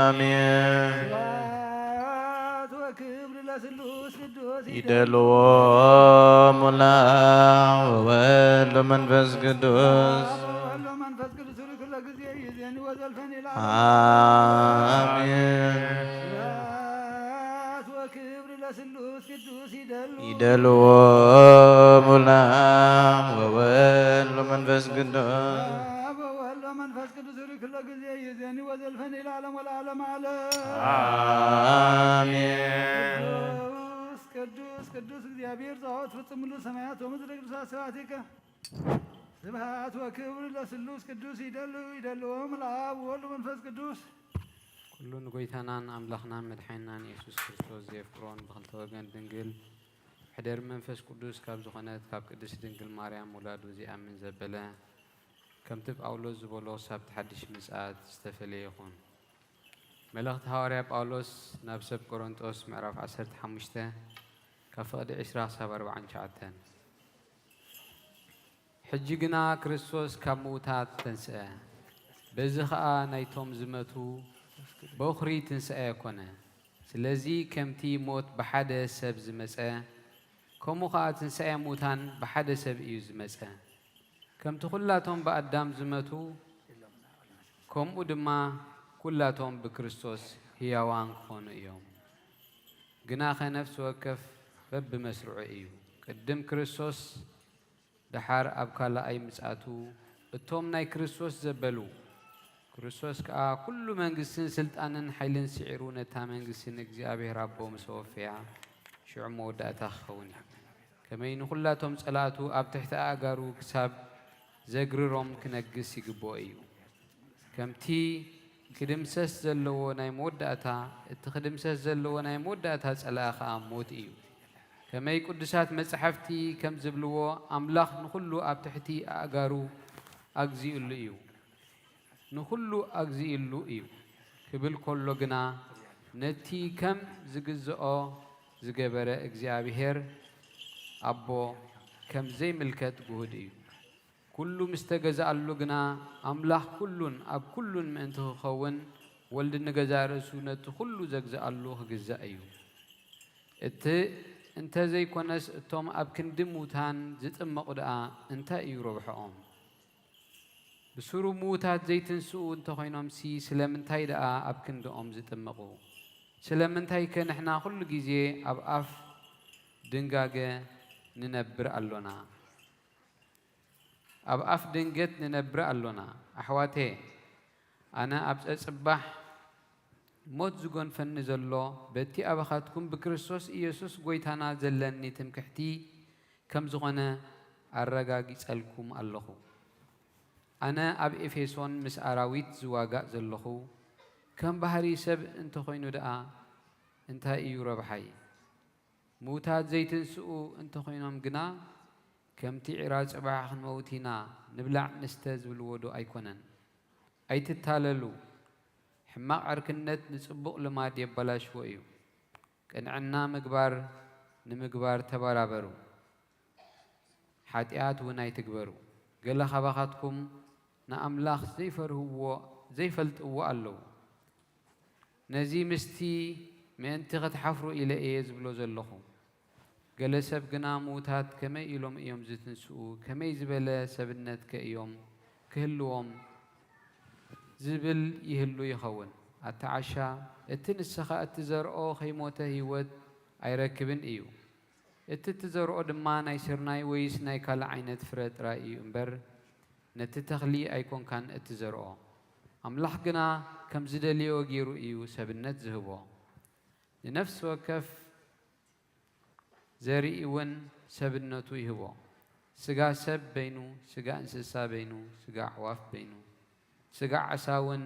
አሜን። ስብሐት ወክብር ለስሉስ ቅዱስ ይደልዎ ሞላ ወወልድ ወመንፈስ ቅዱስ። አብ ወወልድ ወመንፈስ ቅዱስ ሩይ ኩሎ ጊዜ ይዜኒ ወዘልፈኒ ለዓለም። አሜን። ስብሐት ወክብር ለስሉስ ቅዱስ ይደሉ። ይደልዎ ሞላ ወወልድ ወመንፈስ ቅዱስ። አብ ወወልድ ወመንፈስ ቅዱስ ሩይ ኩሎ ጊዜ ይዜኒ ወዘልፈኒ ለዓለም ወለዓለም ዓለም። አሜን። ቅዱስ ቅዱስ ቅዱስ እግዚአብሔር ጸባኦት ፍጹም ምሉእ ሰማያት ወምድር ቅዱሳት ስብሐቲከ። ስብሐት ወክብር ለስሉስ ቅዱስ ይደሉ ይደልዎም ለአብ ወወልድ ወመንፈስ ቅዱስ። ኩሉ ንጎይታናን ኣምላኽናን መድሓኒናን የሱስ ክርስቶስ ዘየፍቅሮን ብኽልተ ወገን ድንግል ሕደር መንፈስ ቅዱስ ካብ ዝኾነት ካብ ቅድስት ድንግል ማርያም ውላዱ ዚኣምን ዘበለ ከምቲ ጳውሎስ ዝበሎ ክሳብቲ ሓድሽ ምጽኣት ዝተፈለየ ይኹን። መልእኽቲ ሃዋርያ ጳውሎስ ናብ ሰብ ቆሮንጦስ ምዕራፍ ዓሰርተ ሓሙሽተ ካብ ፍቕዲ ዕስራ ክሳብ ኣርብዓን ትሽዓተን። ሕጂ ግና ክርስቶስ ካብ ምዉታት ተንስአ፣ በዚ ኸኣ ናይቶም ዝመቱ በኹሪ ትንሳኤ ኰነ። ስለዚ ከምቲ ሞት ብሓደ ሰብ ዝመጸ፣ ከምኡ ኸኣ ትንሳኤ ምዉታን ብሓደ ሰብ እዩ ዝመጸ። ከምቲ ኵላቶም ብኣዳም ዝመቱ፣ ከምኡ ድማ ኵላቶም ብክርስቶስ ህያዋን ክኾኑ እዮም። ግናኸ ነፍሲ ወከፍ በብመስርዑ እዩ። ቅድም ክርስቶስ፣ ደሓር ኣብ ካልኣይ ምጽኣቱ እቶም ናይ ክርስቶስ ዘበሉ፣ ክርስቶስ ከኣ ኩሉ መንግስትን ስልጣንን ሓይልን ስዒሩ ነታ መንግስቲ ንእግዚኣብሔር ኣቦ ምስ ኣወፈያ፣ ሽዑ መወዳእታ ክኸውን እዩ። ከመይ ንኹላቶም ጸላእቱ ኣብ ትሕቲ ኣእጋሩ ክሳብ ዘግርሮም ክነግስ ይግብኦ እዩ። ከምቲ ክድምሰስ ዘለዎ ናይ መወዳእታ፣ እቲ ክድምሰስ ዘለዎ ናይ መወዳእታ ጸላኢ ኸኣ ሞት እዩ። ከመይ ቅዱሳት መጻሕፍቲ ከም ዝብልዎ፣ ኣምላኽ ንኹሉ ኣብ ትሕቲ ኣእጋሩ ኣግዚኡሉ እዩ። ንኹሉ ኣግዚኡሉ እዩ ክብል ከሎ ግና፣ ነቲ ከም ዝግዝኦ ዝገበረ እግዚኣብሔር ኣቦ ከም ዘይምልከት ግሁድ እዩ። ኩሉ ምስ ተገዝኣሉ ግና፣ ኣምላኽ ኩሉን ኣብ ኩሉን ምእንቲ ክኸውን፣ ወልድ ንገዛእ ርእሱ ነቲ ኩሉ ዘግዝኣሉ ክግዛእ እዩ። እቲ እንተ ዘይኮነስ፣ እቶም ኣብ ክንዲ ሙታን ዝጥመቑ ደኣ እንታይ እዩ ረብሖኦም? ብስሩ ምዉታት ዘይትንስኡ እንተ ኾይኖምሲ፣ ስለምንታይ ደኣ ኣብ ክንድኦም ዝጥመቑ? ስለምንታይከ ንሕና ኩሉ ግዜ ኣብ ኣፍ ድንጋገ ንነብር ኣሎና? ኣብ ኣፍ ድንገት ንነብር ኣሎና። ኣሕዋተየ፣ ኣነ ኣብ ጸጽባሕ ሞት ዝጎንፈኒ ዘሎ፣ በቲ ኣባኻትኩም ብክርስቶስ ኢየሱስ ጐይታና ዘለኒ ትምክሕቲ ከም ዝኾነ ኣረጋጊጸልኩም ኣለኹ። ኣነ ኣብ ኤፌሶን ምስ ኣራዊት ዝዋጋእ ዘለኹ፣ ከም ባህሪ ሰብ እንተ ኾይኑ ደኣ እንታይ እዩ ረብሓይ? ምዉታት ዘይትንስኡ እንተ ኾይኖም ግና፣ ከምቲ ዒራ ጽባሕ ክንመውት ኢና፣ ንብላዕ ንስተ ዝብልዎ ዶ ኣይኮነን? ኣይትታለሉ። ሕማቕ ዕርክነት ንጽቡቕ ልማድ የበላሽዎ እዩ። ቅንዕና ምግባር ንምግባር ተበራበሩ። ሓጢኣት እውን ኣይትግበሩ። ገለ ካባኻትኩም ንኣምላኽ ዘይፈርህዎ ዘይፈልጥዎ ኣለዉ። ነዚ ምስቲ ምእንቲ ክትሓፍሩ ኢለ እየ ዝብሎ ዘለኹ። ገለ ሰብ ግና ምዉታት ከመይ ኢሎም እዮም ዝትንስኡ? ከመይ ዝበለ ሰብነትከ እዮም ክህልዎም? ዝብል ይህሉ ይኸውን። ኣታ ዓሻ፣ እቲ ንስኻ እትዘርኦ ከይሞተ ህይወት ኣይረክብን እዩ። እቲ እትዘርኦ ድማ ናይ ስርናይ ወይስ ናይ ካልእ ዓይነት ፍረ ጥራይ እዩ እምበር፣ ነቲ ተኽሊ ኣይኮንካን እትዘርኦ። ኣምላኽ ግና ከም ዝደልዮ ገይሩ እዩ ሰብነት ዝህቦ። ንነፍሲ ወከፍ ዘርኢ እውን ሰብነቱ ይህቦ። ስጋ ሰብ በይኑ፣ ስጋ እንስሳ በይኑ፣ ስጋ ኣዕዋፍ በይኑ፣ ስጋ ዓሳ እውን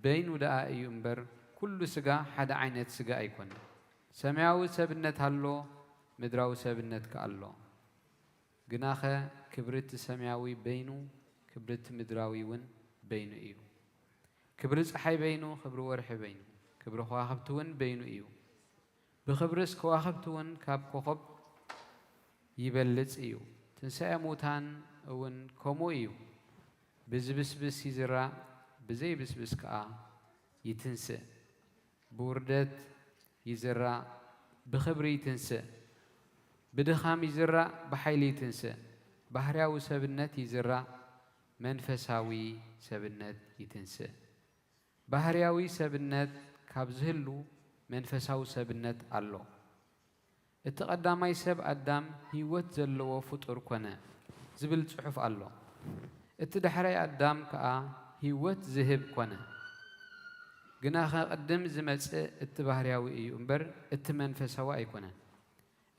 በይኑ ደኣ እዩ እምበር፣ ኩሉ ስጋ ሓደ ዓይነት ስጋ ኣይኮነን። ሰማያዊ ሰብነት ኣሎ፣ ምድራዊ ሰብነት ከኣ ኣሎ። ግናኸ ክብሪ እቲ ሰማያዊ በይኑ፣ ክብሪ እቲ ምድራዊ እውን በይኑ እዩ። ክብሪ ጸሓይ በይኑ፣ ክብሪ ወርሒ በይኑ፣ ክብሪ ከዋኽብቲ እውን በይኑ እዩ። ብኽብርስ ከዋኽብቲ እውን ካብ ኮኸብ ይበልጽ እዩ። ትንሳኤ ሙታን እውን ከምኡ እዩ። ብዝብስብስ ይዝራእ፣ ብዘይብስብስ ከኣ ይትንስእ። ብውርደት ይዝራእ፣ ብኽብሪ ይትንስእ። ብድኻም ይዝራእ፣ ብሓይሊ ይትንስእ። ባህርያዊ ሰብነት ይዝራእ፣ መንፈሳዊ ሰብነት ይትንስእ። ባህርያዊ ሰብነት ካብ ዝህሉ መንፈሳዊ ሰብነት ኣሎ። እቲ ቀዳማይ ሰብ ኣዳም ህይወት ዘለዎ ፍጡር ኮነ ዝብል ጽሑፍ ኣሎ። እቲ ዳሕራይ ኣዳም ከኣ ህይወት ዝህብ ኮነ። ግናኸ ቅድም ዝመጽእ እቲ ባህርያዊ እዩ እምበር እቲ መንፈሳዊ ኣይኮነን።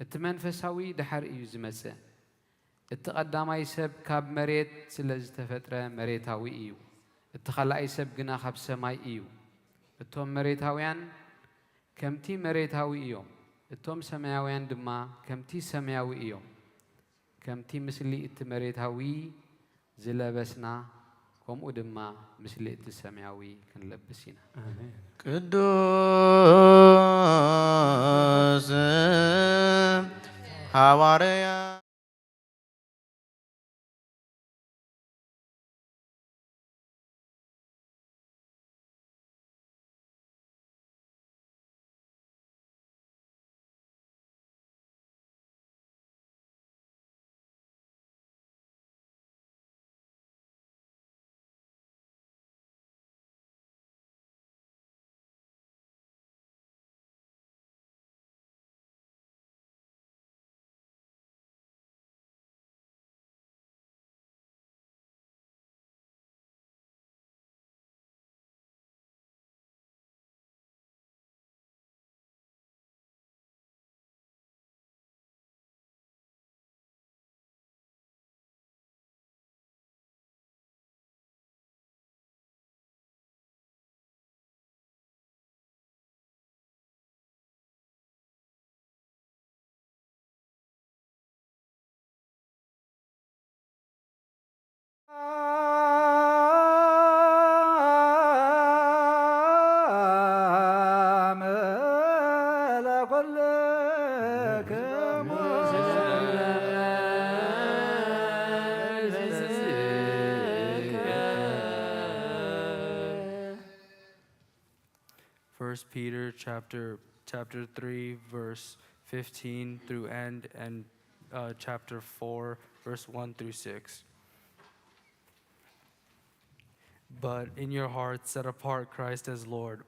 እቲ መንፈሳዊ ደሓር እዩ ዝመጽእ። እቲ ቀዳማይ ሰብ ካብ መሬት ስለ ዝተፈጥረ መሬታዊ እዩ። እቲ ካልኣይ ሰብ ግና ካብ ሰማይ እዩ። እቶም መሬታውያን ከምቲ መሬታዊ እዮም፣ እቶም ሰማያውያን ድማ ከምቲ ሰማያዊ እዮም። ከምቲ ምስሊ እቲ መሬታዊ ዝለበስና፣ ከምኡ ድማ ምስሊ እቲ ሰማያዊ ክንለብስ ኢና። ኣሜን። ቅዱስ ሃዋርያ First Peter chapter, chapter three, verse fifteen through end, and, uh, chapter four, verse one through six. But in your hearts, set apart Christ as Lord.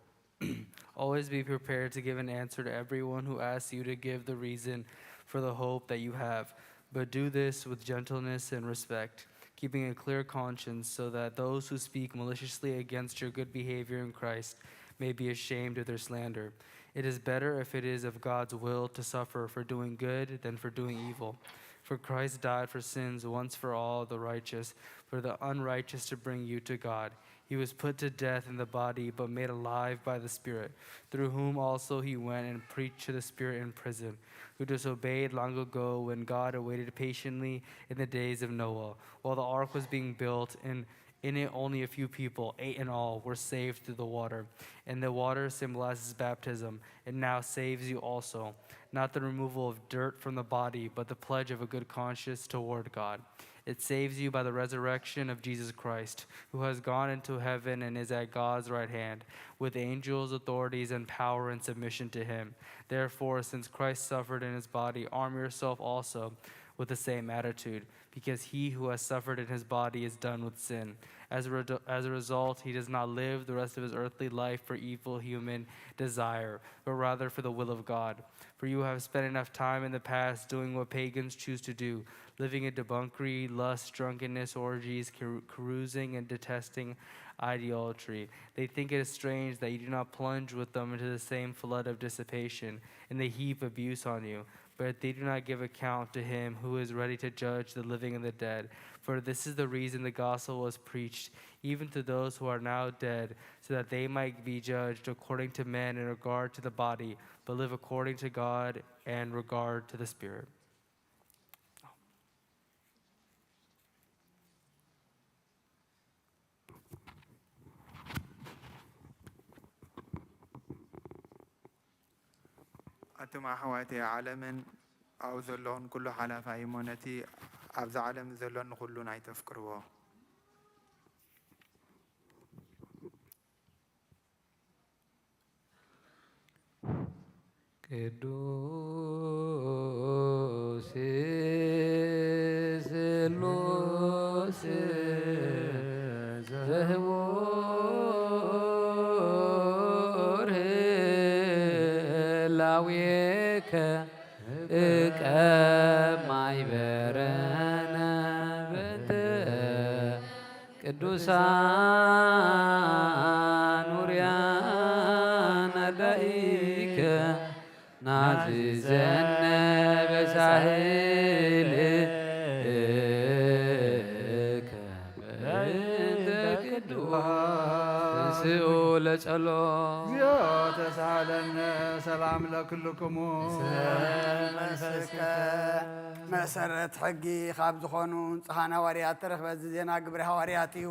Always be prepared to give an answer to everyone who asks you to give the reason for the hope that you have. But do this with gentleness and respect, keeping a clear conscience, so that those who speak maliciously against your good behavior in Christ may be ashamed of their slander. It is better, if it is of God's will, to suffer for doing good than for doing evil. For Christ died for sins once for all, the righteous for the unrighteous, to bring you to God. He was put to death in the body, but made alive by the Spirit, through whom also he went and preached to the spirit in prison, who disobeyed long ago, when God awaited patiently in the days of Noah, while the ark was being built. And in it only a few people, eight in all, were saved through the water. And the water symbolizes baptism. It now saves you also, not the removal of dirt from the body, but the pledge of a good conscience toward God. It saves you by the resurrection of Jesus Christ, who has gone into heaven and is at God's right hand, with angels, authorities, and power in submission to him. Therefore, since Christ suffered in his body, arm yourself also with the same attitude, because he who has suffered in his body is done with sin. As a, re- as a result, he does not live the rest of his earthly life for evil human desire, but rather for the will of God. For you have spent enough time in the past doing what pagans choose to do, living in debauchery, lust, drunkenness, orgies, car- carousing, and detesting idolatry. They think it is strange that you do not plunge with them into the same flood of dissipation, and they heap abuse on you. But they do not give account to him who is ready to judge the living and the dead. For this is the reason the gospel was preached, even to those who are now dead, so that they might be judged according to men in regard to the body, but live according to God in regard to the Spirit. ኣቱም ኣሕዋተይ፣ ዓለምን ኣብኡ ዘለኹን ኩሉ ሓላፋይ እሞ፣ ነቲ ኣብዛ ዓለም ዘሎን ንኹሉን ኣይተፍቅርዎ። ቅዱስ ስሉስ ዘህቡር ህላዌከ እቀብ ማይበረነ በእንተ ቅዱሳን ውርያን ኣዳኢከ ናዝዘነ በሳህል ስኡ ለጸሎ። እግዚኦ ተሳሃለነ። ሰላም ለክልክሙ። መንፈስከ መሰረት ሕጊ ካብ ዝኾኑ ንጹሓን ሃዋርያት ተረኽበ። እዚ ዜና ግብሪ ሃዋርያት እዩ።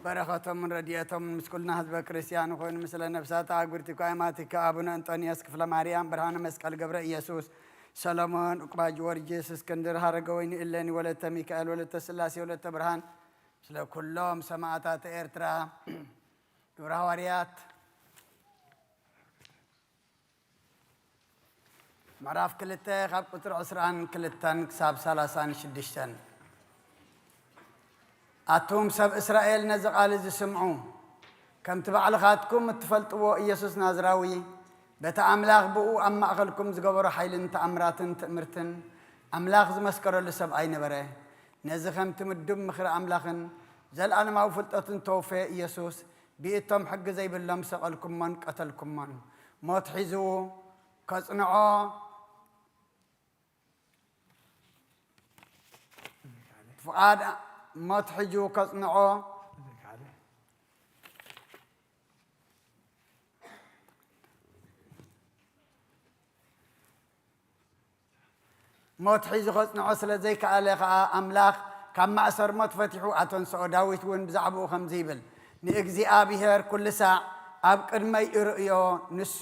በረኸቶምን ረድኤቶምን ምስ ኩልና ህዝበ ክርስቲያን ኮይኑ፣ ምስለ ነፍሳት ኣጉርቲ ኳይማቲካ ኣቡነ እንጦንዮስ ክፍለ ማርያም ብርሃነ መስቀል ገብረ ኢየሱስ ሰሎሞን፣ ዑቅባ ጊዮርጊስ፣ እስክንድር፣ ሃረገወይኒ እሌኒ፣ ወለተ ሚካኤል፣ ወለተ ስላሴ፣ ወለተ ብርሃን፣ ስለ ኩሎም ሰማዕታት ኤርትራ። ግብረ ሃዋርያት ምዕራፍ ክልተ ካብ ቁጽሪ ዕስራን ክልተን ክሳብ ሰላሳን ሽዱሽተን። ኣቱም ሰብ እስራኤል፣ ነዚ ቃል እዚ ስምዑ። ከምቲ ባዕልኻትኩም እትፈልጥዎ፣ ኢየሱስ ናዝራዊ፣ በቲ ኣምላኽ ብኡ ኣብ ማእከልኩም ዝገበሮ ሓይልን ተኣምራትን ትእምርትን፣ ኣምላኽ ዝመስከረሉ ሰብ ኣይነበረ። ነዚ ከምቲ ምዱብ ምኽሪ ኣምላኽን ዘልኣለማዊ ፍልጠቱን ተወፈየ ኢየሱስ፣ ብእቶም ሕጊ ዘይብሎም ሰቐልኩሞን ቀተልኩሞን። ሞት ሒዙ ከጽንዖ ፍቓድ ሞት ሒዙ ከጽንዖ፣ ሞት ሒዙ ከጽንዖ ስለ ዘይከኣለ ከኣ፣ ኣምላኽ ካብ ማእሰር ሞት ፈቲሑ ኣተንስኦ። ዳዊት እውን ብዛዕባኡ ከምዚ ይብል፣ "ንእግዚኣብሔር ኩሉ ሳዕ ኣብ ቅድመይ እርእዮ፣ ንሱ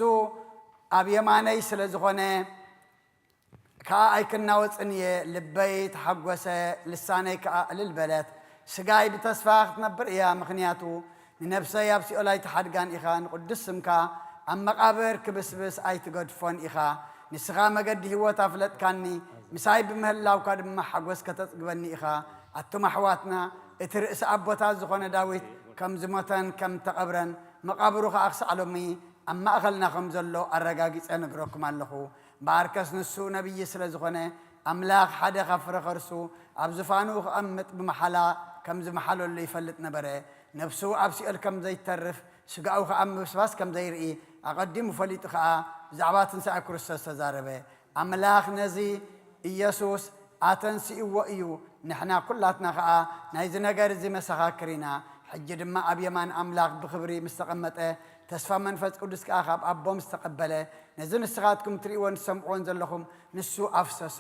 ኣብ የማነይ ስለ ዝኾነ፣ ከኣ ኣይክናወጽን እየ። ልበይ ተሓጎሰ፣ ልሳነይ ከኣ እልል በለት። ስጋይ ብተስፋ ክትነብር እያ፣ ምኽንያቱ ንነፍሰይ ኣብ ሲኦል ኣይትሓድጋን ኢኻ። ንቕዱስ ስምካ ኣብ መቓብር ክብስብስ ኣይትገድፎን ኢኻ። ንስኻ መገዲ ህይወት ኣፍለጥካኒ፣ ምሳይ ብምህላውካ ድማ ሓጎስ ከተጽግበኒ ኢኻ።" ኣቱም ኣሕዋትና፣ እቲ ርእሲ ኣቦታት ዝኾነ ዳዊት ከም ዝሞተን ከም ተቐብረን፣ መቓብሩ ኸኣ ክሳዕ ሎሚ ኣብ ማእከልና ከም ዘሎ ኣረጋጊጸ እነግረኩም ኣለኹ። እምበኣርከስ ንሱ ነቢይ ስለ ዝኾነ፣ ኣምላኽ ሓደ ካብ ፍረ ኸርሱ ኣብ ዙፋኑ ክቐምጥ ብመሓላ ከም ዝመሓለሉ ይፈልጥ ነበረ። ነፍሱ ኣብ ሲኦል ከም ዘይተርፍ፣ ስጋኡ ኸኣ ምብስባስ ከም ዘይርኢ ኣቐዲሙ ፈሊጡ ኸኣ ብዛዕባ ትንሳኤ ክርስቶስ ተዛረበ። ኣምላኽ ነዚ ኢየሱስ ኣተንሲእዎ እዩ። ንሕና ኩላትና ኸኣ ናይዚ ነገር እዚ መሰኻክር ኢና። ሕጂ ድማ ኣብ የማን ኣምላኽ ብኽብሪ ምስ ተቐመጠ፣ ተስፋ መንፈስ ቅዱስ ከኣ ካብ ኣቦ ምስ ተቐበለ፣ ነዚ ንስኻትኩም ትርእይዎን ትሰምዕዎን ዘለኹም ንሱ ኣፍሰሶ።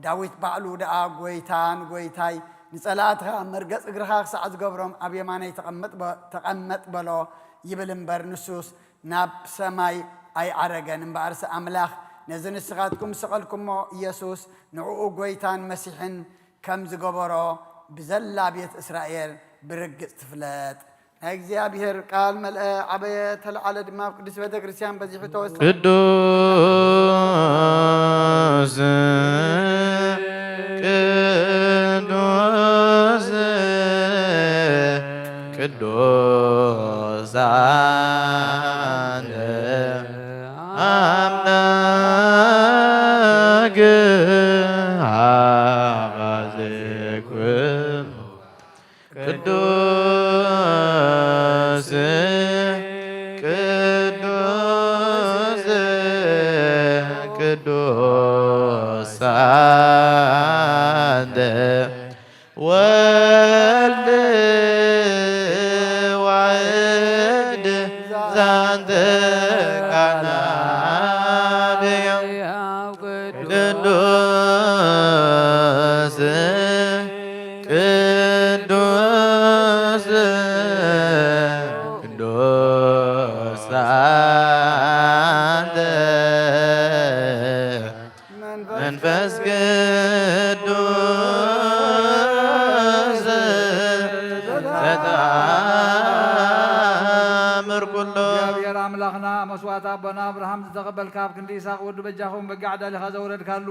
ዳዊት ባዕሉ ደኣ፣ "ጐይታ ንጐይታይ፣ ንጸላእትኻ መርገጽ እግርኻ ክሳዕ ዝገብሮም ኣብ የማነይ ተቐመጥ በ-፣ ተቐመጥ" በሎ ይብል እምበር፣ ንሱስ ናብ ሰማይ ኣይዓረገን። እምበኣርስ ኣምላኽ ነዚ ንስኻትኩም ዝሰቐልኩሞ ኢየሱስ ንዕኡ ጐይታን መሲሕን ከም ዝገበሮ ብዘላ ቤት እስራኤል ብርግጽ ትፍለጥ። ናይ እግዚኣብሔር ቃል መልአ፣ ዓበየ፣ ተለዓለ ድማ ኣብ ቅድስት ቤተ ክርስቲያን በዚሑ ተወሰነ። ቅዱስ፣ ቅዱስ፣ ቅዱስ ኣንተ ኣምላክ ኣባዜ ኩሉ። ቅዱስ፣ ቅዱስ፣ ቅዱስ ኣንተ ወልድ ዋሕድ ዛንተ ቃል ቅዱስ፣ ቅዱስ፣ ቅዱስ ኣንተ መንፈስ ቅዱስ ተኣምር ኩሎ። እግዚኣብሔር ኣምላኽና፣ መስዋዕቲ ኣቦና ኣብርሃም ዝተቐበልካ፣ ኣብ ክንዲ ይስሐቅ ወዱ በጃኹም በጊዕ ኣዳሊኻ ዘውረድካሉ፣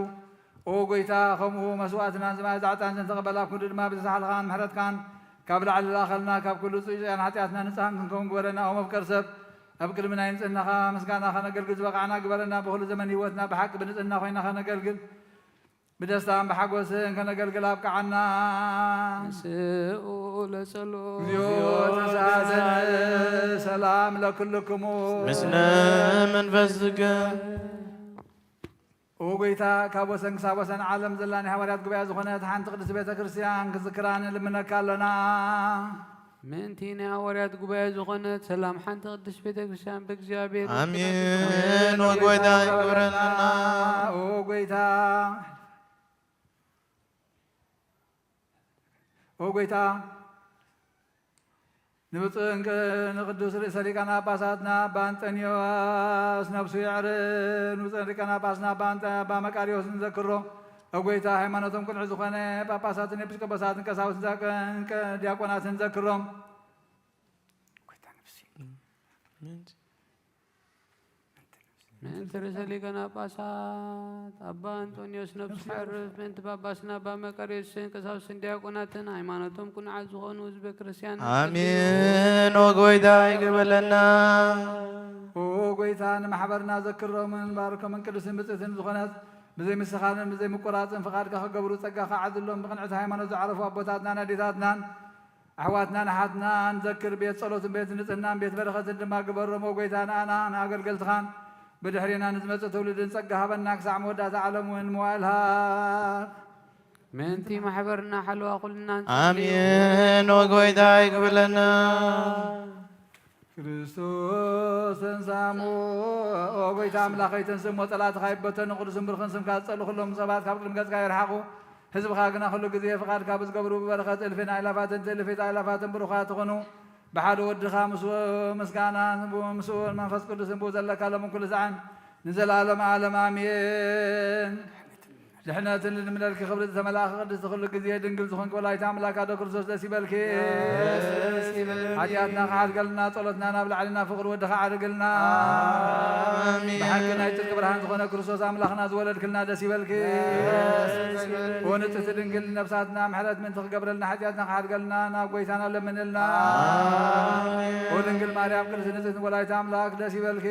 ኦ ጐይታ፣ ከምኡ መስዋዕትናን ዝማየ ጻዕጣን ዝተቐበል፣ ኣብ ክንዱ ድማ ብዝተሳሕልኻን ምሕረትካን ካብ ላዕሊ ዝለኣኸልና፣ ካብ ኩሉ ጽዩጽያን ሓጢኣትና ንጽሃን ክንከውን ግበረና። ኦ መፍቀር ሰብ፣ ኣብ ቅድሚ ናይ ንጽህናኻ ምስጋና ኸነገልግል ዝበቓዕና ግበረና። ብኹሉ ዘመን ህይወትና ብሓቂ ብንጽህና ኮይና ኸነገልግል፣ ብደስታን ብሓጎስን ከነገልግል ኣብቅዓና። ንስኡ ለጸሎ። እግዚኦ ተሳሰነ። ሰላም ለክልክሙ። ምስለ መንፈስከ። ኦ ጐይታ፣ ካብ ወሰን ክሳብ ወሰን ዓለም ዘላ ናይ ሃዋርያት ጉባኤ ዝኾነት ሓንቲ ቅድስቲ ቤተ ክርስቲያን ክዝክራ ንልምነካ ኣሎና። ምእንቲ ናይ ሃዋርያት ጉባኤ ዝኾነት ሰላም ሓንቲ ቅድስት ቤተ ክርስቲያን ብእግዚኣብሔር ኣሜን። ወጎይታ ይግበረልና። ኦ ጎይታ፣ ኦ ጎይታ፣ ንብፁዕ እንቅ-፣ ንቅዱስ ርእሰ ሊቃነ ጳጳሳትና ኣባ እንጠንዮስ ነፍሱ ይዕርፍ። ንብፁዕ ሊቃነ ጳጳስና ኣባ እንጠ-፣ ኣባ መቃርዮስ ንዘክሮ። ኦ ጎይታ፣ ሃይማኖቶም ቅኑዕ ዝኾነ ጳጳሳትን ኤጲስቆጶሳትን ቀሳውስትን ዛቀ-፣ እንቀ-፣ ዲያቆናትን ዘክሮም። ምእንቲ ርእሰ ሊቃነ ጳጳሳት ኣባ እንጦንዮስ ነፍሱ ይዕርፍ፣ ምእንቲ ጳጳስና ኣባ መቃርዮስን ቀሳውስትን ዲያቆናትን ሃይማኖቶም ቅኑዓት ዝኾኑ ህዝበ ክርስቲያን ኣሜን። ኦ ጎይታ ይቅር በለና። ኦ ጎይታ፣ ንማሕበርና ዘክሮምን ባርኮምን ቅድስትን ብጽእትን ዝኾነት ብዘይ ምስኻንን ብዘይ ምቁራጽን ፍቓድካ ክገብሩ ጸጋኻ ዓድሎም። ብቕንዕቲ ሃይማኖት ዝዓረፉ ኣቦታትናን ኣዴታትናን ኣሕዋትናን ኣሓትናን ዘክር። ቤት ጸሎትን ቤት ንጽህናን ቤት በረኸትን ድማ ግበሮም። ኦ ጎይታ፣ ንኣና ንኣገልገልትኻን ብድሕሬና ንዝመጽእ ትውልድን ጸጋ ሃበና። ክሳዕ መወዳእታ ዓለም እውን መዋእል ሃብ። ምእንቲ ማሕበርና ሓለዋ ኩልና ንጸልዮ። ኣሜን። ኦ ጎይታ ይክብለና። ክርስቶስ ተንሳሞ። ኦ ጎይታ ኣምላኸይ፣ ተንስእ እሞ ጸላእትኻ ይበተኑ፣ ቅዱስን ብርኽን ስምካ ዝጸልኡ ኩሎም ሰባት ካብ ቅድሚ ገጽካ ይርሓቑ። ህዝብኻ ግና ኩሉ ግዜ ፍቓድካ ብዝገብሩ ብበረኸት እልፍን ኣእላፋትን ትእልፊት ኣእላፋትን ብሩኻት ይኹኑ። ብሓደ ወድኻ ምስ ምስጋና ምስኡ መንፈስ ቅዱስን ብኡ ዘለካ ሎምን ኩሉ ሰዓን ንዘለኣለም ዓለም ኣሜን። ድሕነትን ልምነልኪ ክብሪ ዝተመልኣኺ ቅድስቲ ኩሉ ግዜ ድንግል ዝኾንኪ ወላዲተ ኣምላክ ኣዶ ክርስቶስ ደስ ይበልኪ። ደስ ይበልኪ። ሓጢኣትና ክሓድገልና ጸሎትና ናብ ላዕልና ፍቕሪ ወድኻ ዓርግልና። ኣሜን። ብሓቂ ናይ ጽድቂ ብርሃን ዝኾነ ክርስቶስ ኣምላኽና ዝወለድክልና ደስ ይበልኪ። ደስ ይበልኪ። ወንጽሕቲ ድንግል ነፍሳትና ምሕረት ምእንቲ ክገብረልና ሓጢኣትና ክሓድገልና ናብ ጎይታና ለምንልና። ኣሜን። ወድንግል ማርያም ቅድስቲ ንጽሕቲ ወላዲተ ኣምላክ ደስ ይበልኪ።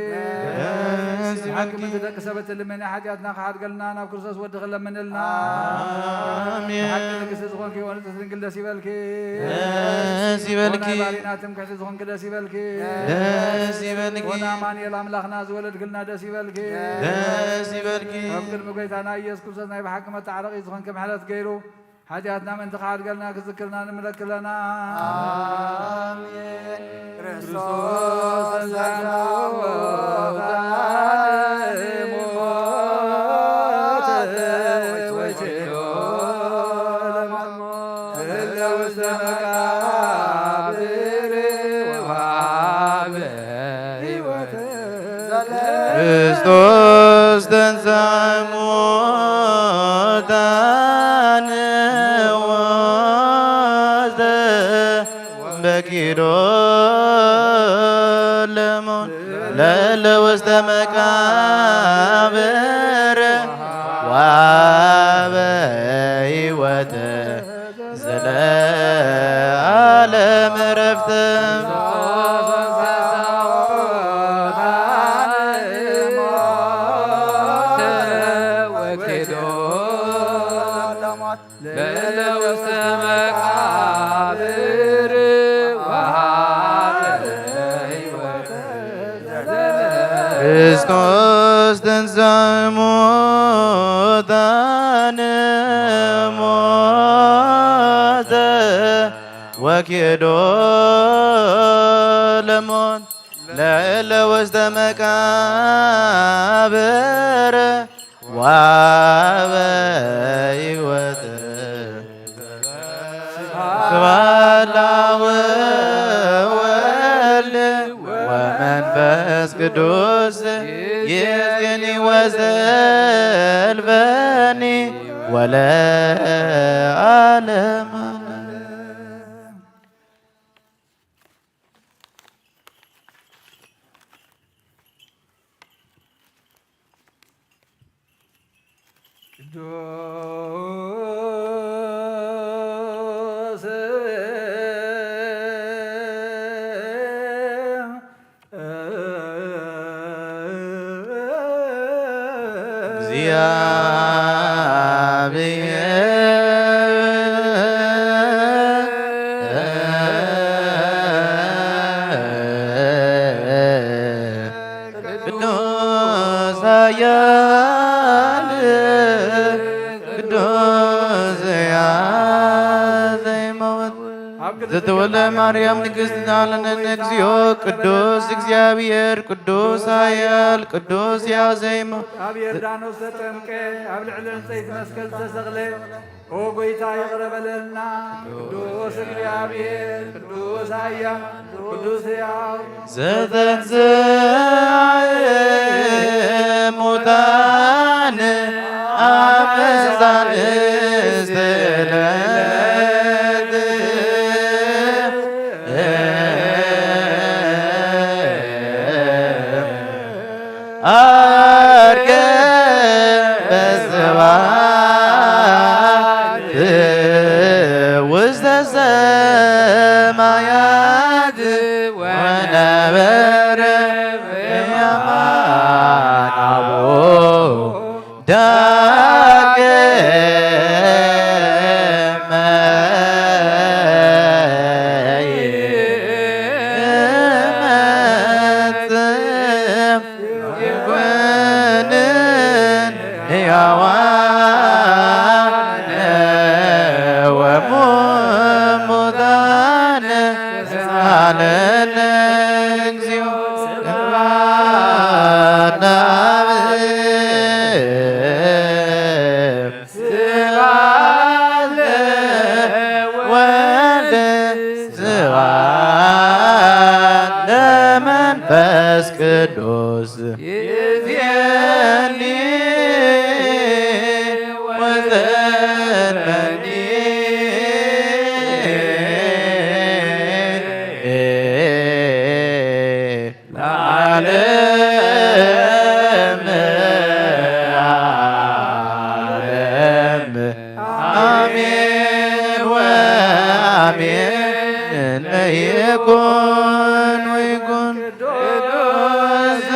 ደስ ይበልኪ። ብሓቂ ምእንቲ ደቂ ሰብ እትልምኒ ሓጢኣትና ክሓድገልና ናብ ክርስቶስ ወድኺ ለምንልና። ኣሜን። ብሓቂ ንግስቲ ዝኾንኪ ወንጽሕቲ ድንግል ደስ ይበልኪ። ደስ ይበልኪ። ወናይ ባሪና ትምክሕቲ ዝኾንኪ ደስ ይበልኪ። ደስ ይበልኪ። ወናማኑኤል ኣምላኽና ዝወለድክልና ደስ ይበልኪ። ደስ ይበልኪ። ኣብ ቅድሚ ጎይታና ኢየሱስ ክርስቶስ ናይ ብሓቂ መተዓረቒ ዝኾንኪ ምሕረት ገይሩ ሓጢኣትና ምእንቲ ክሓድገልና ክዝክርና ንምለክለና። ኣሜን። ክርስቶስ ተንሥአ እሙታን ሞተ ወይትሎ ለሞት እለ ውስተ መቃብር ወሀበ ሕይወተ ክርስቶስ ተንሥአ እሙታን ወዘ በኪዶ ለሞት ለለ ውስተ መቃብር ወሀበ ሕይወተ ዘለዓለም ዕረፍት። ለለ ውስተ መቃብር ወሀበ ሕይወተ ክርስቶስ ተንሥአ እሙታን ሞተ ወኪዶ ለሞት ለእለ ውስተ መቃብር ወሀበ ሕይወት። ስብሐት ለአብ ወወልድ ወመንፈስ ቅዱስ ይእዜኒ ወዘልፈኒ ወለዓለመ ዓለም። ቅዱስ ቅዱስ ኃያል ቅዱስ ሕያው ዘይመውት። ኣብ ቅድስት ዘተወልደ ማርያም ንግሥት ለዓለመ ዓለም። እግዚኦ ቅዱስ እግዚኣብሔር፣ ቅዱስ ኃያል፣ ቅዱስ ያዜማ። ኣብ ዮርዳኖስ ተጠምቀ፣ ኣብ ልዕሊ ዕንጸይቲ መስቀል ዝተሰቕለ። ኦ ጐይታ ይቕረ በለልና። ቅዱስ እግዚኣብሔር፣ ቅዱስ ኃያል፣ ቅዱስ ሕያው። ዘተንሥአ እሙታን አመ ዛንስት ዕለት። ዐርገ በስብሐት ውስተ ሰማያት ወነበረ በየማነ አቡሁ ዳግመ ይመጽእ። ይኩንን ሕያዋነ ወሙታነ ተሳለነ እግዚኦ ስብሐት ለአብ። ስብሐት ለወልድ ስብሐት ለመንፈስ ቅዱስ። ይእዜኒ ወዘልፈኒ ለዓለመ ዓለም። አሜን ወአሜን። ይኩን ወይኩን ቅዱስ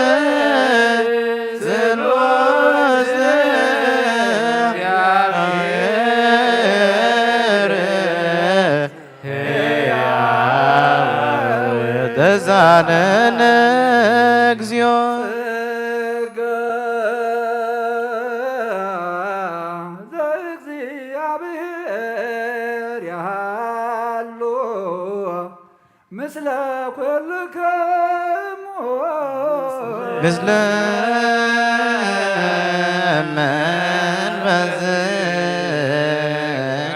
ስሉስ እግዚአብሔር ሕያው ተሳነነ እግዚኦ። ጸጋ ዘእግዚአብሔር ያሃሉ ምስለ ኩልክሙ። ምስለ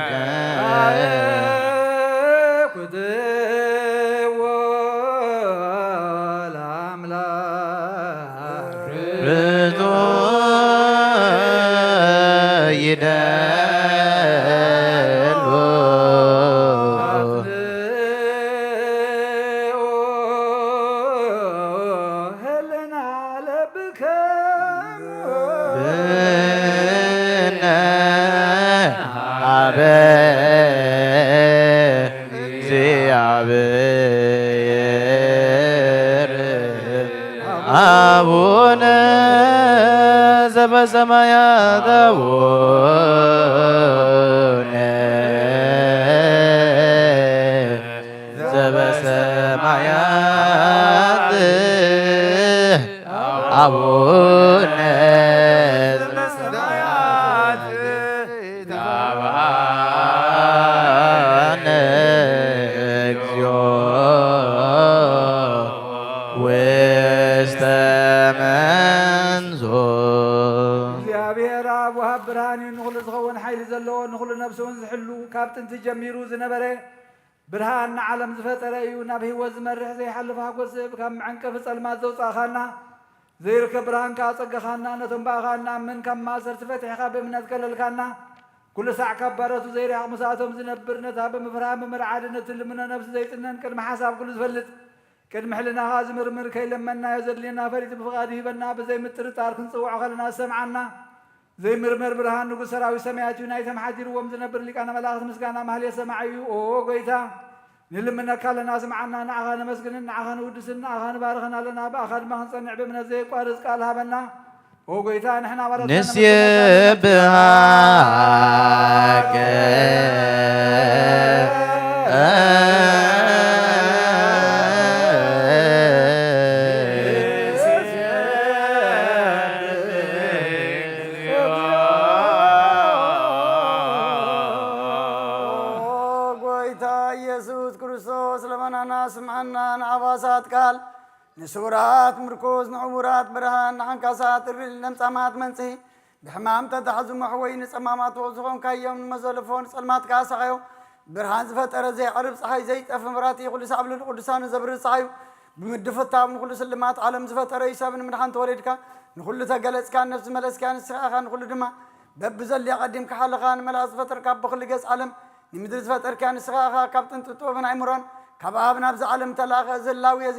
መንፈስከ። ኩትዎ ለአምላክ ርቱ ይደሉ። ብነ አበ እግዚአብሔር አቡነ ዘበሰማያት አቡነ ዘበሰማያት አቡነ ዘበሰማያት ይትባረክ ስምከ እግዚኦ ውስተ መንሱ። እግዚኣብሔር ኣብ ወሃብ ብርሃን እዩ፣ ንኹሉ ዝኸውን ሓይሊ ዘለዎ፣ ንኹሉ ነፍሲ እውን ዝሕሉ፣ ካብ ጥንቲ ጀሚሩ ዝነበረ ብርሃን ንዓለም ዝፈጠረ እዩ። ናብ ህይወት ዝመርሕ ዘይሓልፍ ሓጎስ ካብ መዐንቀፊ ጸልማት ዘውጻእኻና፣ ዘይርከብ ብርሃን ከኣ ኣጸጋኻና። ነቶም ብኣኻ እንኣምን ካብ ማእሰርቲ ፈቲሕኻ ብእምነት ከለልካና፣ ኩሉ ሳዕ ካብ ባሮቱ ዘይርሕቕ ምሳቶም ዝነብር፣ ነታ ብምፍርሃን ብምርዓድን እትልምኖ ነፍሲ ዘይጽነን ቅድሚ ሓሳብ ኩሉ ዝፈልጥ ቅድሚ ሕልናኻ ዝምርምር ከይለመንናዮ ዘድልየና ፈሊጡ ብፍቓዱ ሂበና። ብዘይ ምጥርጣር ክንጽውዖ ከለና ዝሰምዓና ዘይምርመር ብርሃን ንጉሥ ሰራዊት ሰማያት እዩ። ናይቶም ሓዲርዎም ዝነብር ሊቃነ መላእኽት ምስጋና ማህሌት ሰማዒ እዩ። ኦ ጎይታ፣ ንልምነካ ኣለና፣ ስምዓና። ንዓኻ ነመስግንን ንዓኻ ንውድስን ንዓኻ ንባርኽን ኣለና። ብኣኻ ድማ ክንጸንዕ ብእምነት ዘየቋርጽ ቃል ሃበና። ኦ ጎይታ፣ ንሕና ማለት ንስብሐካ። ኦ ጎይታ ኢየሱስ ክርስቶስ ቃል፣ ንስውራት ምርኩስ፣ ንዕውራት ብርሃን፣ ንሓንካሳት እርል፣ ንለምጻማት መንጽሂ፣ ብሕማም ተታሕዙ መሕወይ፣ ንጸማማት ዝኾንካዮም፣ ንመዘለፎ ንጸልማት ከኣ ሰቓዮ፣ ብርሃን ዝፈጠረ ዘይዕርብ ጸሓይ፣ ዘይጠፍ መብራህቲ፣ ኩሉ ሳዕ ብልዑል ቅዱሳኑ ዘብርህ ጸሓዩ፣ ብምድፍታው ንኹሉ ስልማት ዓለም ዝፈጠረ እዩ፣ ሰብ ንምድሓን ተወሊድካ፣ ንኹሉ ተገለጽካ፣ ነፍሲ መለስካ፣ ንስኻ ኢኻ ንኹሉ ድማ በብዘድልያ ቀዲምካ ሓለኻ፣ ንመላእኽቲ ዝፈጠርካ፣ ኣብ ብኹሉ ገጽ ዓለም ንምድሪ ዝፈጠርካ፣ ንስኻ ኢኻ ካብ ጥንቲ ጥበብን ኣእምሮን፣ ካብ ኣብ ናብዚ ዓለም ተላእኸ፣ እዚ ህላዌ እዚ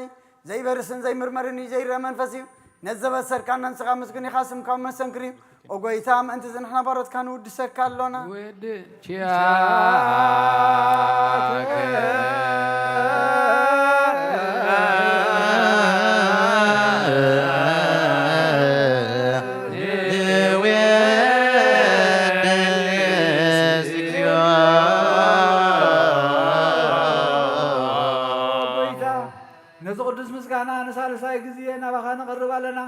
ዘይበርስን ዘይምርመርን እዩ፣ ዘይረአ መንፈስ እዩ። ነዚ ዘበሰርካና ንስኻ ምስጉን ኢኻ፣ ስምካ እውን መሰንክር እዩ። ኦ ጎይታ፣ ምእንቲ እዚ ንሕና ባሮትካ ንውድሰካ ኣሎና። ወድቻ ጎይታ፣ ነዚ ቅዱስ ምስጋና ንሳልሳይ ግዜ ናባኻ ነቐርብ ኣለና።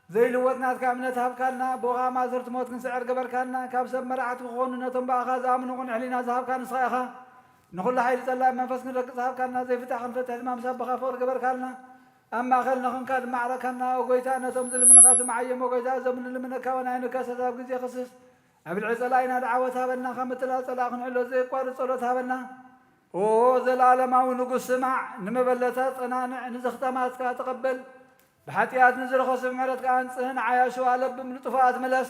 ዘይልወጥ ናትካ እምነት ሃብካና፣ ብኡኻ ማእሰርቲ ሞት ክንስዕር ገበርካና፣ ካብ ሰብ መራሕቲ ክኾኑ ነቶም ብኣኻ ዝኣምኑ ቅኑዕ ሕሊና ዝሃብካ ንስኻ ኢኻ። ንኹሉ ሓይሊ ጸላኢ መንፈስ ክንረግጽ ሃብካና፣ ዘይፍታሕ ክንፈትሕ ድማ ምስ ኣቦኻ ፍቕሪ ገበርካልና። ኣብ ማእኸልና ኾንካ ድማ ኣዕረካና። ኦ ጎይታ፣ ነቶም ዝልምንኻ ስምዓዮም። ኦ ጎይታ፣ እዞም ንልምነካ ወናይ ንከሰት ኣብ ግዜ ክስስ ኣብ ልዕሊ ጸላኢና ደዓወት ሃበና። ካብ ምትላል ጸላኢ ክንሕሎ ዘየቋርጽ ጸሎት ሃበና። ኦ ዘለኣለማዊ ንጉስ፣ ስማዕ፣ ንመበለታት ጸናንዕ፣ ንዘኽታማትካ ተቐበል። ብሓጢኣት ንዝረኸሱ ምሕረትካ ኣንጽህን ዓያሹ ኣለብም ንጥፉኣት ምለስ።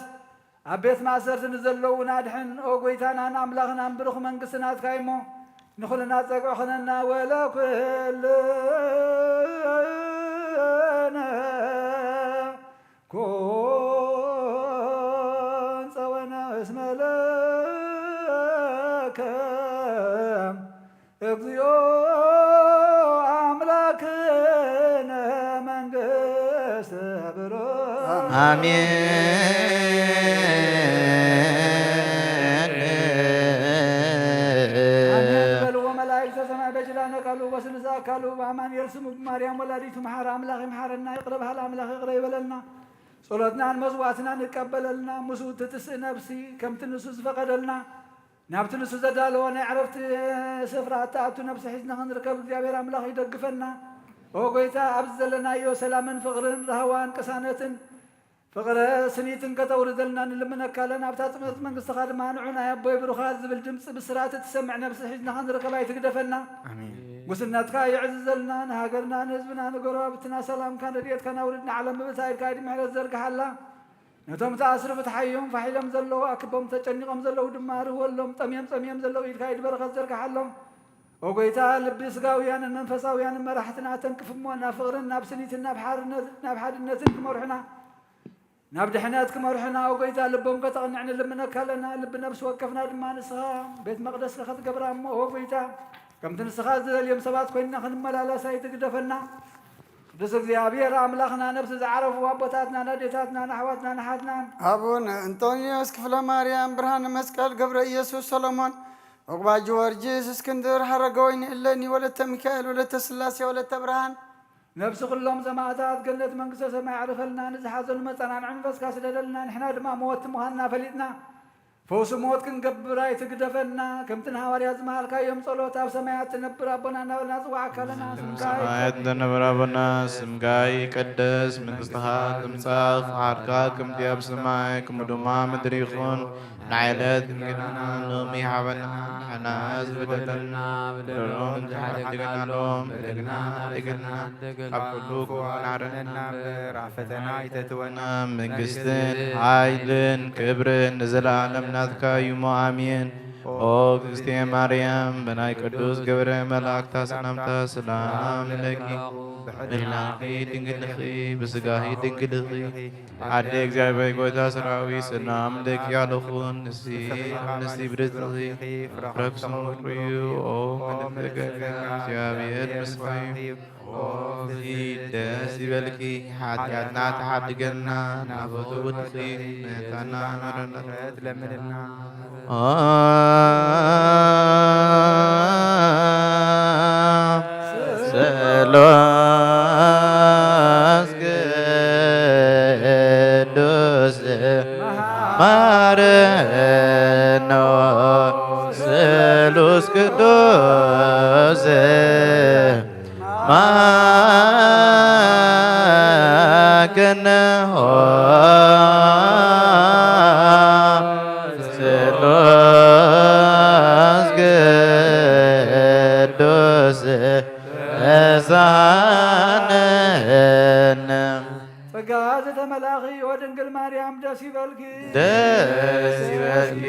ኣብ ቤት ማእሰርቲ ንዘለዉ ናድሕን። ኦ ጎይታናን ኣምላኽናን፣ ብሩኽ መንግስቲ ናትካ እሞ፣ ንኹልና ጸግዒ ኾነና። ወለኩልነ ኮን ጸወነ እስመ ለከ እግዚኦ አምላክነ መንግስት ብሩክ። አሜን። አሜን በልዎ መላእክተ ሰማይ በኪዳነ ቃሉ በስሉሰ አካሉ በአማኑኤል ስሙ ብማርያም ወላዲቱ መሓረ አምላኽ ይምሓረና። ይቕረ በሃል ኣምላኽ ይቕረ ይበለልና። ጸሎትናን መስዋዕትናን ይቀበለልና። ምስኡ ትትስእ ነፍሲ ከምቲ ንሱ ዝፈቐደልና ናብቲ ንሱ ዘዳለወ ናይ ዕረፍቲ ስፍራ እትኣቱ ነፍሲ ሒዝና ክንርከብ እግዚኣብሔር ኣምላኽ ይደግፈና። ኦ ጎይታ፣ ኣብዚ ዘለናዮ ሰላምን ፍቕርን ራህዋን ቅሳነትን ፍቕረ ስኒትን ከተውርደልና ንልምነካ ኣለና። ኣብታ ጽምእቲ መንግስትኻ ድማ ንዑ ናይ ኣቦይ ብሩኻት ዝብል ድምፂ ብስራት እትሰምዕ ነፍሲ ሒዝና ክንርከብ ኣይትግደፈና። ኣሜን። ጉስነትካ የዕዝዘልና። ንሃገርና፣ ንህዝብና፣ ንጎረባብትና ሰላምካን ረድኤትካን ኣውርድ። ንዓለም ብብታ ኢድካ ኢድ ምሕረት ዘርግሓላ። ነቶም ዝኣስሩ ፍትሓዮም፣ ፋሕ ኢሎም ዘለዉ ኣክቦም፣ ተጨኒቖም ዘለዉ ድማ ርህወሎም፣ ጠምዮም ጸምዮም ዘለዉ ኢድካ ኢድ በረኸት ዘርግሓሎም። ኦ ጎይታ፣ ልቢ ስጋውያንን መንፈሳውያንን መራሕትና ኣተንክፍሞ፣ ናብ ፍቕርን ናብ ስኒትን ናብ ሓርነት-፣ ናብ ሓድነትን ክመርሑና፣ ናብ ድሕነት ክመርሑና፣ ኦ ጎይታ፣ ልቦም ከተቕንዕ ንልምነካ ኣለና። ልቢ ነፍሲ ወከፍና ድማ ንስኻ ቤት መቕደስካ ክትገብራ እሞ፣ ኦ ጎይታ፣ ከምቲ ንስኻ ዝደልዮም ሰባት ኮይንና ክንመላለስ ኣይትግደፈና። ቅዱስ እግዚኣብሔር ኣምላኽና፣ ነፍሲ ዝዓረፉ ኣቦታትናን ኣዴታትናን ኣሕዋትናን ኣሓትናን፣ ኣቡነ እንጦንዮስ፣ ክፍለ ማርያም፣ ብርሃነ መስቀል፣ ገብረ ኢየሱስ፣ ሰሎሞን፣ ዑቕባ ጊዮርጊስ፣ እስክንድር፣ ሓረገወይኒ፣ እሌኒ፣ ወለተ ሚካኤል፣ ወለተ ስላሴ፣ ወለተ ብርሃን፣ ነፍሲ ኩሎም ሰማእታት ገነት መንግስተ ሰማይ ኣዕርፈልና። ንዝሓዘኑ መጸናንዒ መንፈስካ ስደደልና። ንሕና ድማ መወቲ ምዃንና ፈሊጥና፣ ፈውሲ ሞት ክንገብር ኣይትግደፈና። ከምቲ ንሃዋርያት ዝመሃርካዮም ጸሎት፣ ኣብ ሰማያት ትነብር ኣቦና እናበልና ንጽውዓካ ኣለና። ስምካ ሰማያት ትነብር ኣቦና፣ ስምካ ይቀደስ፣ መንግስትኻ ትምጻእ፣ ፍቓድካ ከምቲ ኣብ ሰማይ ከምኡ ድማ ምድሪ ይኹን። ንዓይለት እንግዳና ሎሚ ሃበና፣ ንሕና ዝበደለና በደሎም ተሓድገናሎም፣ በደልና ሓድገና፣ ካብ ኩሉ ክፉእ ኣድሕነና እምበር፣ ኣብ ፈተና ኣይተእትወና። መንግስትን ሓይልን ክብርን ንዘለኣለም ናትካ እዩ እሞ፣ ኣሜን። ኦ እግዝእትየ ማርያም፣ ብናይ ቅዱስ ገብረ መላእክታ ሰላምታ ሰላም ንለኪ። ብሕሊናኺ ድንግል ኢኺ፣ ብስጋኺ ድንግል ኢኺ። ኣደ እግዚኣብሔር ጎይታ ሰራዊት ሰላም ለኪ ኣለኹን። ንሲ ኣንስቲ ብርትኺ ፍረክስሙ ፍርዩ ኦ መድፍገ እግዚኣብሔር ምስፋዩ ኦ እዚ ደስ ይበልኪ። ሓጢኣትና ተሓድገና ናፈቱ ውድኺ መታና መረነት ለምንና። ስሉስ ቅዱስ ማረኖ ስሉስ ቅዱስ ክንሆ ስሉስ ቅዱስ ተሳነነ። ጸጋ ዝተመላኺ ወድንግል ማርያም ደስ ይበልኪ። ደስ ይበልኪ።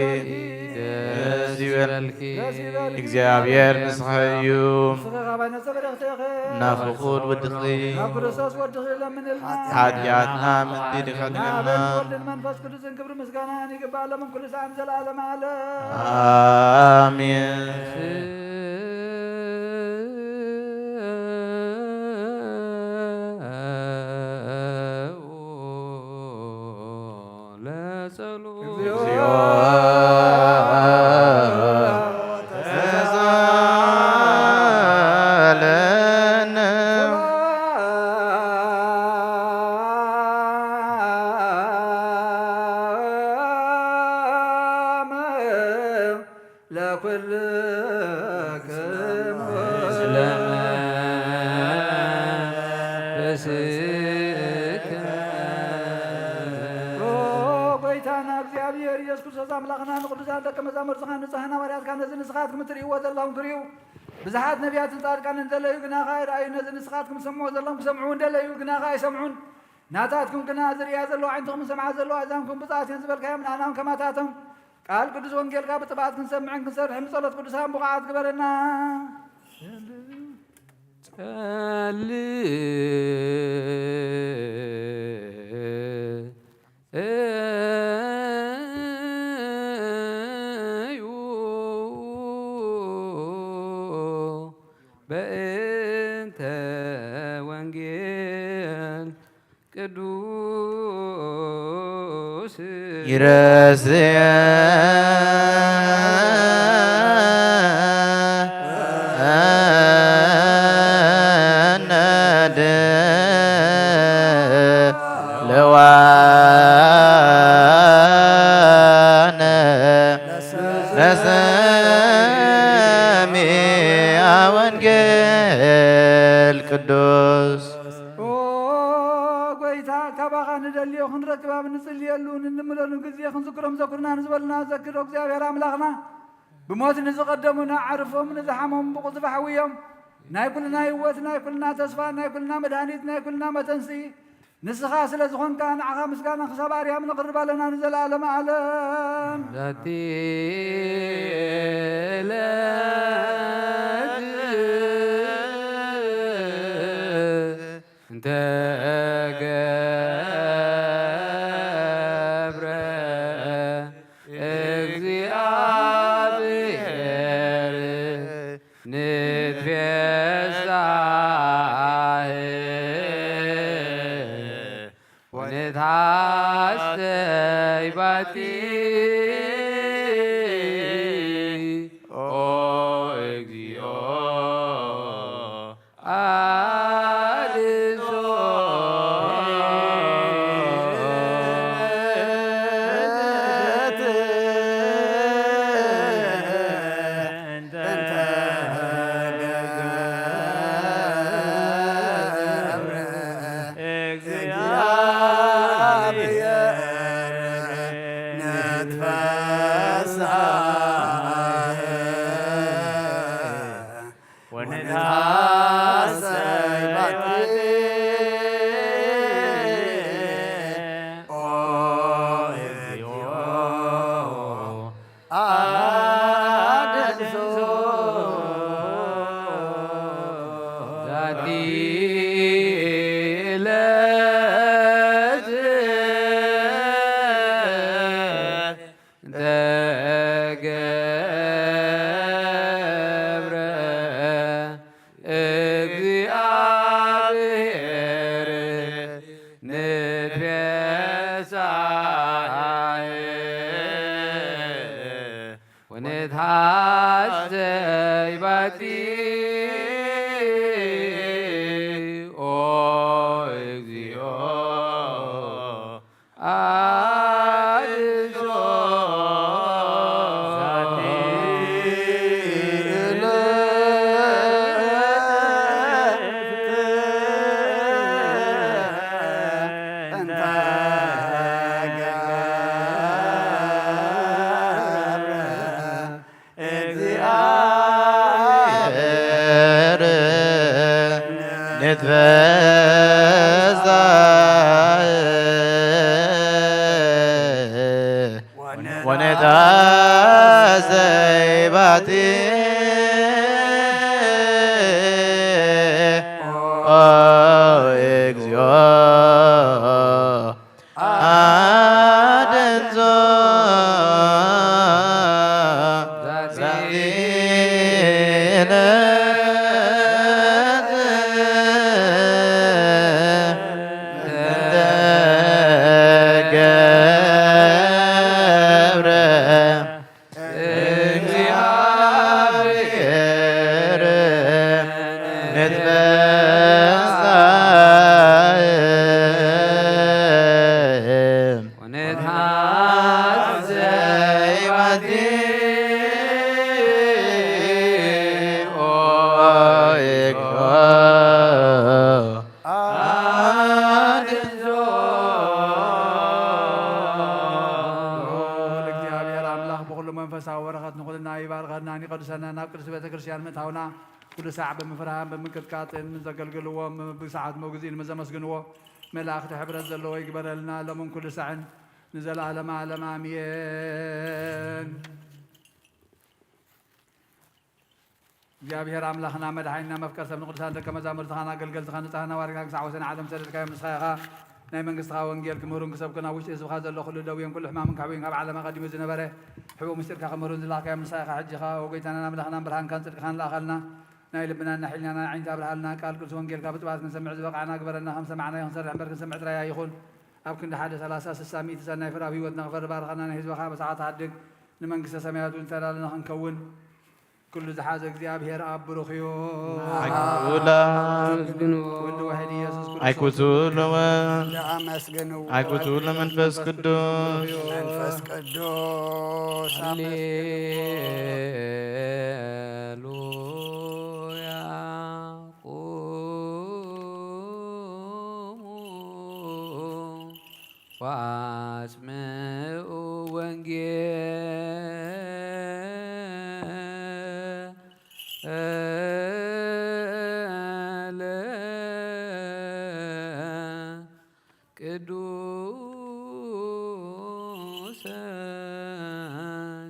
ደስ ይበልኪ። ደስ ይበልኪ። እግዚኣብሔር ምሳኺ እዩ። ንስኺ ካባይ ነጸ በረኽቲ ኢኺ። ናፍቑ ወድኺ። ናብ ክርስቶስ ወድኺ ለምንልና። ሓጢኣትና ምሕረት ይግበረልና። ንኣብ ወልድን መንፈስ ቅዱስን ክብሪ ምስጋና ይግባእ፣ ሎምን ኩሉ ሰዓትን ዘለዓለመ ዓለም። ኣሜን። ለጸሎት። እግዚኦ ተሳለነ። ለኩልክሙ ምስለ መንፈስከ። ኦ ጎይታና እግዚኣብሔር ኢየሱስ ክርስቶስ ኣምላኽና፣ ንቅዱሳን ደቀ መዛሙርትኻ ንጹሓን ሃዋርያትካ ነዚ ንስኻትኩም እትርእይዎ ዘለኹም ክርእዩ፣ ብዙሓት ነቢያትን ጻድቃንን ደለዩ ግናኻ ኣይረኣዩ፣ ነዚ ንስኻትኩም ትሰምዕዎ ዘለኹም ክሰምዑ እውን ደለዩ ግናኻ ኣይሰምዑን። ናታትኩም ግና ዝርእያ ዘለዋ ኣዒንትኹም ዝሰምዓ ዘለዋ ኣእዛንኩም ብፅዓት እየን ዝበልካዮም ንኣና እውን ከማታቶም ቃል ቅዱስ ወንጌልካ ብጥብዓት ክንሰምዕን ክንሰርሕን ብጸሎት ቅዱሳን ብቑዓት ግበረና። ጸልዩ በእንተ ወንጌል ቅዱስ ይረስየነ ድልዋነ ለሰሚዐ ወንጌል ቅዱስ። ኦ ጎይታ፣ ካባኻ ንደልዮ ክንረክብ ኣብ ንጽልየሉ ንንምለሉ ግዜ ክንዝክሮም ዘኩርና ንዝበልና ዘክር እግዚኣብሔር ኣምላኽና። ብሞት ንዝቐደሙና ኣዕርፎም፣ ንዝሓመሙ ብቑጽባ ሕውዮም። ናይ ኩልና ህይወት፣ ናይ ኩልና ተስፋ፣ ናይ ኩልና መድሃኒት፣ ናይ ኩልና መተንስኢ ንስኻ ስለ ዝኾንካ ንዓኻ ምስጋና ክሳብ ኣርያም ነቕርብ ኣለና ንዘለኣለመ ዓለም። ዛቲ ዕለት እንተ ገብረ እግዚኣብሔር ንትፌሳህ ወንትሓሰይ ባቲ ኦ እግዚኦ ኣድሶ። ወንትሐሰይ ባቲ ኦ እግዚኦ ኣድሶ። ዛቲ ዕለት ተገብረ እግዚኣብሔር ንትፌሳህ ወንትሐሰይ ባቲ ኦ እግዚኦ ኣድሶ። ዛቲ ዕለት ኣደንዞ ዛዚነ ገብረ እግዚኣብሔር ንትበሳም ወነትሐሰይ ባቲ ኦይኮ ኣድንዞ። ልዑል እግዚኣብሔር ኣምላኽ ብኹሉ መንፈሳዊ በረኸት ንኹልና ይባርከና፣ ይቐድሰና፣ ናብ ቅድስቲ ቤተ ክርስቲያን ምእታውና ኩሉ ሳዕ ብምፍርሃን ብምንቅጥቃጥን ምስ ዘገልግልዎ ብሰዓት መውግዚ ንዘመስግንዎ መላእኽቲ ሕብረት ዘለዎ ይግበረልና፣ ሎምን ኩሉ ሳዕን ንዘለዓለመ ዓለም ኣሜን። እግዚኣብሔር ኣምላኽና መድሓኒና መፍቀር ሰብ ንቅዱሳን ደቀ መዛሙርትኻን ኣገልገልትኻን ንጻህና ዋሪካ ክሳዕ ወሰን ዓለም ሰደድካዮም ንስኻ ኢኻ። ናይ መንግስትኻ ወንጌል ክምህሩን ክሰብኩን ኣብ ውሽጢ ህዝብኻ ዘሎ ኩሉ ደዌን ኩሉ ሕማምን ከሕውዩን ካብ ዓለም ኣቐዲሙ ዝነበረ ሕቡእ ምስጢርካ ክምህሩን ዝላኽካዮም ንስኻ ኢኻ። ሕጂ ኸኣ ወጎይታናን ኣምላኽናን ብርሃንካን ጽድቅኻን ልኣኸልና። ናይ ልብናን ናይ ሕሊናና ዓይንታ ኣብርሃልና። ቃል ቅዱስ ወንጌልካ ብጽባሕ ክንሰምዕ ዝበቃዕና ግበረና። ከም ሰማዕናዮ ክንሰርሕ እምበር ክንሰምዕ ጥራይ ኣይኹን። ኣብ ክንዲ ሓደ ሰላሳ ስሳ ሚእቲ ሰናይ ፍረ ኣብ ህይወትና ክፈሪ ባርኸና። ናይ ህዝብኻ በሳዕታ ሓድግ ንመንግስተ ሰማያት እውን ተዳለና ክንከውን። ኩሉ ዝሓዘ እግዚኣብሔር ኣብ ብሩኽ እዩ። ኣይኩላ ኣመስግንዎ። ወልድ ዋሕድ ኢየሱስ ክርስቶስ ኣይኩቱ ለወ ኣመስግንዎ። ኣይኩቱ ለመንፈስ ቅዱስ መንፈስ ቅዱስ ሃሌሉያ። ቁሙ ወአስምዑ ወንጌለ ቅዱሰ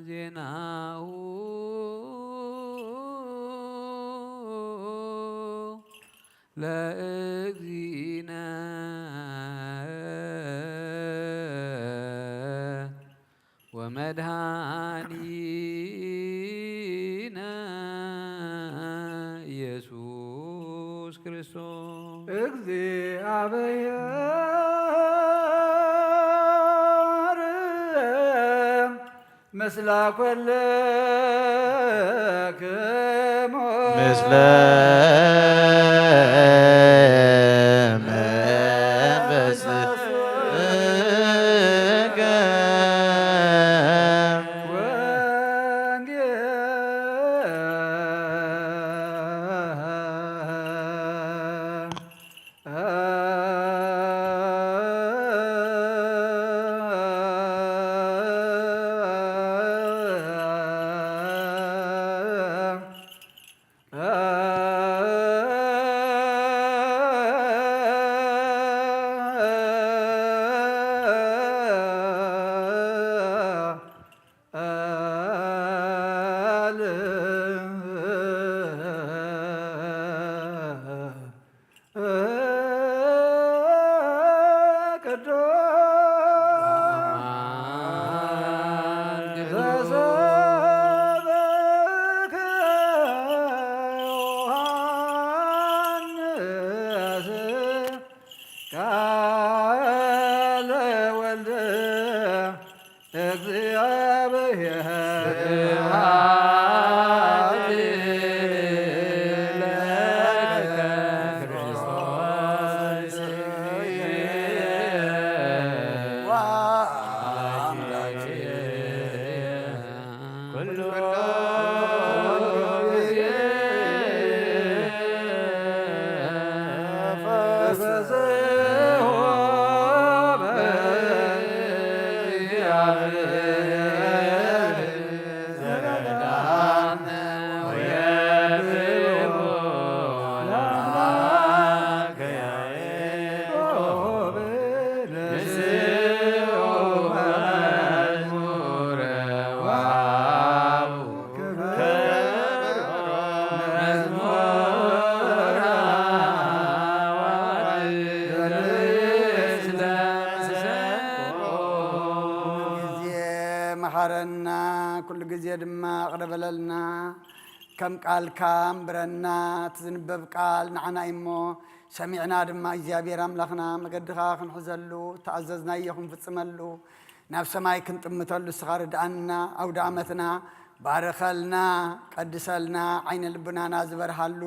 ዜናሁ ለእግዚእነ ወመድኃኒነ ኢየሱስ ክርስቶስ። እግዚአብሔር ምስለ ኩልክሙ ምስለ መንፈስከ። ቃለ ወልድ እግዚአብሔር። ማረና፣ ኩሉ ግዜ ድማ ይቕረ በለልና። ከም ቃልካ ኣንብረና፣ እቲ ዝንበብ ቃል ንዓና እዩ እሞ፣ ሰሚዕና ድማ እግዚኣብሔር ኣምላኽና መገድኻ ክንሕዘሉ፣ ተኣዘዝናዮ ክንፍጽመሉ፣ ናብ ሰማይ ክንጥምተሉ እስኻ ርድኣና። ኣውደ ዓመትና ባርኸልና፣ ቀድሰልና፣ ዓይነ ልቡናና ዝበርሃሉ፣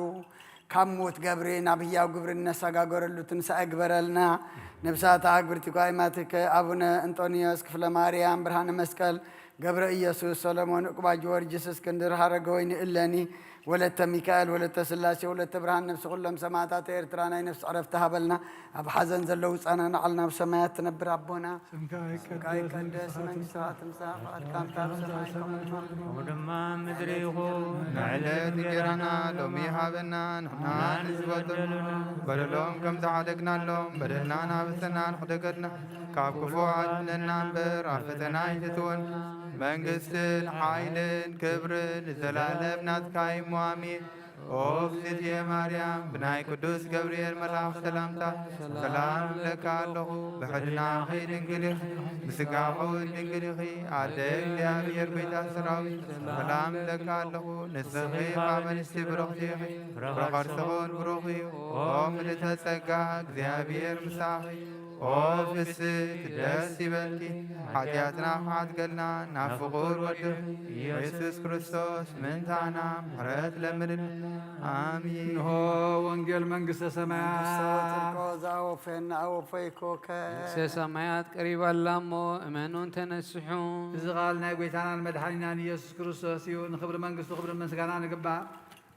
ካብ ምዉት ገብሪ ናብ ህያው ግብሪ እነሰጋገረሉ ትንሳኤ ግበረልና። ነብሳታ ግብርቲ ጓይማትከ ኣቡነ እንጦንዮስ ክፍለ ማርያም ብርሃነ መስቀል ገብረ ኢየሱስ ሰሎሞን ዕቁባ ጊዮርጊስ እስክንድር ሃረገወይኒ እለኒ ወለተ ሚካኤል ወለተ ስላሴ ወለተ ብርሃን ነብሲ ኩሎም ሰማዕታት ኤርትራ ናይ ነፍሲ ዕረፍቲ ሃበልና። ኣብ ሓዘን ዘለዉ ጻና ንዓል ናብ ሰማያት ትነብር ኣቦና። ስምካ ይቀደስ፣ መንግስትኻ ትምጻእ፣ ፍቓድካ ኣብ ሰማይ ከምኡ ድማ ኣብ ምድሪ ይኹን። ንዕለት እንጀራና ሎሚ ሃበና፣ ንሕና ንዝበደሉና በደሎም ከም ዝሓደግናሎም በደልና ናብ ፈተና ኣይትሕደገና፣ ካብ ክፉ ኣድነና እምበር ኣብ ፈተና ኣይተእትወና። መንግስትን ሓይልን ክብርን ንዘላለም ናትካ እዩ እሞ ኣሜን። ኦ እግዝእትየ ማርያም፣ ብናይ ቅዱስ ገብርኤል መልኣኽ ሰላምታ ሰላም እብለካ ኣለኹ። ብሕልናኺ ድንግል ኢኺ፣ ብስጋኺ እውን ድንግል ኢኺ። ኣደ እግዚኣብሔር፣ ጎይታ ሰራዊት፣ ሰላም እብለካ ኣለኹ። ንስኺ ካብ ኣንስቲ ብሩኽቲ ኢኺ፣ ፍረ ከርስኺ እውን ብሩኽ እዩ። ኦ ምልዕተ ጸጋ፣ እግዚኣብሔር ምሳኺ፣ ኦ ፍስሕቲ ደስ ይበልኪ፣ ሓጢኣትና ክሓድገልና ናብ ፍቑር ወድኺ ኢየሱስ ክርስቶስ ምእንታና ምሕረት ለምንልና። ኣሜን። እንሆ ወንጌል መንግስተ ሰማያት። መንግስተ ወጽድቆ ዘኣወፈየና ኣወፈይኮከ። መንግስተ ሰማያት ቀሪባ ኣላ እሞ እመኑን ተነስሑ። እዚ ቃል ናይ ጎይታናን መድሓኒናን ኢየሱስ ክርስቶስ እዩ። ንኽብሪ መንግስቱ ክብርን ምስጋናን ይግባእ።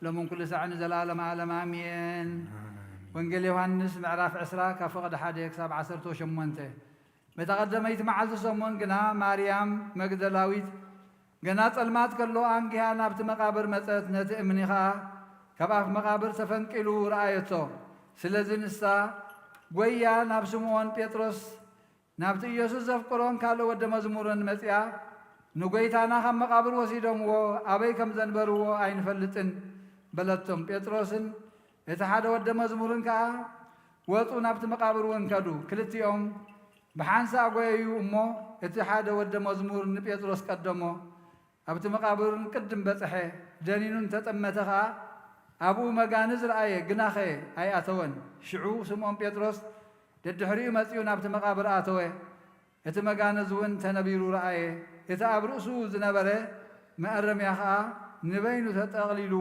ሎምን ኩሉ ሳዕ ንዘለዓለመ ዓለም ኣሜን። ኣሜን። ወንጌል ዮሃንስ ምዕራፍ ዕስራ ካብ ፍቕዲ ሓደ ክሳብ ዓሰርተ ሸሞንተ። በታ ቀደመይቲ መዓልቲ ሰሙን ግና ማርያም መግደላዊት ገና ጸልማት ከሎ ኣንጊሃ ናብቲ መቓብር መጸት፣ ነቲ እምኒ ኸኣ ካብ ኣፍ መቓብር ተፈንቂሉ ረኣየቶ። ስለዚ ንሳ ጐይያ ናብ ስምዖን ጴጥሮስ ናብቲ ኢየሱስ ዘፍቅሮን ካልእ ወደ መዝሙርን መጺኣ፣ "ንጐይታና ካብ መቓብር ወሲዶምዎ፣ ኣበይ ከም ዘንበርዎ ኣይንፈልጥን" በለቶም። ጴጥሮስን እቲ ሓደ ወደ መዝሙርን ከኣ ወጹ፣ ናብቲ መቓብር እውን ከዱ። ክልቲኦም ብሓንሳእ ጐየዩ እሞ፣ እቲ ሓደ ወደ መዝሙር ንጴጥሮስ ቀደሞ። ኣብቲ መቓብር ቅድም በጽሐ፣ ደኒኑ እንተጠመተ ኸኣ ኣብኡ መጋንዝ ረኣየ፣ ግናኸ ኣይኣተወን። ሽዑ ስምዖን ጴጥሮስ ደድሕሪኡ መጺኡ ናብቲ መቓብር ኣተወ። እቲ መጋንዝ እውን ተነቢሩ ረኣየ። እቲ ኣብ ርእሱ ዝነበረ መኣረምያ ኸኣ ንበይኑ ተጠቕሊሉ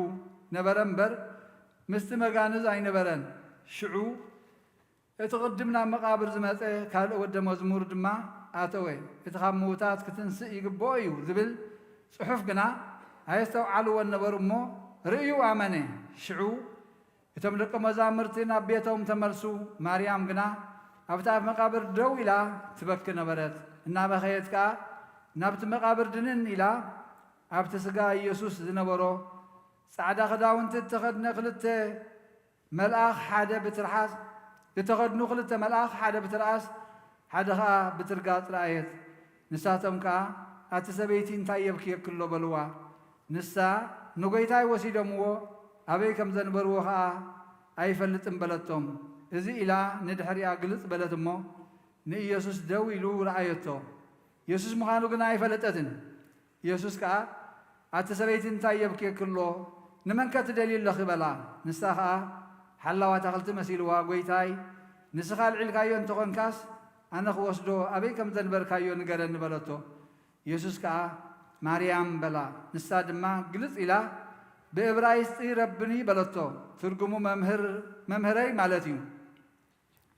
ነበረ እምበር፣ ምስቲ መጋንዝ ኣይነበረን። ሽዑ እቲ ቅድም ናብ መቓብር ዝመጸ ካልእ ወደ መዝሙር ድማ ኣተወ። እቲ ካብ ምዉታት ክትንስእ ይግብኦ እዩ ዝብል ጽሑፍ ግና ኣየስተውዓልዎን ነበሩ እሞ፣ ርእዩ ኣመነ። ሽዑ እቶም ደቀ መዛሙርቲ ናብ ቤቶም ተመልሱ። ማርያም ግና ኣብቲ ኣፍ መቓብር ደው ኢላ ትበኪ ነበረት። እናበኸየት ከኣ ናብቲ መቓብር ድንን ኢላ፣ ኣብቲ ስጋ ኢየሱስ ዝነበሮ ጻዕዳ ክዳውንቲ እተኸድነ ክልተ መልኣኽ፣ ሓደ ብትርሓስ፣ ዝተኸድኑ ክልተ መልኣኽ፣ ሓደ ብትርኣስ፣ ሓደ ኸኣ ብትርጋጽ ረኣየት። ንሳቶም ከኣ፣ "ኣቲ ሰበይቲ፣ እንታይ የብክየኪ ኣሎ?" በልዋ። ንሳ፣ "ንጐይታይ ወሲዶምዎ፣ ኣበይ ከም ዘንበርዎ ኸኣ ኣይፈልጥን" በለቶም። እዚ ኢላ ንድሕሪኣ ግልጽ በለት እሞ፣ ንኢየሱስ ደው ኢሉ ረኣየቶ። የሱስ ምዃኑ ግና ኣይፈለጠትን። የሱስ ከኣ፣ "ኣቲ ሰበይቲ፣ እንታይ የብክየኪ ኣሎ? ንመንከ ትደልዪ ኣለኺ?" በላ። ንሳ ኸኣ ሓላው ኣታኽልቲ መሲልዋ፣ "ጐይታይ፣ ንስኻ ኣልዒልካዮ እንተኾንካስ፣ ኣነ ክወስዶ ኣበይ ከም ዘንበርካዮ ንገረኒ" በለቶ። የሱስ ከኣ፣ "ማርያም" በላ። ንሳ ድማ ግልጽ ኢላ ብእብራይስጢ "ረብኒ" በለቶ። ትርጉሙ መምህር፣ መምህረይ ማለት እዩ።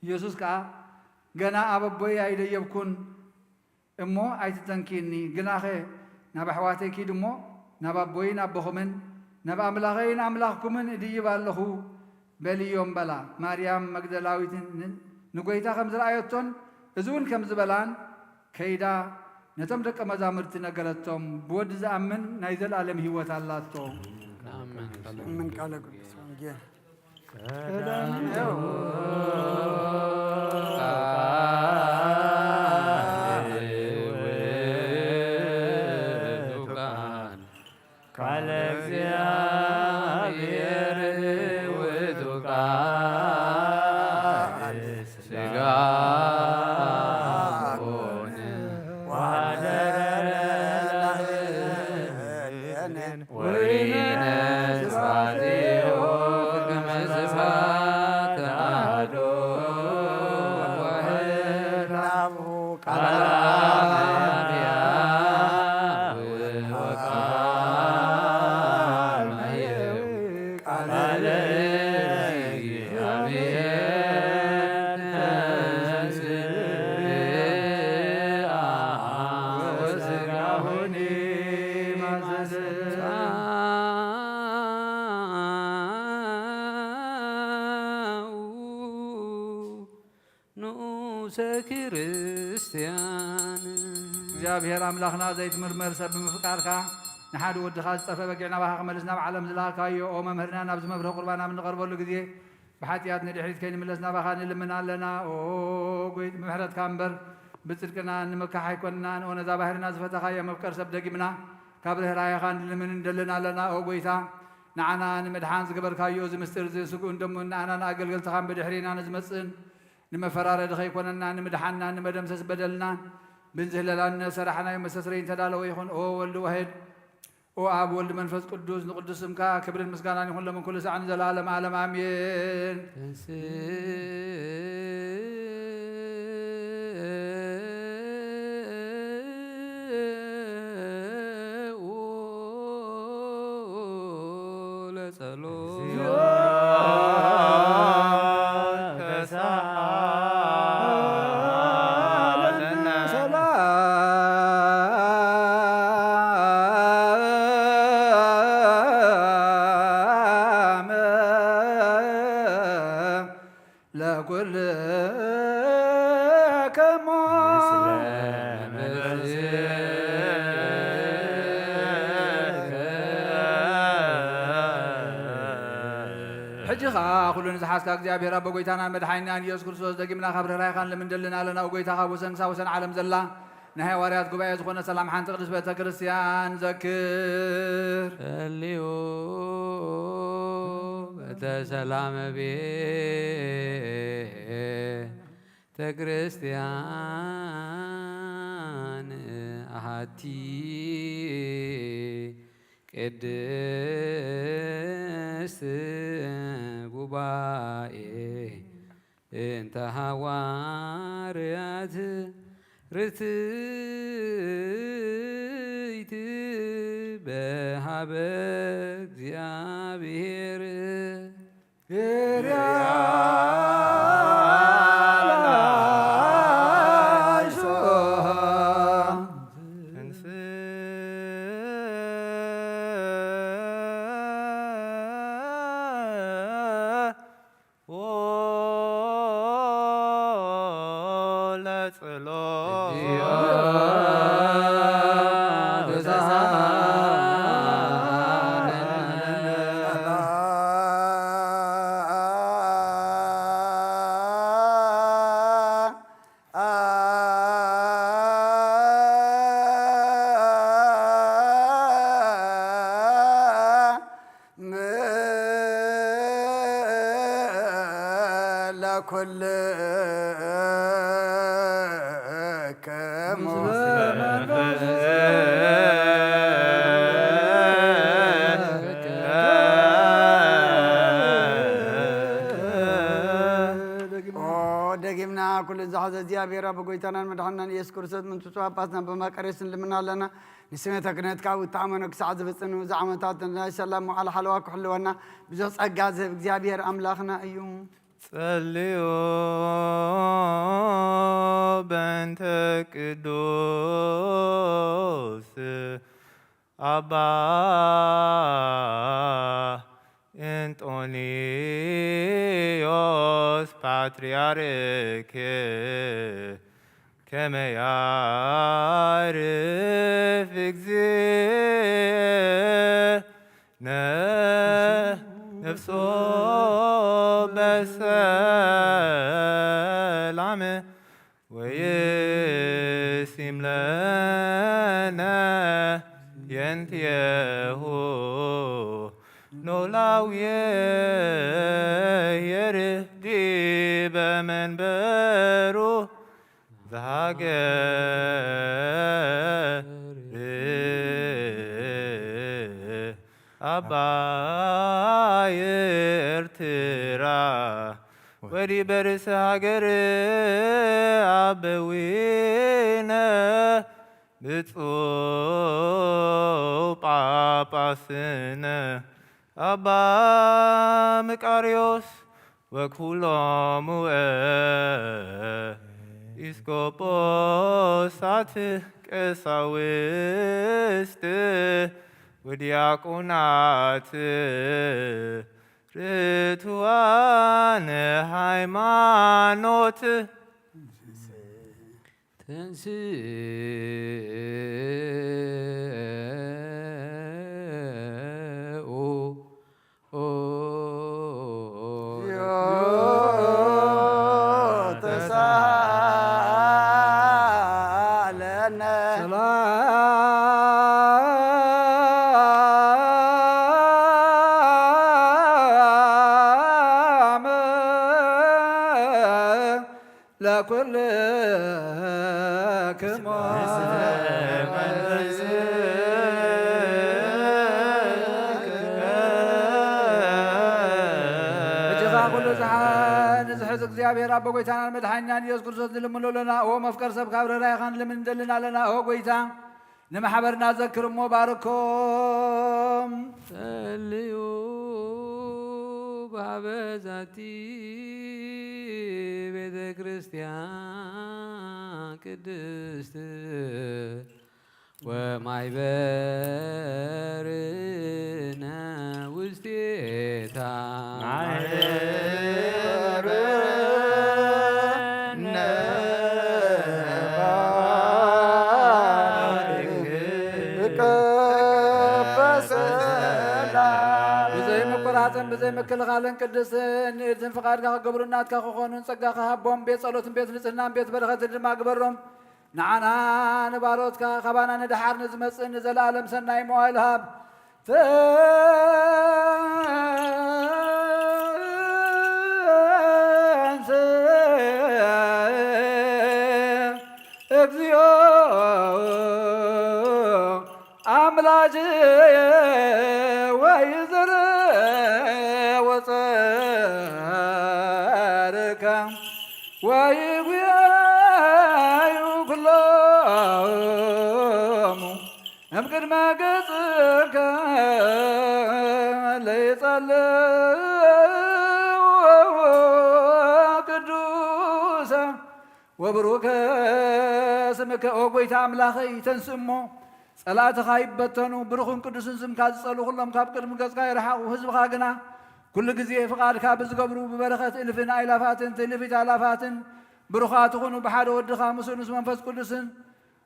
የሱስ ከኣ፣ "ገና ኣብ ኣቦይ ኣይደየብኩን እሞ ኣይትተንክይኒ፣ ግናኸ ናብ ኣሕዋተይ ኪድ እሞ ናብ ኣቦይን ኣቦኹምን ናብ ኣምላኸይን ኣምላኽኩምን እድይብ ኣለኹ" በልዮም በላ። ማርያም መግደላዊት ን-፣ ንጐይታ ከም ዝረኣየቶን እዚ እውን ከም ዝበላን ከይዳ ነቶም ደቀ መዛሙርቲ ነገረቶም። ብወዲ ዝኣምን ናይ ዘለኣለም ህይወት ኣላቶ። ኣሜን። ምን ቃለ ቅዱስ ወንጌል። ቃል እግዚአብሔር ውእቱ ቃል ሥጋ ኮነ ወሐደረ ቃለ አብ ሕያው ወቃል ሕያው ቃለ እግዚአብሔር ተንሥአ ወሥጋሁኒ ማዘዘ። ንዑሰ ክርስቲያን። እግዚኣብሔር ኣምላኽና ዘይትምርመር ሰብ ብምፍቃርካ ንሓደ ወድኻ ዝጠፍአ በጊዕ ናባኻ ክመልስ ናብ ዓለም ዝለኣኻዮ፣ ኦ መምህርና፣ ናብዚ መብርሂ ቁርባን ኣብ እንቐርበሉ ግዜ ብሓጢኣት ንድሕሪት ከይንምለስ ናባኻ ንልምን ኣለና። ኦ ጎይት፣ ብምሕረትካ እምበር ብጽድቅና እንምካሕ ኣይኮንናን። ኦ ነዛ ባህርና ዝፈተኻዮ መፍቀር ሰብ ደጊምና ካብ ርህራሄኻ ንልምን እንደልን ኣለና። ኦ ጎይታ፣ ንዓና ንምድሓን ዝገበርካዮ እዚ ምስጢር እዚ ስግኡን ደሙን ንኣናን ኣገልገልትኻን ብድሕሪና ንዝመጽእን ንመፈራረዲ ከይኮነና ንምድሓንና ንመደምሰስ በደልና ብንዝህለላን ነሰራሕናዮ መስተስረይን ተዳለወ ይኹን። ኦ ወልድ ዋሕድ፣ ኦ ኣብ ወልድ መንፈስ ቅዱስ፣ ንቅዱስ ስምካ ክብርን ምስጋናን ይኹን ሎምን ኩሉ ሳዕ ንዘለዓለም ዓለም ኣሜን። ተንሥኡ ለጸሎት። ለኩልክሙ። ሕጂ ኸኣ ኩሉ ንዝሓዝካ እግዚኣብሔር ኣቦ፣ ጎይታናን መድሓኒናን ኢየሱስ ክርስቶስ፣ ደጊምና ካብ ርህራሄኻን ልምንደልን ኣለና። ኦ ጎይታ፣ ካብ ወሰን ክሳብ ወሰን ዓለም ዘላ ናይ ሃዋርያት ጉባኤ ዝኾነ ሰላም ሓንቲ ቅድስት ቤተ ክርስቲያን ዘክር። ጸልዩ በተ ሰላም ቤተ ክርስቲያን ኣሃቲ ቅድስት ጉባኤ እንተ ሃዋርያት ርትይት በሃበ እግዚኣብሔር። ደጊምና ኩሉ ዝሓዘ እግዚኣብሔር ኣብ ጎይታናን መድሓንናን ኢየሱስ ክርስቶስ ምንቱ ጳጳስና በማቀሬስ ንልምና ኣለና። ንስሜተ ክህነትካ ውታእመኖ ክሳዕ ዝፍጽም፣ እዚ ዓመታት ናይ ሰላም መዓል ሓለዋ ክሕልወና ብዙሕ ጸጋ ዝህብ እግዚኣብሔር ኣምላኽና እዩ። ጸልዩ በእንተ ቅዱስ ኣባ እንጦንዮስ ፓትርያርክ ከመ ያዕርፍ እግዚእነ ነፍሶ በሰላም ወይሲም ለነ የንትየሁ ኖላዊ የርህ ዲበ መንበሩ ዘሃገር አባይ ኤርትራ ወዲበ ርእሰ ሃገር ኣበዊነ ብፁዕ ጳጳስነ ኣባ መቃርዮስ ወኩሎሙ ኤጲስቆጶሳት ቀሳውስት ወዲያቆናት ርቱዓነ ሃይማኖት። ተንሥኡ ተሳለነ። ሰላም ለኩልክሙ። እጅኻ ኩሉ ዝሓ-፣ ንዝሕዝ እግዚኣብሔር ኣቦ ጎይታናን መድሓኛን ኢየሱስ ክርስቶስ ንልምኖ ኣለና። ኦ መፍቀር ሰብ ካብ ርህራሄኻ ንልምን እንደልን ኣለና። ኦ ጎይታ ንማሕበርና ዘክር እሞ ባርኮም። ጸልዩ በሃበ ዛቲ ቤተ ክርስቲያን ቅድስት ወማይበርነ ውስቴታ። ማይበርነ ባርክ ብዘይ ምቁራጽን ብዘይ ምክልኻልን ቅድስትን ንእድን ፍቓድካ ክገብሩ ናትካ ክኾኑን ጸጋኻ ሃቦም። ቤት ጸሎትን ቤት ንጽህናን ቤት በረኸትን ድማ ግበሮም። ንዓና ንባሮትካ ካባና ንደሓር ንዝመጽእ ንዘለኣለም ሰናይ መዋእል ሃብ። ተንሥእ እግዚኦ አምላክ ወይዝር ወጸርከ ወይጉያዩ ኩሎሙ እምቅድመ ገጽከ ለይጸልው ቅዱሰ ወብሩከ ስምከ። ኦ ጎይታ ኣምላኸይ፣ ተንስእ እሞ ጸላእትኻ ይበተኑ። ብሩኽን ቅዱስን ስምካ ዝጸልኡ ኩሎም ካብ ቅድሚ ገጽካ ይርሓቑ። ህዝብኻ ግና ኩሉ ግዜ ፍቓድካ ብዝገብሩ ብበረኸት እልፍን ኣይላፋትን ትእልፊት ኣላፋትን ብሩኻት ይኹኑ። ብሓደ ወድኻ ምስኡ ምስ መንፈስ ቅዱስን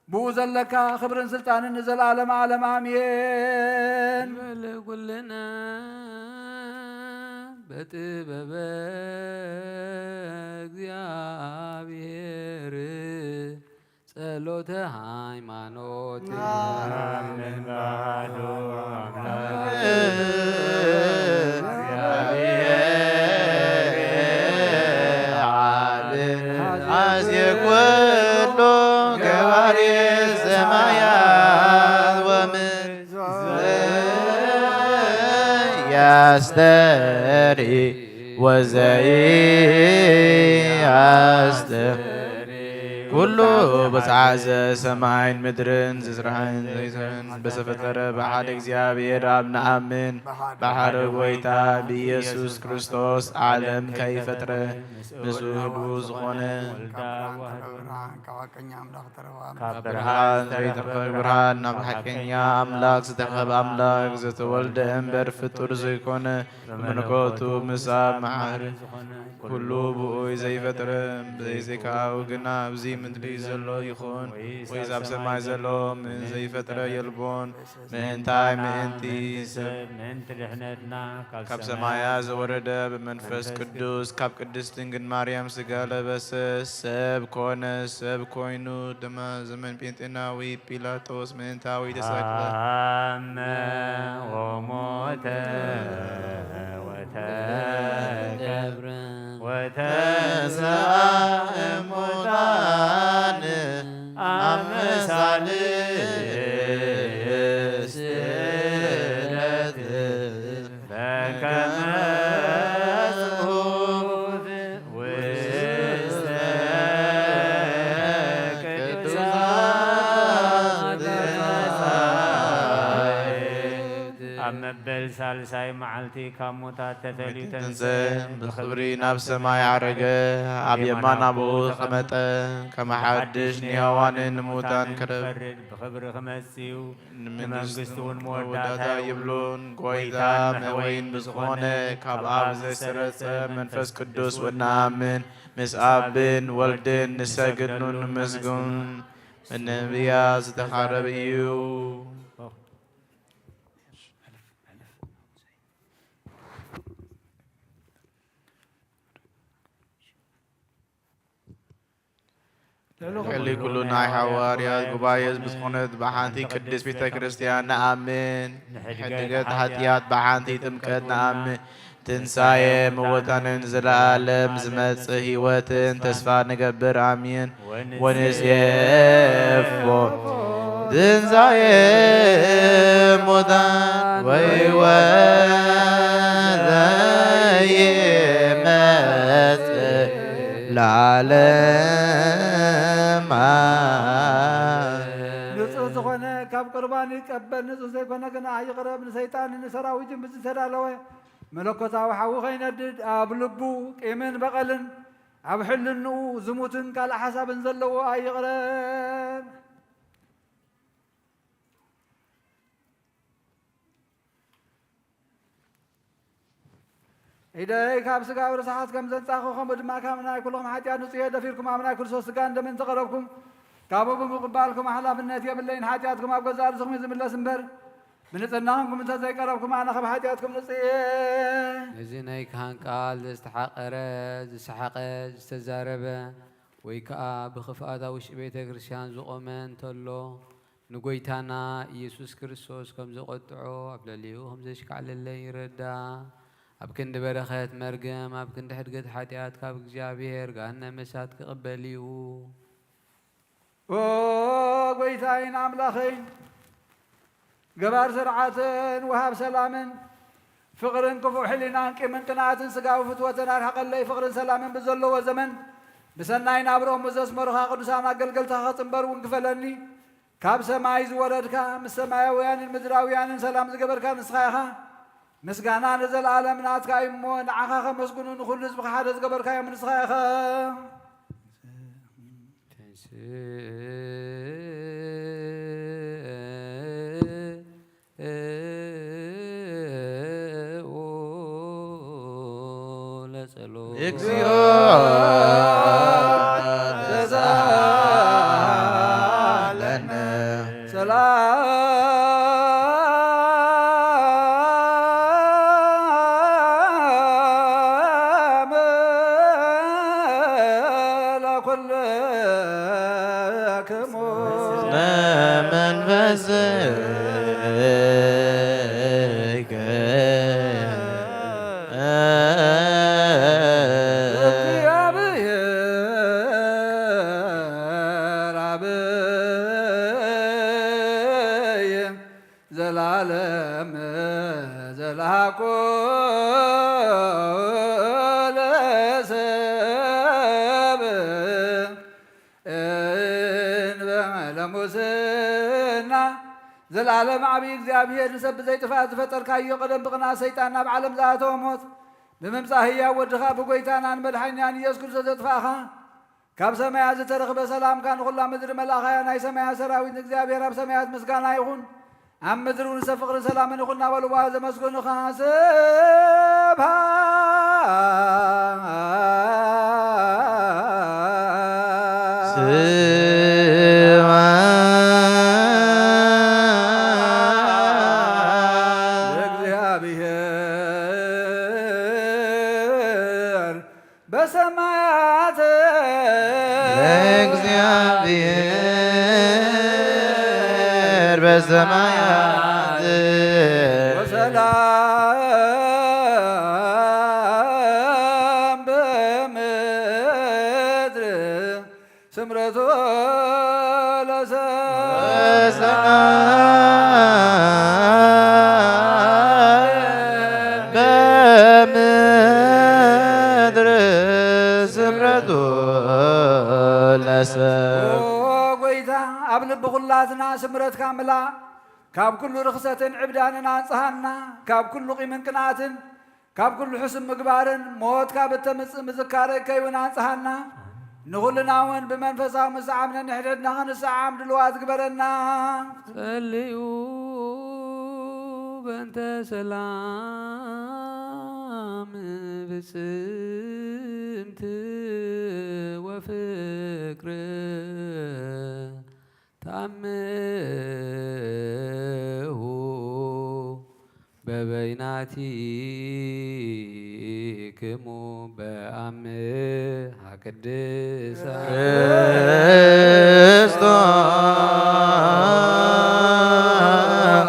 ብኡ ዘለካ ክብርን ስልጣንን ንዘለዓለመ ዓለም ኣሜን። ንበል ኩልና በጥበበ እግዚኣብሔር ጸሎተ ሃይማኖት። አሜን። ባዶ አምላክ አብ አዜ ኩሉ ገባሬ ሰማያት ወምድር ያስተሪ ወዘይ ያስተሪ ኩሉ ብዝሓዘ ሰማይን ምድርን ዝስራሕን ዘይስራሕን በዝፈጠረ ብሓደ እግዚኣብሔር ኣብ ንኣምን። ብሓደ ጎይታ ብኢየሱስ ክርስቶስ ዓለም ከይፈጥረ ምስኡ ህልው ዝኾነ ካብ ብርሃን ዘይተረኸበ ብርሃን ናብ ሓቀኛ ኣምላክ ዝተረኸበ ኣምላክ ዘተወልደ እምበር ፍጡር ዘይኮነ ብመለኮቱ ምስ ኣብ መዓር ኩሉ ብኡይ ዘይፈጥረ ብዘይዘይካኡ ግና ኣብዚ ምድሪ ዘሎ ይኹን ወይስ ኣብ ሰማይ ዘሎ ምን ዘይፈጥረ የልቦን። ምእንታይ ምእንቲ ሰብ ምእንቲ ድሕነትና ካብ ሰማያ ዘወረደ ብመንፈስ ቅዱስ ካብ ቅድስት ድንግል ማርያም ስጋ ለበሰ ሰብ ኮነ። ሰብ ኮይኑ ድማ ዘመን ጴንጤናዊ ጲላጦስ ምእንታዊ ተሰቅለ። አመ ወሞተ ወተቀብረ ወተንሥአ እሙታን አመ ሳልስት ዕለት በከመ ጽሑፍ ሳልሳይ መዓልቲ ካብ ሙታት ተፈልዩ ተንስአ፣ ብኽብሪ ናብ ሰማይ ዓረገ፣ ኣብ የማን ኣቦኡ ተቐመጠ። ከም ሓድሽ ንሕያዋንን ንሙታን ክረብ ብኽብሪ ክመጽእ እዩ። ንመንግስቱ እውን መወዳእታ የብሉን። ጎይታ መሕወይን ብዝኾነ ካብ ኣብ ዝሰረጸ መንፈስ ቅዱስ እውን ንኣምን። ምስ ኣብን ወልድን ንሰግድ ንመስግን። ብነቢያት ዝተኻረበ እዩ። ልዕሊ ኩሉ ናይ ሓዋርያት ጉባኤ ብዝኾነት ብሓንቲ ቅድስት ቤተ ክርስቲያን ንኣምን። ንሕድገት ሓጢኣት ብሓንቲ ጥምቀት ንኣምን። ትንሳኤ ምውታንን ዘለዓለም ዝመጽእ ህይወትን ተስፋ ንገብር። ኣሜን። ወንሴፎ ትንሳኤ ሙታን ወሕይወት ዘይመጽእ ለዓለም። ንጹህ ዝኾነ ካብ ቁርባን ይቀበል፣ ንጹህ ዘይኮነ ግና ይቕረብ። ንሰይጣንን ንሰራዊትን ብዝተዳለወ መለኮታዊ ሓዊ ከይነድድ ኣብ ልቡ ቂምን በቐልን ኣብ ሕልንኡ ዝሙትን ካልእ ሓሳብን ዘለዎ ኣይቕረብ። ኢደይ ካብ ስጋዊ ርስሓት ከም ዘንጻኹ፣ ከምኡ ድማ ካብ ናይ ኩልኹም ሓጢኣት ንጹህ እየ። ደፊርኩም ኣብ ናይ ክርስቶስ ስጋን ደምን ተቐረብኩም፣ ካብኡ ብምቕባልኩም ሓላፍነት የብለይን። ሓጢኣትኩም ኣብ ገዛእ ርእስኹም እዩ ዝምለስ እምበር፣ ብንጽህና ኹንኩም እንተ ዘይቀረብኩም፣ ኣነ ካብ ሓጢኣትኩም ንጹህ እየ። ነዚ ናይ ካህን ቃል ዘስተሓቐረ፣ ዝሰሓቐ፣ ዝተዛረበ፣ ወይ ከኣ ብኽፍኣት ኣብ ውሽጢ ቤተ ክርስቲያን ዝቖመ እንተሎ፣ ንጎይታና ኢየሱስ ክርስቶስ ከም ዘቖጥዖ፣ ኣብ ልዕሊኡ ከም ዘሽካዕለለ ይረዳ። ኣብ ክንዲ በረኸት መርገም፣ ኣብ ክንዲ ሕድገት ሓጢኣት ካብ እግዚኣብሔር ገሃነመ እሳት ክቕበል እዩ። ኦ ጎይታይን ኣምላኸይን፣ ገባር ስርዓትን ወሃብ ሰላምን፣ ፍቕርን ክፉእ ሕሊናን ቂምን ቅንኣትን ስጋዊ ፍትወትን ኣርሕቐለይ። ፍቕርን ሰላምን ብዘለዎ ዘመን ብሰናይ ናብርኦም ዘስመሩኻ ቅዱሳን ኣገልገልትኻ ክጽንበር እውን ክፈለኒ። ካብ ሰማይ ዝወረድካ፣ ምስ ሰማያውያንን ምድራውያንን ሰላም ዝገበርካ ንስኻ ኢኻ። ምስጋና ንዘለኣለም ናትካ እዩ እሞ፣ ንዓኻ ከመስግኑ ንኹሉ ህዝብኻ ሓደ ዝገበርካዮም ንስኻ ኢኻ። ተንሥኡ ለጸሎት። እግዚኦ ተሳሃለነ። ሰላም ለኩልክሙ። ለመንፈስከ። እግዚአብሔር አብይ ዘላለም ዘልሃኮ ለሰብ እንበለ ሙስና። ዘላለም ዓብዪ እግዚኣብሔር፣ ንሰብ ብዘይጥፍኣት ዝፈጠርካዮ፣ ቀደም ብቕንኣት ሰይጣን ናብ ዓለም ዝኣተወ ሞት፣ ብምምጻእ ህያው ወድኻ ብጎይታናን መድሓኒናን ኢየሱስ ክርስቶስ ዘጥፋእኻ፣ ካብ ሰማያት ዝተረኽበ ሰላምካ ንኹላ ምድሪ መልኣኻያ። ናይ ሰማያት ሰራዊት ንእግዚኣብሔር ኣብ ሰማያት ምስጋና ይኹን፣ ኣብ ምድሪ እውን ሰብ ፍቕርን ሰላምን ይኹን እናበሉ ዘመስግኑኻ። ስብሐት ስብሐት ለእግዚኣብሔር በሰማያት ለእግዚኣብሔር በሰማያት ወሰላም በምድር ስምረቱ ለሰብ በምድር ስምረቱ ለሰብ። ኦ ጎይታ፣ ኣብ ልቢ ኩላትና ስምረትካ ምላእ። ካብ ኩሉ ርኽሰትን ዕብዳንን ኣንጽሃና፣ ካብ ኩሉ ቂምን ቅንኣትን፣ ካብ ኩሉ ሕሱም ምግባርን ሞት ካብ እተምጽእ ምዝካረ ከይውን ኣንጽሃና። ንኹልና እውን ብመንፈሳዊ ምስዓም ነንሕድሕድና ክንስዓም ድልዋት ግበረና። ጸልዩ በእንተ ሰላም ብጽምት ወፍቅር ተአምሁ በበይናቲክሙ በአምሃ ቅድሳ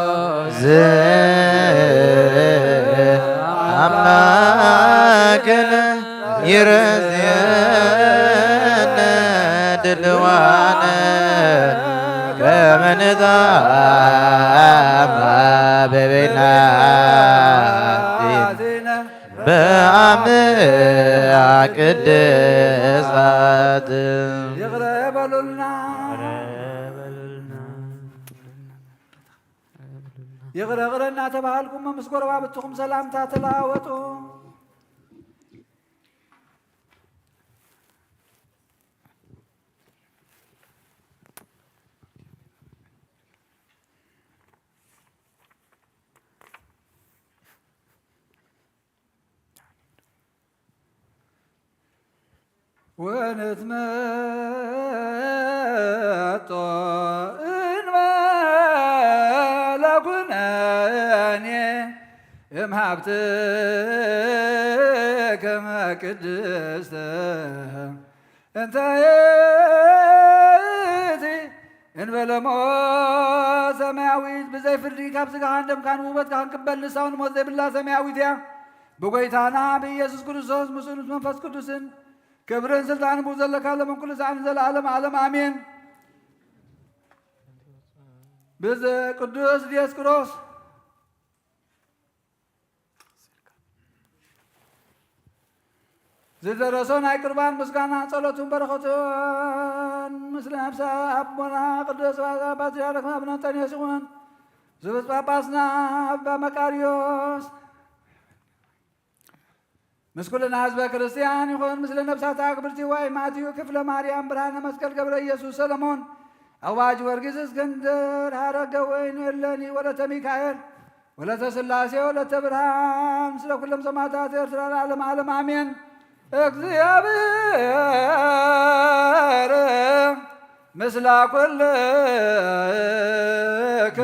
ክርስቶስ አምላክነ ይረዝየነ ድልዋነ ከመ ንትአምሃ በበይናቲነ በአምሃ ቅድሳት። ይቕረ በሉልና። ይቕረ ይቕረ እናተባሃልኩም ምስ ጎረባብትኹም ሰላምታ ተለዋወጡ። ወንትመጦ እንበለ ኩነኔ እምሃብትክመ ቅድስተ እንተ ይእቲ እንበለ ሞት ሰማያዊት፣ ብዘይ ፍርዲ ካብ ስጋኻን ደምካን ውህበትካ ክንቅበል፣ ንሳ እውን ሞት ዘይብላ ሰማያዊት እያ። ብጎይታና ብኢየሱስ ክርስቶስ ምስኡን ምስ መንፈስ ቅዱስን ክብርን ስልጣንን ብኡ ዘለካ ለምን ኩሉ ሳዕ ንዘለዓለም ዓለም ኣሜን። ብዘ-፣ ቅዱስ ዲዮስቆሮስ ዝደረሶ ናይ ቁርባን ምስጋና ጸሎቱን በረኸቱን ምስለ ነፍሰ ኣቦና ቅዱስ ፓትርያርክ ኣቡነ እንጠንዮስ ይኹን። ዝብፁዕ ጳጳስና ኣባ መቃርዮስ ምስ ኩልና ህዝበ ክርስቲያን ይኹን። ምስለ ነፍሳት ኣክብርቲ ዋይ ማትዩ ክፍለ ማርያም ብርሃነ መስቀል ገብረ ኢየሱስ ሰለሞን ኣዋጅ ወርጊስ እስክንድር ሃረገ ወይን እለኒ ወለተ ሚካኤል ወለተ ስላሴ ወለተ ብርሃን ምስለ ኩሎም ሰማዕታት ኤርትራ ለዓለም ዓለም ኣሜን። እግዚኣብሔር ምስለ ኩልክሙ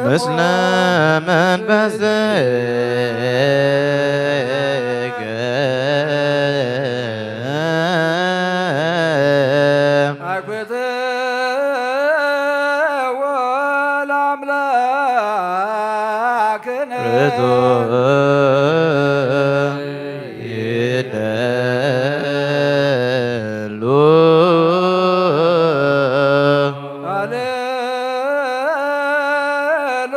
ምስለ መንፈስከ አኩትዎ ለአምላክነ ርቱዕ ይደሉ። አሌሉ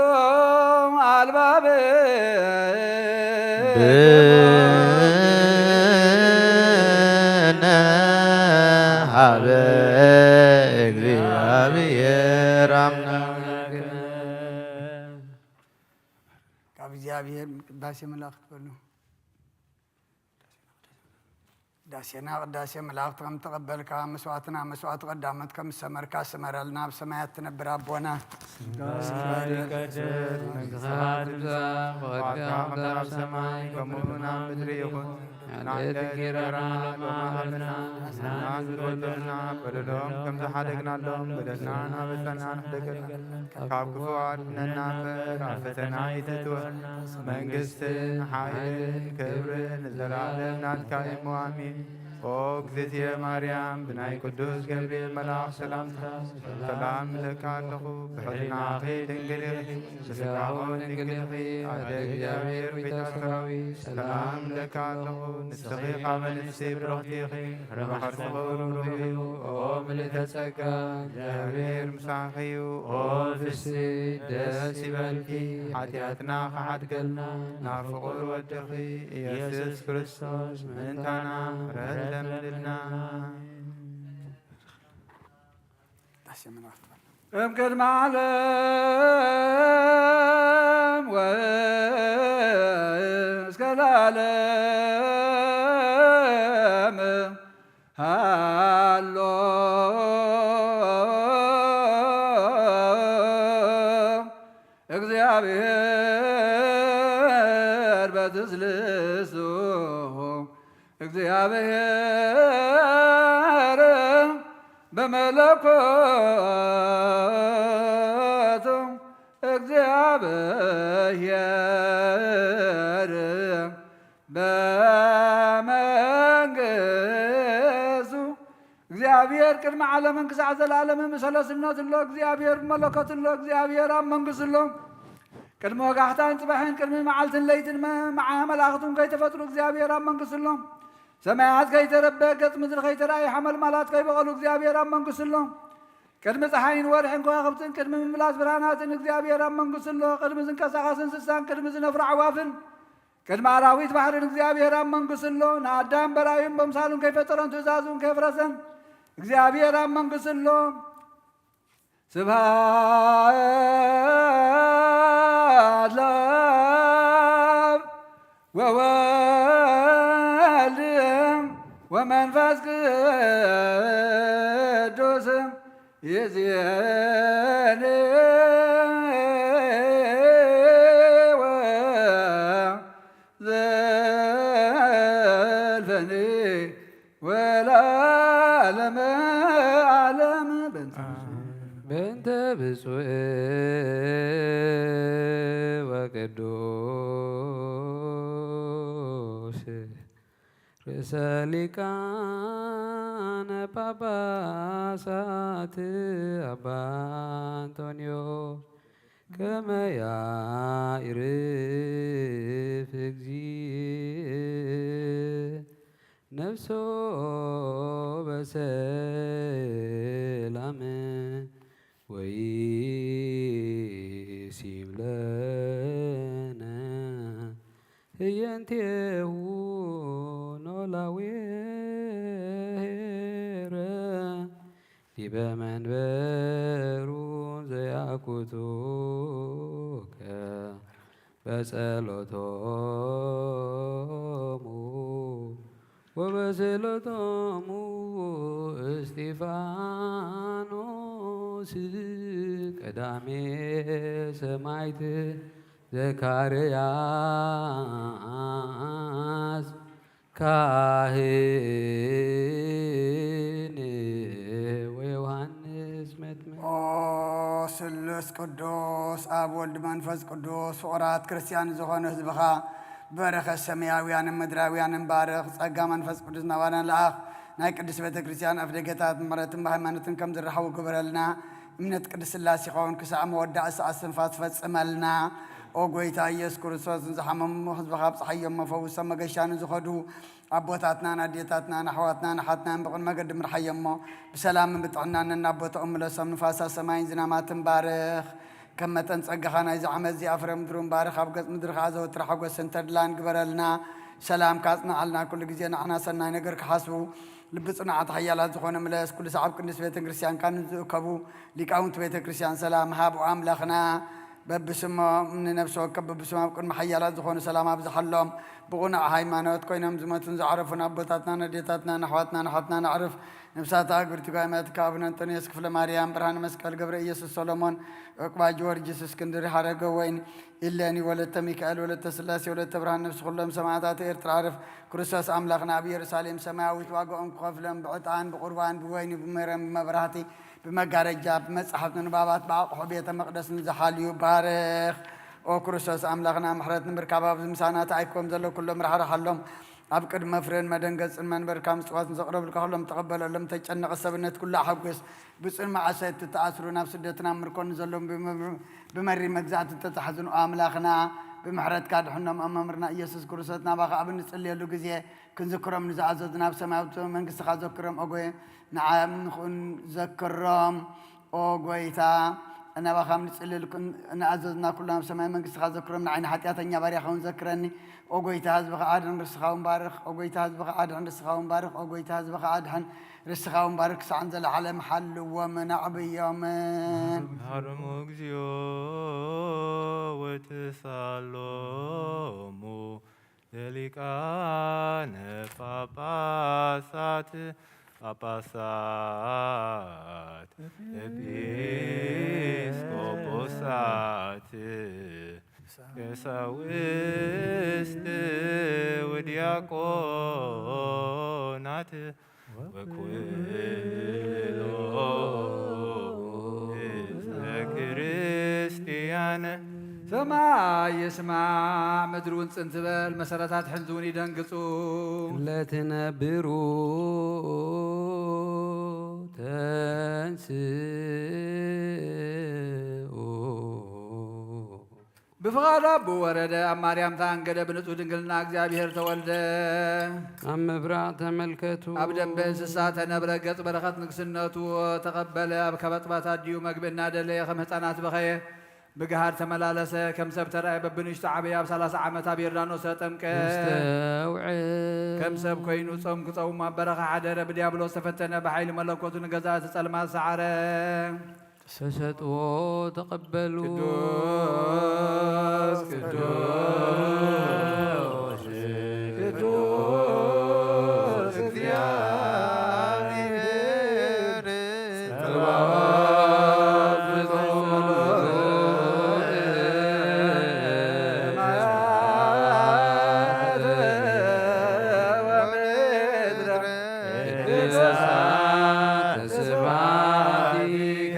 አልባቤ ብነ ሀበ እግዚአብሔር አምላክነ። ካብ እግዚኣብሔር ቅዳሴ መላእክት በሉ። ቅዳሴና ቅዳሴ መላእክት ከም ተቐበልካ፣ መስዋዕትና መስዋዕት ቀዳሞት ከም ዝሰመርካ ስመረልና። ኣብ ሰማያት ትነብር ኣቦና፣ ስምካ ይትቀደስ፣ መንግስትኻ ትምጻእ፣ ፍቓድካ ከምቲ ኣብ ሰማይ ከምኡ እውን ኣብ ምድሪ ይኹን። ዕለተ እንጌራና ሎሚ ሃበና፣ ንሕና ዝጎደለና በደሎም ከም ዝሓደግናሎም በደልና እናበጸና ንሕደገልና፣ ካብ ክፉ ኣድሕነና እምበር፣ ኣብ ፈተና ኣይተእትወና። መንግስትን ሓይልን ክብርን ንዘለኣለም ናትካ እዩ እሞ፣ ኣሜን። ኦ እግዝእትየ ማርያም፣ ብናይ ቅዱስ ገብርኤል መልኣኽ ሰላምታ ሰላም እብለካ ኣለኹ። ብሕልናኺ ድንግል ኢኺ፣ ብስጋኺ እውን ድንግል ኢኺ። ኣደ እግዚኣብሔር፣ ቤተ ሰራዊት፣ ሰላም እብለካ ኣለኹ። ንስኺ ካብ ኣንስቲ ብርኽቲ ኢኺ፣ ፍረ ከርሥኺ ብሩኽ እዩ። ኦ ምልዕተ ጸጋ፣ እግዚኣብሔር ምሳኺ እዩ። ኦ ፍስሕቲ ደስ ይበልኪ፣ ሓጢኣትና ክሓድገልና ናብ ፍቑር ወድኺ ኢየሱስ ክርስቶስ ምእንታና ምሕረት ለምንልና። እም ቅድመ ዓለም እስከ ለዓለም ሃሎ። እግዚአብሔር በትስልስቱ እግዚአብሔር በመለኮቱ። እግዚአብሔር ቅድሚ ዓለምን ክሳዕ ዘለዓለምን ብሰለስነት ኣሎ። እግዚአብሔር ብመለኮት ኣሎ። እግዚአብሔር ኣብ መንግስቲ ኣሎ። ቅድሚ ወጋሕታን ጽባሕን ቅድሚ መዓልትን ለይትን መ-፣ መዓ-፣ መላእኽቱን ከይተፈጥሩ እግዚአብሔር ኣብ መንግስቲ ኣሎ። ሰማያት ከይተረበ፣ ገጽ ምድሪ ከይተራእየ፣ ሓመልማላት ከይበቐሉ እግዚኣብሔር ኣብ መንግስቱ ኣሎ። ቅድሚ ጸሓይን ወርሕን ከዋኽብትን፣ ቅድሚ ምምላስ ብርሃናትን እግዚኣብሔር ኣብ መንግስቱ ኣሎ። ቅድሚ ዝንቀሳቐስ እንስሳን፣ ቅድሚ ዝነፍሩ ኣዕዋፍን፣ ቅድሚ ኣራዊት ባሕርን እግዚኣብሔር ኣብ መንግስቱ ኣሎ። ንኣዳም በራዩን በምሳሉን ከይፈጠሮን ትእዛዙን ከየፍረሰን እግዚኣብሔር ኣብ መንግስቱ ኣሎ። ስብሐት ለአብ ወወልድ ወመንፈስ ቅዱስ ይእዜኒ ወዘልፈኒ ወለዓለመ ዓለም። በእንተ ብፁዕ በእንተ ብፁዕ ወቅዱስ ርእሰ ሊቃነ ጳጳሳት አባ አንጦንዮስ ከመ ያዕርፍ እግዚእ ነፍሶ በሰላም ወይሲም ለነ ህየንቴሁ ኖላዊ ሄረ ዲበ መንበሩ ዘያኩቱከ በጸሎቶሙ ወበስእለቶሙ እስጢፋኖስ ቀዳሜ ሰማዕት ዘካርያስ ካህን ወዮሃንስ መጥምቅ። ኦ ስሉስ ቅዱስ ኣብ ወልድ መንፈስ ቅዱስ ፍቑራት ክርስቲያን ዝኾኑ ህዝብኻ በረኸት ሰማያውያንን ምድራውያንን ባርኽ። ጸጋ መንፈስ ቅዱስ ናባና ለኣኽ። ናይ ቅድስት ቤተ ክርስቲያን ኣፍ ደገታት ምሕረትን ብሃይማኖትን ከም ዝረሓቡ ግበረልና። እምነት ቅድስት ስላሴ ይኸውን ክሳዕ መወዳእታ ሰዓት እስትንፋስ ፈጽመልና። ኦ ጎይታ ኢየሱስ ክርስቶስ፣ ንዝሓመሙ ህዝብኻ ኣብጽሓዮም፣ መፈውሶም መገሻ ንዝኸዱ ኣቦታትና፣ ንኣዴታትና፣ ንኣሕዋትና፣ ንሓትናን ብቕን መገዲ ምርሓዮ እሞ፣ ብሰላምን ብጥዕናን ነናቦትኦም ምለሶም። ንፋሳ ሰማይን ዝናማትን ባርኽ። ከም መጠን ጸጋኻ ናይዚ ዓመት እዚኣ ፍረ ምድሩን ባርኽ። ኣብ ገጽ ምድሪ ኸኣ ዘወትር ሓጎስን ተድላን ግበረልና። ሰላም ካጽንዓልና፣ ኩሉ ግዜ ንዓና ሰናይ ነገር ክሓስቡ፣ ልቢ ጽኑዓት ሓያላት ዝኾነ ምለስ። ኩሉ ሰዓብ ቅድስት ቤተ ክርስቲያንካ ንዝእከቡ ሊቃውንቲ ቤተ ክርስቲያን ሰላም ሃብ። ኣምላኽና በብስሞም ንነፍሲ ወከፍ በብስሞም ኣብ ቅድሚ ሓያላት ዝኾኑ ሰላም ኣብዝሓሎም። ብቕኑዕ ሃይማኖት ኮይኖም ዝሞቱን ዝዓረፉን ኣቦታትና፣ ነዴታትና፣ ንኣሕዋትና፣ ንሓትና ነዕርፍ። ነፍሳት ኣግብርቲ ጓይማትካ ኣቡነ እንጦንዮስ ክፍለ ማርያም፣ ብርሃነ መስቀል ገብረ ኢየሱስ ሰሎሞን፣ ዕቁባ ጊዮርጊስ፣ እስክንድር፣ ሓረገ ወይን፣ ኢሌኒ፣ ወለተ ሚካኤል፣ ወለተ ስላሴ፣ ወለተ ብርሃን፣ ነፍሲ ኩሎም ሰማዕታት ኤርትራ ዕርፍ። ክርስቶስ ኣምላኽና ኣብ ኢየሩሳሌም ሰማያዊት ዋጋኦም ክኸፍሎም ብዕጣን፣ ብቁርባን፣ ብወይኒ፣ ብሜሮን፣ ብመብራህቲ፣ ብመጋረጃ፣ ብመጻሕፍቲ ንባባት፣ ብኣቕሑ ቤተ መቕደስ ንዝሓልዩ ባርኽ። ኦ ክርስቶስ ኣምላኽና፣ ምሕረት ንምርካብ ኣብዚ ምሳና ተኣኪቦም ዘለዉ ኩሎም ራሕርሓሎም። ኣብ ቅድሚ መፍረን መደንገጽን መንበርካ ምጽዋት ንዘቕረብልካ ኩሎም ተቐበለሎም። ተጨነቐ ሰብነት ኩሉ ኣሐጉስ። ብጽኑዕ ማዕሰ እትተኣስሩ፣ ናብ ስደትን ኣብ ምርኮን ዘለዉ፣ ብመ-፣ ብመሪ መግዛእቲ እተታሕዙን፣ ኦ ኣምላኽና፣ ብምሕረትካ ድሕኖም። ኦ መምህርና ኢየሱስ ክርስቶስ፣ ናባኻ ኣብ እንጽልየሉ ግዜ ክንዝክሮም ንዝኣዘዙ ናብ ሰማያዊት መንግስትኻ ዘክሮም። ኦ ጎይ-፣ ንዓም ንኹን ዘክሮም። ኦ ጎይታ፣ ናባኻ ኣብ ንጽልየሉ ክን-፣ ንኣዘዝና ኩሉ ናብ ሰማይ መንግስትኻ ዘክሮም። ንዓይ ንሓጢኣተኛ ባርያኻ እውን ዘክረኒ። ኦ ጎይታ፣ ህዝብኻ ኣድሕን፣ ርስኻ እውን ባርኽ። ኦ ጎይታ፣ ህዝብኻ ኣድሕን፣ ርስኻ እውን ባርኽ። ኦ ጎይታ፣ ህዝብኻ ኣድሕን፣ ርስኻ እውን ባርኽ። ክሳዕ ንዘለዓለም ሓልዎምን ኣዕብዮምን። መሃሮሙ እግዚኦ ወትስኣሎሙ ሊቃነ ጳጳሳት፣ ጳጳሳት፣ ኤጲስቆጶሳት፣ ቀሳውስት ወዲያቆናት ወኩሉ ህዝበ ክርስቲያን። ሰማይ ይስማዕ፣ ምድሪ እውን ጽን ትበል፣ መሰረታት ሕንዚ እውን ይደንግጹ። ለትነብሩ ተንስኡ። ብፍቓዱ ኣቦ ወረደ፣ ኣብ ማርያም ተኣንገደ፣ ብንጹህ ድንግልና እግዚኣብሔር ተወልደ። ኣብ ምብራቕ ተመልከቱ። ኣብ ደንበ እንስሳ ተነብረ፣ ገጽ በረኸት ንግስነቱ ተቐበለ። ኣብ ከባጥባት ኣዲኡ መግቢ እናደለየ ከም ህፃናት በኸየ። ብግሃድ ተመላለሰ፣ ከም ሰብ ተራእየ፣ በብንእሽቱ ዓበየ። ኣብ ሰላሳ ዓመት ኣብ ዮርዳኖስ ተጠምቀ። ኣስተውዕል። ከም ሰብ ኮይኑ ጾም ክጸውም ኣብ በረኻ ሓደረ። ብዲያብሎስ ተፈተነ፣ ብሓይሊ መለኮቱ ንገዛእቲ ጸልማት ሰዓረ። ሰሰጥዎ ተቐበሉ። ቅዱስ፣ ቅዱስ፣ ቅዱስ እግዚኣብሔር ጸባኦት ፍጹም ሰማያት ወምድር ቅድስተ ስብሐቲከ።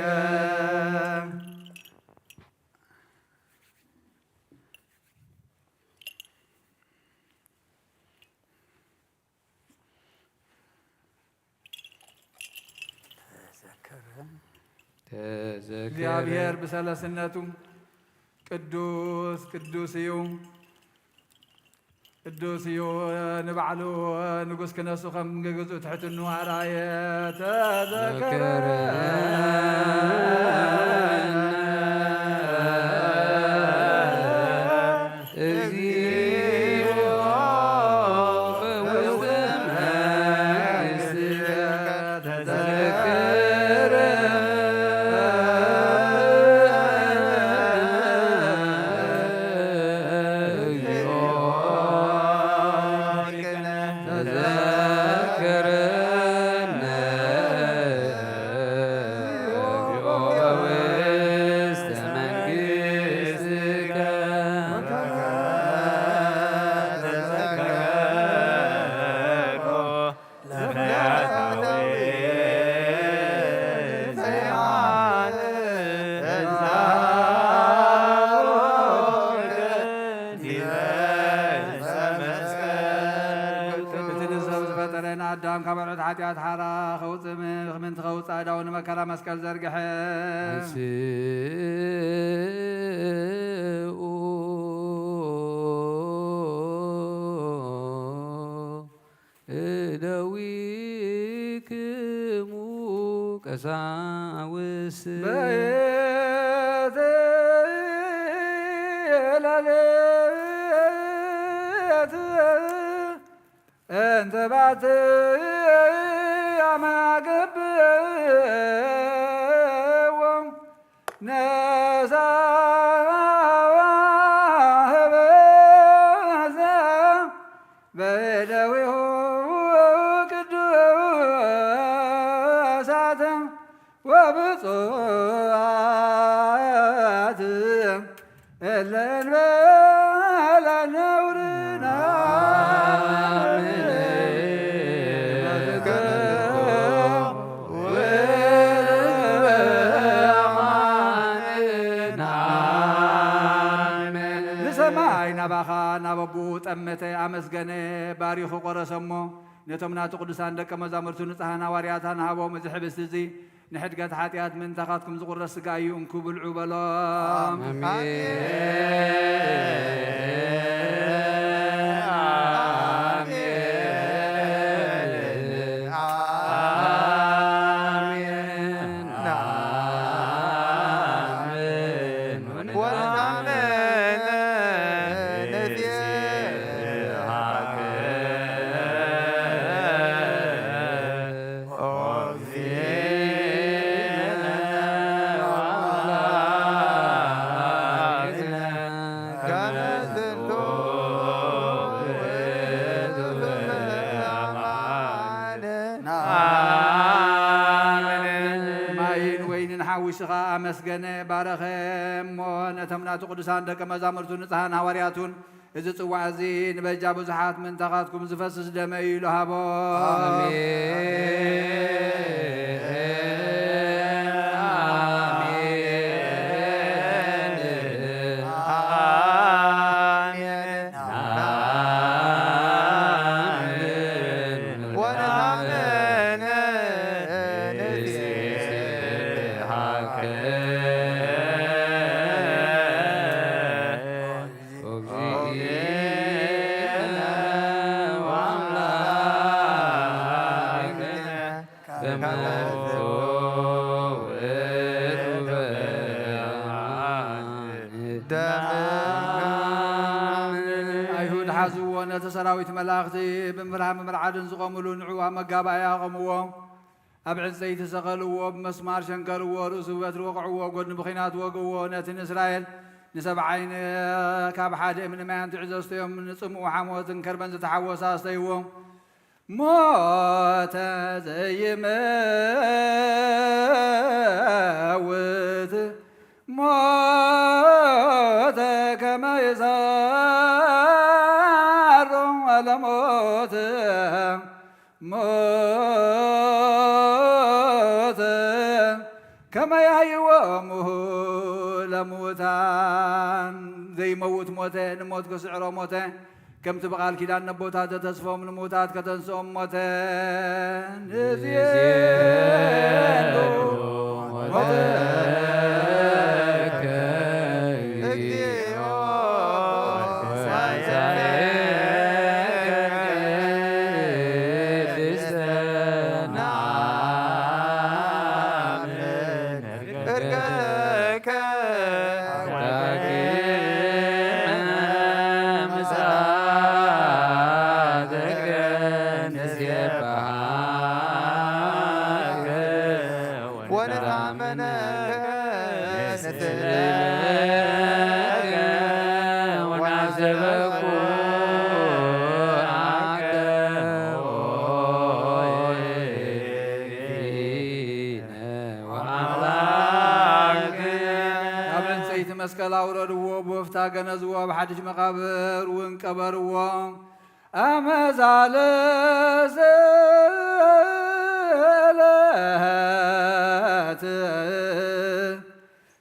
ተዘከረ። እግዚኣብሔር ብሰለስነቱ ቅዱስ ቅዱስ እዩ። ቅዱስ እዩ። ንባዕሉ ንጉስ ክነሱ ከም ግግዙ ትሕትኑ ኣርኣየ። ተዘከረ። እግዚኦ በውስተ መንግሥትከ ተዘከረ። እቲ ንሰብ ዝፈጠረ ንኣዳም ካብ ዕለት ሓጢኣት ሓራ ከውፅእ ም-፣ ምእንቲ ከውፅእ ኣእዳዉ ንመከራ መስቀል ዘርግሐ። እደዊክሙ ቀሳውስት። በየተ ላሌት እንተ ባቲ አማገብዎም ነሳህበዘ በእደዊሁ ቅዱሳት ወብፁዓት እለ እንበለ ነውር ናምልከ ንሰማይ ናባኻ ናብ ኣቦኡ ጠመተ፣ ኣመስገነ፣ ባሪኹ ቆረሰ እሞ ነቶም ናቱ ቅዱሳን ደቀ መዛሙርቱ ንጽሓን ሃዋርያታን ሃቦም። እዚ ሕብስቲ እዚ ንሕድገት ሓጢኣት ምእንታኻትኩም ዝቑረስ ስጋ እዩ፣ እንኩ ብልዑ በሎም። ኣሜን። ወይንን ሓዊሱ ኸኣ ኣመስገነ፣ ባረኸ። እሞ ነቶም ናቱ ቅዱሳን ደቀ መዛሙርቱ ንጽሓን ሃዋርያቱን፣ "እዚ ጽዋዕ እዚ ንበጃ ብዙሓት ምእንታኻትኩም ዝፈስስ ደመይ እዩ" ኢሉ ሃቦ። ኣሜን። ኣሜን። ኣሜን። ወንታመን ንሴብሐከ። ኣይሁድ ሓዝዎ፣ ነቲ ሰራዊት መላእኽቲ ብምፍርሃን ብምርዓድን ዝቖምሉ ንዑ ኣብ መጋባእያ ኣቖምዎ። ኣብ ዕንጸይቲ ሰቐልዎ፣ ብመስማር ሸንከርዎ፣ ርእሱ ብበትሪ ወቕዕዎ፣ ጎድኑ ብኲናት ወግእዎ። ነቲ ንእስራኤል ንሰብዓ ዓይኒ ካብ ሓደ እምኒ ማይ ኣንትዑ ዘስተዮም፣ ንጽምኡ ሓሞትን ከርበን ዝተሓወሰ ኣስተይዎ። ሞተ ዘይመውት ሞተ ከመ ይሳሮ ለሞት ሞተ ከመ ያህይወሙ ለሙታን። ዘይመውት ሞተ፣ ንሞት ክስዕሮ ሞተ። ከምቲ ብቓል ኪዳን ነቦታት ዘተስፎም ንሙታት ከተንስኦም ሞተ። ንዜኑ ሞተከ እግዚኦ ወትንሳኤከ ቅድስተ ነአምን። እርገከ ዳግመ ምጽኣትከ ንሴብሐከ ወንታመነከ ንስእለከ ወናሰበኩ ኣከ ሆይ ወኣምላክ። ካብ ዕንጸይቲ መስቀል ኣውረድዎ፣ ብወፍታ ገነዝዎ፣ ኣብ ሓድሽ መቓብር እውን ቀበርዎ። ኣመዛለ ስእለት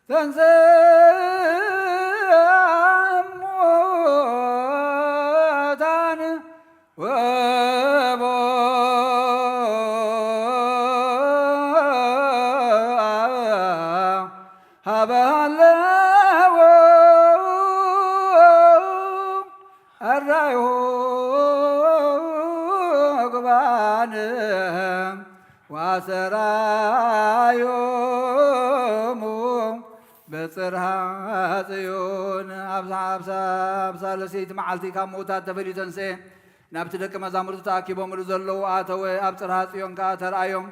ተንሥእ እሙታን ወቦ ሀበ ሃለወ አራዩ ግባን ወአሰራዮሙ በጽርሃ ጽዮን። ኣብ ሳ-፣ ኣብ ሳ-፣ ኣብ ሳልሰይቲ መዓልቲ ካብ ምዉታት ተፈልዩ ተንስኤ። ናብቲ ደቂ መዛሙርቱ ተኣኪቦምሉ ዘለዉ ኣተወ። ኣብ ጽርሃ ጽዮን ከኣ ተርኣዮም።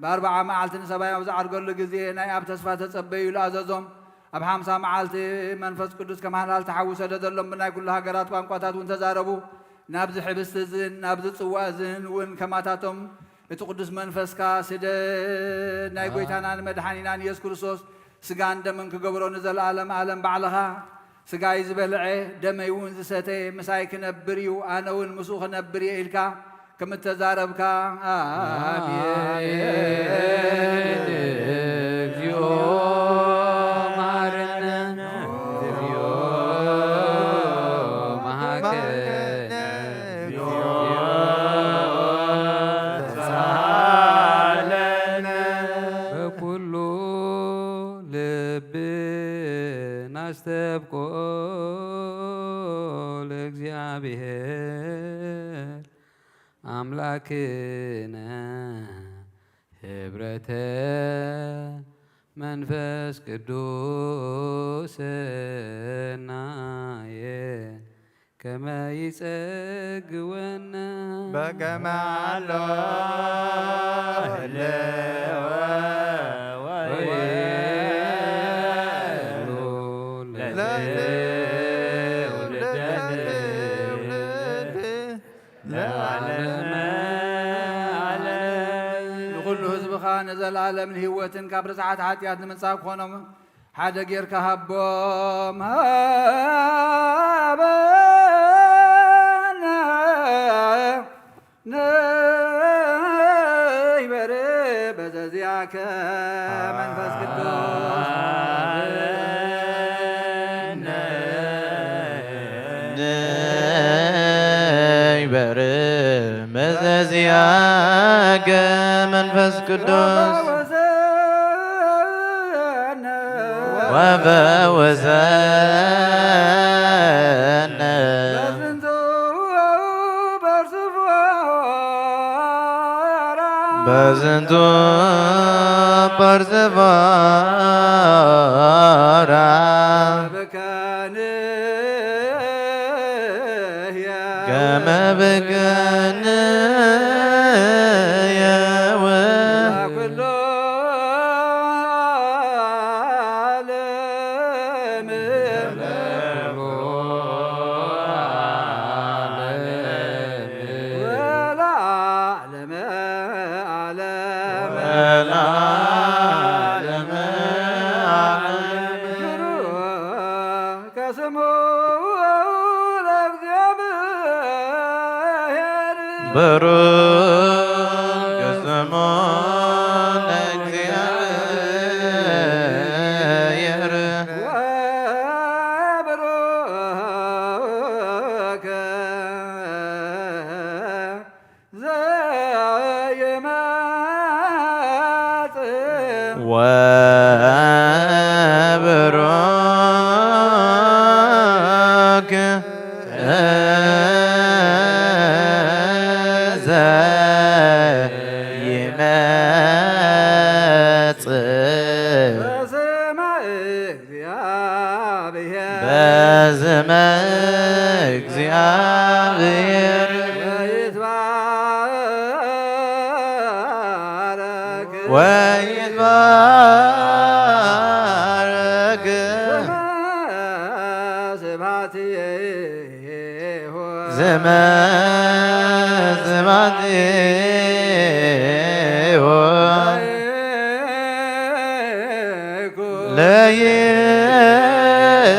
ብኣርብዓ መዓልቲ ንሰማይ ኣብ ዝዓርገሉ ግዜ ናይ ኣብ ተስፋ ተጸበዩ ኢሉ ኣዘዞም። ኣብ ሓምሳ መዓልቲ መንፈስ ቅዱስ ከም ሃልሃል ተሓዊ ሰደደሎም። ብናይ ኩሉ ሃገራት ቋንቋታት እውን ተዛረቡ። ናብዚ ሕብስቲ እዝን ናብዚ ጽዋእ እዝን እውን ከማታቶም እቲ ቅዱስ መንፈስካ ስደድ። ናይ አ- ጎይታናን መድሓኒናን ኢየሱስ ክርስቶስ ስጋን ደምን ክገብሮ ንዘለኣለም ኣለም ባዕልኻ። ስጋይ ዝበልዐ ደመይ እውን ዝሰተየ ምሳይ ክነብር እዩ፣ ኣነ እውን ምስኡ ክነብር እየ ኢልካ ከም እተዛረብካ። ኣሜን። ኣሜን። እግዚኦ መሐረነ፣ እግዚኦ መሐረነ፣ እግዚኦ ተሳሃለነ። በኩሉ ልብና አስተብቆ ለእግዚአብሔር አምላክነ ህብረተ መንፈስ ቅዱስ ሰናየ ከመ ይጸግወነ። በከመ ሀሎ ህልወ ወይሉ ለትውልደ ትውልድ ለዓለመ ዓለም። ንኹሉ ህዝብኻ ንዘለዓለም ህይወትን ካብ ርስሓት ሓጢኣት ንምንጻግ ክኾኖም ሓደ ጌርካ ሃቦም። ሃበነ ንይበር በዘዚኣከ መንፈስ ቅዱስ። ንይበር በዘዚኣከ መንፈስ ቅዱስ። ወፈወሰነ። ወፈወሰነ። በዝንቱ በርዝፎራ። በዝንቱ በርዝፎራ። ብከንየ። ከመ ብከንየ። ኩሎ ዓለም። ወለዓለመ ዓለም። ወለዓለመ ዓለም። ብሩክ ስሙ ለእግዚአብሔር። ብሩክ ስሙ ለእግዚአብሔር። ወብሩክ ዘይመጽእ። ወብሩክ ዘይመጽእ። በስመ እግዚአብሔር። በስመ እግዚአብሔር። ወይትባረክ። ወይትባረክ። ስመ ስብሐት ስመ ስብሐቲሁ።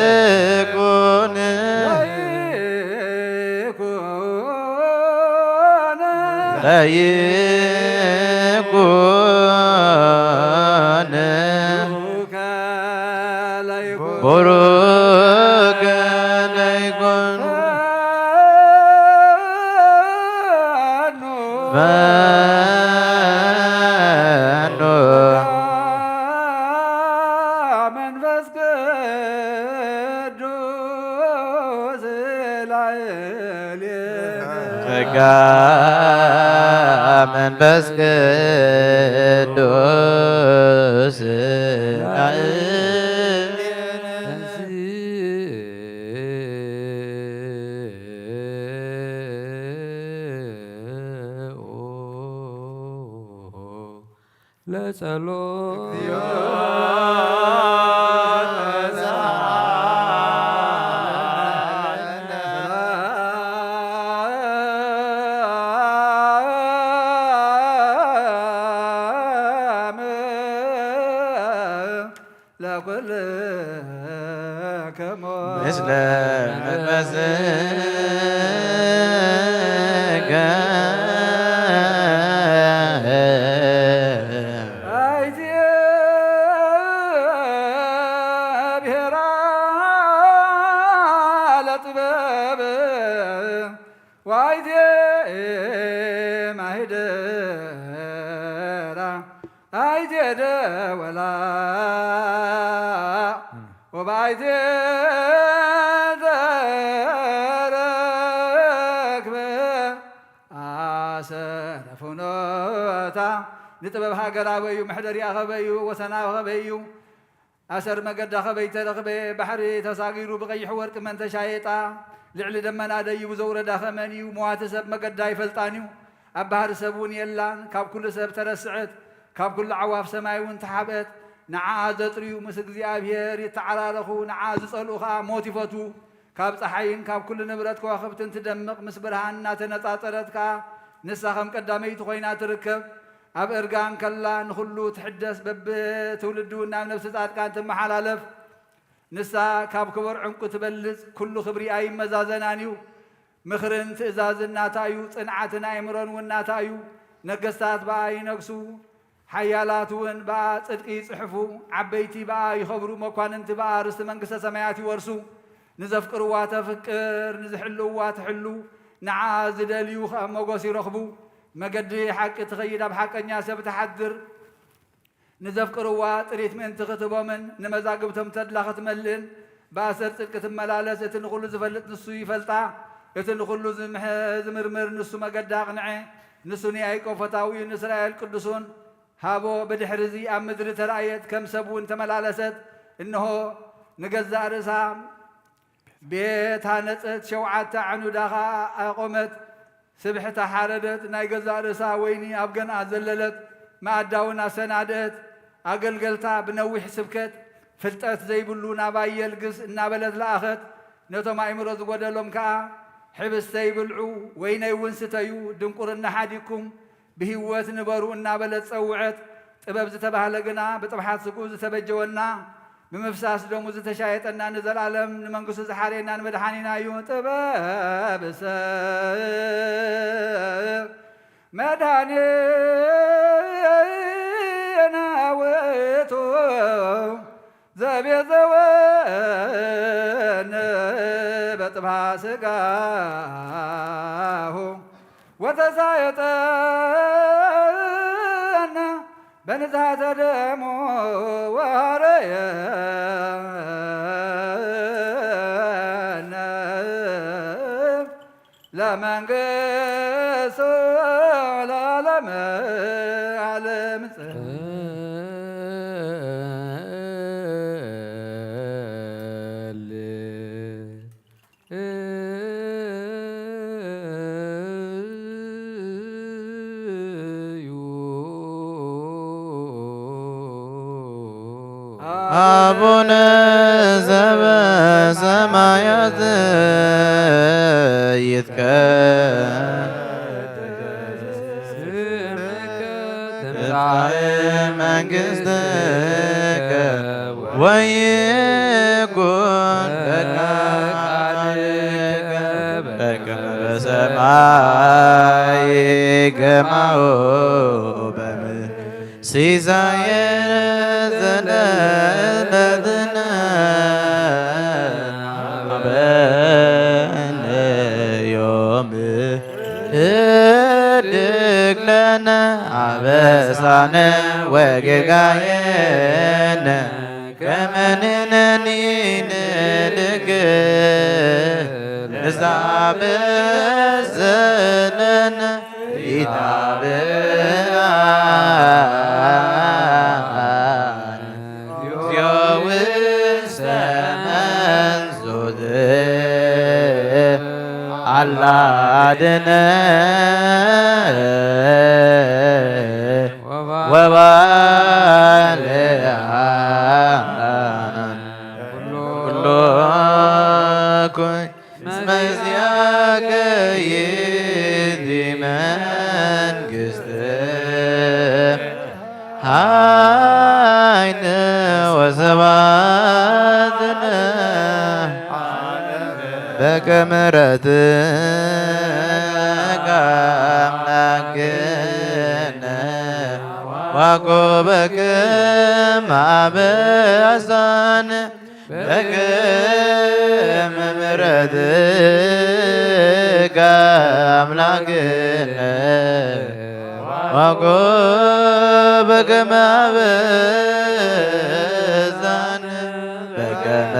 ለይኩን። ለይኩን። ቡሩክ ለይኩን። ፈኑ። መንፈስ ቅዱስ ላዕሌነ። ጸጋ መንፈስ ቅዱስ ላዕሌነ። ለጸሎት። ለኩልክሙ። ምስለ መንፈስከ። አይዜ ብሔራ ለጥበብ። ወአይዜ ማሂደራ። አይዜ ደወላ። ወበአይዜ ተረክበ። አሰረ ፍኖታ። ንጥበብ ሃገር ኣበዩ፣ ምሕደር ያኸበዩ፣ ወሰና ኸበዩ። ኣሰር መገዳ ኸበይ ተረኽበ፣ ባሕሪ ተሳጊሩ ብቐይሕ ወርቂ መን ተሻየጣ። ልዕሊ ደመና ደይቡ ዘውረዳ ኸመን እዩ፣ መዋቲ ሰብ መገዳ ኣይፈልጣን እዩ። ኣብ ባህሪ ሰብ እውን የላን፣ ካብ ኩሉ ሰብ ተረስዐት፣ ካብ ኩሉ ዓዋፍ ሰማይ እውን ተሓብአት። ንዓኣ ዘጥርዩ ምስ እግዚኣብሔር ይተዓራረኹ፣ ንዓኣ ዝጸልኡ ኸኣ ሞት ይፈትዉ። ካብ ጸሓይን ካብ ኩሉ ንብረት ከዋኽብትን ትደምቕ፣ ምስ ብርሃን እናተነጻጸረት ከኣ ንሳ ኸም ቀዳመይቲ ኾይና ትርከብ። ኣብ እርጋን ከላ ንኹሉ ትሕደስ፣ በብትውልዲ እውን ናብ ነፍሲ ጻድቃን ትመሓላለፍ። ንሳ ካብ ክቡር ዕንቁ ትበልጽ፣ ኩሉ ክብሪኣ ይመዛዘናን እዩ። ምኽርን ትእዛዝን ናታ እዩ፣ ጽንዓትን ኣእምሮን እውን ናታ እዩ። ነገስታት ብኣ ይነግሱ፣ ሓያላት እውን ብኣ ጽድቂ ይጽሕፉ። ዓበይቲ ብኣ ይኸብሩ፣ መኳንንቲ ብኣ ርስቲ መንግስተ ሰማያት ይወርሱ። ንዘፍቅርዋ ተፍቅር፣ ንዝሕልውዋ ትሕሉ፣ ንዓ ዝደልዩ ኸኣ ሞገስ ይረኽቡ። መገዲ ሓቂ ትኸይድ፣ ኣብ ሓቀኛ ሰብ ትሓድር። ንዘፍቅርዋ ጥሪት ምእንቲ ክትህቦምን ንመዛግብቶም ተድላ ክትመልእን፣ ብኣሰር ጽድቂ ትመላለስ። እቲ ንኹሉ ዝፈልጥ ንሱ ይፈልጣ፣ እቲ ንኹሉ ዝምሕ-፣ ዝምርምር ንሱ መገዳ ኣቕንዐ። ንሱ ንያዕቆብ ፈታዊኡ ንእስራኤል ቅዱሱን ሃቦ። ብድሕሪ እዚ ኣብ ምድሪ ተራእየት፣ ከም ሰብ እውን ተመላለሰት። እንሆ ንገዛእ ርእሳ ቤት ሃነጸት፣ ሸውዓተ ዓኑዳ ኸኣ ኣቖመት። ስብሕታ ሓረደት፣ ናይ ገዛእ ርእሳ ወይኒ ኣብ ገንኣ ዘለለት፣ መኣዳ እውን ኣሰናድአት። ኣገልገልታ ብነዊሕ ስብከት፣ ፍልጠት ዘይብሉ ናባይ የልግስ እናበለት ለኣኸት። ነቶም ኣእምሮ ዝጎደሎም ከኣ፣ ሕብስተይ ብልዑ፣ ወይነይ እውን ስተዩ፣ ድንቁርና ሓዲግኩም፣ ብህይወት ንበሩ እናበለት ጸውዐት። ጥበብ ዝተባህለ ግና ብጥብሓት ስግኡ ዝተበጀወና፣ ብምፍሳስ ደሙ ዝተሻየጠና፣ ንዘለኣለም ንመንግስቱ ዝሓረየና ንመድሓኒና እዩ። ጥበብሰ መድኃኒነ ውእቱ ዘቤዘወነ በጥብሐ ሥጋሁ ወተሳየጠነ በንዝሐተ ደሙ ወሐረየነ ለመንግሥቱ ለዓለመ ዓለም። አቡነ ዘበሰማያት ይትቀደስ ስምከ ትምጻእ መንግሥትከ ወይኩን ፈቃድከ በከመ በሰማይ ከማሁ በምድር። ሲሳየነ ዘለለዕለትነ ሀበነ ዮም። ህድግ ለነ አበሳነ ወጌጋየነ ከመ ንሕነኒ ንህድግ ለዘአበሰ ለነ ኢታብአነ እግዚኦ ውስተ መንሱት አላ አድነን ወባልዓን ኩሉ ኩን። እስመ ዚአከ ይእቲ መንግሥት ኃይል ወስብሐት በከመ ምሕረትከ አምላክነ ወኮበክም አበሳን በከመ ምሕረትከ አምላክነ ወኮበክም አበሳን በከመ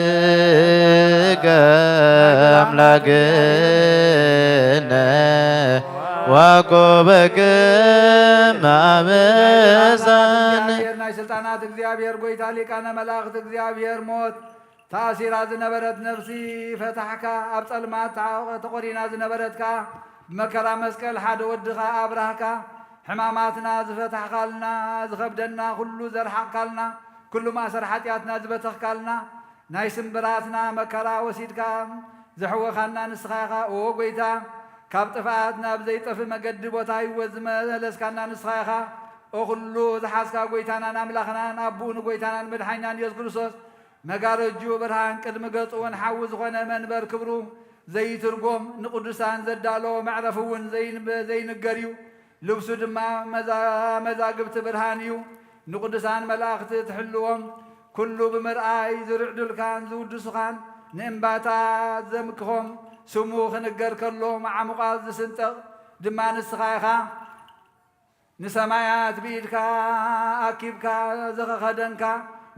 ምሕረትከ አምላክነ ወኮበክም አበሳን። እግዚአብሔር ናይ ስልጣናት እግዚአብሔር፣ ጎይታ ሊቃነ መላእክት፣ እግዚአብሔር ሞት ተኣሲራ ዝነበረት ነፍሲ ፈታሕካ፣ ኣብ ጸልማት ተዓ-፣ ተቖሪና ዝነበረት ከኣ ብመከራ መስቀል ሓደ ወድኻ ኣብራህካ። ሕማማትና ዝፈታሕካልና፣ ዝኸብደና ኩሉ ዘርሓቕካልና፣ ኩሉ ማእሰር ሓጢኣትና ዝበተኽካልና፣ ናይ ስምብራትና መከራ ወሲድካ ዘሕወኻና ንስኻ ኢኻ። ኦ ጎይታ፣ ካብ ጥፍኣት ናብ ዘይጠፍእ መገዲ ቦታ ህይወት ዝመለስካና ንስኻ ኢኻ። ኦ ኩሉ ዝሓዝካ ጎይታናን ኣምላኽናን ኣቦኡ ንጎይታናን መድሓኒናን ኢየሱስ ክርስቶስ፣ መጋረጁ ብርሃን ቅድሚ ገጹ እውን ሓዊ ዝኾነ መንበር ክብሩ ዘይትርጎም፣ ንቅዱሳን ዘዳሎ መዕረፊ እውን ዘይንበ-፣ ዘይንገር እዩ። ልብሱ ድማ መዛ-፣ መዛግብቲ ብርሃን እዩ። ንቅዱሳን መላእኽቲ ትሕልዎም፣ ኩሉ ብምርኣይ ዝርዕዱልካን ዝውድሱኻን፣ ንእምባታት ዘምክኾም፣ ስሙ ክንገር ከሎ መዓሙቓት ዝስንጠቕ ድማ ንስኻ ኢኻ። ንሰማያት ብኢድካ ኣኪብካ ዘኸኸደንካ፣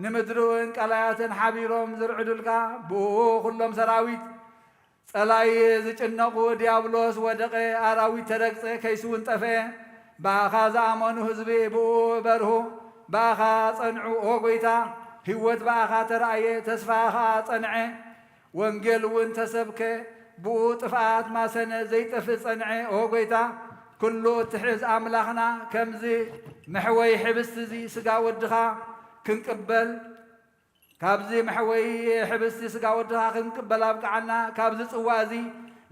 ንምድሪ እውን ቀላያትን ሓቢሮም ዝርዕዱልካ፣ ብኡ ኩሎም ሰራዊት ጸላኢ ዝጭነቑ፣ ዲያብሎስ ወደቐ፣ ኣራዊት ተረግጸ፣ ከይሲ እውን ጠፍአ። ብኣኻ ዝኣመኑ ህዝቢ ብኡ በርሁ፣ ብኣኻ ጸንዑ ኦ ጎይታ። ህይወት ብኣኻ ተራእየ፣ ተስፋ ኸኣ ጸንዐ። ወንጌል እውን ተሰብከ፣ ብኡ ጥፍኣት ማሰነ፣ ዘይጠፍእ ጸንዐ ኦ ጎይታ። ኩሉ እትሕዝ ኣምላኽና፣ ከምዚ መሕወይ ሕብስቲ እዚ ስጋ ወድኻ ክንቅበል፣ ካብዚ መሕወይ ሕብስቲ ስጋ ወድኻ ክንቅበል ኣብቅዓና። ካብዚ ጽዋ እዚ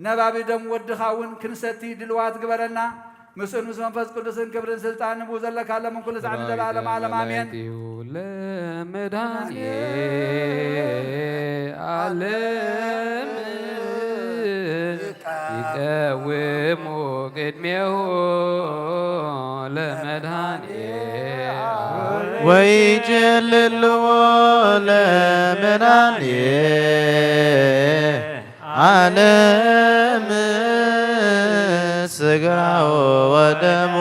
ነባቢ ደም ወድኻ እውን ክንሰቲ ድልዋት ግበረና። ምስኡን ምስ መንፈስ ቅዱስን ክብርን ስልጣን ንብኡ ዘለካ ሎም ኩሉ ሳዕ ንዘለዓለም ዓለም ኣሜን። ለመድኃኔ ዓለም ይቀውሙ ቅድሜሁ ለመድኃኔ ወይጀልልዎ ለመድኃኔ ዓለም ሥጋሁ ወደሙ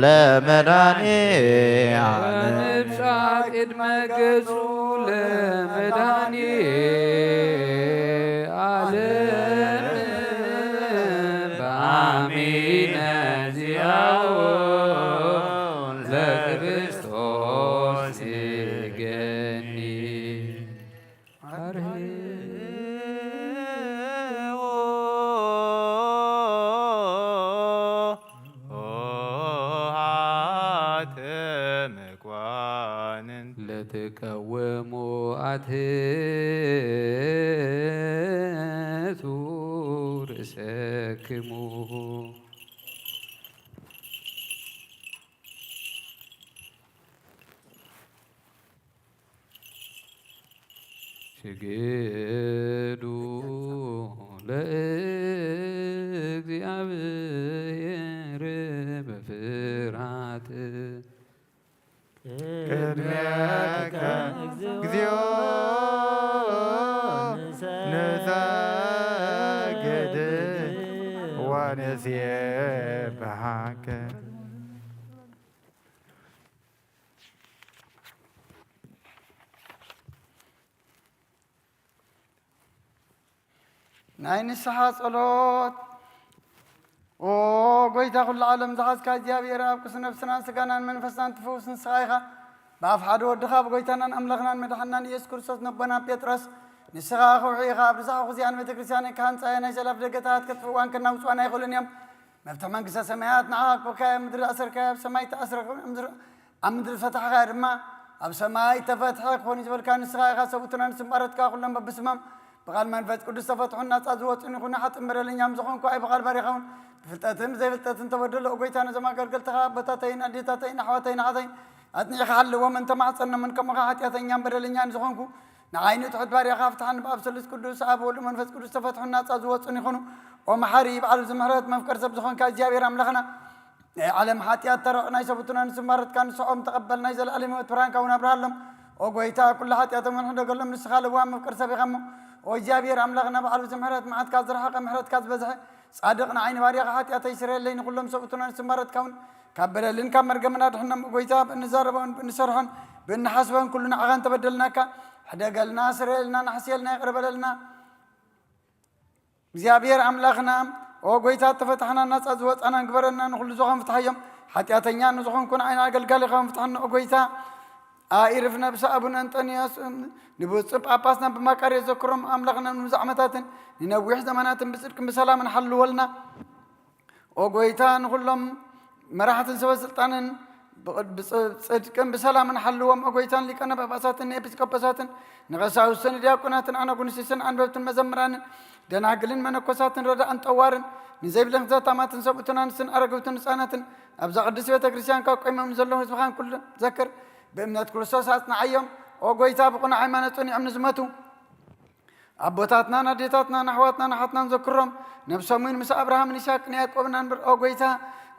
ለመድኃኔ ዓለም። ወንብጻሕ ቅድመ ገጹ ለመድኃኔ ዓለም በአሚነ ዚአሁ ለክርስቶስ ገኒ። አርህዎ ኆኃተ መኳንንት ለትቀወሙ አትሕቱ ርእሰክሙ። ስግዱ ለእግዚአብሔር በፍርሃት። ቅድሜከ እግዚኦ ንሰግድ ወንሴብሐከ። ናይ ንስሓ ጸሎት። ኦ ጎይታ ኩሉ ዓለም ዝሓዝካ እግዚኣብሔር፣ ኣብ ቅዱስ ነፍስናን ስጋናን መንፈስናን ትፍውስ ንስኻ ኢኻ። ብኣፍ ሓደ ወድኻ ብጎይታናን ኣምላኽናን መድሓንናን ኢየሱስ ክርስቶስ ነቦና ጴጥሮስ፣ ንስኻ ከውሒ ኢኻ፣ ኣብ ርሳሕ ኹዚኣን ቤተ ክርስቲያን ክሃንጻ እየ፣ ናይ ሰልፍ ደገታት ከጥፍእዋን ከናውጽዋን ኣይኽእሉን እዮም። መፍትሕ መንግስተ ሰማያት ንዓኻ ክበካዮ፣ ኣብ ምድሪ ዝኣሰርካዮ ኣብ ሰማይ ተኣስረ ክኾን፣ ኣብ ምድሪ፣ ኣብ ምድሪ ዝፈታሕካዮ ድማ ኣብ ሰማይ ተፈትሐ ክኾን እዩ ዝበልካ ንስኻ ኢኻ። ሰብኡትና ንስምባረትካ ኩሎም በብስሞም ብቓል መንፈስ ቅዱስ ተፈትሑን ናጻ ዝወጹን ይኹኑ። ሓጥእን በደለኛም ዝኾንኩ ኣይ ብቓል ባሪኻውን ብፍልጠትን ብዘይፍልጠትን ተበደሎ። ኦ ጎይታ፣ ነዞም ኣገልገልትኻ ኣቦታተይን ኣዴታተይን ኣሕዋተይን ኣሓተይን ኣጽኒዕካ ሓልዎም፣ እንተማሕጸኖምን ከሞኻ ሓጢኣተኛን በደለኛን ዝኾንኩ ንዓይ ንትሑት ባርያኻ ፍትሓኒ። ብኣብ ስሉስ ቅዱስ ኣብ ወልድ መንፈስ ቅዱስ ተፈትሑን ናጻ ዝወጹን ይኹኑ። ኦ መሓሪ፣ በዓል ብዙሕ ምሕረት፣ መፍቀር ሰብ ዝኾንካ እግዚኣብሔር ኣምላኽና፣ ናይ ዓለም ሓጢኣት ተረቕ ናይ ሰብኡትና ንስምባረትካ ንስዖም ተቐበል፣ ናይ ዘለኣለም ህይወት ብርሃንካ እውን ኣብርሃሎም። ኦ ጎይታ፣ ኩሉ ሓጢኣቶም እውን ሕደገሎም፣ ንስኻ ለዋህ መፍቀር ሰብ ኢኻ እሞ። ኦ እግዚኣብሔር ኣምላኽና፣ በዓል ብዙሕ ምሕረት፣ መዓትካ ዝረሓቐ ምሕረትካ ዝበዝሐ፣ ጻድቕ ንዓይ ንባርያኻ ሓጢኣተይ ስረየለይ፣ ንኹሎም ሰብኡትና ንስምባረትካ እውን ካብ በደልን ካብ መርገምን ኣድሕኖም። ኦ ጎይታ፣ ብእንዛረቦን ብእንሰርሖን ብእንሓስቦን ኩሉ ንዓኻ እንተበደልናካ፣ ሕደገልና፣ ስረየልና፣ ንሕስየልና፣ ይቕረ በለልና። እግዚኣብሔር ኣምላኽና፣ ኦ ጎይታ፣ እተፈታሕናን ናጻ ዝወጻናን ግበረና፣ ንኹሉ ዝኾን ፍትሓዮም። ሓጢኣተኛ ንዝኾንኩ ንዓይን ኣገልጋሊኻውን ፍትሓኒ፣ ኦ ጎይታ። ኣኢርፍ ነብሲ ኣቡነ እንጠንዮስ፣ ንብፁዕ ጳጳስና ብማቃርዮስ ዘክሮም፣ ኣምላኽና ንብዙሕ ዓመታትን ንነዊሕ ዘመናትን ብጽድቅን ብሰላምን ሓልወልና። ኦ ጎይታ፣ ንኹሎም መራሕትን ሰበ ስልጣንን ብጽድቅን ብሰላምን ሓልዎም። ኦጎይታን ሊቃነ ጳጳሳትን ኤጲስቆጶሳትን ንቐሳውስትን ዲያቆናትን ኣናጉንስትን ኣንበብትን መዘምራንን ደናግልን መነኮሳትን ረዳእን ጠዋርን ንዘይብለን ዘታማትን ሰብኡትን ኣንስትን ኣረግብትን ህፃናትን ኣብዛ ቅድስት ቤተ ክርስቲያን ካብ ቆይሞም ንዘለዉ ህዝብኻን ኩሉ ዘክር። ብእምነት ክርስቶስ ኣጽንዓዮም። ኦ ጎይታ ብቕኑዕ ሃይማኖት ጸኒዖም ንዝመቱ ኣቦታትናን ኣዴታትናን ኣሕዋትናን ኣሓትናን ዘክሮም። ነብሶም እውን ምስ ኣብርሃምን ይስሐቅን ያዕቆብን ኣንብር። ኦ ጎይታ፣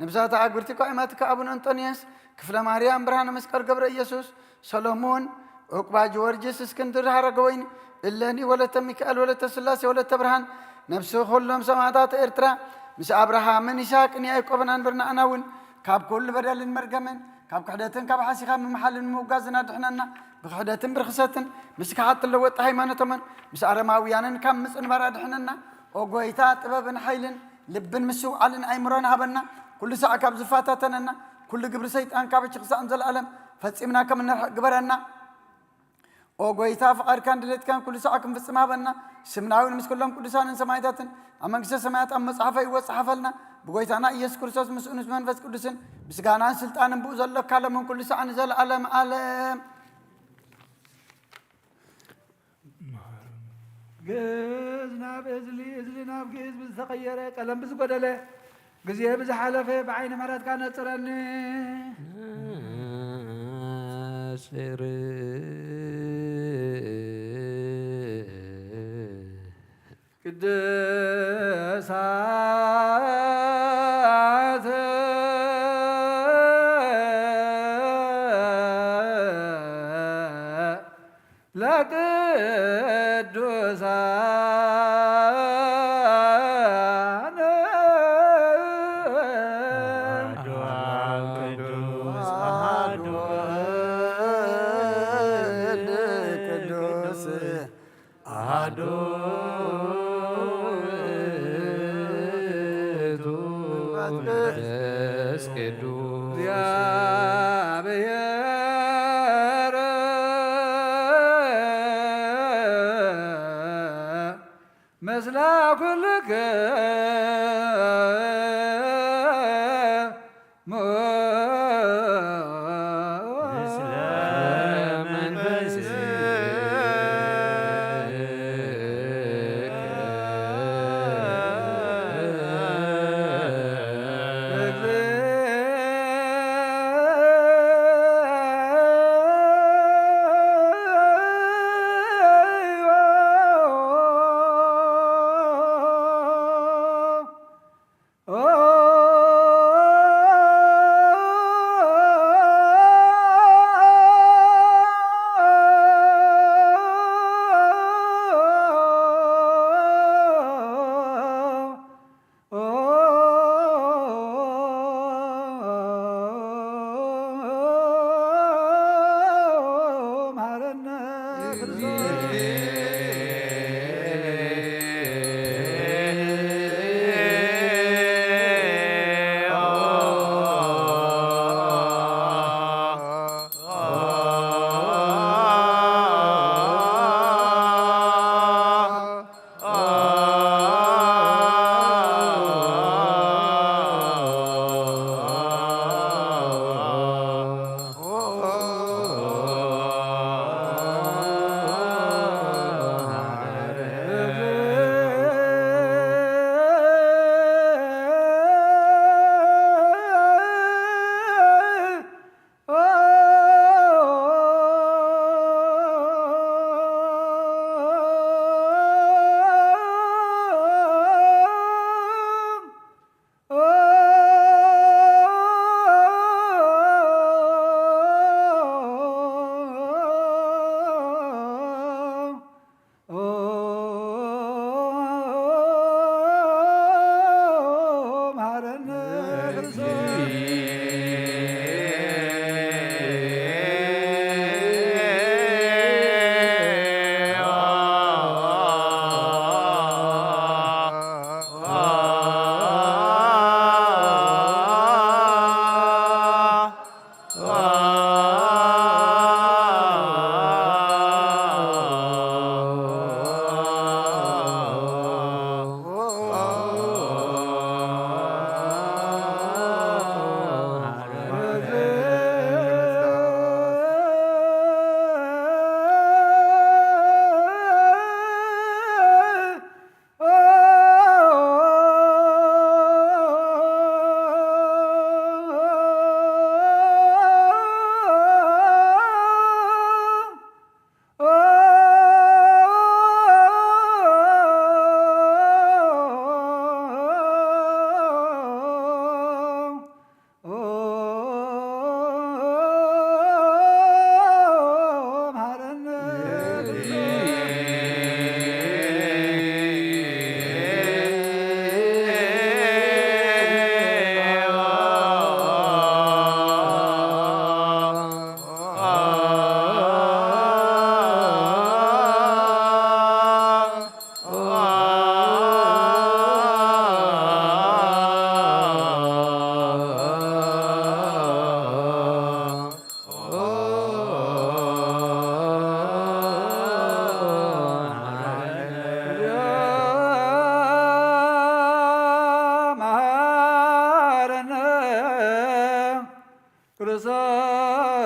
ነብሳት ኣግብርቲ ከኣ ኣማትካ ኣቡነ እንጦንዮስ፣ ክፍለ ማርያም፣ ብርሃነ መስቀል፣ ገብረ ኢየሱስ፣ ሰሎሞን፣ ዑቅባ፣ ጊዮርጊስ፣ እስክንድር፣ ሃረገወይኒ፣ እሌኒ፣ ወለተ ሚካኤል፣ ወለተ ስላሴ፣ ወለተ ብርሃን፣ ነብሲ ኩሎም ሰማእታት ኤርትራ ምስ ኣብርሃምን ይስሐቅን ያዕቆብን ኣንብርና። ኣና እውን ካብ ኩሉ በደልን መርገምን ካብ ክሕደትን ካብ ሓሲኻ ምምሓልን ምውጋዝን ኣድሕነና። ብክሕደትን ብርኽሰትን ምስ ክሓት ትለወጥ ሃይማኖቶምን ምስ ኣረማውያንን ካብ ምጽንባር ኣድሕነና። ኦ ጎይታ፣ ጥበብን ሓይልን ልብን ምስትውዓልን ኣእምሮን ሃበና። ኩሉ ሳዕ ካብ ዝፈታተነና ኩሉ ግብሪ ሰይጣን ካብ እቺ ክሳዕ ንዘለኣለም ፈጺምና ከም እንርሕቕ ግበረና። ኦ ጎይታ፣ ፍቓድካን ድሌትካን ኩሉ ሳዕ ክንፍጽም ሃበና። ስምና እውን ምስ ኩሎም ቅዱሳንን ሰማዕታትን ኣብ መንግስተ ሰማያት ኣብ መጽሓፈ ህይወት ጸሓፈልና። ብጎይታና ኢየሱስ ክርስቶስ ምስኡን ምስ መንፈስ ቅዱስን ምስጋናን ስልጣንን ብኡ ዘሎካ ሎምን ኩሉ ሳዕ ንዘለኣለም ኣለም። ግእዝ ናብ እዝሊ፣ እዝሊ ናብ ግእዝ ብዝተቐየረ፣ ቀለም ብዝጎደለ፣ ግዜ ብዝሓለፈ ብዓይኒ ምሕረትካ ነጽረኒ። ነጽር ቅድሳት ለቅዱሳን። አሐዱ አብ ቅዱስ፣ አሐዱ ወልድ ቅዱስ፣ አሐዱ ውእቱ መንፈስ ቅዱስ። እግዚአብሔር ምስለ ኩልክሙ። ምስለ መንፈስከ።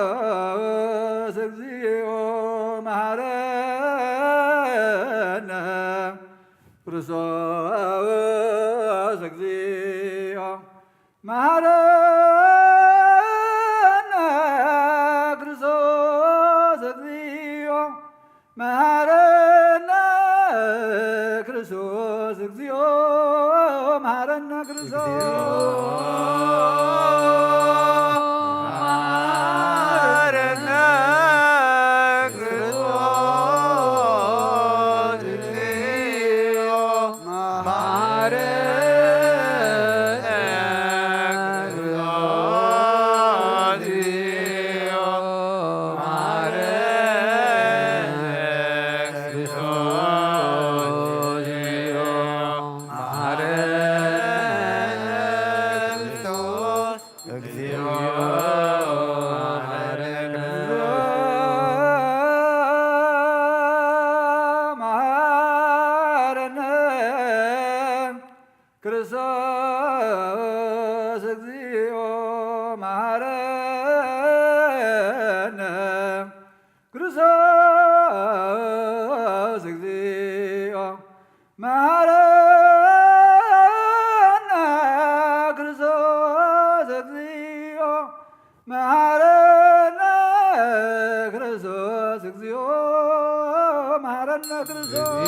ክርስቶስ እግዚኦ መሐረነ። ክርስቶስ እግዚኦ መሐረነ። ክርስቶስ እግዚኦ መሐረነ። ክርስቶስ እግዚኦ መሐረነ። ክርስቶስ መሐረነ። ክርስቶስ እግዚኦ መሐረነ። ክርስቶስ እግዚኦ መሐረነ። ክርስቶስ እግዚኦ መሐረነ። ክርስቶስ እግዚኦ መሐረነ። ክርስቶስ እግዚኦ መሐረነ። ክርስቶስ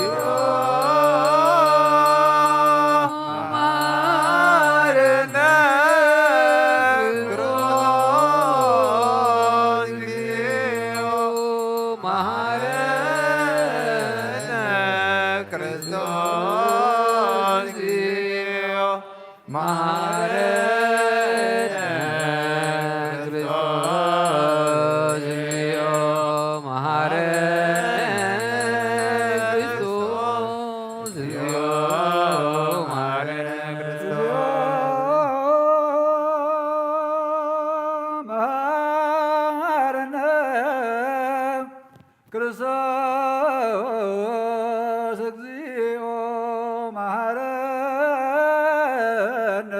መሐረነ።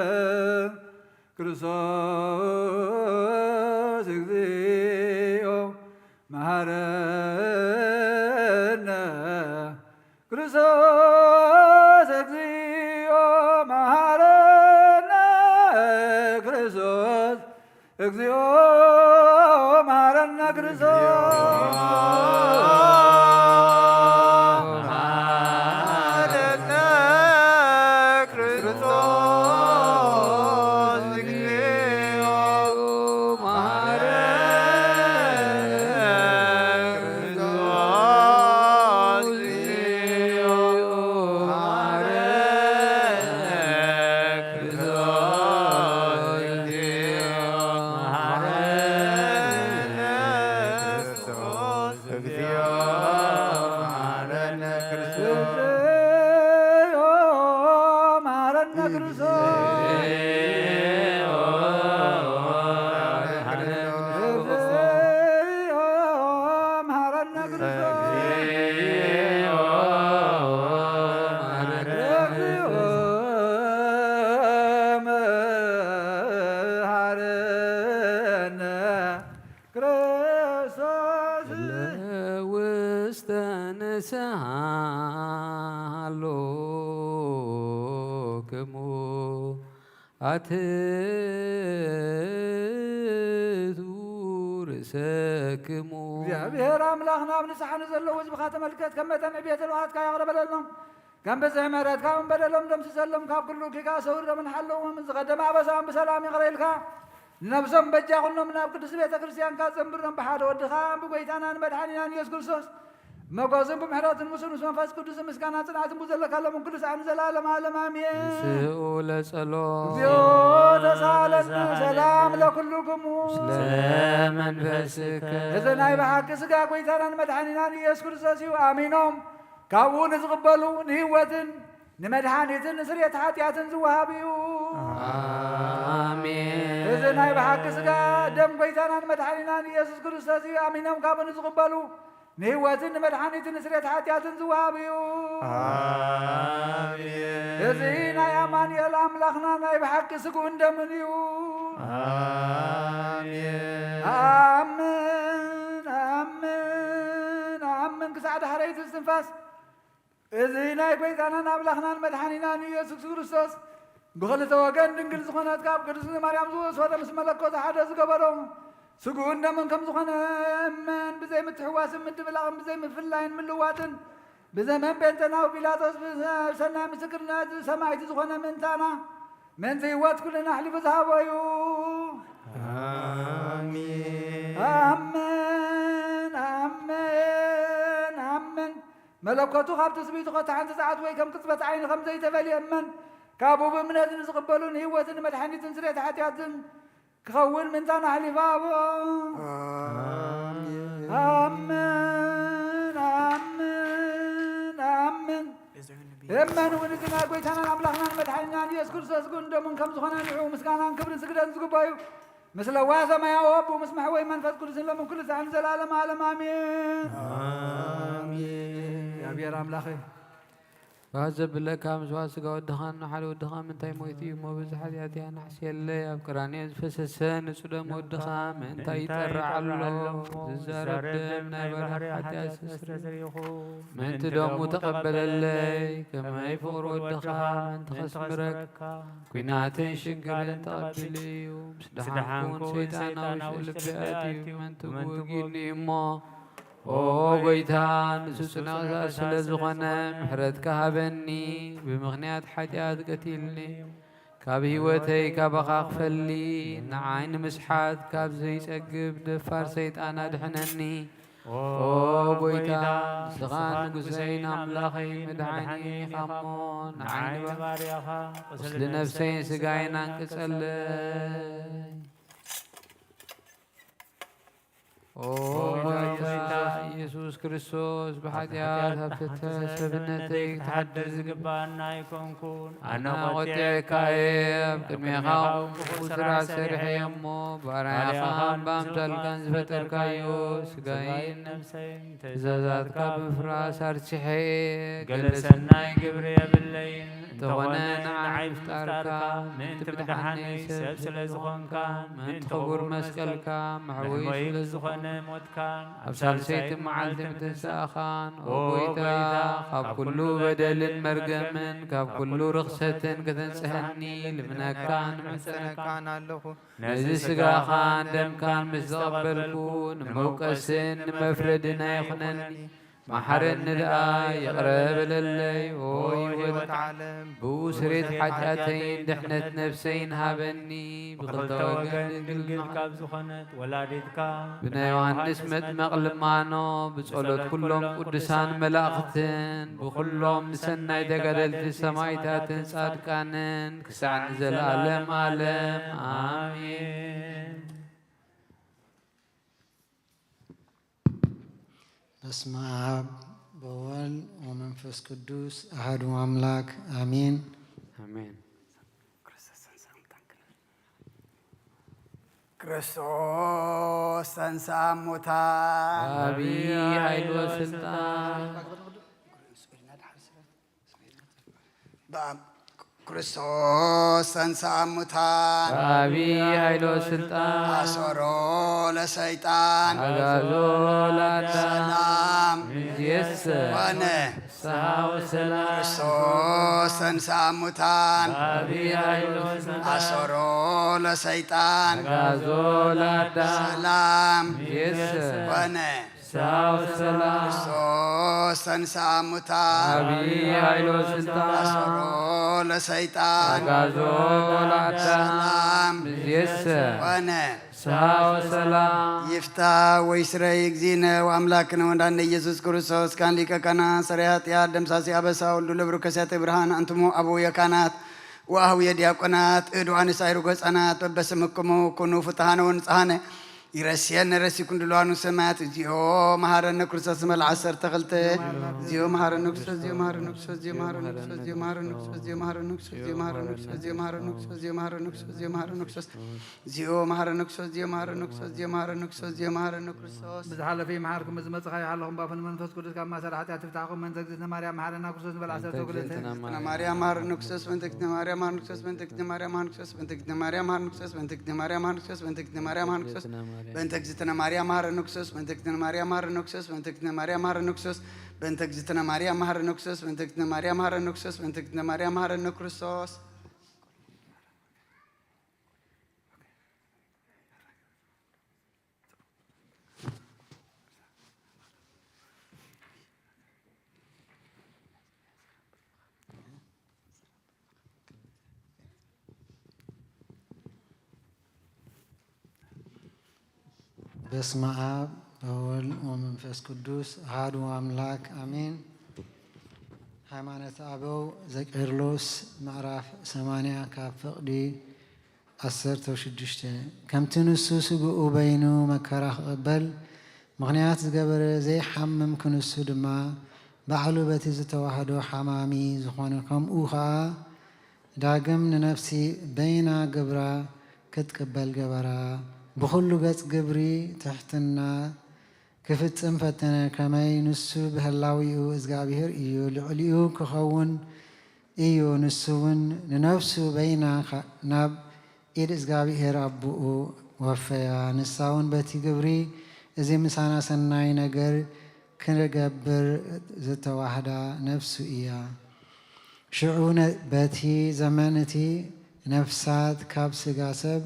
ክርስቶስ እግዚኦ መሐረነ። ክርስቶስ እግዚኦ መሐረነ። ክርስቶስ እግዚኦ መሐረነ። ክርስቶስ እግዚኦ መሐረነ። ክርስቶስ መሐረነ። ክርስቶስ እግዚኦ መሐረነ። ኣትቱ ርእሰክሙ። እግዚኣብሔር ኣምላኽና ኣብ ንስሓ ንዘለዉ ህዝብኻ ተመልከት፣ ከም መጠን ዕቤት ልውሃትካ ይቕረ በለሎም። ከም ብዝሒ ምሕረትካ እውን በደሎም ደምስሰሎም፣ ካብ ኩሉ እኪካ ሰውሮምን ሓለዎም። ዝቐደመ ኣበሳኦም ብሰላም ይቕረ ኢልካ ንነብሶም በጃ ኩኖም ናብ ቅድስቲ ቤተ ክርስቲያንካ ዘንብሮም። ብሓደ ወድኻ ብጎይታና ንመድሓኒናን ኢየሱስ ክርስቶስ መጎዝን ብምሕረትን ምስኡ ምስ መንፈስ ቅዱስ ምስጋና ጽንዓትን ብዘለካ ሎምን ኩሉ ሰዓት ንዘለዓለም ዓለም ኣሜን። ንስኡ ለጸሎ እግዚኦ ተሳለኒ ሰላም ለኩልክሙ። ስለ መንፈስከ እዚ ናይ ብሓቂ ስጋ ጎይታናን መድሓኒናን ኢየሱስ ክርስቶስ እዩ። ኣሚኖም ካብኡ ንዝቕበሉ ንህይወትን ንመድሓኒትን ንስርየት ሓጢኣትን ዝወሃብ እዩ። ኣሜን። እዚ ናይ ብሓቂ ስጋ ደም ጎይታናን መድሓኒናን ኢየሱስ ክርስቶስ እዩ። ኣሚኖም ካብኡ ንዝቕበሉ ንህይወትን ንመድሓኒትን ንስርየት ሓጢኣትን ዝወሃብ እዩ። ኣሜን። እዚ ናይ ኣማኑኤል ኣምላኽና ናይ ብሓቂ ስግኡን ደምን እዩ። ኣሜን። ኣምን፣ ኣምን፣ ኣምን ክሳዕ ዳሕረይቲ እስትንፋስ። እዚ ናይ ጐይታናን ኣምላኽናን መድሓኒናን ኢየሱስ ክርስቶስ ብኽልተ ወገን ድንግል ዝኾነት ካብ ቅድስቲ ማርያም ዝወሰዶ ምስ መለኮት ሓደ ዝገበሮ ስግኡን ደሙን ከም ዝኾነ እመን። ብዘይ ምትሕዋስን ምድብላቕን ብዘይ ምፍላይን ምልዋጥን ብዘመን ጴንጠናዊ ጲላጦስ ብሰናይ ምስክርነት ሰማዕቲ ዝኾነ ምእንታና ምእንቲ ህይወት ኩልና ኣሕሊፉ ዝሃቦ እዩ። ኣሜን። ኣምን፣ ኣምን፣ ኣምን። መለኮቱ ካብ ትስብእቱ ኸታ ሓንቲ ሰዓት ወይ ከም ቅጽበት ዓይኒ ከም ዘይተፈልየ እመን። ካብኡ ብእምነት ንዝቕበሉ ንህይወትን ንመድሓኒትን ስርየት ሓጢኣትን ክኸውን ምእንታና ኣሕሊፉ ሃቦ። ኣሜን። ኣምን፣ ኣምን፣ ኣምን። እመን እውን እዚ ናይ ጐይታናን ኣምላኽናን መድሓኒናን ኢየሱስ ክርስቶስ ስግኡን ደሙን ከም ዝኾነ ንዕኡ ምስጋናን ክብርን ስግደትን ዝግብኦ እዩ። ምስ ለዋህ ሰማያዊ ኣቦኡ ምስ መሕወይ መንፈስ ቅዱስን ሎምን ኩሉ ሳዕ ንዘለኣለም ዓለም ኣሜን። ኣሜን። እግዚኣብሔር ኣምላኸይ፣ ባህ ዘብለካ ምስዋዕ ስጋ ወድኻን ንሓደ ወድኻ ምንታይ ሞይቱ እዩ እሞ፣ በዚ ሓጢኣተይ ኣናሕስየለይ። ኣብ ቀራንዮ ዝፈሰሰ ንጹህ ደም ወድኻ ምእንታይ ይጠርዕ ኣሎ። ዝዛረብ ደም ናይ ባርያ ሓጢኣት ዘስተስርይ ይኹን። ምእንቲ ደሙ ተቐበለለይ። ከመይ ፍቕሪ ወድኻ ምእንቲ ከስምረካ ኲናትን ሽግርን ተቐቢሉ እዩ። ምስ ደሓንኩ ሰይጣን ኣብ ውሽጢ ልበይ ኣትዩ ምእንቲ ክወግእኒ እዩ እሞ፣ ኦ ጐይታ፣ ንሱ ጽኑዕ ስለ ዝኾነ፣ ምሕረትካ ሃበኒ። ብምኽንያት ሓጢኣት ቀቲልኒ፣ ካብ ህይወተይ ካባኻ ክፈሊ፣ ንዓይ ንምስሓት ካብ ዘይጸግብ ደፋር ሰይጣን ኣድሕነኒ። ኦ ጐይታ፣ ንስኻ ንጉሰይን ኣምላኸይ መድሓኒን ኢኻ እሞ፣ ንዓይ ንባርያኻ ቁስሊ ነፍሰይን ስጋይን ኣንቅጸለይ። ኦ ጐይታ ኢየሱስ ክርስቶስ፣ ብሓጢኣት ኣብ ትሕቲ ሰብነተይ ክትሓድር ዝግብኣና ኣይኮንኩን። ኣነ ቖጢዐካ እየ፣ ኣብ ቅድሜኻ እውን ክፉእ ስራሕ ሰሪሐ እየ እሞ፣ ባርያኻን ብኣምሳልካን ዝፈጠርካዮ ስጋይን ነፍሰይን ትእዛዛትካ ብምፍራስ ኣርሲሐ እየ። ገለ ሰናይ ግብሪ የብለይን፣ እንተኾነ ንዓይ ምፍጣርካ ምእንቲ ምድሓነይ ሰብ ስለ ዝኾንካን ምእንቲ ክቡር መስቀልካ መሕወዪ ስለ ዝኾነ ሞትካን ኣብ ሳልሰይቲ መዓልቲ ምትንሳእኻን፣ ኦ ጐይታ፣ ካብ ኩሉ በደልን መርገምን ካብ ኩሉ ርኽሰትን ከተንጽሐኒ ልምነካን እምሕጸነካን ኣለኹ። ነዚ ስጋኻን ደምካን ምስ ተቐበልኩ፣ ንመውቀስን ንመፍረድን ኣይኹነኒ። መሓረኒ ደኣ፣ ይቕረ በለለይ። ኦ ህይወት ዓለም፣ ብኡ ስርየት ሓጢኣተይን ድሕነት ነፍሰይን ሃበኒ። ብኽልተ ወገን ድንግል ካብ ዝኾነት ወላዲትካ፣ ብናይ ዮሃንስ መጥመቕ ልማኖ፣ ብጸሎት ኩሎም ቅዱሳን መላእኽትን፣ ብኹሎም ንሰናይ ተጋደልቲ ሰማዕታትን ጻድቃንን፣ ክሳዕ ንዘለኣለም ዓለም። ኣሜን። በስመ አብ ወወልድ ወመንፈስ ቅዱስ አሐዱ አምላክ አሜን። ኣሜን። ክርስቶስ ተንሥአ እሙታን። ዓቢ ኃይል ወስልጣን። በአብ-፣ ክርስቶስ ተንሥአ እሙታን። ዓቢ ኃይል ወስልጣን። አሰሮ ለሰይጣን። አግዓዞ ለአዳም። ሰላም እምይእዜሰ ኮነ። ፍስሐ ወሰላም። ክርስቶስ ተንሥአ እሙታን። ዓቢ ኃይል ወስልጣን። አሰሮ ለሰይጣን። አግዓዞ ለአዳም። ሰላም እምይእዜሰ ኮነ። ፍስሐ ወሰላም። ክርስቶስ ተንሥአ እሙታን። ዓቢ ኃይል ወስልጣን። አሰሮ ለሰይጣን። አግዓዞ ለአዳም። ሰላም እምይእዜሰ ኮነ። ፍስሐ ወሰላም። ይፍታ ወይስረይ እግዚእነ ወአምላክነ ወመድኃኒነ ኢየሱስ ክርስቶስ ካን ሊቀ ካህናት ሠራይ ኃጢአት ደምሳሲ አበሳ ወልዱ ለብሩክ ከሳቴ ብርሃን አንትሙ አበውየ ካህናት ወአህውየ ዲያቆናት እድ ወአንስት አይሩግ ሕፃናት በበስምክሙ ኩኑ ፍትሐነ ወንጽሐነ ይረስየነ ረሲኩን ድልዋኑ ሰማያት። እግዚኦ መሐረነ ክርስቶስ። መልዓ ዓሰርተ ክልተ። እግዚኦ መሐረነ ክርስቶስ። ብዝሓለፈ ይምሓርኩም፣ ብዝመጽእ ይሓልኹም፣ ባፉ ንመንፈስ ቅዱስ ካብ ማእሰር ሓጢኣት ይፍታሕኩም። መንተ እግዝእትነ ማርያም መሓረና ክርስቶስ ንበል ዓሰርተ ክልተ። እግዝእትነ ማርያም መሓረና ክርስቶስ፣ መንተ እግዝእትነ ማርያም መሓረና ክርስቶስ፣ መንተ እግዝእትነ ማርያም መሓረና ክርስቶስ፣ መንተ እግዝእትነ ማርያም መሓረና ክርስቶስ፣ መንተ እግዝእትነ ማርያም መሓረና ክርስቶስ፣ መንተ እግዝእትነ ማርያም መሓረና ክርስቶስ፣ መንተ እግዝእትነ ማርያም መሓረና ክርስቶስ፣ መንተ እግዝእትነ ማርያም መሓረና ክርስቶስ፣ መንተ እግዝእትነ ማርያም መሓረና ክርስቶስ፣ መንተ እግዝእትነ ማርያም መሓረና ክርስቶስ፣ መንተ እግዝእትነ ማርያም መሓረና ክርስቶስ። በስመ አብ ወወልድ ወመንፈስ ቅዱስ አሐዱ አምላክ አሜን። ሃይማኖተ አበው ዘቄርሎስ ምዕራፍ ሰማንያ ካብ ፍቕዲ ዓሰርተ ሽዱሽተ። ከምቲ ንሱ ስግኡ በይኑ መከራ ክቕበል ምኽንያት ዝገበረ ዘይሓምም ክንሱ ድማ ባዕሉ በቲ ዝተዋህዶ ሓማሚ ዝኾነ ከምኡ ኸዓ ዳግም ንነፍሲ በይና ግብራ ክትቅበል ገበራ። ብኹሉ ገጽ ግብሪ ትሕትና ክፍጽም ፈተነ። ከመይ ንሱ ብህላዊኡ እግዚኣብሔር እዩ፣ ልዕሊኡ ክኸውን እዩ። ንሱ እውን ንነፍሱ በይና ኻ-፣ ናብ ኢድ እግዚኣብሔር ኣቦኡ ወፈያ። ንሳ እውን በቲ ግብሪ እዚ ምሳና ሰናይ ነገር ክንገብር ዝተዋህዳ ነፍሱ እያ። ሽዑ ነ-፣ በቲ ዘመን እቲ ነፍሳት ካብ ስጋ ሰብ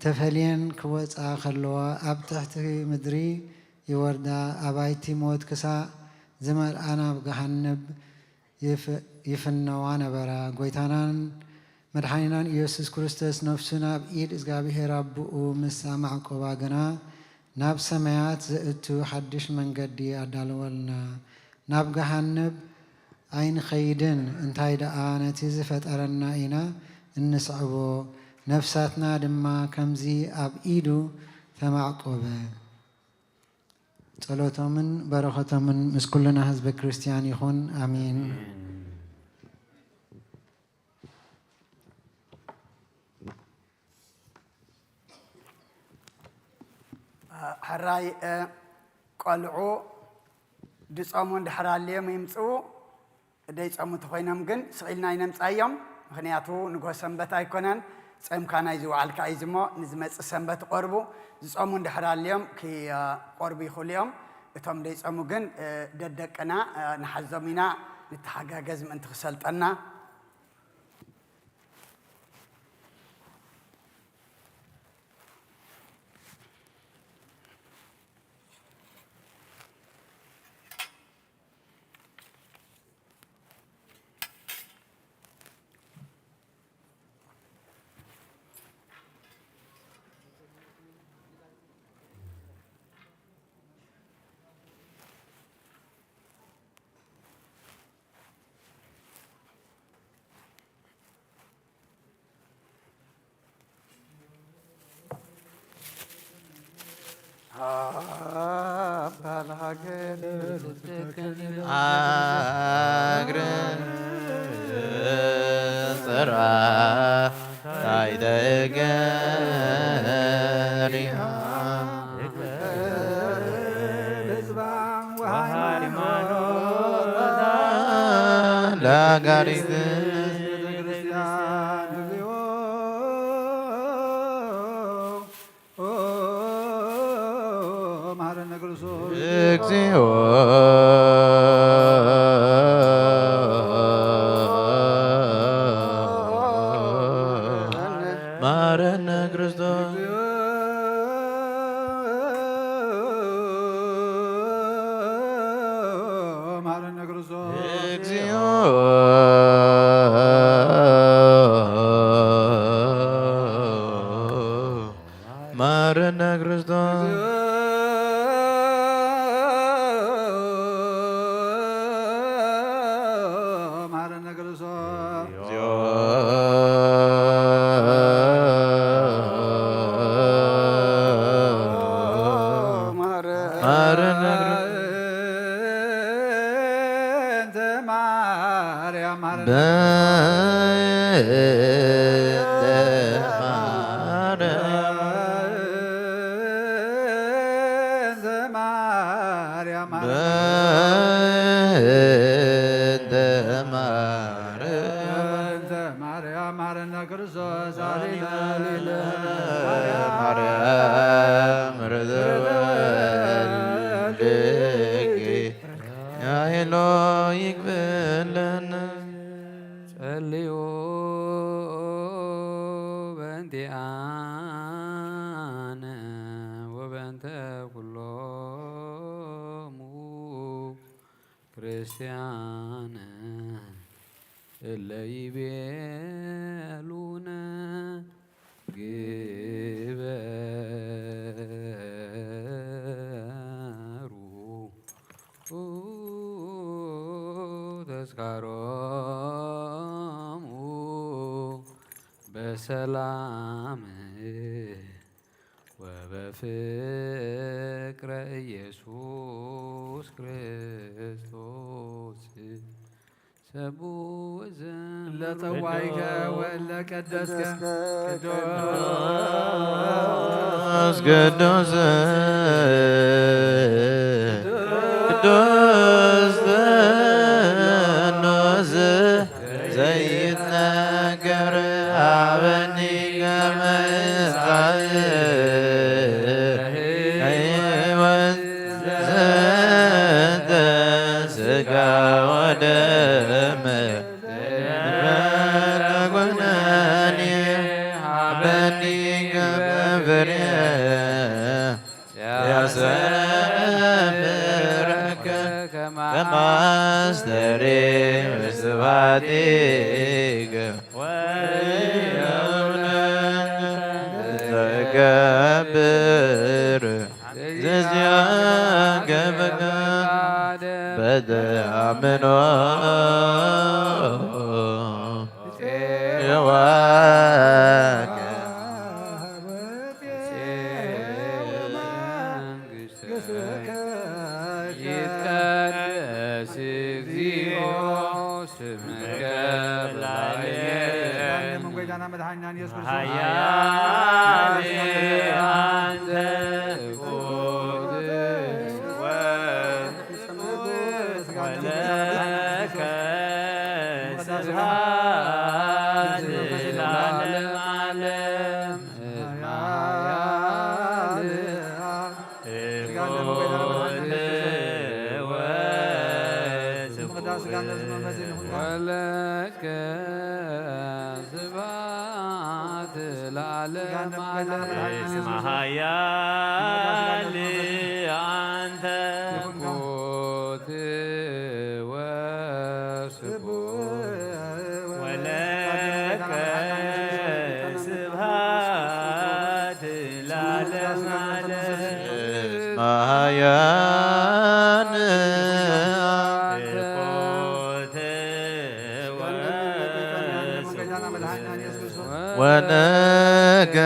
ተፈልየን ክወጻ ከለዋ፣ ኣብ ትሕቲ ምድሪ ይወርዳ፣ ኣባይቲ ሞት ክሳዕ ዝመልኣ ናብ ገሃነብ ይፍ-፣ ይፍነዋ ነበራ። ጎይታናን መድሓኒናን ኢየሱስ ክርስቶስ ነፍሱ ናብ ኢድ እግዚኣብሔር ኣቦኡ ምስ ኣማዕቆባ ግና፣ ናብ ሰማያት ዘእቱ ሓድሽ መንገዲ ኣዳለወልና። ናብ ገሃነብ ኣይንኸይድን፣ እንታይ ደኣ ነቲ ዝፈጠረና ኢና እንስዕቦ፣ ነፍሳትና ድማ ከምዚ ኣብ ኢዱ ተማዕቆበ። ጸሎቶምን በረኸቶምን ምስ ኩልና ህዝበ ክርስቲያን ይኹን። ኣሜን። ሕራይ፣ እ፣ ቆልዑ ድጾሙ እንድሕር ኣልዮም ይምጽኡ፣ ደይጾሙ እንተኾይኖም ግን ስቕ ኢልና ኣይነምጻዮም። ምኽንያቱ ንግሆ ሰንበት ኣይኮነን፣ ጾምካ ናይ ዝወዓልካ እዩ እሞ ንዝመጽእ ሰንበት ቆርቡ። ዝጾሙ እንድሕር ኣልዮም ክቆርቡ ይኽእሉ እዮም። እቶም ደይጾሙ ግን፣ እ፣ ደደቅና፣ እ፣ ንሓዞም ኢና፣ ንተሓጋገዝ ምእንቲ ክሰልጠና። ክርስቲያን እለ ይቤሉነ ግበሩ ተስካሮሙ በሰላም ወበፍቅረ ኢየሱስ ክርስቶስ። ሰብእ ወዘ ለጸዋይከ ወለ ቀደስከ ቅዱስ ቅዱስ ቅዱስ ቅዱስ ዘይትነገር ሀበኒ ከመ ይስዓር ሕይወት ዘንተ ስጋ ወደም በረኩነኒ ሀበኒ ከመ ፍሬ ያሰምረከ ከማስተሬ ስብሐቲከ ወየውነከ ተገብር ዚአከ ፈቃድ በተአምኖ ጼዋከ ይትቀደስ እግዚኦ ስምከ በላዕሌነ። ኃያል አንተ ቅዱስ ወለከ ስብሐት ለዓለመ ዓለም። ወለከ ስብሐት ለዓለመ ዓለም። እስመ ኃያል አንተ። ኮት ወስብሐት ወለከ ስብሐት ለዓለመ ዓለም። እስመ ኃያል ኮት ወስብሐት ወለከ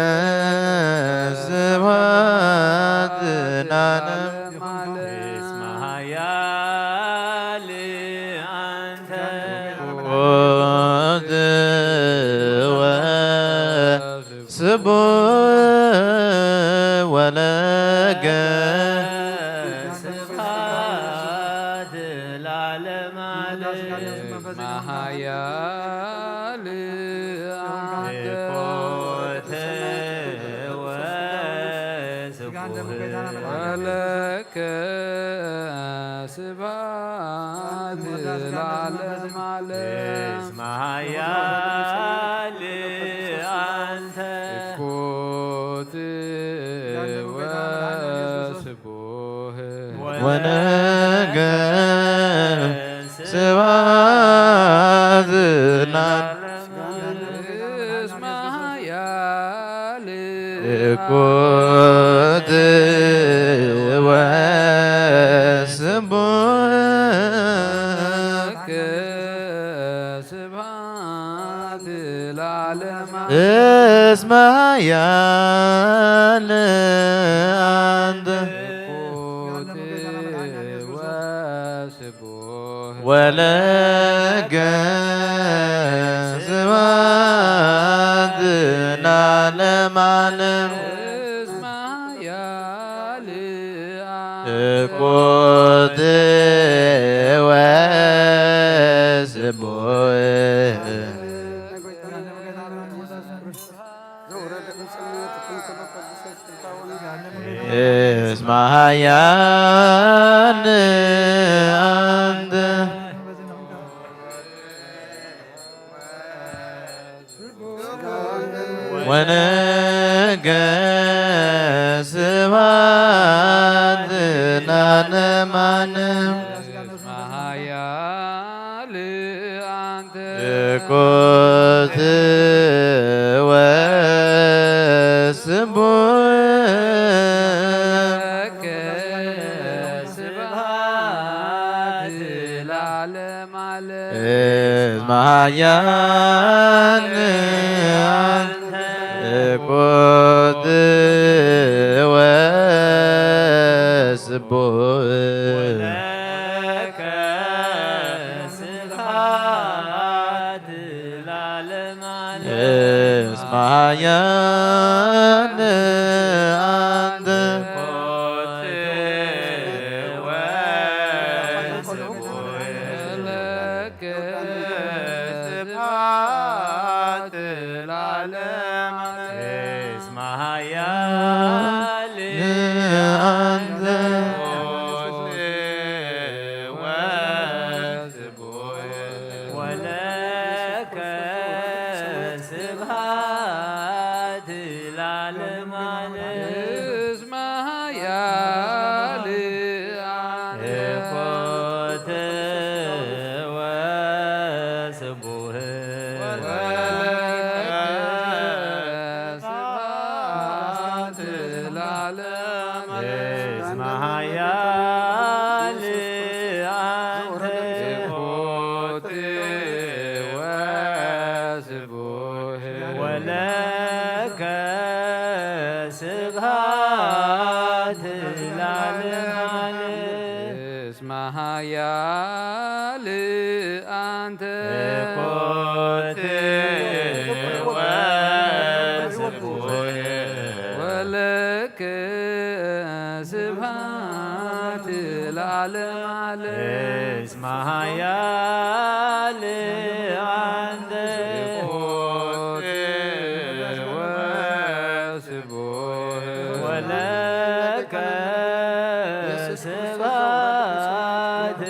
ስብሐት ለዓለመ ዓለም። እስመ ኃያል አንተ። ኮት ወስብሐት ወለከ ስብሐት ለዓለመ ዓለም። ኃያል አንተ። ኮት ወስብሐት ወለከ ስብሐት ለዓለመ ዓለም። እስመ ኃያል አንተ። ኮት ወስብሐት ወነገ ስብሐት ለእስመ ኃያል ኮት ወስብሐት ስብሐት ለዓለመ እስመ ኃያል አንተ ኮት ወስብሐት ወለከ ስብሐት ለዓለመ ዓለም። እስመ ኃያል ኮት ወስብሐት እስመ ኃያል አንተ ወነገ ስብሐት ለዓለመ ዓለም። ያን አንተ ኮት ወስቡህ ወለከ ስብሐት ለዓለመ ዓለም። እስመ ኃያል አንተ ኮት ወስቡህ ለከ ስብሐት ለዓለመ ዓለም። እስመ ኃያል አንተ ወለከ ስብሐት ለዓለመ ዓለም። እስመ ኃያል ኮት ወስቡህ ወለከ ስብሐት ለዓለመ ዓለም። እስመ ኃያል አንተ ኮት ወስቡህ ወለከ ስብሐት ለዓለመ ዓለም። እስመ ኃያል አንተ ኮት ወስቡህ ወለከ ስብሐት ለዓለመ ዓለም። እስመ ኃያል አንተ ኮት ወስቡህ ወለከ ስብሐት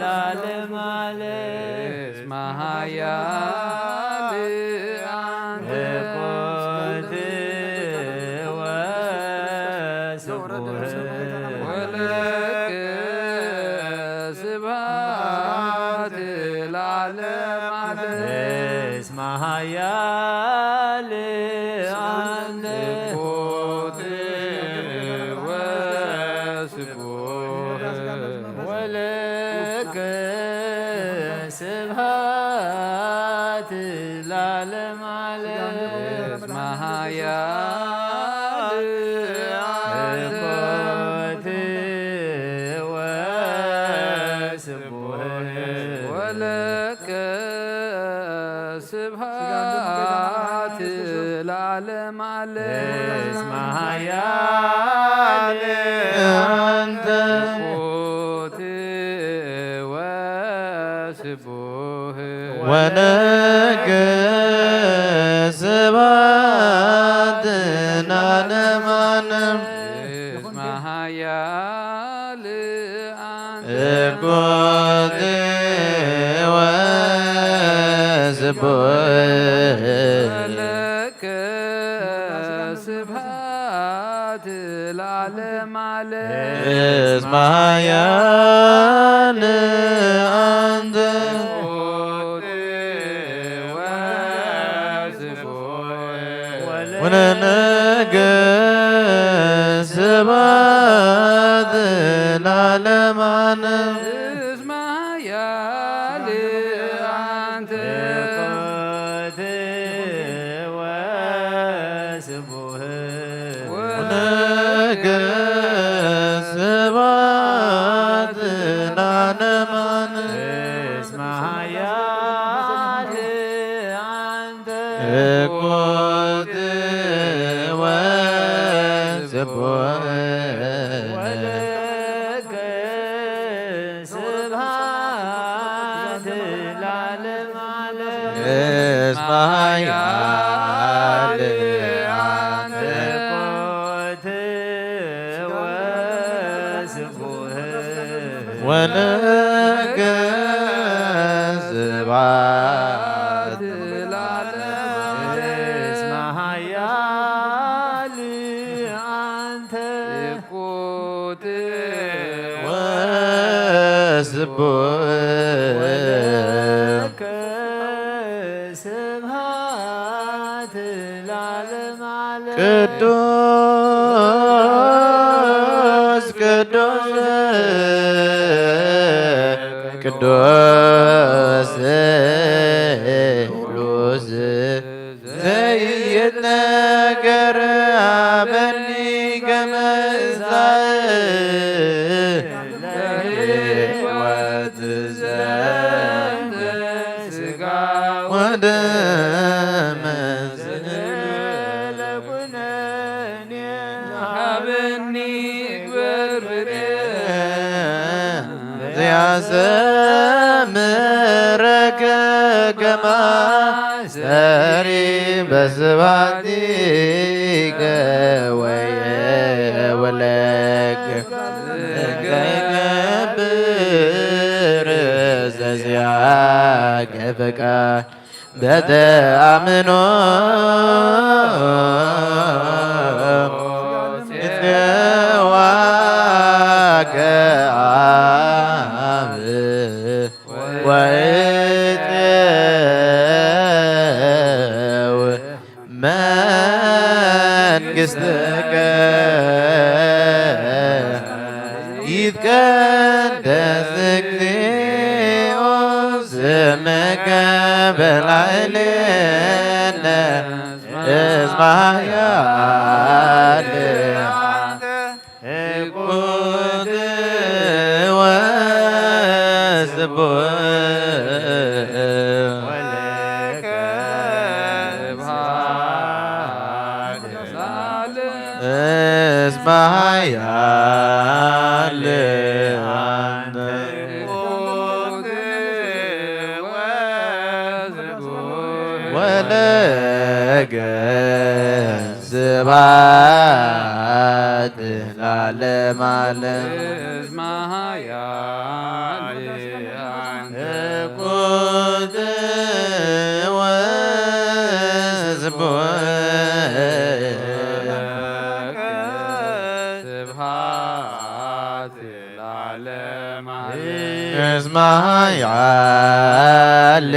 ለዓለመ ዓለም። እስመ ኃያል አንተ ኮት ወስቡህ ወለከ ስብሐት ለዓለመ ዓለም። እስመ ኃያል አንተ ኮት ወስቡህ ወለከ ስብሐት ለዓለመ ዓለም። እስመ ኃያል አንተ ኮት ወስቡህ ወለከ ስብሐት ለዓለመ ዓለም። እስመ ኃያል አንተ ኮት ወስቡህ ወለከ ስብሐት ለዓለመ ዓለም። እስመ ኃያል አንተ ኮት ወስቡህ ወለከ ስብሐት ለዓለመ ዓለም። እስመ ኃያል አንተ ኮት ወስቡህ ወለከ ስብሐት ለዓለመ ዓለም። እስመ ኃያል አንተ ኮት ወስቡህ ወለከ ስብሐት ለዓለመ ዓለም። እስመ ኃያል አንተ ኮት ወስቡህ ወለከ ስብሐት ለዓለመ ዓለም። እስመ ኃያል አንተ ኮት ወስቡህ ወለከ ስብሐት ለዓለመ ዓለም። እስመ ኃያል አንተ ኮት ወስቡህ ወለከ ስብሐት ለዓለመ ዓለም። ቅዱስ ቅዱስ ቅዱስ ያዘምረከ ከማስተሪ በስባቲከ ወየወለክ ገብር ዘዚያከ ፈቃድ በተአምኖ ጽዋከ አብ ወእትው መንግሥትከ ይትቀደስ እግዚኦ ስምከ በላዕሌነ እስመ ኃያል ሕቁት ወስቡሕ ወለከ ስብሐት እስመ ኃያል አንተ ወለከ ስብሐት ለዓለመ ዓለም። እስመ ኃያል ሕቁት ወስቡሕ ስብሐት ለዓለመ ዓለም። እስመ ኃያል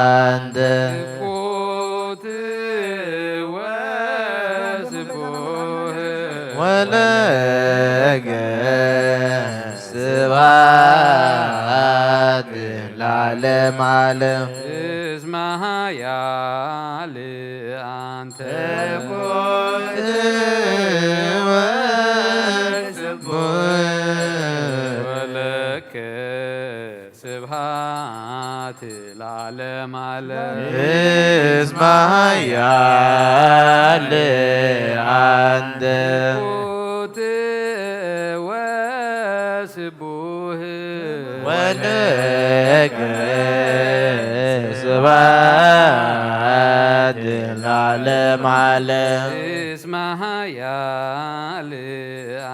አንተ ሕቁት ወስቡሕ ወለከ ስብሐት ለዓለመ ዓለም። እስመ ኃያል አንተ ሕቁት ወስቡሕ ወለከ ስብሐት ለዓለመ ዓለም። እስመ ኃያል አንተ ሕቁት ወስቡሕ ወለከ ስብሐት ለዓለመ ዓለም። እስመ ኃያል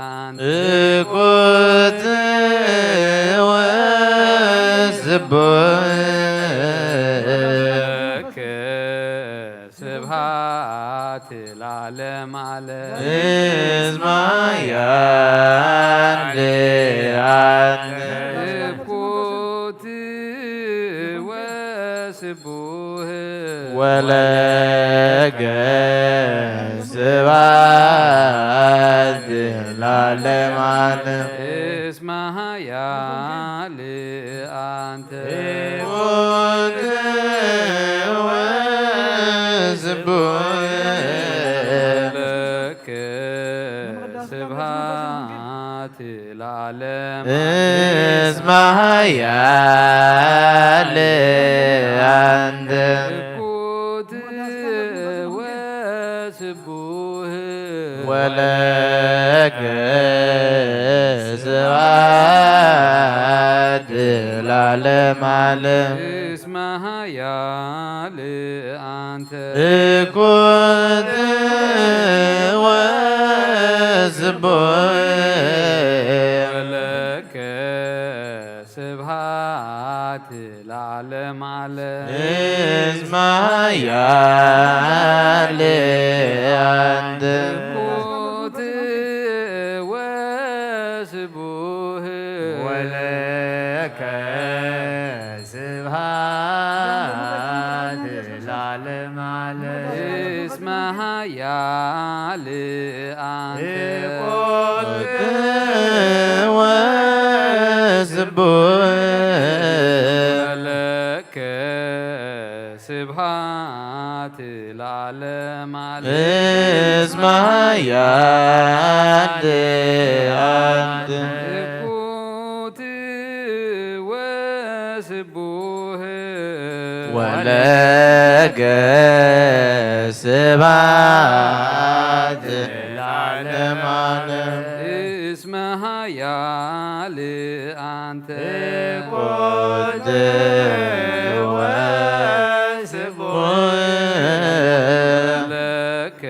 አንተ ሕቁት ወስቡሕ ወለከ ስብሐት ለዓለመ ዓለም። እስመ ኃያል አንተ ሕቁት ወስቡሕ ወለከ ስብሐት ለዓለመ ዓለም። እስመ ኃያል አንተ ሕቁት ወስቡሕ ወለከ ስብሐት ለዓለመ እስመ ኃያል አንተ ሕቁት ወስቡሕ ወለከ ስብሐት ለዓለመ ዓለም። እስመ ኃያል አንተ ሕቁት ወስቡሕ ወለከ ስብሐት ለዓለመ ዓለም። እስመ ኃያል አንተ ሕቁት ወስቡሕ ወለከ ስብሐት ለዓለመ ዓለም። እስመ ኃያል አንተ ሕቁት ወስቡሕ ወለከ ስብሐት ለዓለመ ዓለም። እስመ ኃያል አንተ ሕቁት ወስቡሕ ወለከ ስብሐት ለዓለመ ዓለም። እስመ ኃያል አንተ ኮንተ ወስቡሕ ለከ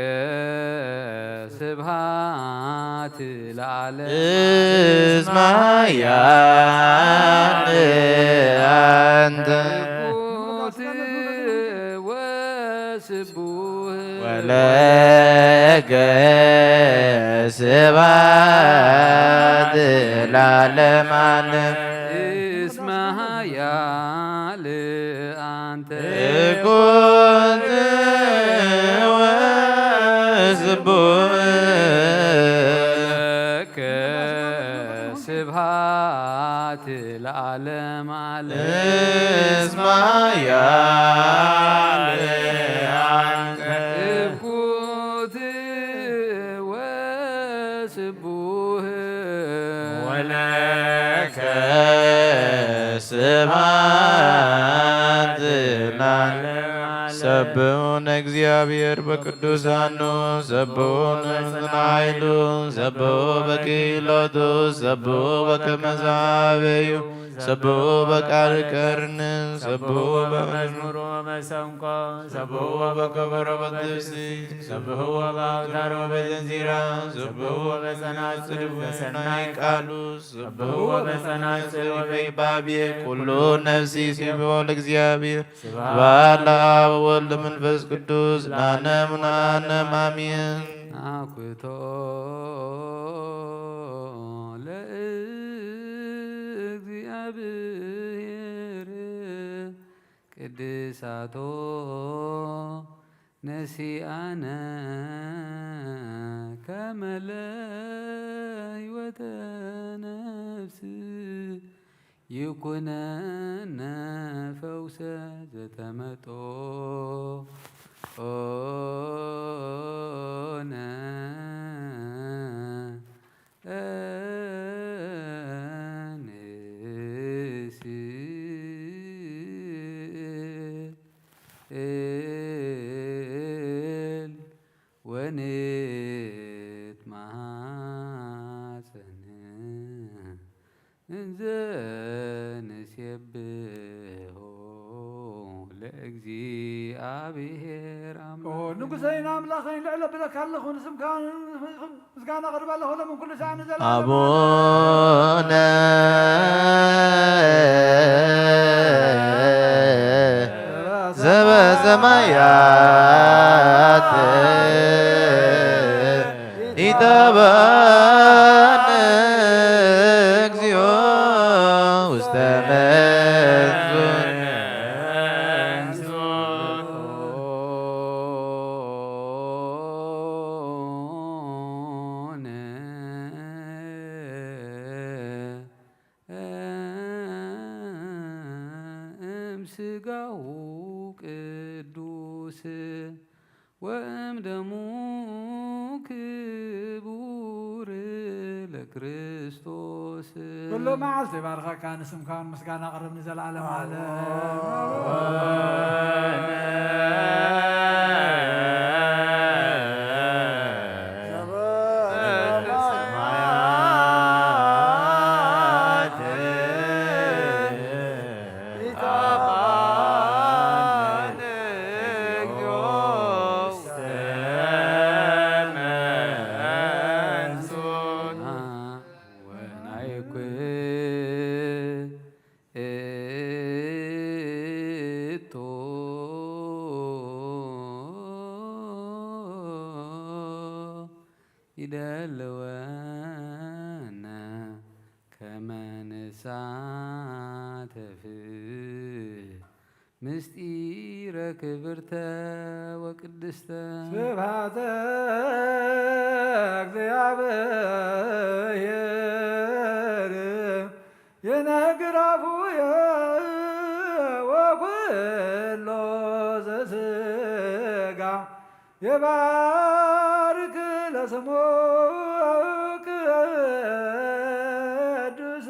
ስብሐት ለዓለም እስመ ኃያል አንተ ኩት ወስቡህ ወለከ ስብሐት ለዓለመ ዓለም። እስመ ኃያል አንተ ኩት ወስቡህ ለከ ስብሐት ለዓለም ዓለም። እስመ ኃያል አንተ እኩት ወስቡህ ወለከ ስብሐት ለዓለመ ዓለም። ሰብሑ ለእግዚአብሔር በቅዱሳኑ፣ ሰብሑ በስነ ኃይሉ፣ ሰብሑ በክህሎቱ፣ ሰብሑ በከመ ዘአበዩ፣ ሰብሑ በቃል ቀርን፣ ሰብሑ በመዝሙር በመዝሙር ወመሰንቆ ሰብሕዎ በከበሮ በትፍሲ ሰብሕዎ በአውታሮ በዘንዚራ ሰብሕዎ በጸናጽል በሰናይ ቃሉ ሰብሕዎ በጸናጽል ወበይባቤ ኩሉ ነፍሲ ሲብሖ ለእግዚአብሔር። ስብሐት ለአብ ወወልድ ወመንፈስ ቅዱስ ለዓለሙ ለዓለም አሜን። አኩቶ ለእግዚአብሔር ቅድሳቶ ነሲአነ ከመ ለህይወተ ነፍስ ይኩነነ ፈውሰ ዘተመጦ ኦነ እንስእል ወንትማሐፀን እንዘ ንሴብሖ ለእግዚአብሔር አምላክ። ንጉሰይን ኣምላኸይን ልዕል ኣብለካ ኣለኹ፣ ንስምካ ምስጋና ኣቕርብ ኣለኹ፣ ሎምን ኩሉ ሰዓት ንዘለዓለምን። አቡነ ዘበሰማያት ኢታባን እግዚኦ ውስተ መንሱት እምስጋሁ ቅዱስ ወእምደሙ ክቡር ለክርስቶስ። ኩሉ መዓልቲ ይባርኸካ፣ ንስምካ እውን ምስጋና ቅርብ ንዘለዓለም ዓለም። ይደልወነ ከመ ንሳተፍ ምስጢረ ክብርተ ወቅድስተ። ስብሐተ እግዚአብሔር ይነግር አፉየ ወኩሎ ዘስጋ የባርክ ለስሙ ቅዱስ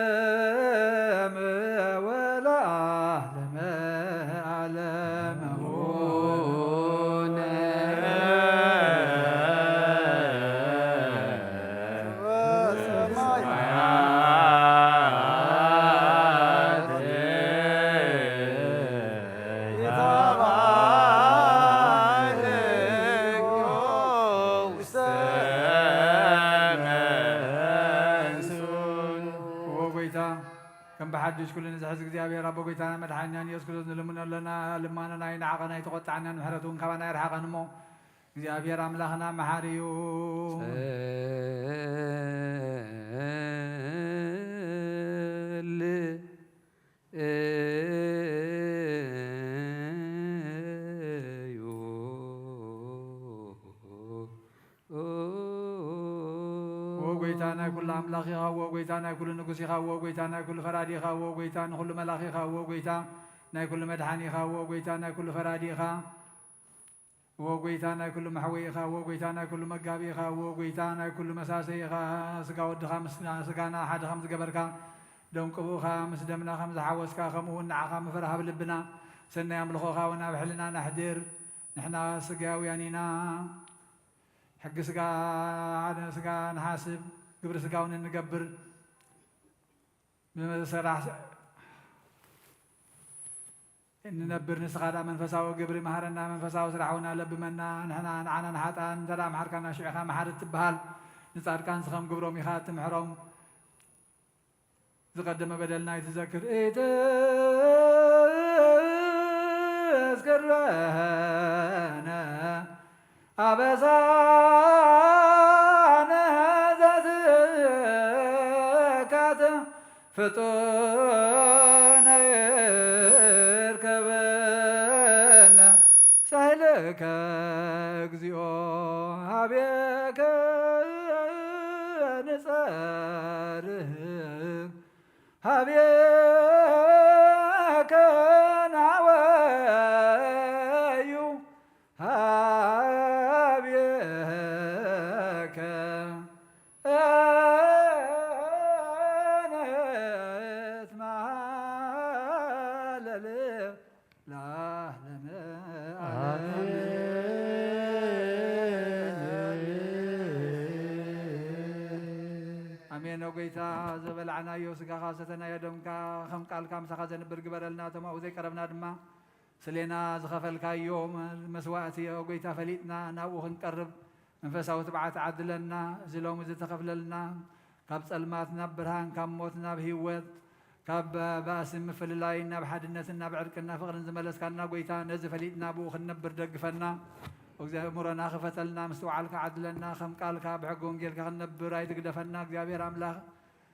ለዓለም ወለዓለመ ዓለም። ሓድሽ ኩሉ ንዝሕዝ እግዚኣብሔር ኣቦ ጎይታና መድሓኒናን ኢየሱስ ክርስቶስ ንልምኖ ኣለና። ልማኖና ኣይንዓቐን ኣይተቖጣዕናን፣ ምሕረቱ እውን ካባና ኣይርሓቐን እሞ እግዚኣብሔር ኣምላኽና መሓሪ እዩ። ጸል እዩ። ኦ ጎይታ ናይ ኩሉ ኣምላኽ ኢኻ፣ ኦ ጎይታ ናይ ኩሉ ንጉስ ኢኻ፣ ኦ ጎይታ ናይ ኩሉ ፈራዲ ኢኻ፣ ኦ ጎይታ ንኹሉ መላኺ ኢኻ፣ ኦ ጎይታ ናይ ኩሉ መድሓኒ ኢኻ፣ ኦ ጎይታ ናይ ኩሉ ፈራዲ ኢኻ፣ ኦ ጎይታ ናይ ኩሉ መሕወይ ኢኻ፣ ኦ ጎይታ ናይ ኩሉ መጋቢ ኢኻ፣ ኦ ጎይታ ናይ ኩሉ መሳሰይ ኢኻ። ስጋ ወድኻ ምስ ስጋና ሓደ ከም ዝገበርካ፣ ደም ቅቡእኻ ምስ ደምና ከም ዝሓወስካ፣ ከምኡ እውን ንዓኻ ምፍራህ ኣብ ልብና፣ ሰናይ ኣምልኾኻ እውን ኣብ ሕልና ነሕድር። ንሕና ስጋውያን ኢና። ሕጊ ስጋ፣ ስጋ ንሓስብ፣ ግብሪ ስጋ እውን እንገብር። ብሰራሕ እንነብር፣ ንስኻ ደኣ መንፈሳዊ ግብሪ መሃረና፣ መንፈሳዊ ስራሕ እውን ኣለብመና። ንሕና፣ ንዓና ንሓጥኣን እንተ ደኣ መሓርካና፣ ሽዑ ኢኻ መሓሪ እትበሃል። ንጻድቃንስ ከም ግብሮም ኢኻ እትምሕሮም። ዝቐደመ በደልና ኣይትዘክር፣ ኢትስክረነ ኣበሳነ ዘትካት ፍጡነ ይርከበነ። ሳህለከ እግዚኦ ሀቤከ ንጸርህ ሀቤከ ናወዩ ሀቤከ ንትማለል ለዓለመ ዓለም። ኣሜን። ኦ ጎይታ፣ ዝበላዕናዮ ስጋኻ፣ ዝሰተናዮ ደምካ፣ ከም ቃልካ ምሳኻ ዘንብር ግበረልና። እቶም ኣብኡ ዘይቀረብና ድማ፣ ስሌና ዝኸፈልካዮ መስዋእቲ፣ ኦ ጎይታ፣ ፈሊጥና ናብኡ ክንቀርብ መንፈሳዊ ትብዓት ዓድለና። እዚ ሎሚ ዝተኸፍለልና፣ ካብ ጸልማት ናብ ብርሃን፣ ካብ ሞት ናብ ህይወት፣ ካብ ባእሲ ምፍልላይን ናብ ሓድነትን ናብ ዕርቅን ናብ ፍቕርን ዝመለስካና ጎይታ፣ ነዚ ፈሊጥና ብኡ ክንነብር ደግፈና። እግዚኣብሔር፣ እምሮና ክፈተልና፣ ምስትውዓልካ ዓድለና፣ ከም ቃልካ ብሕጊ ወንጌልካ ክንነብር ኣይትግደፈና። እግዚኣብሔር ኣምላኽ፣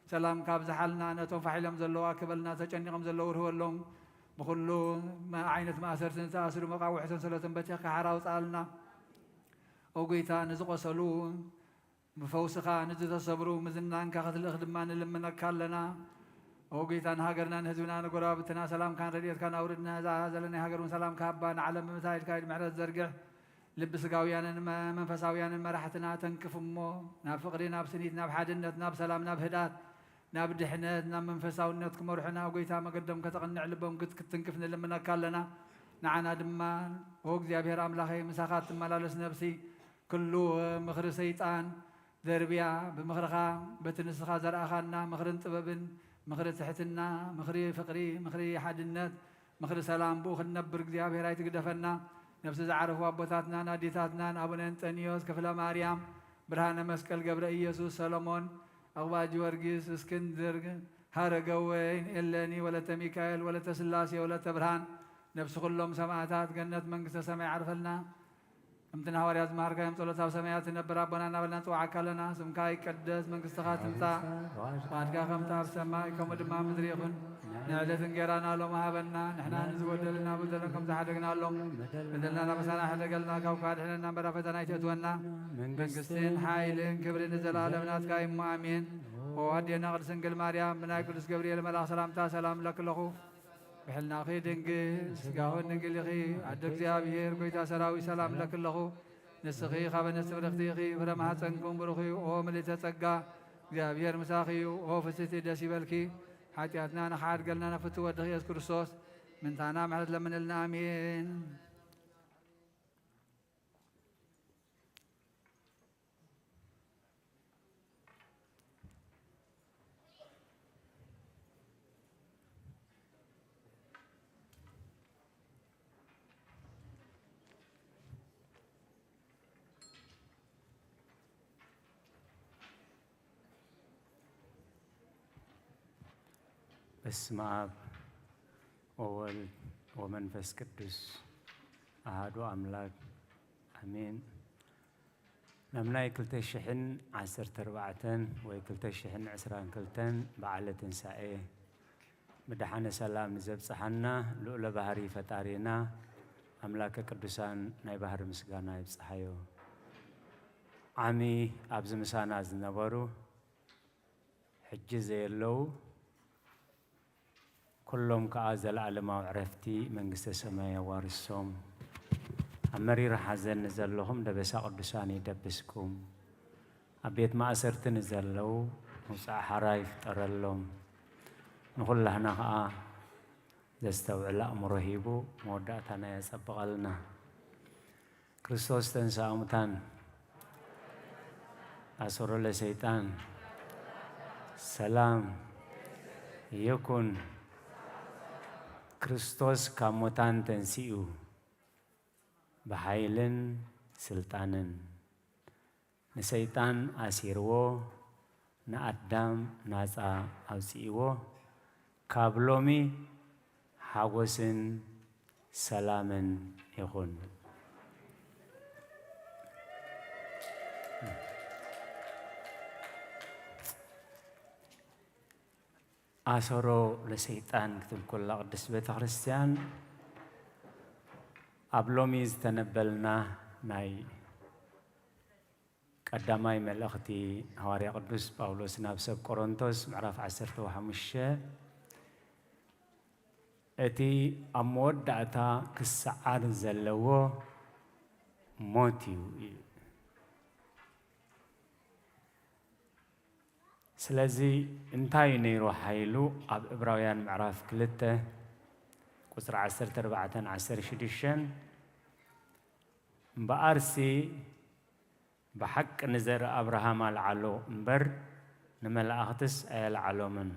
ሰላምካ ኣብዝሓልና፣ ነቶም ፋሕ ኢሎም ዘለዉ ኣክበልና፣ ተጨኒቖም ዘለዉ ርህወሎም፣ ብኹሉ መ-፣ ዓይነት ማእሰርቲ ዝተኣስሩ መቓውሒ ሰንሰለቶም በቲኽካ ሓራ ኣውፅኣልና። ኦ ጎይታ፣ ንዝቆሰሉ ብፈውስኻ፣ ንዝተሰብሩ ምዝናንካ ክትልእኽ ድማ ንልምነካ ኣለና። ኦ ጎይታ፣ ንሃገርና፣ ንህዝብና፣ ንጎረባብትና ሰላምካን ረድኤትካን ኣውርድ። ነዛ ዘለናያ ሃገር እውን ሰላምካ ሃባ። ንዓለም ብምስላ ኢድካ ኢድ ምሕረት ዘርግሕ። ልቢ ስጋውያንን መ-፣ መንፈሳውያንን መራሕትና ተንክፍ እሞ፣ ናብ ፍቕሪ፣ ናብ ስኒት፣ ናብ ሓድነት፣ ናብ ሰላም፣ ናብ ህድኣት፣ ናብ ድሕነት፣ ናብ መንፈሳውነት ክመርሑና፣ ኦ ጎይታ፣ መገዶም ከተቕንዕ፣ ልቦም ክት-፣ ክትትንክፍ ንልምነካ ኣለና። ንዓና ድማ፣ ኦ እግዚኣብሔር ኣምላኸይ፣ ምሳኻ እትመላለስ ነፍሲ፣ ኩሉ ምኽሪ ሰይጣን ደርብያ፣ ብምኽርኻ፣ በቲ ንስኻ ዘርኣኻና ምኽርን ጥበብን፣ ምኽሪ ትሕትና፣ ምኽሪ ፍቕሪ፣ ምኽሪ ሓድነት፣ ምኽሪ ሰላም፣ ብኡ ክንነብር እግዚኣብሔር ኣይትግደፈና። ነፍሲ ዝዓረፉ ኣቦታትናን ኣዴታትናን፣ ኣቡነ እንጠንዮስ፣ ክፍለ ማርያም፣ ብርሃነ መስቀል፣ ገብረ ኢየሱስ፣ ሰሎሞን፣ ዕቑባ ጊዮርጊስ፣ እስክንድር፣ ሃረገወይን፣ ኤለኒ፣ ወለተ ሚካኤል፣ ወለተ ስላሴ፣ ወለተ ብርሃን፣ ነፍሲ ኩሎም ሰማዕታት ገነት መንግስተ ሰማይ ዓርፈልና። ከምቲ ንሃዋርያት ዝመሃርካዮም ጸሎት ኣብ ሰማያት ትነብር ኣቦና እናበልና ንጽውዓካ ኣለና። ስምካ ይቀደስ፣ መንግስትኻ ትምጻእ፣ ፍቓድካ ከምቲ ኣብ ሰማይ ከምኡ ድማ ኣብ ምድሪ ይኹን። ንዕለት እንጌራና ሎሚ ሃበና፣ ንሕና ንዝበደሉና በደሎም ከም ዝሓደግናሎም፣ በደልና ናበሳና ሕደገልና፣ ካብ ክፉእ ኣድሕነና፣ እምበር ኣብ ፈተና ኣይተእትወና። መንግስትን ሓይልን ክብርን ንዘለኣለም ናትካ እዩ እሞ፣ ኣሜን። ኦ ኣዴና ቅድስት ድንግል ማርያም፣ ብናይ ቅዱስ ገብርኤል መልኣኽ ሰላምታ ሰላም እብለኪ ኣለኹ። ብሕልናኺ ድንግል፣ ስጋውን ድንግል ኢኺ፣ ኣደ እግዚኣብሔር፣ ጎይታ ሰራዊት፣ ሰላም እብለኪ ኣለኹ። ንስኺ ካብ ኣንስቲ ብርኽቲ ኢኺ፣ ፍረ ማህፀንኩም ብሩኽ እዩ። ኦ ምልዕተ ጸጋ፣ እግዚኣብሔር ምሳኺ እዩ። ኦ ፍስሕቲ፣ ደስ ይበልኪ። ሓጢኣትና ንኽሓድገልና፣ ናብ ፍትው ወድኺ የሱስ ክርስቶስ ምንታና ምሕረት ለምንልና። ኣሜን። በስመ አብ ወወልድ ወመንፈስ ቅዱስ አሐዱ አምላክ አሜን። ናብ ናይ ክልተ ሽሕን ዓሰርተ ኣርባዕተን ወይ ክልተ ሽሕን ዕስራን ክልተን በዓለ ትንሳኤ ብደሓነ ሰላም ንዘብጽሓና ልዑለ ባህሪ ፈጣሪና ኣምላከ ቅዱሳን ናይ ባህሪ ምስጋና ይብጽሓዮ። ዓሚ ኣብዚ ምሳና ዝነበሩ ሕጂ ዘየለዉ ኩሎም ከኣ ዘለኣለማዊ ዕረፍቲ መንግስተ ሰማይ የዋርሶም። ኣብ መሪር ሓዘን ንዘለኹም ደበሳ ቅዱሳን ይደብስኩም። ኣብ ቤት ማእሰርቲ ንዘለዉ ምውጻእ ሓራ ይፍጠረሎም። ንኹላህና ከኣ ዘስተውዕል ኣእምሮ ሂቡ መወዳእታና የጸብቐልና። ክርስቶስ ተንሥአ እሙታን አሰሮ ለሰይጣን ሰላም ይኩን። ክርስቶስ ካብ ሙታን ተንሲኡ ብሓይልን ስልጣንን ንሰይጣን ኣሲርዎ ንኣዳም ናጻ ኣውጺእዎ። ካብ ሎሚ ሓጎስን ሰላምን ይኹን። ኣሰሮ ለሰይጣን ክትብል ከላ ቅድስት ቤተ ክርስቲያን ኣብ ሎሚ ዝተነበልና ናይ ቀዳማይ መልእኽቲ ሃዋርያ ቅዱስ ጳውሎስ ናብ ሰብ ቆሮንቶስ ምዕራፍ ዓሰርተ ሓሙሽተ እቲ ኣብ መወዳእታ ክሰዓር ዘለዎ ሞት እዩ። ስለዚ እንታይ እዩ ነይሩ ሓይሉ? ኣብ ዕብራውያን ምዕራፍ ክልተ ቁጽሪ ዓሰርተ ኣርባዕተን ዓሰርተ ሽዱሽተን እምበኣርሲ ብሓቂ ንዘርኢ ኣብርሃም ኣልዓሎ እምበር ንመላእኽትስ ኣየልዓሎምን።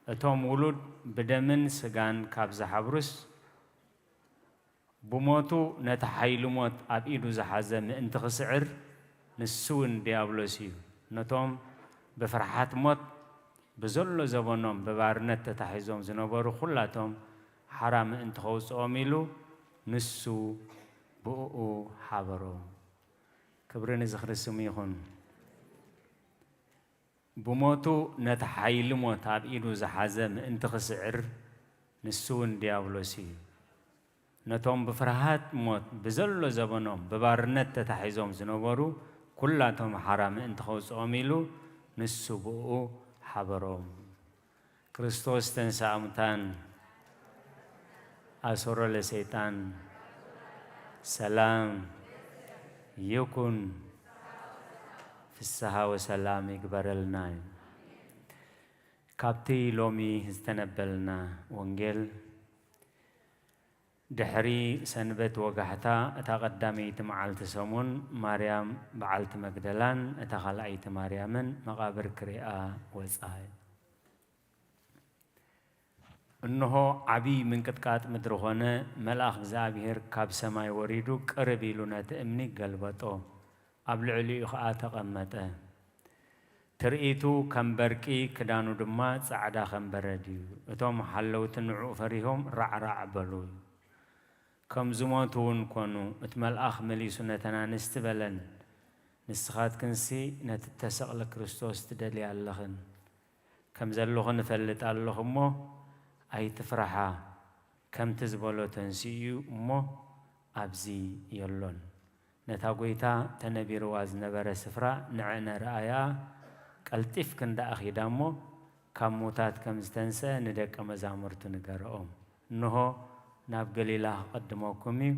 እቶም ውሉድ ብደምን ስጋን ካብ ዝሓብሩስ ብሞቱ ነቲ ሓይሊ ሞት ኣብ ኢዱ ዝሓዘ ምእንቲ ክስዕር ንሱ እውን ዲያብሎስ እዩ። ነቶም ብፍርሓት ሞት ብዘሎ ዘበኖም ብባርነት ተታሒዞም ዝነበሩ ኩላቶም ሓራ ምእንቲ ከውፅኦም ኢሉ ንሱ ብእኡ ሓበሮም። ክብሪ ንዝኽሪ ስሙ ይኹን። ብሞቱ ነቲ ሓይሊ ሞት ኣብ ኢዱ ዝሓዘ ምእንቲ ክስዕር ንሱ እውን ዲያብሎስ እዩ። ነቶም ብፍርሃት ሞት ብዘሎ ዘበኖም ብባርነት ተታሒዞም ዝነበሩ ኩላቶም ሓራ ምእንቲ ከውፅኦም ኢሉ ንሱ ብእኡ ሓበሮም። ክርስቶስ ተንሥአ እሙታን አሰሮ ለሰይጣን ሰላም ይኩን። ፍስሐ ወሰላም ይግበረልና። ካብቲ ሎሚ ዝተነበልና ወንጌል ድሕሪ ሰንበት ወጋሕታ እታ ቀዳመይቲ መዓልቲ ሰሙን ማርያም በዓልቲ መግደላን እታ ካልኣይቲ ማርያምን መቓብር ክሪኣ ወጻ። እንሆ ዓቢ ምንቅጥቃጥ ምድሪ ኾነ፣ መልኣኽ እግዚኣብሔር ካብ ሰማይ ወሪዱ ቅርብ ኢሉ ነቲ እምኒ ገልበጦ፣ ኣብ ልዕሊኡ ኸኣ ተቐመጠ። ትርኢቱ ከም በርቂ፣ ክዳኑ ድማ ጻዕዳ ከም በረድ እዩ። እቶም ሓለውቲ ንዕኡ ፈሪሆም ራዕራዕ በሉ። ከም ዝሞቱ እውን ኮኑ። እቲ መልኣኽ መሊሱ ነተን ኣንስቲ በለን፣ ንስኻትክንሲ ነቲ እተሰቕለ ክርስቶስ ትደልያ ኣለኽን። ከም ዘለኹ ንፈልጥ ኣለኹ እሞ ኣይትፍርሓ፣ ከምቲ ዝበሎ ተንሲኡ እዩ እሞ ኣብዚ የሎን። ነታ ጐይታ ተነቢርዋ ዝነበረ ስፍራ ንዐ ነርኣያ፣ ቀልጢፍክን ደኣ ኺዳ እሞ ካብ ምዉታት ከም ዝተንስአ ንደቀ መዛሙርቱ ንገርኦም። እንሆ ናብ ገሊላ ክቐድመኩም እዩ፣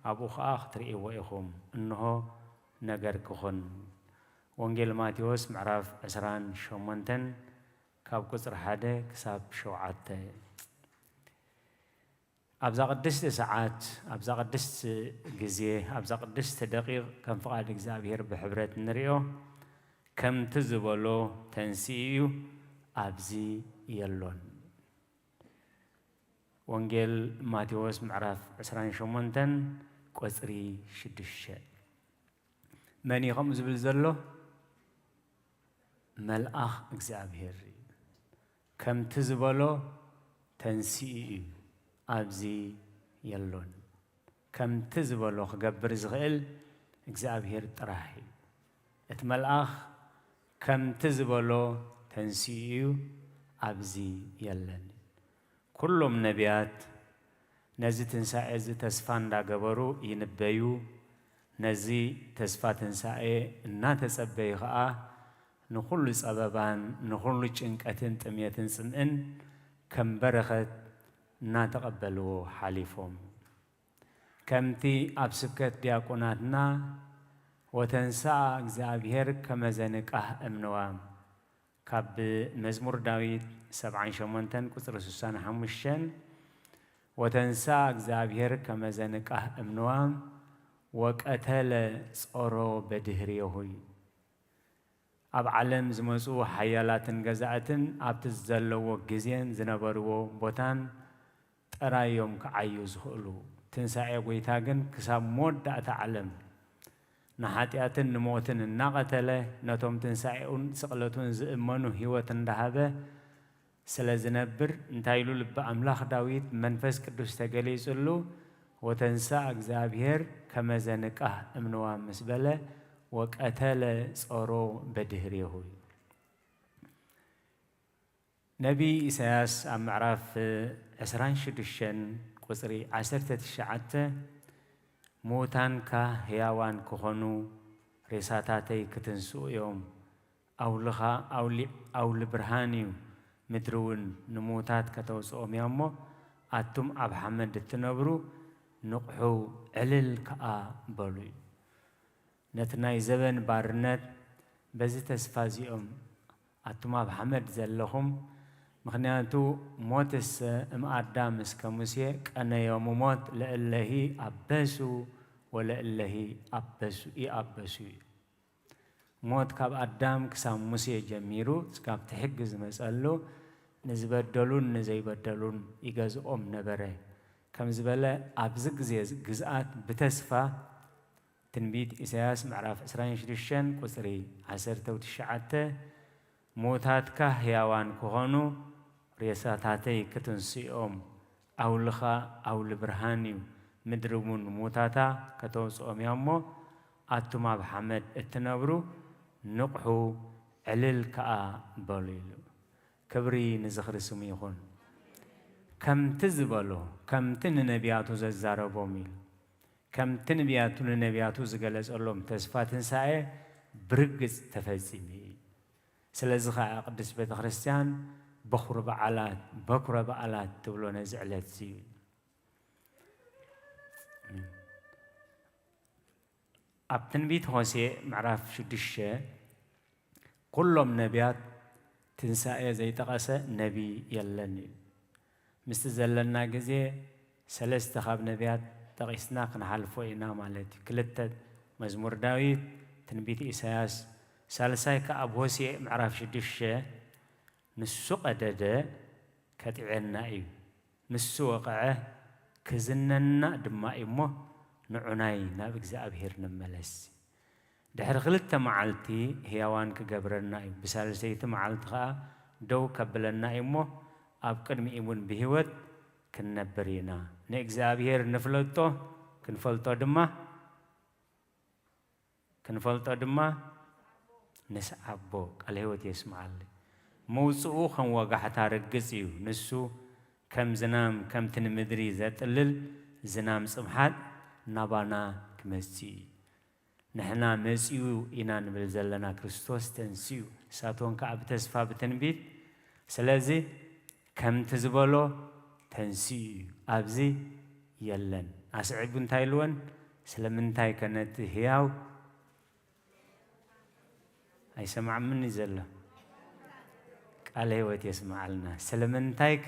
ኣብኡ ኸኣ ክትርእይዎ ኢኹም። እንሆ ነገርኪ ኹን። ወንጌል ማቴዎስ ምዕራፍ ዕስራን ሸሞንተን ካብ ቁጽሪ ሓደ ክሳብ ሸውዓተ። ኣብዛ ቅድስቲ ሰዓት፣ ኣብዛ ቅድስቲ ግዜ፣ ኣብዛ ቅድስቲ ደቂቕ ከም ፍቓድ እግዚኣብሔር ብሕብረት ንርእዮ። ከምቲ ዝበሎ ተንሲኡ እዩ፣ ኣብዚ የሎን። ወንጌል ማቴዎስ ምዕራፍ ዕስራን ሸሞንተን ቁጽሪ ሽዱሽተ። መን እዩ ከምኡ ዝብል ዘሎ? መልኣኽ እግዚኣብሔር እዩ። ከምቲ ዝበሎ ተንሲኡ እዩ፣ ኣብዚ የሎን። ከምቲ ዝበሎ ክገብር ዝኽእል እግዚኣብሔር ጥራሕ እዩ። እቲ መልኣኽ ከምቲ ዝበሎ ተንሲኡ እዩ፣ ኣብዚ የለን። ኩሎም ነቢያት ነዚ ትንሳኤ እዚ ተስፋ እንዳገበሩ ይንበዩ። ነዚ ተስፋ ትንሳኤ እናተጸበዩ ኸኣ ንኹሉ ጸበባን ንኹሉ ጭንቀትን ጥሜትን ጽምእን ከም በረኸት እናተቐበልዎ ሓሊፎም። ከምቲ ኣብ ስብከት ዲያቆናትና ወተንስኣ እግዚኣብሔር ከመ ዘንቃህ እምንዋም ካብ መዝሙር ዳዊት ሰብዓን ሸሞንተን ቁጽሪ ስሳን ሓሙሽተን ወተንስኣ እግዚኣብሔር ከመ ዘንቃህ እምንዋም ወቀተለ ጾሮ በድህርየሁ እዩ። ኣብ ዓለም ዝመጹ ሓያላትን ገዛእትን ኣብቲ ዘለዎ ግዜን ዝነበርዎ ቦታን ጥራይ እዮም ክዓዩ ዝኽእሉ። ትንሳኤ ጐይታ ግን ክሳብ መወዳእታ ዓለም ንሓጢኣትን ንሞትን እናቐተለ ነቶም ትንሳኤኡን ስቕለቱን ዝእመኑ ህይወት እንዳሃበ ስለ ዝነብር እንታይ ኢሉ ልቢ ኣምላኽ ዳዊት መንፈስ ቅዱስ ተገሊጹሉ ወተንሳ እግዚኣብሔር ከመ ዘንቃህ እምንዋ ምስ በለ ወቀተለ ጾሮ በድህሬሁ እዩ። ነቢይ ኢሳያስ ኣብ ምዕራፍ ዕስራን ሽዱሽተን ቁጽሪ ዓሰርተ ትሽዓተ ምዉታንካ ህያዋን ክኾኑ ሬሳታተይ ክትንስኡ እዮም። ኣውልኻ ኣውሊ ኣውሊ ብርሃን እዩ፣ ምድሪ እውን ንምዉታት ከተውጽኦም እያ እሞ ኣቱም ኣብ ሓመድ እትነብሩ ንቕሑ ዕልል ከኣ በሉ እዩ። ነቲ ናይ ዘበን ባርነት በዚ ተስፋ እዚኦም ኣቱም ኣብ ሓመድ ዘለኹም፣ ምኽንያቱ ሞትሰ እምኣዳም እስከ ሙሴ ቀነዮሙ ሞት ለእለሂ ኣበሱ ወለእለሂ ኣበሱ ይኣበሱ እዩ። ሞት ካብ ኣዳም ክሳብ ሙሴ ጀሚሩ እስካብቲ ሕጊ ዝመጸሉ ንዝበደሉን ንዘይበደሉን ይገዝኦም ነበረ ከም ዝበለ ኣብዚ ግዜ ግዝኣት ብተስፋ ትንቢት ኢሳያስ ምዕራፍ ዕስራን ሽዱሽተን ቁጽሪ ዓሰርተ ትሽዓተ ምዉታትካ ህያዋን ክኾኑ ሬሳታተይ ክትንስኦም ኣውልኻ ኣውሊ ብርሃን እዩ፣ ምድሪ እውን ምዉታታ ከተውጽኦም እያ እሞ ኣቱም ኣብ ሓመድ እትነብሩ ንቕሑ ዕልል ከኣ በሉ ኢሉ። ክብሪ ንዝኽሪ ስሙ ይኹን። ከምቲ ዝበሎ ከምቲ ንነቢያቱ ዘዛረቦም ኢሉ ከምቲ ነቢያቱ ንነቢያቱ ዝገለጸሎም ተስፋ ትንሳኤ ብርግጽ ተፈጺሙ እዩ። ስለዚ ኸኣ ቅድስት ቤተ ክርስቲያን በኹሪ በዓላት በኩረ በዓላት ትብሎ ነዚ ዕለት እዚ እዩ። ኣብ ትንቢት ሆሴዕ ምዕራፍ ሽዱሽተ ኩሎም ነቢያት ትንሳኤ ዘይጠቐሰ ነቢ የለን እዩ። ምስቲ ዘለና ግዜ ሰለስተ ካብ ነቢያት ጠቒስና ክንሓልፎ ኢና ማለት እዩ። ክልተ መዝሙር ዳዊት፣ ትንቢት ኢሳያስ፣ ሳልሳይ ከኣ ኣብ ሆሴዕ ምዕራፍ ሽዱሽተ ንሱ ቀደደ ከጥዕየና እዩ፣ ንሱ ወቕዐ ክዝነና ድማ እዩ እሞ ንዑናይ ናብ እግዚኣብሔር ንመለስ። ድሕሪ ክልተ መዓልቲ ህያዋን ክገብረና እዩ፣ ብሳልሰይቲ መዓልቲ ኸኣ ደው ከብለና እዩ እሞ ኣብ ቅድሚኡ እውን ብህይወት ክንነብር ኢና። ንእግዚኣብሔር ንፍለጦ ክንፈልጦ ድማ ክንፈልጦ ድማ ንስዓቦ። ቃለ ህይወት የስምዓለይ። መውፅኡ ከም ወጋሕታ ርግፅ እዩ። ንሱ ከም ዝናም ከምቲ ንምድሪ ዘጥልል ዝናም ፅምሓት ናባና ክመፅእ እዩ። ንሕና መጺኡ ኢና ንብል ዘለና፣ ክርስቶስ ተንሲኡ፣ ንሳቶም ከኣ ብተስፋ ብትንቢት። ስለዚ ከምቲ ዝበሎ ተንሲኡ እዩ፣ ኣብዚ የለን። ኣስዒቡ እንታይ ኢልወን? ስለምንታይ ከ ነቲ ህያው ኣይሰማዕምኒ ዘሎ ቃለ ህይወት የስምዓልና። ስለምንታይ ከ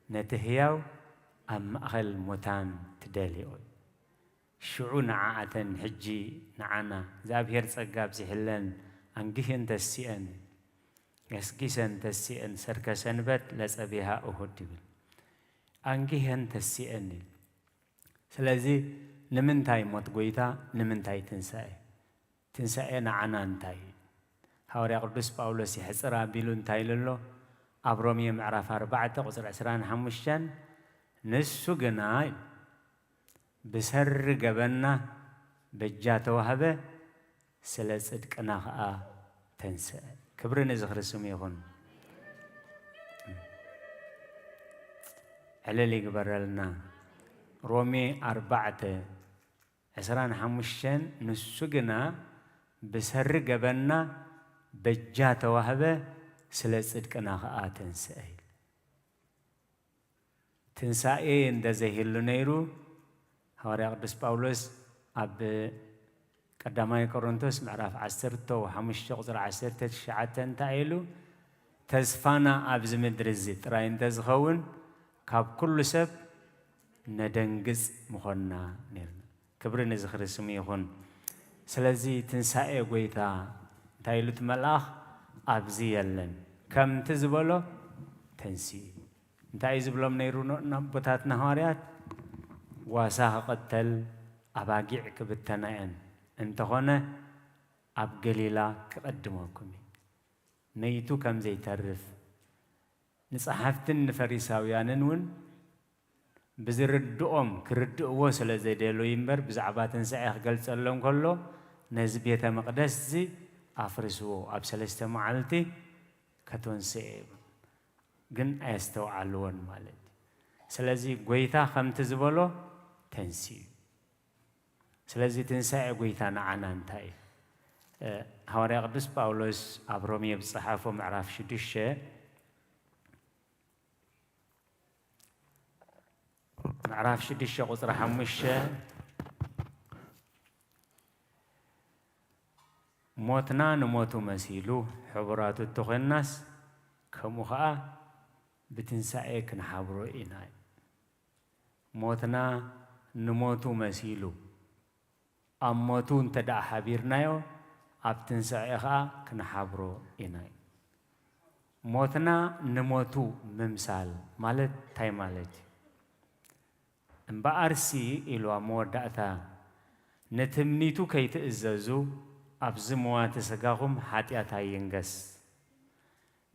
ነቲ ህያው ኣብ ማእኸል ሙታን ትደልዮ? ሽዑ ንዓኣተን ሕጂ ንዓና እግዚኣብሔር ጸጋ ኣብዚሕለን ኣንጊህን ተሲአን ገስጊሰን ተሲአን ሰርከ ሰንበት ለጸቢሃ እሁድ ይብል። ኣንጊህን ተሲአን ይብል። ስለዚ ንምንታይ ሞት ጎይታ? ንምንታይ ትንሳኤ? ትንሳኤ ንዓና እንታይ እዩ? ሃዋርያ ቅዱስ ጳውሎስ የሕጽር ኣቢሉ እንታይ ኢሉ ኣሎ? ኣብ ሮሜ ምዕራፍ ኣርባዕተ ቁጽሪ ዕስራን ሓሙሽተን፣ ንሱ ግና ብሰሪ ገበንና በጃ ተዋህበ፣ ስለ ጽድቅና ኸኣ ተንስአ። ክብሪ ንዝኽሪ ስሙ ይኹን። ዕልል ይግበረልና። ሮሜ ኣርባዕተ ዕስራን ሓሙሽተን፣ ንሱ ግና ብሰሪ ገበንና በጃ ተዋህበ፣ ስለ ጽድቅና ኸኣ ተንስአ ኢሉ። ትንሳኤ እንተ ዘይህሉ ነይሩ፣ ሃዋርያ ቅዱስ ጳውሎስ ኣብ ቀዳማይ ቆሮንቶስ ምዕራፍ ዓሰርተ ሓሙሽተ ቁጽሪ ዓሰርተ ትሽዓተ እንታይ ኢሉ? "ተስፋና ኣብዚ ምድሪ እዚ ጥራይ እንተ ዝኸውን፣ ካብ ኩሉ ሰብ ነደንግጽ ምኾንና ነይርና።" ክብሪ ንዝኽሪ ስሙ ይኹን። ስለዚ ትንሳኤ ጐይታ እንታይ ኢሉ እቲ መልኣኽ? "ኣብዚ የለን፣ ከምቲ ዝበሎ ተንሲኡ እዩ።" እንታይ እዩ ዝብሎም ነይሩ ኖ-፣ ናቦታትና ሃዋርያት? "ጓሳ ክቕተል፣ ኣባጊዕ ክብተና እየን፣ እንተኾነ ኣብ ገሊላ ክቐድመኩም እዩ።" መይቱ ከም ዘይተርፍ ንጸሓፍትን ንፈሪሳውያንን እውን ብዝርድኦም ክርድእዎ ስለ ዘይደለዩ እምበር፣ ብዛዕባ ትንሳኤ ክገልጸሎም ከሎ፣ "ነዚ ቤተ መቕደስዚ ኣፍርስዎ፣ ኣብ ሰለስተ መዓልቲ ከተንስኤ" ይብል። ግን ኣየስተውዓልዎን ማለት እዩ። ስለዚ ጐይታ ከምቲ ዝበሎ ተንሲኡ። ስለዚ ትንሳኤ ጐይታ ንዓና እንታይ እዩ? እ፣ ሃዋርያ ቅዱስ ጳውሎስ ኣብ ሮሜ ብዝጸሓፎ ምዕራፍ ሽዱሽተ፣ ምዕራፍ ሽዱሽተ ቁጽሪ ሓሙሽተ፣ "ሞትና ንሞቱ መሲሉ ሕቡራቱ እንተኾንናስ፣ ከምኡ ኸኣ ብትንሳኤ ክንሓብሮ ኢና" እዩ። ሞትና ንሞቱ መሲሉ፣ ኣብ ሞቱ እንተ ደኣ ሓቢርናዮ፣ ኣብ ትንሳኤ ኸኣ ክንሓብሮ ኢና እዩ። ሞትና ንሞቱ ምምሳል ማለት እንታይ ማለት እዩ? እምበኣርሲ፣ ኢሉ ኣብ መወዳእታ፣ "ንትምኒቱ ከይትእዘዙ፣ ኣብዚ መዋቲ ስጋኹም ሓጢኣት ኣይንገስ።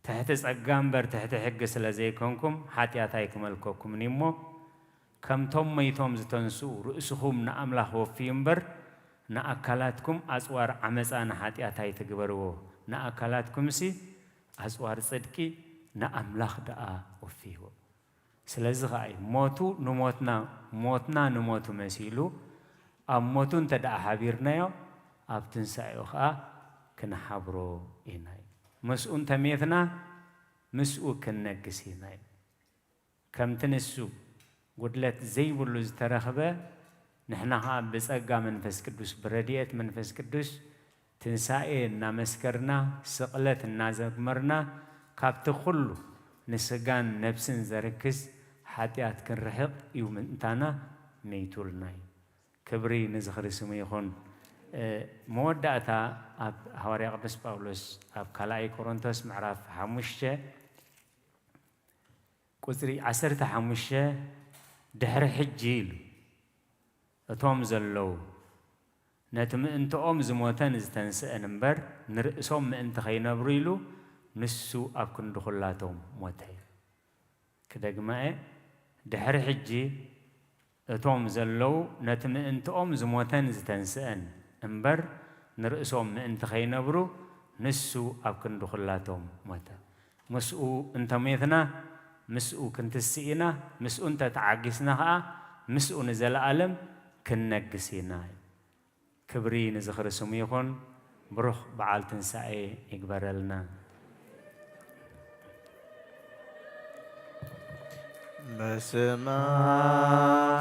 ትሕቲ ጸጋ እምበር ትሕቲ ሕጊ ስለ ዘይኮንኩም፣ ሓጢኣት ኣይክመልከኩምን እዩ እሞ፣ ከምቶም መይቶም ዝተንስኡ፣ ርእስኹም ንኣምላኽ ወፍዩ እምበር፣ ንኣካላትኩም ኣጽዋር ዓመጻ ንሓጢኣት ኣይትግበርዎ፣ ንኣካላትኩምሲ ኣጽዋር ጽድቂ ንኣምላኽ ደኣ ወፍይዎ።" ስለዚ ኸኣ እዩ፣ ሞቱ ንሞትና፣ ሞትና ንሞቱ መሲሉ፣ ኣብ ሞቱ እንተ ደኣ ሓቢርናዮ፣ ኣብ ትንሳኤኡ ኸኣ ክንሓብሮ ኢና እዩ። ምስኡ እንተ ሜትና፣ ምስኡ ክንነግስ ኢና እዩ። ከምቲ ንሱ ጉድለት ዘይብሉ ዝተረኽበ፣ ንሕና ኸኣ ብጸጋ መንፈስ ቅዱስ፣ ብረድኤት መንፈስ ቅዱስ፣ ትንሳኤ እናመስከርና፣ ስቕለት እናዘመርና፣ ካብቲ ኹሉ ንስጋን ነፍስን ዘርክስ ሓጢኣት ክንርሕቕ እዩ ምእንታና መይቱልና እዩ። ክብሪ ንዝኽሪ ስሙ ይኹን። እ፣ መወዳእታ ኣብ ሃዋርያ ቅዱስ ጳውሎስ ኣብ ካልኣይ ቆሮንቶስ ምዕራፍ ሓሙሽተ ቁጽሪ ዓሰርተ ሓሙሽተ፣ "ድሕሪ ሕጂ" ኢሉ፣ "እቶም ዘለዉ፣ ነቲ ምእንትኦም ዝሞተን ዝተንስአን እምበር፣ ንርእሶም ምእንቲ ኸይነብሩ" ኢሉ፣ ንሱ ኣብ ክንዲ ኹላቶም ሞተ። ክደግማ እየ፣ "ድሕሪ ሕጂ እቶም ዘለዉ፣ ነቲ ምእንትኦም ዝሞተን ዝተንስአን እምበር፣ ንርእሶም ምእንቲ ኸይነብሩ፣ ንሱ ኣብ ክንዲ ኹላቶም ሞተ።" ምስኡ እንተ ሜትና፣ ምስኡ ክንትስእ ኢና፣ ምስኡ እንተ ተዓጊስና ኸኣ፣ ምስኡ ንዘለኣለም ክንነግስ ኢና። ክብሪ ንዝኽሪ ስሙ ይኹን። ብሩኽ በዓል ትንሳኤ ይግበረልና። በስመ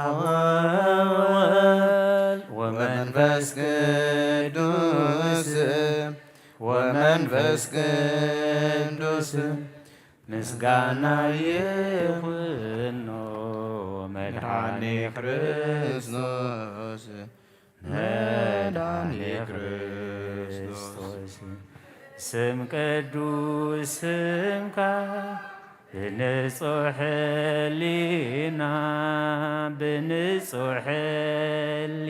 አብ ወወልድ ወመንፈስ ቅዱስ፣ ወመንፈስ ቅዱስ ምስጋና ይኹኖ መድኃኔ ክርስቶስ፣ መድኃኔ ክርስቶስ። ስም ቅዱስ ስምካ ብንጹሕ ሕሊና፣ ብንጹሕ ሕሊ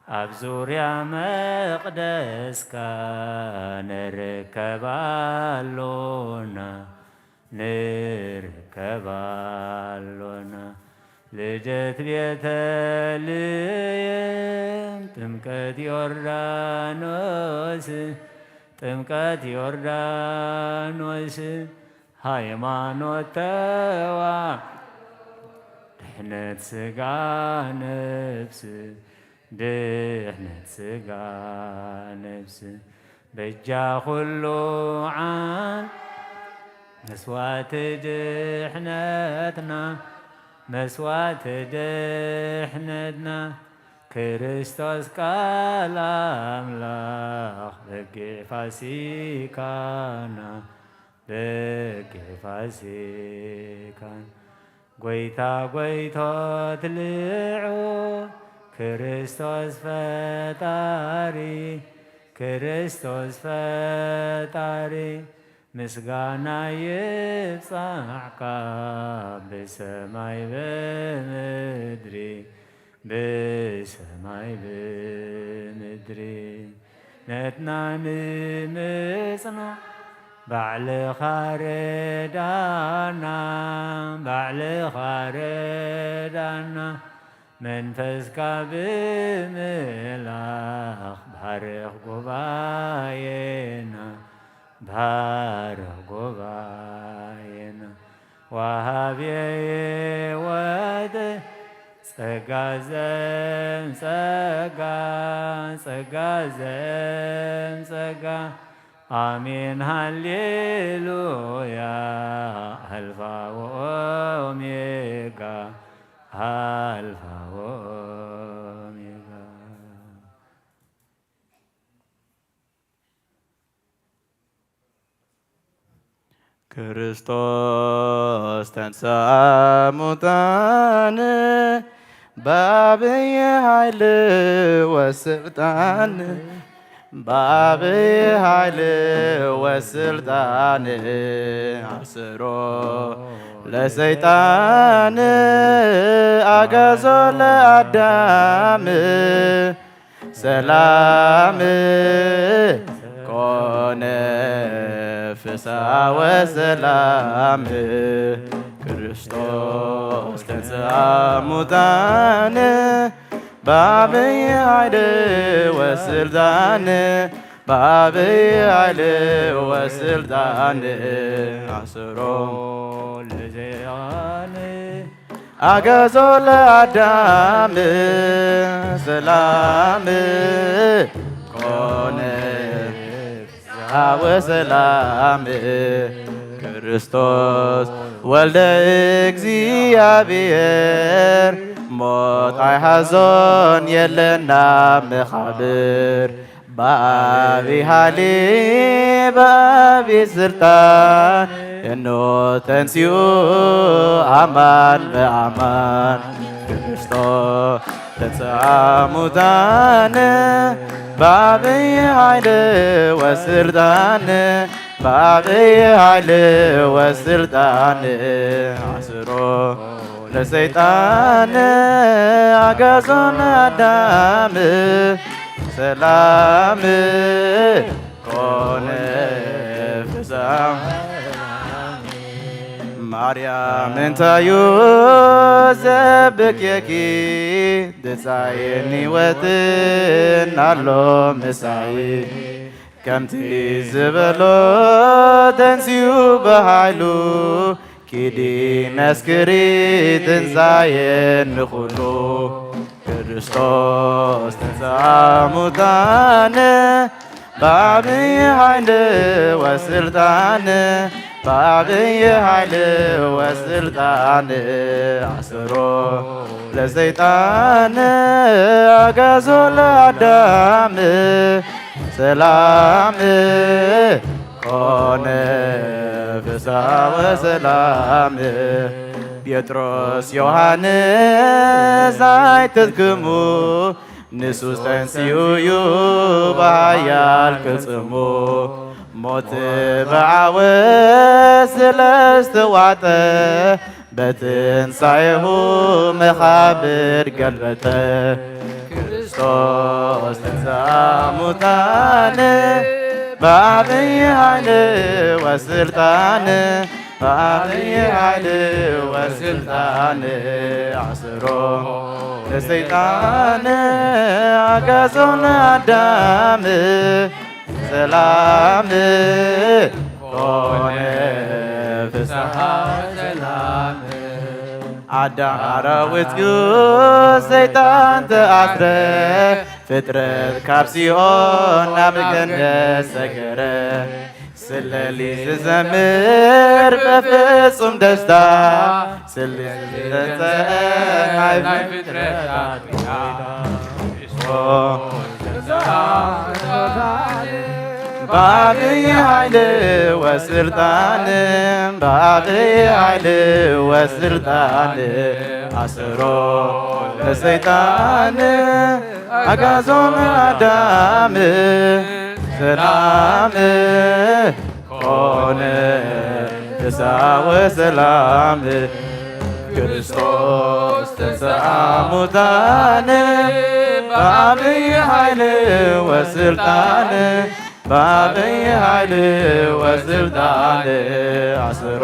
ኣብ ዙርያ መቕደስካ ንርከብ ኣሎና። ንርከብ ኣሎና። ልደት ቤተልሔም፣ ጥምቀት ዮርዳኖስ፣ ጥምቀት ዮርዳኖስ፣ ሃይማኖት ተዋህዶ፣ ድሕነት ስጋ ነፍስ፣ ድሕነት ስጋ ነፍስ፣ በጃ ኩሉ ዓለም፣ መስዋዕቲ ድሕነትና፣ መስዋዕቲ ድሕነትና፣ ክርስቶስ ቃል ኣምላኽ በጊዕ ፋሲካና፣ በጊዕ ፋሲካና፣ ጎይታ ጎይቶት ልዑል፣ ክርስቶስ ፈጣሪ፣ ክርስቶስ ፈጣሪ፣ ምስጋና ይብጻሕካ ብሰማይ ብምድሪ፣ ብሰማይ ብምድሪ። ነትና ንምጽና ባዕልኻ ረዳና፣ ባዕልኻ ረዳና። መንፈስካ ብምልኣኽ ባርኽ ጉባኤና፣ ባርኽ ጉባኤና። ወሃቤ ሕይወት ጸጋ ዘም ጸጋ፣ ጸጋ ዘም ጸጋ። ኣሜን ሃሌሉያ። ኣልፋ ወኦሜጋ፣ ኣልፋ ወኦሜጋ። ክርስቶስ ተንሥአ እሙታን በአብይ ኃይል ወስልጣን፣ በአብይ ኃይል ወስልጣን፣ አስሮ ለሰይጣን፣ አግዓዞ ለአዳም። ሰላም ኮነ፣ ፍስሐ ወሰላም። ክርስቶስ ተንሥአ እሙታን በአብይ ኃይል ወስልጣን፣ በአብይ ኃይል ወስልጣን፣ አስሮ ለሰይጣን፣ አግዓዞ ለአዳም። ሰላም ኮነ፣ ፍስሐ ወሰላም። ክርስቶስ ወልደ እግዚአብሔር፣ ሞት ኣይሓዞን የለና መቓብር። በአብይ ኃይል በአብይ ስልጣን፣ እኖ ተንሲኡ አማን በአማን። ክርስቶስ ተንሥአ እሙታን በአብይ ኃይል ወስልጣን፣ በአብይ ኃይል ወስልጣን፣ አስሮ ለሰይጣን፣ አግዓዞ ለአዳም። ሰላም ኮነ፣ ፍስሐ። ማርያም እንታዩ ዘብኬኪ፣ ትንሳኤን ሕይወትን ኣሎ ምሳይ። ከምቲ ዝበሎ ተንሲኡ ብኃይሉ፣ ኪዲ መስክሪ ትንሳኤ ንኹሉ። ክርስቶስ ተንሥአ እሙታን በአብይ ኃይል ወስልጣን፣ በአብይ ኃይል ወስልጣን፣ አስሮ ለሰይጣን፣ አግዓዞ ለአዳም። ሰላም ኮነ፣ ፍስሐ ወሰላም። ጴጥሮስ ዮሐንስ ኣይትድክሙ፣ ንሱስ ተንሲኡ እዩ ብኃያል ቅልጽሙ። ሞት ብዓወት ስለ ዝተዋጠ፣ በትንሳኤሁ መኻብር ገልበጠ። ክርስቶስ ተንሥአ እሙታን በአብይ ኃይል ወስልጣን፣ በዓብይ ኃይል ወስልጣን ኣስሮ ለሰይጣን ኣጋዞን ኣዳም ሰላም ኮነ ፍስሓ ሰላም። ኣዳም ኣራዊት እዩ ሰይጣን ተኣስረ፣ ፍጥረት ካብ ሲኦል ናብ ገነት ሰገረ። ስለሊ ዝዘምር በፍጹም ደስታ፣ ስለሊ ዝዘምር ናይ ፍጥረታት ጌታ። በዓብይ ኃይል ወስልጣን፣ በዓብይ ኃይል ወስልጣን፣ ኣስሮ ለሰይጣን ኣጋዞም ኣዳም ሰላም ኮነ ፍስሓ ወሰላም። ክርስቶስ ተንሥአ እሙታን በዓብይ ኃይል ወስልጣን፣ በዓብይ ኃይል ወስልጣን፣ ኣስሮ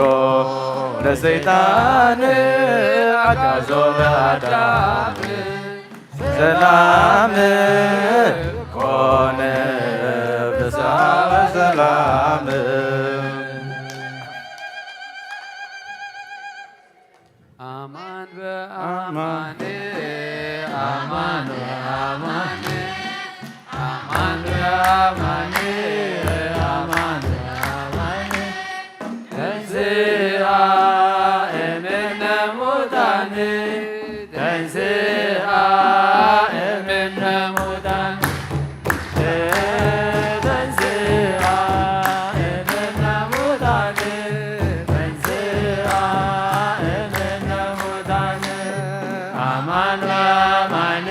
ለሰይጣን ኣጋዞ ለአዳም። ሰላም ኮነ ፍስሓ ወሰላም። አማን በአማን፣ አማን በአማን፣ አማን በአማን፣ አማን በአማን። ተንሥአ እምነ ሙታን፣ ተንሥአ እምነ ሙታን፣ ተንሥአ እምነ ሙታን፣ ተንሥአ እምነ ሙታን። አማን በአማን፣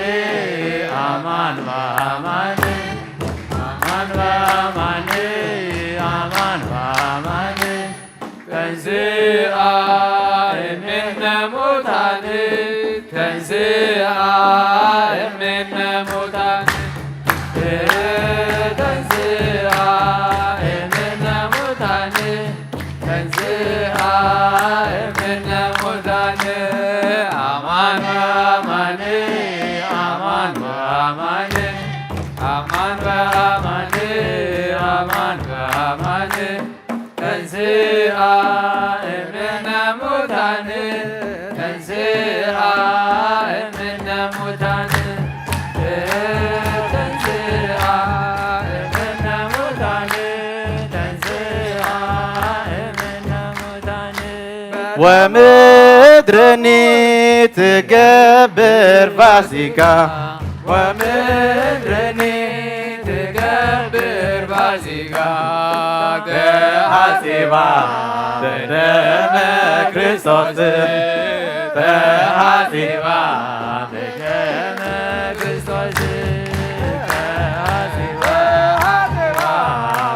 አማን በአማን፣ አማን በአማን፣ አማን በአማን። ተንሥአ እምነ ሙታን፣ ተንሥአ እምነ ሙታን፣ ተንሥአ እምነ ሙታን፣ ተንሥአ እምነ ሙታን። አማን በአማን፣ አማን በአማን፣ አማን በአማን፣ አማን በአማን። ተንሥአ እምነ ሙታን፣ ተንሥአ እምነ ሙታን፣ ተንሥአ እምነ ሙታን፣ ተንሥአ እምነ ሙታን። ወምድርኒ ትገብር ፋሲካ፣ ወምድርኒ ትገብር ፋሲካ፣ ተሐጺባ በደመ ክርስቶስ፣ ተሐጺባ በደመ ክርስቶስ፣ ተሐጺባ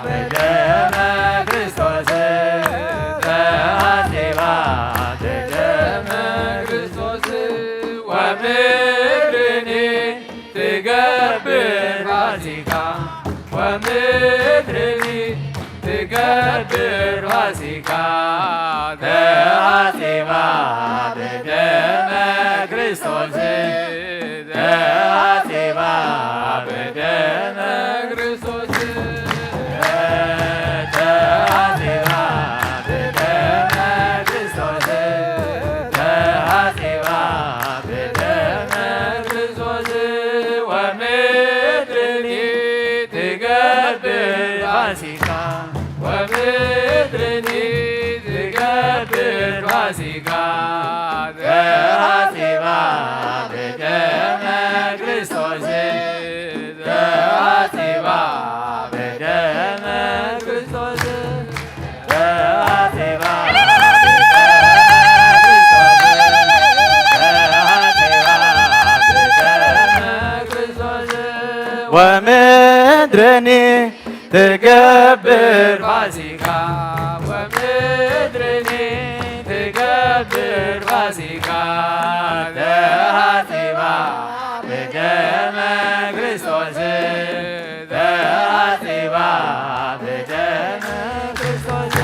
በደመ ክርስቶስ፣ ተሐጺባ በደመ ክርስቶስ። ወምድርኒ ትገብር ፋሲካ፣ ወምድርኒ ትገብር ፋሲካ፣ ተሐጺባ በደመ ክርስቶስ፣ ተሐጺባ በደመ ክርስቶስ። ተሐጺባ በደመ ክርስቶስ፣ ተሐጺባ በደመ ክርስቶስ። ወምድርኒ ትገብር ፋሲካ፣ ወምድርኒ ትገብር ፋሲካ፣ ተሐጺባ በደመ ክርስቶስ፣ ተሐጺባ በደመ ክርስቶስ፣ ተሐጺባ በደመ ክርስቶስ፣ ተሐጺባ በደመ ክርስቶስ። ወምድርኒ ትገብር ፋሲካ፣ ወምድርኒ ትገብር ፋሲካ፣ ተሐጺባ በደመ ክርስቶስ፣ ተሐጺባ በደመ ክርስቶስ፣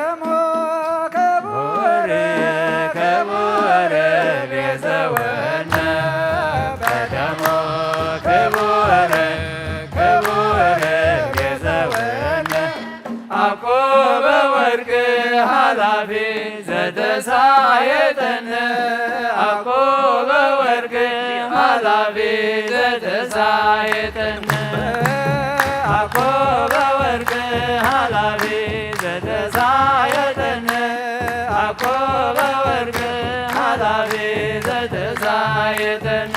ደሙ ክቡር ክቡር ቤዘወነ በደሙ ክቡር ክቡር ቤዘወነ አኮ በወርቅ ኃላፊ ዘተሳየጠነ አኮ በወርቅ ኃላፊ ዘተሳየጠነ አኮ በወርቅ ኃላፊ ዘተሳየጠነ አኮ በወርቅ ኃላፊ ዘተሳየጠነ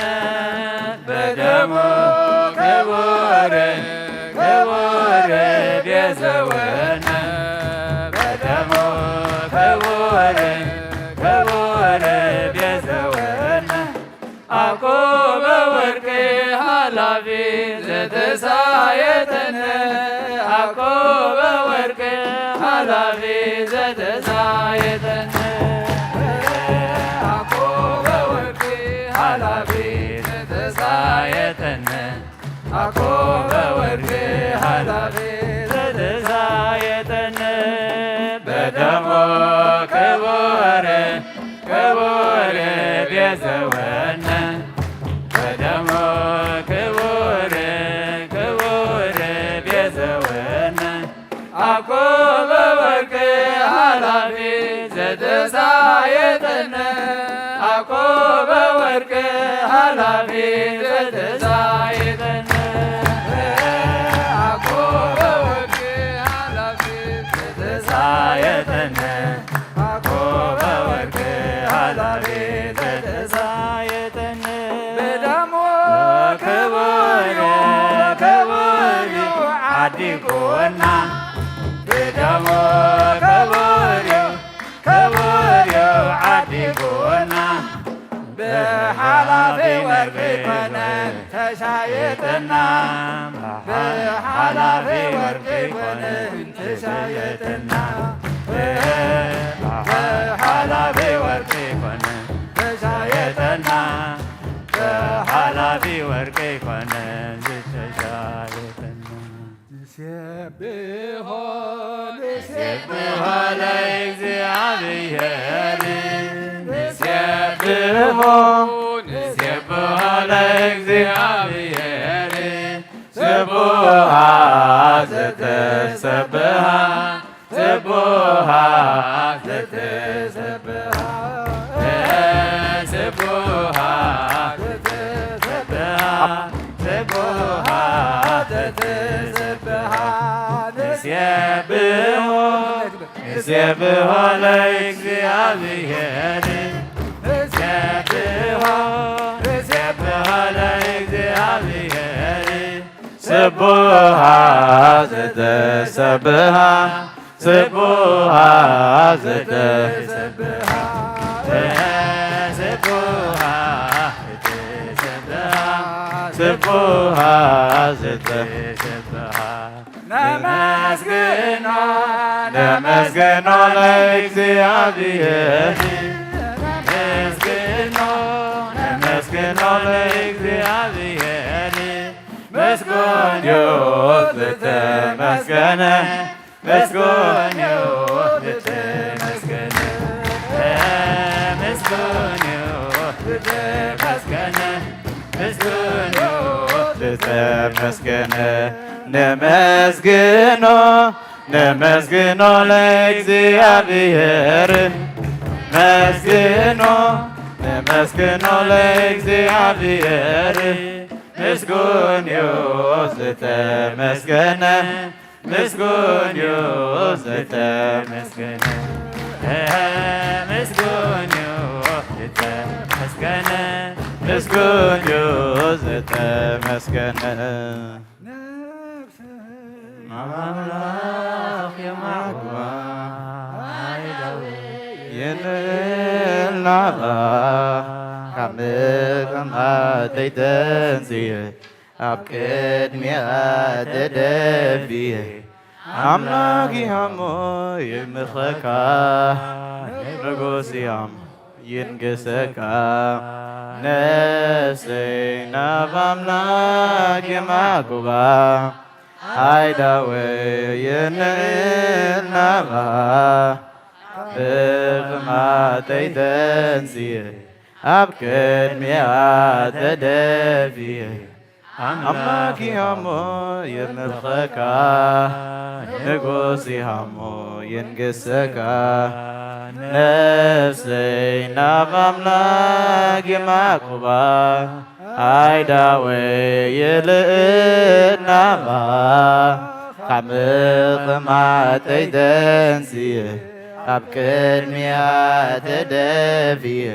በደሙ ክቡር ክቡር ቤዘወነ በደሙ ክቡር ክቡር ቤዘወነ አኮ በወርቅ ኃላፊ ዘተሳየጠነ አኮ በወርቅ ኃላፊ ዘተሳየጠነ አኮ በወርቅ ኃላፊ ዘተሳየጠነ አኮ በወርቅ ኃላፊ ዘተሳየጠነ በደሞ ክቡር ክቡር ቤዘወነ በደሞ ክቡር ክቡር ቤዘወነ አኮ በወርቅ ኃላፊ ዘተሳየጠነ አኮ በወርቅ ኃላፊ ዘተሳየጠነ አኮ በወርቅ ኃላፊ ዘተሳየጠነ አኮ በወርቅ ኃላፊ ዘተሳየጠነ በደሞ ክቡር ክቡር ዓዲጎና ብደሞ ክቡር ክቡር ዓዲጎና ብሓላፊ ወርቂ ኮነ ተሻየጠና ብሓላፊ ወርቂ ኮነ ተሻየጠና ብሓላፊ ወርቂ ኮነ ተሻየጠና ብሓላፊ ወርቂ ኮነ ዝተሻየጠና ንሴብሖ ንሴብሖ ለእግዚኣብሔር ንሴብሖ ንሴብሖ ለእግዚኣብሔር ስብሖ ዘተሰብሐ ስብሖ ዘተሰብሐ ስብሖ ዘተሰብሐ ስብሖ ዘተሰብሐ ንሴብሖ ንሴብሖ ለእግዚኣብሔር ንሴብሖ ንሴብሖ ለእግዚኣብሔር ስብሖ ዘተሰብሐ ስብሖ ዘተሰብሐ ስብሖ ዘተሰብሐ ስብሖ ዘተሰብሐ ነመስግኖ ነመስግኖ ለእግዚኣብሔር ነመስግኖ ነመስግኖ ለእግዚኣብሔር ምስጉን እዩ ዝተመስገነ ምስጉን እዩ ዝተመስገነ ምስጉን እዩ ዝተመስገነ ምስጉን እዩ ዝተመስገነ ነመስግኖ ነመስግኖ ለእግዚኣብሔር መስግኖ ነመስግኖ ለእግዚኣብሔር ምስጉን እዩ ዝተመስገነ ምስጉን እዩ ዝተመስገነ ምስጉን እዩ ዝተመስገነ ምስጉን እዩ ዝተመስገነ ነፍስ ኣምላኽ የማዕዋ የንልናባ ካብ መቐማተይ ተንስየ ኣብ ቅድሚኣ ተደፍየ ኣምላኽ ያሞ ይምኸካ ንጉስ ያሞ ይንግሰካ ነፍሰይ ናብ ኣምላኽ የማዕቁባ ኣይዳወየን እናባ ብቕማጠይ ተንስየ ኣብ ቅድሚኣ ተደፍየ ኣምላክ ይሃሞ የምልኸካ ንጉስ ይሃሞ የንግሰካ ነፍሰይ ናብ ኣምላክ የማቁባ ኣይዳወ የልእናባ ካብ ምቕማጠይ ተንስየ ኣብ ቅድሚያ ተደፍየ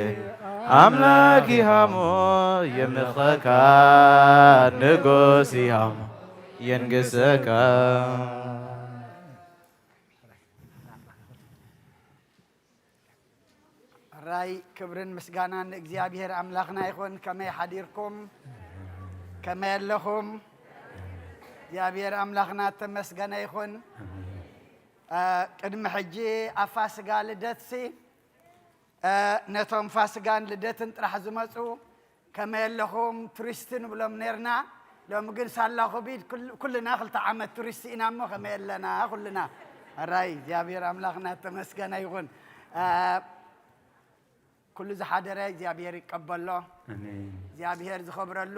ኣምላክ ይሃሞ የምልኸካ ንጉስ ይሃሞ የንግሰካ ራይ ክብርን ምስጋናን ንእግዚኣብሔር ኣምላኽና ይኹን። ከመይ ሓዲርኩም? ከመይ ኣለኹም? እግዚኣብሔር ኣምላኽና እተመስገነ ይኹን። እ፣ ቅድሚ ሕጂ ኣብ ፋስጋ ልደትሲ፣ እ፣ ነቶም ፋስጋን ልደትን ጥራሕ ዝመጹ ከመይ ኣለኹም ቱሪስት ንብሎም ነርና። ሎሚ ግን ሳላ ኮቪድ ኩል- ኩልና ክልተ ዓመት ቱሪስት ኢና እሞ ከመይ ኣለና ኩልና። ኣራይ እግዚኣብሔር ኣምላኽና እተመስገነ ይኹን። እ፣ ኩሉ ዝሓደረ እግዚኣብሔር ይቀበሎ። ኣሜን። እግዚኣብሔር ዝኸብረሉ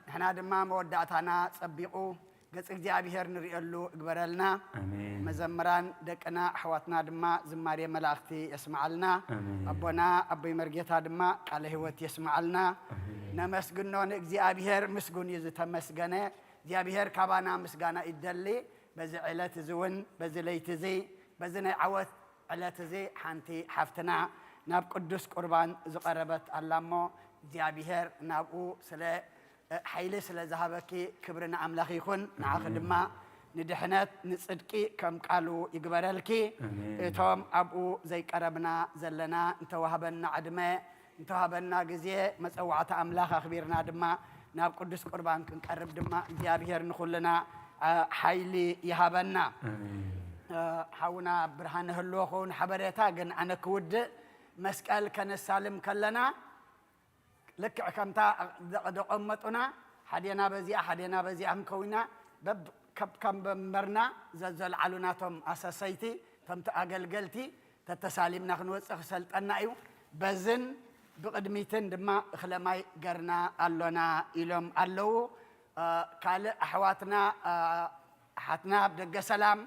ንሕና ድማ መወዳእታና ጸቢቑ ገጽ እግዚኣብሔር ንርእየሉ እግበረልና። ኣሜን። መዘምራን ደቅና ኣሕዋትና ድማ ዝማሬ መላእኽቲ የስምዓልና። ኣሜን። ኣቦና ኣቦይ መርጌታ ድማ ቃለ ህይወት የስምዓልና። ኣሜን። ነመስግኖ ንእግዚኣብሔር ምስጉን እዩ ዝተመስገነ። እግዚኣብሔር ካባና ምስጋና ይደሊ። በዚ ዕለት እዚ እውን በዚ ለይቲ እዚ በዚ ናይ ዓወት ዕለት እዚ ሓንቲ ሓፍትና ናብ ቅዱስ ቁርባን ዝቐረበት ኣላ እሞ እግዚኣብሔር ናብኡ ስለ ሓይሊ ስለ ዝሃበኪ ክብሪ ንኣምላኽ ይኹን። ንዓኺ ድማ ንድሕነት ንጽድቂ ከም ቃሉ ይግበረልኪ። ኣሜን። እቶም ኣብኡ ዘይቀረብና ዘለና እንተዋህበና ዕድመ እንተዋህበና ግዜ መጸዋዕታ ኣምላኽ ኣኽቢርና ድማ ናብ ቅዱስ ቁርባን ክንቀርብ ድማ እግዚኣብሔር ንኹልና አ፣ ሓይሊ ይሃበና። ኣሜን። እ፣ ሓውና ብርሃነ ህልዎ ክኸውን ሓበሬታ ግን ኣነ ክውድእ መስቀል ከነሳልም ከለና ልክዕ ከምታ ደቐ- ደቐመጡና ሓዴና በዚኣ ሓዴና በዚኣ ክንከውና በብ ከብ ከም መንበርና ዘዘልዓሉ ናቶም ኣሰሰይቲ ከምቲ ኣገልገልቲ ተተሳሊምና ክንወፅእ ክሰልጠና እዩ። በዝን ብቕድሚትን ድማ እኽለ ማይ ገርና ኣሎና ኢሎም ኣለዉ። እ፣ ካልእ ኣሕዋትና እ፣ ኣሓትና ኣብ ደገ ሰላም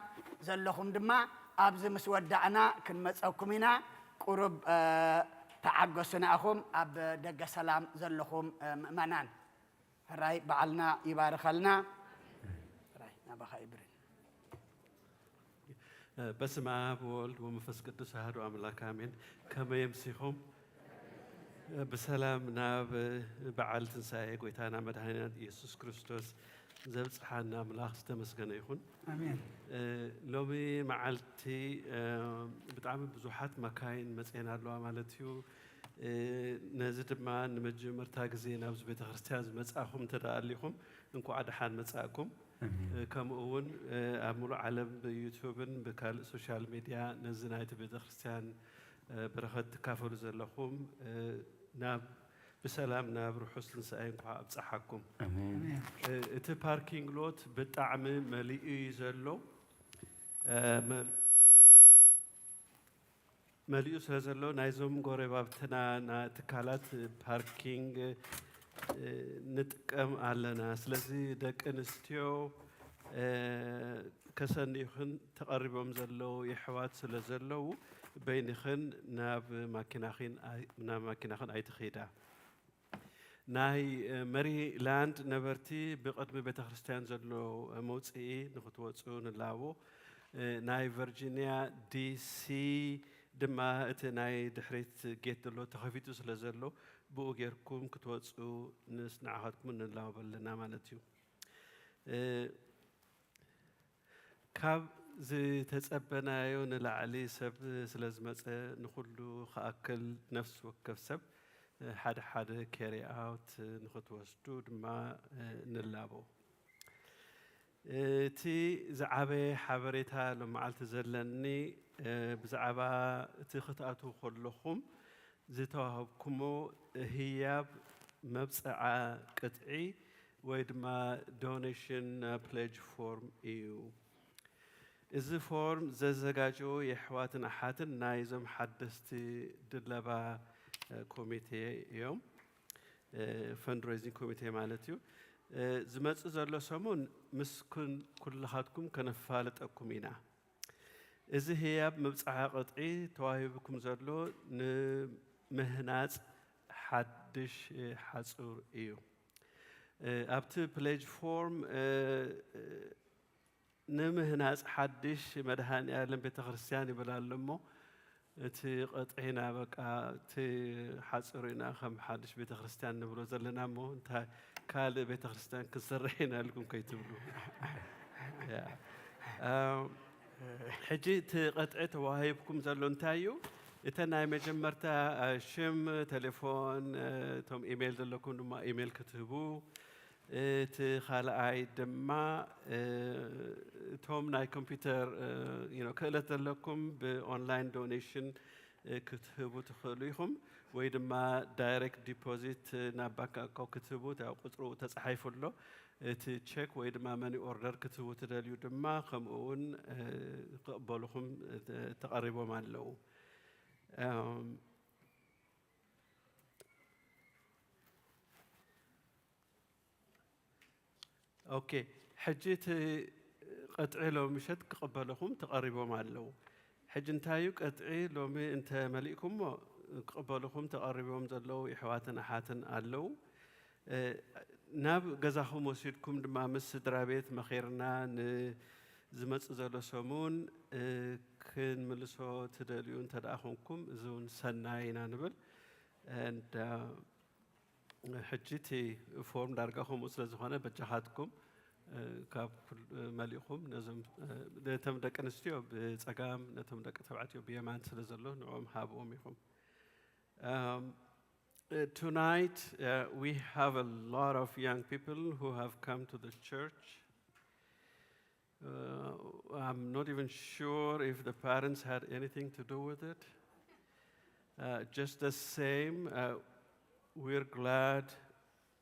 ዘለኹም ድማ ኣብዚ ምስ ወዳእና ክንመፀኩም ኢና። ቁሩብ እ፣ ተዓገሱ ንኣኹም ኣብ ደገ ሰላም ዘለኹም እ፣ ምእመናን። ሕራይ በዓልና ይባርኸልና። ሕራይ ናባኻ ይብርን። በስመ አብ ወወልድ ወመንፈስ ቅዱስ አሐዱ አምላክ አሜን። ከመይ ኣምሲኹም? ብሰላም ናብ በዓል ትንሳኤ ጎይታና መድኃኒና ኢየሱስ ክርስቶስ ዘብጽሓና ኣምላኽ ዝተመስገነ ይኹን። ኣሜን። ሎሚ መዓልቲ ብጣዕሚ ብዙሓት መካይን መጽኤን ኣለዋ ማለት እዩ። ነዚ ድማ ንመጀመርታ ግዜ ናብዚ ቤተ ክርስቲያን ዝመጻእኹም እንተ ደኣ ኣሊኹም እንኳዕ ደሓን መጻእኩም። ከምኡ እውን ኣብ ሙሉእ ዓለም ብዩቱብን ብካልእ ሶሻል ሚድያ ነዚ ናይቲ ቤተ ክርስቲያን በረኸት ትካፈሉ ዘለኹም ናብ ብሰላም ናብ ርሑስ ትንሳኤ እንኳዕ ኣብፀሓኩም። ኣሜን። እቲ ፓርኪንግ ሎት ብጣዕሚ መሊኡ እዩ ዘሎ። መሊኡ ስለ ዘሎ ናይዞም ጎረባብትና ትካላት ፓርኪንግ ንጥቀም ኣለና። ስለዚ ደቂ ኣንስትዮ ከሰንዩኽን ተቐሪቦም ዘለዉ የሕዋት ስለ ዘለዉ በይንኽን ናብ ማኪናኺን ኣይ- ናብ ማኪናኽን ኣይትኺዳ። ናይ መሪላንድ ነበርቲ ብቕድሚ ቤተ ክርስቲያን ዘሎ መውፅኢ ንክትወፁ ንላቦ። ናይ ቨርጂኒያ ዲሲ ድማ እቲ ናይ ድሕሪት ጌት ዘሎ ተኸፊቱ ስለ ዘሎ ብኡ ጌርኩም ክትወፁ ንስ ንዓኻትኩም ንላቦ ኣለና ማለት እዩ። ካብ ዝተጸበናዮ ንላዕሊ ሰብ ስለ ዝመጸ ንኹሉ ክኣክል ነፍሲ ወከፍ ሰብ ሓደ ሓደ ኬሪ ኣውት ንኽትወስዱ ድማ ንላቦ። እቲ ዝዓበየ ሓበሬታ ሎመዓልቲ ዘለኒ ብዛዕባ እቲ ክትኣትዉ ከለኹም ዝተዋህብኩሞ ህያብ መብጽዓ ቅጥዒ ወይ ድማ ዶኔሽን ፕሌጅ ፎርም እዩ። እዚ ፎርም ዘዘጋጀዉ የሕዋትን ኣሓትን ናይዞም ሓደስቲ ድለባ ኮሚቴ እዮም። ፈንድሬዚንግ ኮሚቴ ማለት እዩ። ዝመጽእ ዘሎ ሰሙን ምስ ኩን- ኩልኻትኩም ከነፋልጠኩም ኢና። እዚ ህያብ ምብጻዓ ቅጥዒ ተዋሂብኩም ዘሎ ንምህናጽ ሓድሽ ሓጹር እዩ። ኣብቲ ፕሌጅ ፎርም ንምህናጽ ሓድሽ መድሃኔ ዓለም ቤተክርስትያን ይብል ኣሎ እሞ፣ እቲ ቅጥዒና በቃ እቲ ሓጽሩ ኢና ከም ሓድሽ ቤተክርስትያን ንብሎ ዘለና እሞ፣ እንታይ ካልእ ቤተክርስትያን ክንሰርሕ ኢና ኢልኩም ከይትብሉ። ያ። ኣም፣ ሕጂ እቲ ቅጥዒ ተዋሂብኩም ዘሎ እንታይ እዩ? እተን ናይ መጀመርታ፣ እ፣ ሽም፣ ቴሌፎን፣ እ፣ እቶም ኢሜይል ዘለኩም ድማ ኢሜይል ክትህቡ፣ እቲ ካልኣይ ድማ፣ እ፣ እቶም ናይ ኮምፒውተር፣ እ፣ you know፣ ክእለት ዘለኩም ብኦንላይን ዶኔሽን፣ እ፣ ክትህቡ ትኽእሉ ኢኹም፣ ወይ ድማ ዳይሬክት ዲፖዚት ናብ ባንክ ኣካውንት ክትህቡ፣ ያው ቁጽሩ ተጻሒፉ ኣሎ። እቲ ቼክ ወይ ድማ መኒ ኦርደር ክትህቡ ትደልዩ ድማ ከምኡ እውን፣ እ፣ ክቕበልኹም፣ እ፣ ተቐሪቦም ኣለዉ። እም፣ ኦኬ፣ ሕጂ እቲ ቅጥዒ ሎሚ ምሸት ክቕበልኹም ተቐሪቦም ኣለዉ። ሕጂ እንታይ እዩ ቅጥዒ ሎሚ እንተ መሊእኩሞ ክቕበልኹም ተቐሪቦም ዘለዉ የሕዋትን ኣሓትን ኣለዉ። እ፣ ናብ ገዛኹም ወሲድኩም ድማ ምስ ስድራ ቤት መኺርና ንዝመጽእ ዘሎ ሰሙን፣ እ፣ ክንምልሶ ትደልዩ እንተ ደኣ ኾንኩም እዚ እውን ሰናይ ኢና ንብል። And, uh, ሕጂ እቲ ፎርም ዳርጋ ከምኡ ስለ ዝኾነ በጃኻትኩም፣ እ፣ ካብ ኩል-፣ እ፣ መሊእኹም ነዞም፣ እ፣ ነቶም ደቂ ኣንስትዮ ብጸጋም ነቶም ደቂ ተባዕትዮ ብየማን ስለ ዘሎ ንዕኦም ሃብኦም ኢኹም። Um, uh, tonight, uh, we have a lot of young people who have come to the church. Uh, I'm not even sure if the parents had anything to do with it. Uh, just the same, uh, we're glad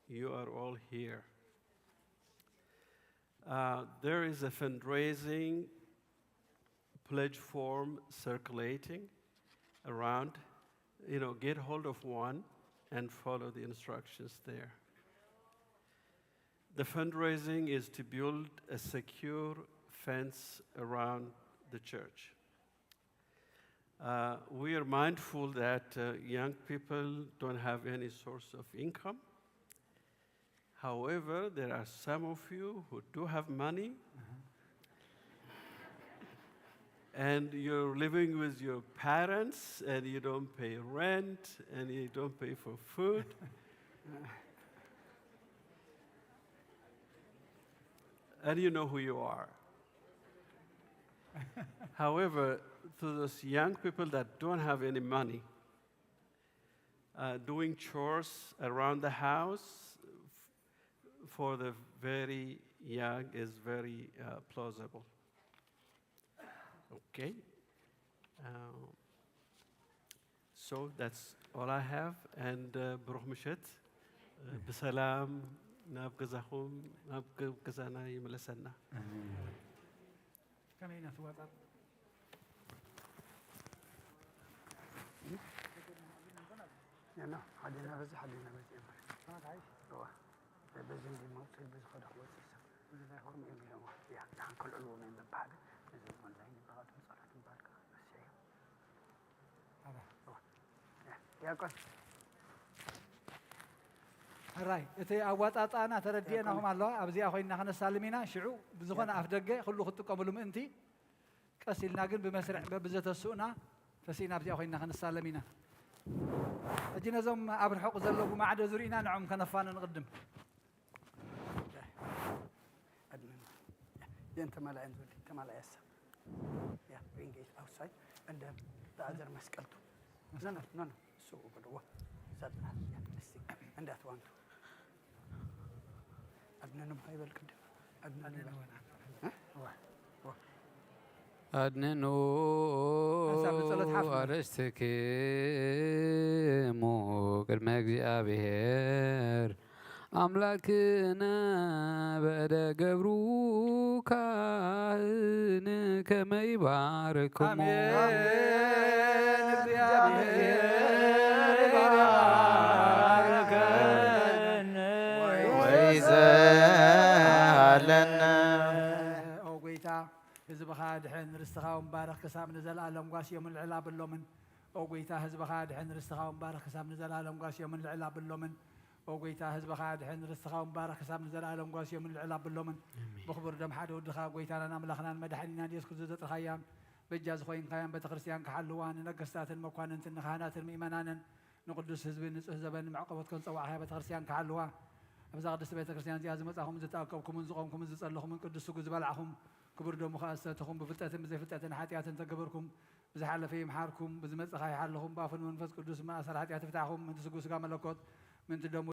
you are all here. Uh, there is a fundraising pledge form circulating around. You know, get hold of one and follow the instructions there. The fundraising is to build a secure fence around the church. Uh, we are mindful that, uh, young people don't have any source of income. However, there are some of you who do have money, and you're living with your parents, and you don't pay rent, and you don't pay for food. And you know who you are. However, to those young people that don't have any money, uh, doing chores around the house f-, for the very young is very, uh, plausible. Okay. Uh, so that's all I have. And, uh, ብሩኽ ምሸት። Uh, ብሰላም ናብ ገዛኹም፣ ናብ ገ-፣ ገዛና ይመለሰና። ኣሜን። ከመይ ኢና ትዋጻእ? ኖ፣ ሓዲና በዚ፣ ሓዲና በዚ እዮም። እዋ፣ በዚ እንዲ መውፅኢ፣ በዚ ኸደ ክወፅእ ሰብ። እዚ ላይ ሆርም እዮም ኢሎም። ያ፣ ደሓን ከልዕልዎም እዮም በብሓደ። እዚ ኦንላይን ይበሃሉ፣ ጸሎት ይበሃል ከዓ፣ ረሲዐ እዮም። ኣባ። እዋ። ያ፣ ዲያቆን። ሕራይ፣ እቲ ኣዋጻጽኣና ተረዲኤናኹም ኣለዋ። ኣብዚኣ ኮይንና ከነሳልም ኢና። ሽዑ ብዝኾነ ኣፍ ደገ ኩሉ ክትጥቀሙሉ ምእንቲ፣ ቀስ ኢልና ግን ብመስርዕ በብዘተስኡና ተስኢና ኣብዚኣ ኮይንና ከነሳልም ኢና። ሕጂ ነዞም ኣብ ርሑቕ ዘለዉ ማዕዶ ዙሪእና ንዖም ከነፋኑ ንቕድም። ኣድነን። የን ተማላየን ዞዲ፣ ተማላየ ሰብ። ያ፣ ሪንጌት ኣውሳይ፣ እንደ ተኣዘር መስቀልቱ። ኖ፣ ኖ፣ ኖ፣ ኖ፣ እሱ ጉድዎ። ሰጥና፣ ያ፣ እስቲ፣ እንዳት ዋንቱ። ኣድነን እባ ይበል ቅድም። ኣድነን ይበል። እ? ዋ፣ ዋ። ኣድንኑ ሓሳብ ብጸሎት ሓፍና። ኣርእስትክሙ ቅድመ እግዚኣብሔር ኣምላክነ በደ ገብሩ ካህን ከመ ይባርክሙ። ኣሜን። እግዚኣብሔር ይባርከን። ወይዘሃለነ። ኦ ጎይታ፣ ህዝብኻ ድሕን፣ ርስትኻ እውን ባረኽ፣ ክሳብ ንዘለኣለም ጓስዮምን ልዕል ኣብሎምን። ኦ ጎይታ፣ ህዝብኻ ድሕን፣ ርስትኻ እውን ባረኽ፣ ክሳብ ንዘለኣለም ጓስዮምን ልዕል ኣብሎምን። ኦ ጎይታ፣ ህዝብኻ ድሕን፣ ርስትኻ እውን ባረኽ፣ ክሳብ ንዘለኣለም ጓስዮምን ልዕል ኣብሎምን። ብኽቡር ደም ሓደ ወድኻ፣ ጎይታናን ኣምላኽናን መድሓኒናን ኢየሱስ ክርስቶስ ዘጥርኻያን በጃ ዝኾይንካያን ቤተ ክርስቲያን ክሓልዋ፣ ንነገስታትን መኳንንትን ንካህናትን ምእመናንን ንቅዱስ ህዝቢ ንጹህ ዘበን መዕቆቦት ከም ጸዋዕኻያ ቤተ ክርስቲያን ክሓልዋ። ኣብዛ ቅድስቲ ቤተ ክርስቲያን እዚኣ ዝመጻኹም፣ ዝተኣከብኩምን ዝቖምኩምን ዝጸለኹምን ቅዱስ ስጉ ዝበላዕኹም፣ ክቡር ደሙ ከኣ ዝሰተኹም፣ ብፍልጠትን ብዘይፍልጠትን ሓጢኣትን ተገበርኩም፣ ብዝሓለፈ ይምሓርኩም፣ ብዝመጽእ ከኣ ይሓልኹም፣ ብኣፉን መንፈስ ቅዱስ ማእሰር ሓጢኣት ይፍታሕኹም፣ ምእንቲ ስጉ ስጋ መለኮት፣ ምእንቲ ደሙ